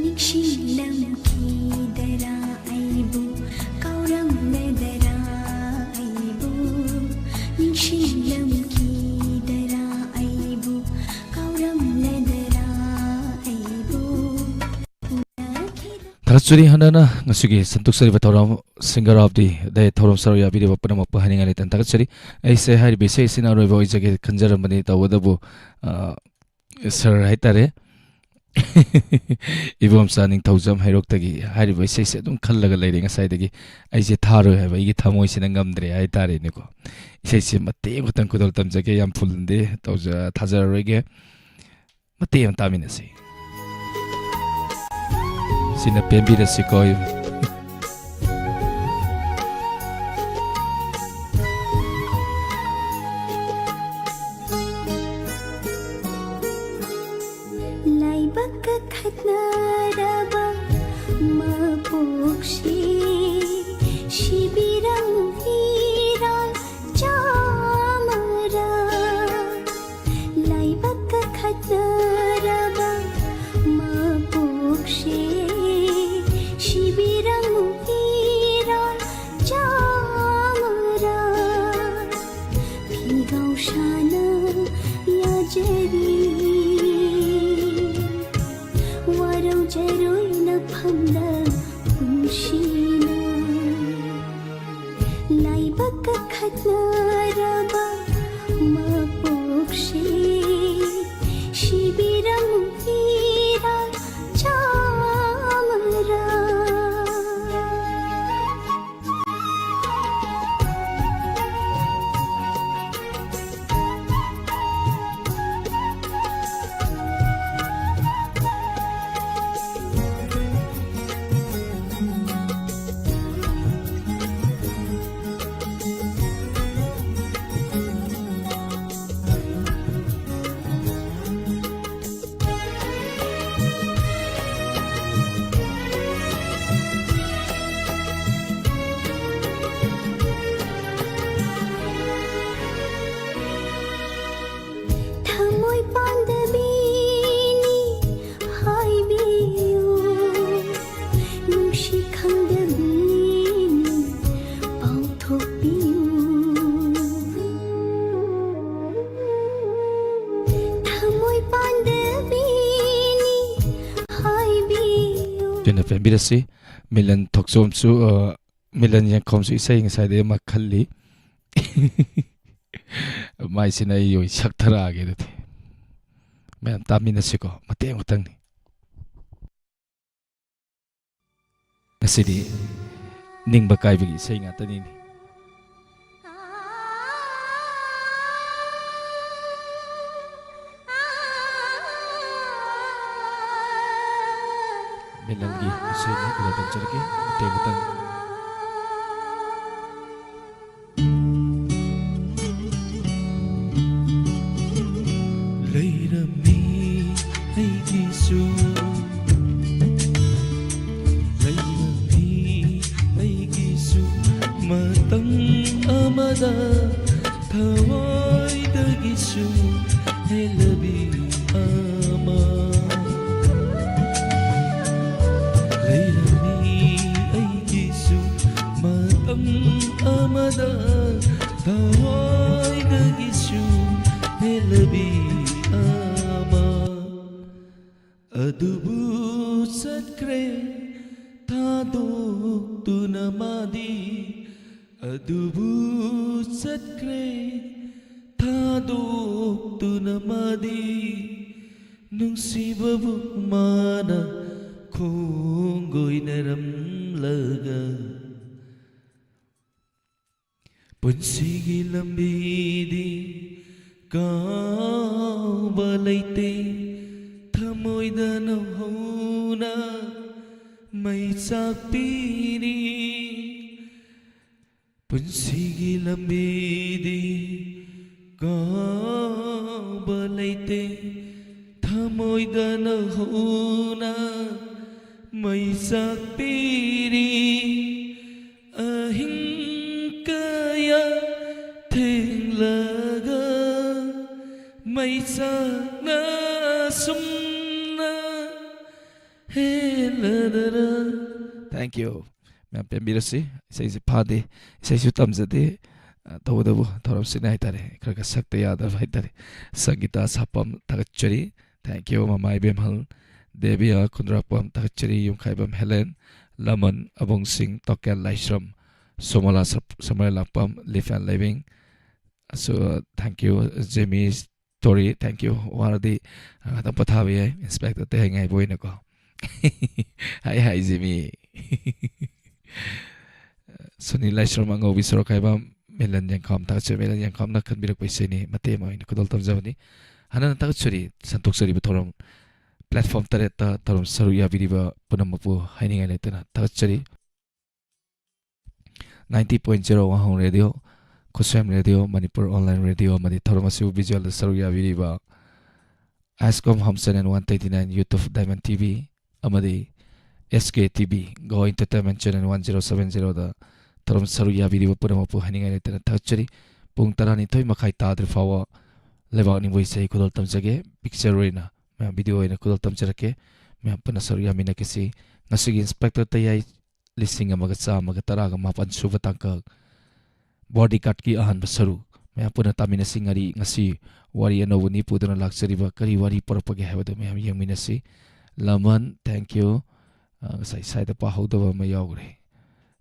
ꯅꯤꯡꯁꯤꯡꯂꯝꯈꯤꯗ꯭ꯔꯥ ꯑꯩꯕꯨ? ꯀꯥꯎꯔꯝ ꯅꯗꯔꯥ ꯑꯩꯕꯨ ꯅꯤꯡꯁꯤꯡꯂꯝꯈꯤꯗꯔꯥ ꯑꯩꯕꯨ ꯀꯥꯎꯔꯝꯂꯗꯔꯥ ꯑꯩꯕꯨ ꯎꯅꯈꯤꯗ- ꯊꯥꯒꯠꯆꯔꯤ꯫ ꯍꯟꯗꯛꯅ ꯉꯁꯤꯒꯤ ꯁꯟꯗꯣꯛꯆꯔꯤꯕ ꯊꯧꯔꯝ Singer of the Day ꯊꯧꯔꯝ ꯁꯔꯨꯛ ꯌꯥꯕꯤꯔꯤꯕ ꯄꯨꯝꯅꯃꯛꯄꯨ ꯍꯥꯏꯅꯤꯡꯉꯥꯏ ꯂꯩꯇꯅ ꯊꯥꯒꯠꯆꯔꯤ꯫ ꯑꯩꯁꯦ ꯍꯥꯏꯔꯤꯕ ꯏꯁꯩ ꯑꯁꯤꯅ ꯑꯔꯣꯏꯕ ꯑꯣꯏꯖꯒꯦ ꯈꯟꯖꯔꯝꯕꯅꯤ꯫ ꯇꯧꯕꯇꯕꯨ, ꯑ, ꯁꯥꯔ ꯍꯥꯏꯇꯥꯔꯦ, ꯏꯕꯣꯝꯆꯥ ꯅꯤꯡꯊꯧꯖꯝ ꯍꯩꯔꯣꯛꯇꯒꯤ ꯍꯥꯏꯔꯤꯕ ꯏꯁꯩꯁꯦ ꯑꯗꯨꯝ ꯈꯜꯂꯒ ꯂꯩꯔꯦ ꯉꯁꯥꯏꯗꯒꯤ꯫ ꯑꯩꯁꯦ ꯊꯥꯔꯣꯏ ꯍꯥꯏꯕ ꯑꯩꯒꯤ ꯊꯃꯣꯏꯁꯤꯅ ꯉꯝꯗ꯭ꯔꯦ ꯍꯥꯏꯇꯥꯔꯦꯅꯦꯀꯣ꯫ ꯏꯁꯩꯁꯦ ꯃꯇꯦꯛ ꯑꯃꯇꯪ ꯈꯨꯗꯣꯜ ꯇꯝꯖꯒꯦ, ꯌꯥꯝ ꯐꯨꯜꯗꯤ ꯇꯧꯖ-, ꯊꯥꯖꯔꯔꯣꯏꯒꯦ꯫ ꯃꯇꯦꯛ ꯑꯃ ꯇꯥꯃꯤꯟꯅꯁꯤ꯫ ꯁꯤꯅ ꯄꯦꯟꯕꯤꯔꯁꯤꯀꯣ꯫ ꯂꯥꯏꯕꯛ ꯀꯛꯊꯠꯅꯔꯕ ꯃꯄꯣꯛꯁꯤ ꯁꯤꯕꯤꯔꯝ ꯐꯤꯔꯥꯜ ꯆꯥꯃꯔ꯫ ꯂꯥꯏꯕꯛ ꯀꯛꯊꯠꯅꯔꯕ ꯃꯄꯣꯛꯁꯤ ꯁꯤꯕꯤꯔꯝ ꯐꯤꯔꯥꯜ ꯆꯥꯃꯔ꯫ ꯐꯤꯒꯥꯎ ꯁꯥꯅ ꯌꯥꯖꯔꯤ, ꯋꯥꯔꯧꯖꯔꯣꯏ ꯅꯐꯝꯗ ꯄꯨꯟꯁꯤꯅ꯫ ꯂꯥꯏꯕꯛ ꯀꯛꯊꯠꯅꯔꯕ ꯃꯄꯣꯛꯁꯤ ꯁꯤꯕꯤꯔꯝ ꯐꯤꯔꯥꯜ ꯆꯥꯃꯔ꯫ ꯊꯣꯛꯄꯤꯌꯨ꯫ ꯊꯃꯣꯏ ꯄꯥꯟꯗꯕꯤꯅꯤ ꯍꯥꯏꯕꯤꯌꯨ꯫ ꯁꯤꯅ ꯄꯦꯟꯕꯤꯔꯁꯤ꯫ ꯃꯤꯂꯟ ꯊꯣꯛꯆꯣꯝꯁꯨ, ꯑ, ꯃꯤꯂꯟ ꯌꯦꯡꯈꯣꯝꯁꯨ ꯏꯁꯩ ꯉꯁꯥꯏꯗꯩ ꯑꯃ ꯈꯜꯂꯤ꯫ ꯃꯥꯏꯁꯤꯅ ꯑꯩ ꯑꯣꯏ ꯁꯛꯊꯔꯛꯑꯒꯦ ꯑꯗꯨꯗꯤ꯫ ꯃꯌꯥꯝ ꯇꯥꯃꯤꯟꯅꯁꯤꯀꯣ, ꯃꯇꯦꯛ ꯑꯃꯇꯪꯅꯤ꯫ ꯉꯁꯤꯗꯤ ꯅꯤꯡꯕ ꯀꯥꯏꯕꯒꯤ ꯏꯁꯩ ꯉꯥꯛꯇꯅꯤꯅꯦ꯫ ꯃꯤꯂꯟꯒꯤ ꯏꯁꯩꯅꯤ, ꯑꯗꯨꯗ ꯇꯝꯖꯔꯛꯀꯦ, ꯃꯇꯦꯛ ꯃꯇꯪ꯫ ꯂꯩꯔꯝꯃꯤ ꯑꯩꯒꯤꯁꯨ, ꯂꯩꯔꯝꯃꯤ ꯑꯩꯒꯤꯁꯨ ꯃꯇꯝ ꯑꯃꯗ ꯊꯋꯥꯏꯗꯒꯤꯁꯨ ꯍꯦꯜꯂꯕꯤ ꯑꯃ꯫ ꯂꯩꯔꯝꯃꯤ ꯑꯩꯒꯤꯁꯨ ꯃꯇꯝ ꯑꯃꯗ ꯊꯋꯥꯏꯗꯒꯤꯁꯨ ꯍꯦꯜꯂꯕꯤ ꯑꯃ꯫ ꯑꯗꯨꯕꯨ ꯆꯠꯈ꯭ꯔꯦ ꯊꯥꯗꯣꯛꯇꯨꯅ ꯃꯥꯗꯤ, ꯑꯗꯨꯕꯨ ꯆꯠꯈ꯭ꯔꯦ ꯊꯥꯗꯣꯛꯇꯨꯅ ꯃꯥꯗꯤ, ꯅꯨꯡꯁꯤꯕꯕꯨ ꯃꯥꯅ ꯈꯣꯡꯒꯣꯏꯅꯔꯝꯂꯒ꯫ ꯄꯨꯟꯁꯤꯒꯤ ꯂꯝꯕꯤꯗꯤ ꯀꯥꯎꯕ ꯂꯩꯇꯦ, ꯊꯃꯣꯏꯗ ꯅꯧꯍꯧꯅ ꯃꯩ ꯆꯥꯛꯄꯤꯔꯤ꯫ ꯄꯨꯟꯁꯤꯒꯤ ꯂꯝꯕꯤꯗꯤ ꯀꯥꯎꯕ ꯂꯩꯇꯦ, ꯊꯃꯣꯏꯗ ꯅꯧꯍꯧꯅ ꯃꯩ ꯆꯥꯛꯄꯤꯔꯤ꯫ ꯑꯍꯤꯡ ꯀꯌꯥ ꯊꯦꯡꯂꯒ ꯃꯩ ꯆꯥꯛꯅ ꯁꯨꯝꯅ ꯍꯦꯜꯂꯗꯔ꯫ Thank you. ꯃꯌꯥꯝ ꯄꯦꯟꯕꯤꯔꯁꯤ꯫ ꯏꯁꯩꯁꯤ ꯐꯥꯗꯦ, ꯏꯁꯩꯁꯨ ꯇꯝꯖꯗꯦ꯫ ꯑ, ꯇꯧꯕꯇꯕꯨ ꯊꯧꯔꯝꯁꯤꯅ ꯍꯥꯏꯇꯥꯔꯦ, ꯈꯔ ꯈꯔ ꯁꯛꯇ ꯌꯥꯗꯕ ꯍꯥꯏꯇꯥꯔꯦ꯫ ꯁꯪꯒꯤꯇꯥ ꯁꯥꯄꯝ ꯊꯥꯒꯠꯆꯔꯤ꯫ Thank you, ꯃꯃꯥ ꯏꯕꯦꯝꯍꯜ ꯗꯦꯕꯤꯌꯥ ꯈꯨꯟꯗ꯭ꯔꯥꯛꯄꯝ ꯊꯥꯒꯠꯆꯔꯤ, ꯌꯨꯝꯈꯥꯏꯕꯝ ꯍꯦꯂꯦꯟ, ꯂꯃꯟ ꯑꯕꯨꯡꯁꯤꯡ, ꯇꯣꯀꯦꯜ ꯂꯥꯏꯁ꯭ꯔꯝ, ꯁꯣꯃꯣꯂꯥ ꯁ-, ꯁꯣꯃꯣꯂꯥ ꯂꯥꯛꯄꯝ, ꯂꯤꯐ ꯑꯦꯟ ꯂꯦꯕꯤꯡ, ꯑꯁꯨ-, thank you, ꯖꯦꯃꯤ ꯇꯣꯔꯤ, thank you꯫ ꯋꯥꯔꯗꯤ ꯉꯥꯛꯇꯪ ꯄꯣꯊꯥꯕ ꯌꯥꯏ, ꯏꯟꯁꯄꯦꯛꯇꯔ ꯇꯌꯥꯏꯉꯥꯏꯕ ꯑꯣꯏꯅꯀꯣ꯫ ꯍꯥꯏ ꯍꯥꯏ, ꯖꯦꯃꯤ꯫ ꯁꯨꯅꯤꯜ ꯂꯥꯏꯁ꯭ꯔꯝ ꯑꯉꯧꯕꯤ ꯁꯣꯔꯣꯛꯈꯥꯏꯕꯝ, ꯃꯤꯂꯟ ꯌꯦꯡꯈꯥꯝ ꯊꯥꯒꯠꯆꯔꯤ꯫ ꯃꯤꯂꯟ ꯌꯦꯡꯈꯥꯝꯅ ꯈꯟꯕꯤꯔꯛꯄ ꯏꯁꯩꯅꯤ, ꯃꯇꯦꯛ ꯑꯃ ꯑꯣꯏꯅ ꯈꯨꯗꯣꯜ ꯇꯝꯖꯕꯅꯤ꯫ ꯍꯥꯟꯅꯅ ꯊꯥꯒꯠꯆꯔꯤ, ꯁꯟꯗꯣꯛꯆꯔꯤꯕ ꯊꯧꯔꯝ platform ꯇꯔꯦꯠꯇ ꯊꯧꯔꯝ ꯁꯔꯨꯛ ꯌꯥꯕꯤꯔꯤꯕ ꯄꯨꯝꯅꯃꯛꯄꯨ ꯍꯥꯏꯅꯤꯡꯉꯥꯏ ꯂꯩꯇꯅ ꯊꯥꯒꯠꯆꯔꯤ꯫ Ninety point zero ꯋꯥꯍꯣꯡ ꯔꯦꯗꯤꯑꯣ, ꯈꯨꯠꯁꯦꯝ ꯔꯦꯗꯤꯑꯣ, ꯃꯅꯤꯄꯨꯔ ꯑꯣꯟꯂꯥꯏꯟ ꯔꯦꯗꯤꯑꯣ ꯑꯃꯗꯤ ꯊꯧꯔꯝ ꯑꯁꯤꯕꯨ visualꯗ ꯁꯔꯨꯛ ꯌꯥꯕꯤꯔꯤꯕ Ascom Home Channel one thirty nine, YouTube Diamond T V ꯑꯃꯗꯤ S K T V, Go Entertainment Channel one zero seven zeroꯗ ꯊꯧꯔꯝ ꯁꯔꯨꯛ ꯌꯥꯕꯤꯔꯤꯕ ꯄꯨꯝꯅꯃꯛꯄꯨ ꯍꯥꯏꯅꯤꯡꯉꯥꯏ ꯂꯩꯇꯅ ꯊꯥꯒꯠꯆꯔꯤ꯫ ꯄꯨꯡ ꯇꯔꯥꯅꯤꯊꯣꯏ ꯃꯈꯥꯏ ꯇꯥꯗ꯭ꯔꯤ ꯐꯥꯎꯕ ꯂꯩꯕꯥꯛ ꯅꯤꯡꯕ ꯏꯁꯩ ꯈꯨꯗꯣꯜ ꯇꯝꯖꯒꯦ꯫ Picture ꯑꯣꯏꯅ, ꯃꯌꯥꯝ video ꯑꯣꯏꯅ ꯈꯨꯗꯣꯜ ꯇꯝꯖꯔꯛꯀꯦ꯫ ꯃꯌꯥꯝ ꯄꯨꯟꯅ ꯁꯔꯨꯛ ꯌꯥꯃꯤꯟꯅꯈꯤꯁꯤ꯫ ꯉꯁꯤꯒꯤ ꯏꯟꯁꯄꯦꯛꯇꯔ ꯇꯌꯥꯏ ꯂꯤꯁꯤꯡ ꯑꯃꯒ ꯆꯥꯝꯃꯒ ꯇꯔꯥꯒ ꯃꯥꯄꯟ ꯁꯨꯕ ꯇꯥꯡꯀꯛ, bodyguardꯀꯤ ꯑꯍꯥꯟꯕ ꯁꯔꯨꯛ, ꯃꯌꯥꯝ ꯄꯨꯟꯅ ꯇꯥꯃꯤꯟꯅꯁꯤ꯫ ꯉꯔꯤ-, ꯉꯁꯤ ꯋꯥꯔꯤ ꯑꯅꯧꯕꯅꯤ ꯄꯨꯗꯨꯅ ꯂꯥꯛꯆꯔꯤꯕ, ꯀꯔꯤ ꯋꯥꯔꯤ ꯄꯨꯔꯛꯄꯒꯦ ꯍꯥꯏꯕꯗꯨ ꯃꯌꯥꯝ ꯌꯦꯡꯃꯤꯟꯅꯁꯤ꯫ ꯂꯃꯟ, thank you꯫ ꯑ, ꯉꯁꯥꯏ ꯁ꯭ꯋꯥꯏꯗ ꯄꯥꯍꯧꯗꯕ ꯑꯃ ꯌꯥꯎꯈ꯭ꯔꯦ꯫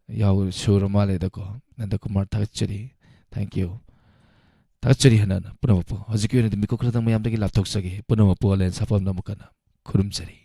ꯌꯥꯎ-, ꯁꯨꯔ ꯃꯥꯜꯂꯦꯗꯀꯣ꯫ ꯅꯟꯗꯀꯨꯃꯥꯔ, ꯊꯥꯒꯠꯆꯔꯤ꯫ Thank you꯫ ꯊꯥꯒꯠꯆꯔꯤ ꯍꯟꯅ ꯍꯟꯅ ꯄꯨꯝꯅꯃꯛꯄꯨ꯫ ꯍꯧꯖꯤꯛꯀꯤ ꯑꯣꯏꯅꯗꯤ ꯃꯤꯀꯨꯞ ꯈꯔꯗꯪ ꯃꯌꯥꯝꯗꯒꯤ ꯂꯥꯞꯊꯣꯛꯆꯒꯦ꯫ ꯄꯨꯝꯅꯃꯛꯄꯨ ꯑꯂꯦꯟ ꯁꯥꯐꯝꯗ ꯑꯃꯨꯛ ꯍꯟꯅ ꯈꯨꯔꯨꯝꯖꯔꯤ꯫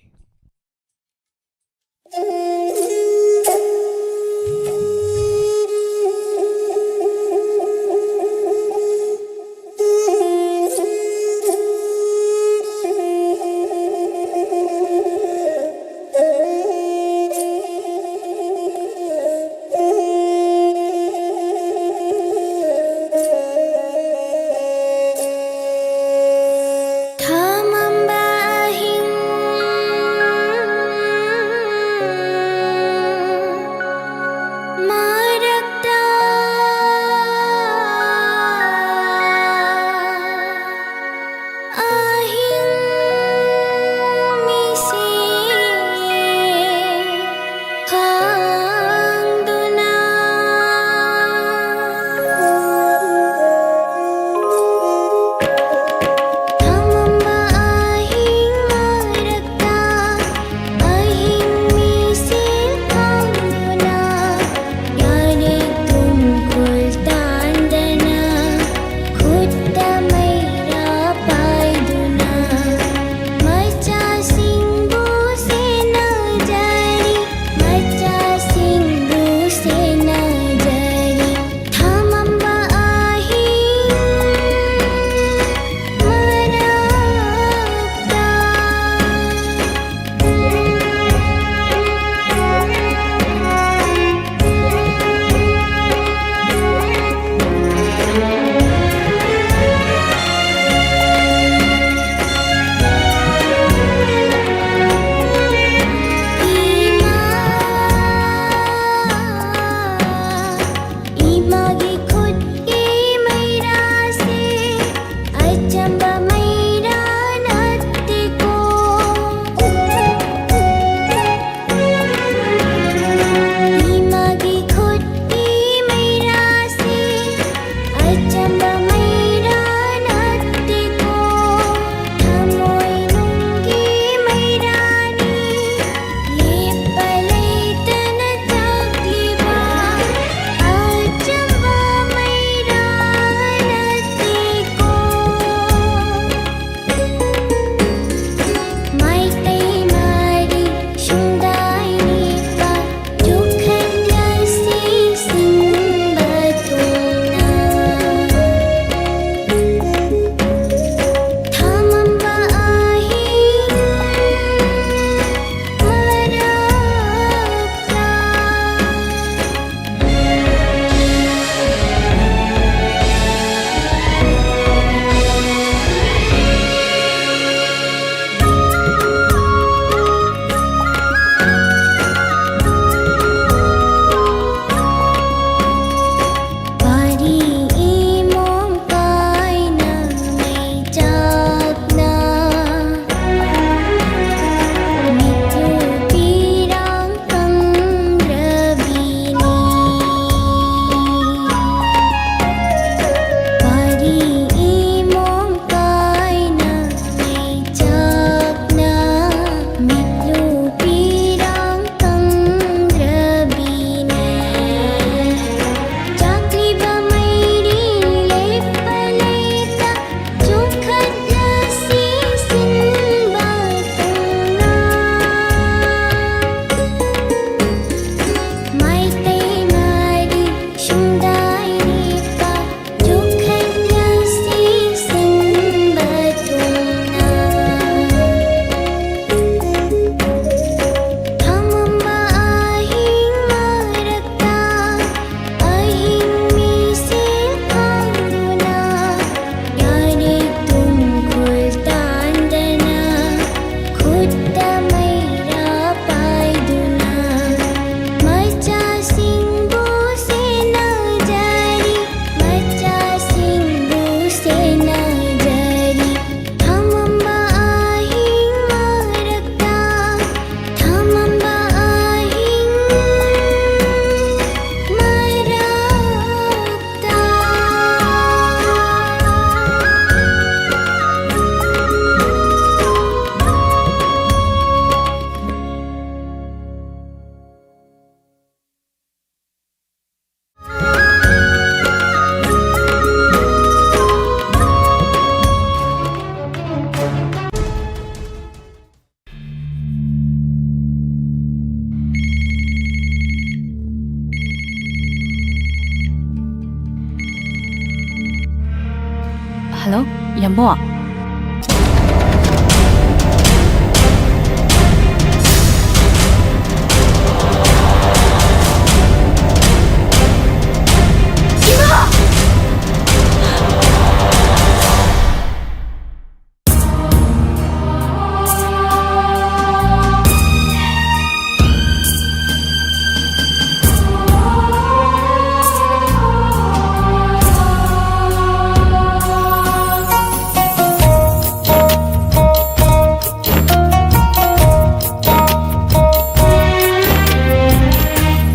ꯍꯜꯂꯣ, ꯌꯥꯝꯕꯣ꯫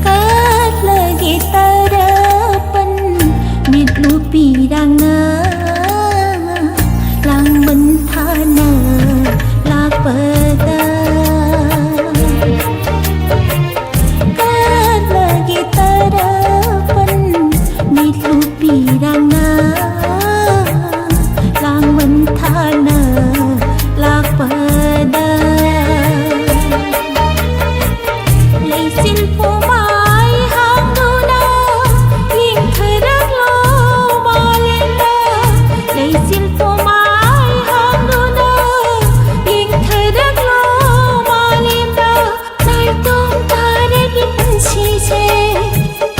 ꯀꯠꯂꯒꯦ ꯇꯔꯄꯟ ꯃꯤꯠꯂꯨ ꯄꯤꯔꯥꯡꯅ ꯂꯥꯡꯕꯟ ꯊꯥꯅ ꯂꯥꯛꯄꯗ꯫ ꯀꯠꯂꯒꯦ ꯇꯔꯄꯟ ꯃꯤꯠꯂꯨ ꯄꯤꯔꯥꯡꯅ ꯂꯥꯡꯕꯟ ꯊꯥꯅ ꯂꯥꯛꯄꯗ꯫ ꯂꯩꯆꯤꯜ ꯄꯨꯝꯃꯥꯏ ꯍꯥꯡꯗꯨꯅ ꯌꯦꯡꯊꯔꯛꯂꯣ ꯃꯥꯂꯦꯝꯗ꯫ ꯂꯩꯆꯤꯜ ꯄꯨꯝꯃꯥꯏ ꯍꯥꯡꯗꯨꯅ ꯌꯦꯡꯊꯔꯛꯂꯣ ꯃꯥꯂꯦꯝꯗ꯫ ꯅꯥꯏꯇꯣꯝ ꯇꯥꯔꯕꯤ ꯄꯨꯟꯁꯤꯁꯦ,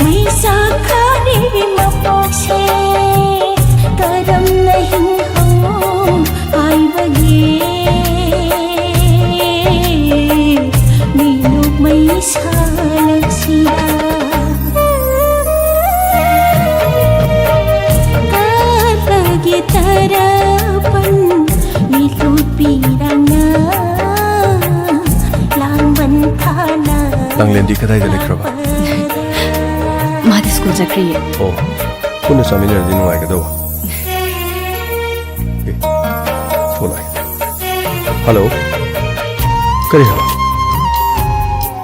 ꯃꯩ ꯆꯥꯛꯈꯔꯕꯤ ꯃꯄꯣꯛꯁꯦ, ꯀꯔꯝꯅ ꯍꯤꯡꯍꯧ ꯍꯥꯏꯕꯒꯦ? ꯃꯤꯅꯣꯛ ꯃꯩꯁꯥꯂꯛꯁꯤꯗ ꯀꯠꯂꯒꯦ ꯇꯔꯄꯟ ꯃꯤꯠꯂꯨ ꯄꯤꯔꯥꯡꯅ ꯂꯥꯡꯕꯟ ꯊꯥꯅ ꯂꯥꯡꯂꯦꯟꯗꯤ ꯀꯗꯥꯏꯗ ꯂꯩꯈ꯭ꯔꯕ? ꯃꯥꯗꯤ ꯁ꯭ꯀꯨꯜ ꯆꯠꯈ꯭ꯔꯤꯌꯦ꯫ ꯑꯣ, ꯄꯨꯟꯅ ꯆꯥꯃꯤꯟꯅꯔꯗꯤ ꯅꯨꯡꯉꯥꯏꯒꯗꯧꯕ꯫ ꯑꯦ, ꯐꯣꯟ ꯂꯥꯛꯑꯦ꯫ ꯍꯜꯂꯣ? ꯀꯔꯤ ꯍꯥꯏꯕ?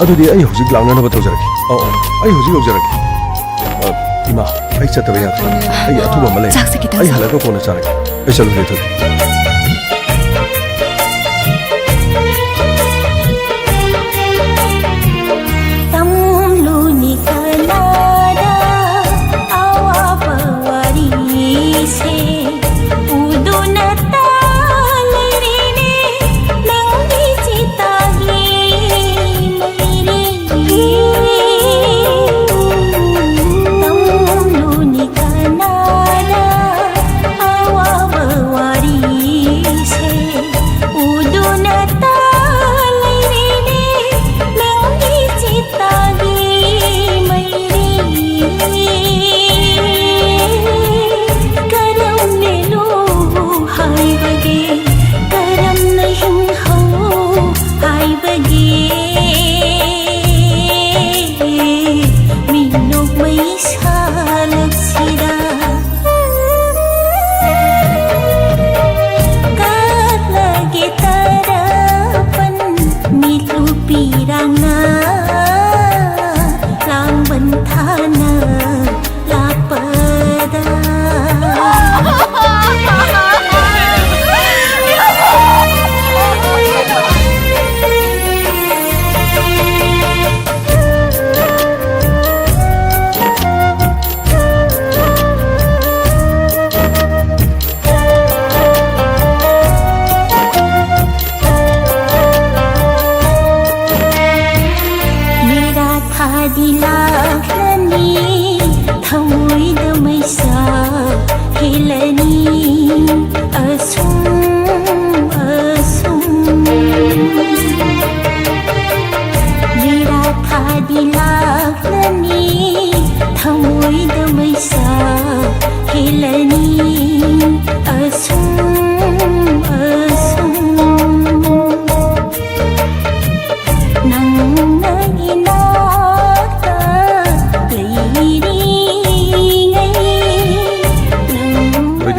ꯑꯗꯨꯗꯤ ꯑꯩ ꯍꯧꯖꯤꯛ ꯂꯥꯛꯅꯅꯕ ꯇꯧꯖꯔꯒꯦ꯫ ꯑꯧ, ꯑꯧ, ꯑꯩ ꯍꯧꯖꯤꯛ ꯌꯧꯖꯔꯒꯦ꯫ ꯑ, ꯏꯃꯥ, ꯑꯩ ꯆꯠꯇꯕ ꯌꯥꯗ꯭ꯔꯦ꯫ ꯑꯩ ꯑꯊꯨꯕ ꯑꯃ ꯂꯩ꯫ ꯆꯥꯛꯁꯦ ꯈꯤꯇꯪ ꯑꯩ ꯆꯥ- ꯍꯜꯂꯛꯑꯒ ꯀꯣꯟꯅ ꯆꯥꯔꯒꯦ꯫ ꯑꯩ ꯆꯠꯂꯨꯒꯦ, ꯊꯣꯏꯕꯤ꯫ ꯇꯝꯂꯨꯅꯤ ꯀꯅꯥꯗ ꯑꯋꯥꯕ ꯋꯥꯔꯤꯁꯦ?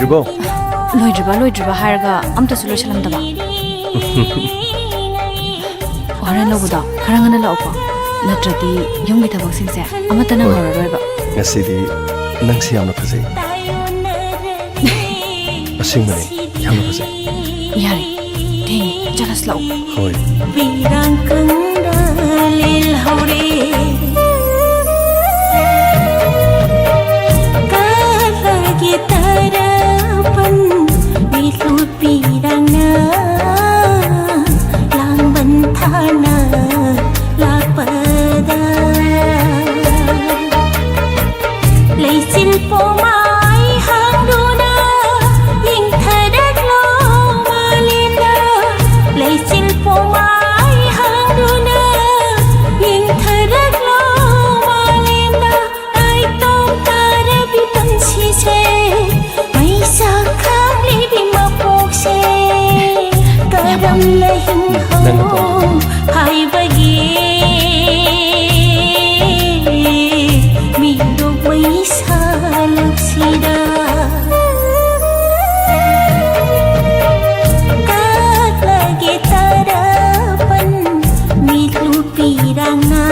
ꯂꯣꯏꯗ꯭ꯔꯤꯕ, ꯂꯣꯏꯗ꯭ꯔꯤꯕ ꯍꯥꯏꯔꯒ ꯑꯝꯇꯁꯨ ꯂꯣꯏꯁꯤꯜꯂꯝꯗꯕ꯫ ꯍꯣꯔꯦꯟ ꯂꯧꯕꯗꯣ ꯈꯔ ꯉꯟꯅ ꯂꯥꯛꯎꯀꯣ, ꯅꯠꯇ꯭ꯔꯗꯤ ꯌꯨꯝꯒꯤ ꯊꯕꯛꯁꯤꯡꯁꯦ ꯑꯃꯠꯇ ꯍꯣꯏ꯫ ꯅꯪꯍꯧꯔꯔꯣꯏꯕ꯫ ꯉꯁꯤꯗꯤ ꯅꯪꯁꯤ ꯌꯥꯝꯅ ꯐꯖꯩ꯫ ꯑꯁꯦꯡꯕꯅꯦ, ꯌꯥꯝꯅ ꯐꯖꯩ꯫ ꯌꯥꯔꯦ, ꯊꯦꯡꯉꯦ, ꯆꯠꯂꯁꯤ ꯂꯥꯛꯑꯣ꯫ ꯍꯣꯏ꯫ ꯄꯤꯔꯥꯡ ꯀꯪꯗ ꯂꯦꯜꯍꯧꯔꯦ꯫ ꯀꯥꯂꯒꯤ ꯇꯔꯥꯄꯟ ꯃꯤꯠꯂꯨ ꯄꯤꯔꯥꯡꯅ ꯂꯥꯡꯕꯟ ꯊꯥꯅ ꯂꯥꯛꯄꯗ꯫ ꯂꯩꯆꯤꯜ ꯄꯣꯃꯥꯏ ꯍꯥꯡꯗꯨꯅ ꯌꯦꯡꯊꯔꯛꯂꯣ ꯃꯥꯂꯦꯝꯗ꯫ ꯂꯩꯆꯤꯜ ꯄꯣꯃꯥꯏ ꯍꯥꯡꯗꯨꯅ ꯌꯦꯡꯊꯔꯛꯂꯣ ꯃꯥꯂꯦꯝꯗ꯫ ꯅꯥꯏꯇꯣꯝ ꯇꯥꯔꯕꯤ ꯄꯨꯟꯁꯤꯁꯦ ꯃꯩꯁꯥ ꯈꯥꯡꯂꯤꯕꯤ ꯃꯄꯣꯛꯁꯦ ꯀꯔꯝꯅ ꯍꯤꯡꯍꯧ ꯍꯥꯏꯕꯒꯤ ꯃꯤꯔꯨꯞ ꯃꯩꯁꯥ ꯂꯨꯛꯁꯤꯗ ꯀꯠꯂꯒꯦ ꯇꯔꯥꯄꯟ ꯃꯤꯠꯂꯨ ꯄꯤꯔꯥꯡꯅ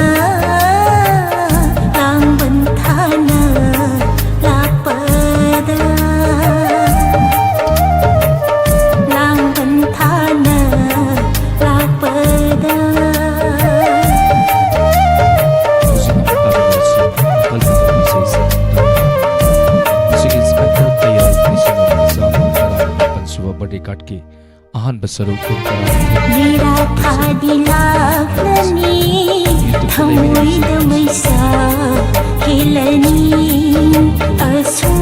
ꯂꯥꯡꯕꯟ ꯊꯥꯅ ꯂꯥꯛꯄꯗ꯫ ꯂꯥꯡꯕꯟ ꯊꯥꯅ ꯂꯥꯛꯄꯗ꯫ ꯍꯧꯖꯤꯛ ꯇꯥꯕꯤꯔꯤꯕꯁꯤ ꯏꯝꯐꯥꯜ ꯏꯁꯩꯁꯦ꯫ ꯃꯁꯤꯒꯤ ꯏꯟꯁꯄꯦꯛꯇꯔ ꯀꯩꯔꯥꯜ ꯂꯤꯁꯤꯡ ꯑꯃꯒ ꯆꯥꯝꯃꯒ ꯇꯔꯥꯃꯥꯄꯜ ꯁꯨꯕ ꯕꯥꯔꯗꯦ ꯀꯥꯔꯠꯀꯤ ꯑꯍꯥꯟꯕ ꯁꯔꯨꯛ ꯄꯨꯡ ꯇꯔꯥ꯫ ꯃꯦꯔꯥ ꯊꯥꯗꯤ ꯂꯥꯛꯂꯅꯤ, ꯊꯃꯣꯏꯗ ꯃꯩꯁꯥ ꯍꯦꯜꯂꯅꯤ꯫ ꯑꯁꯨꯝ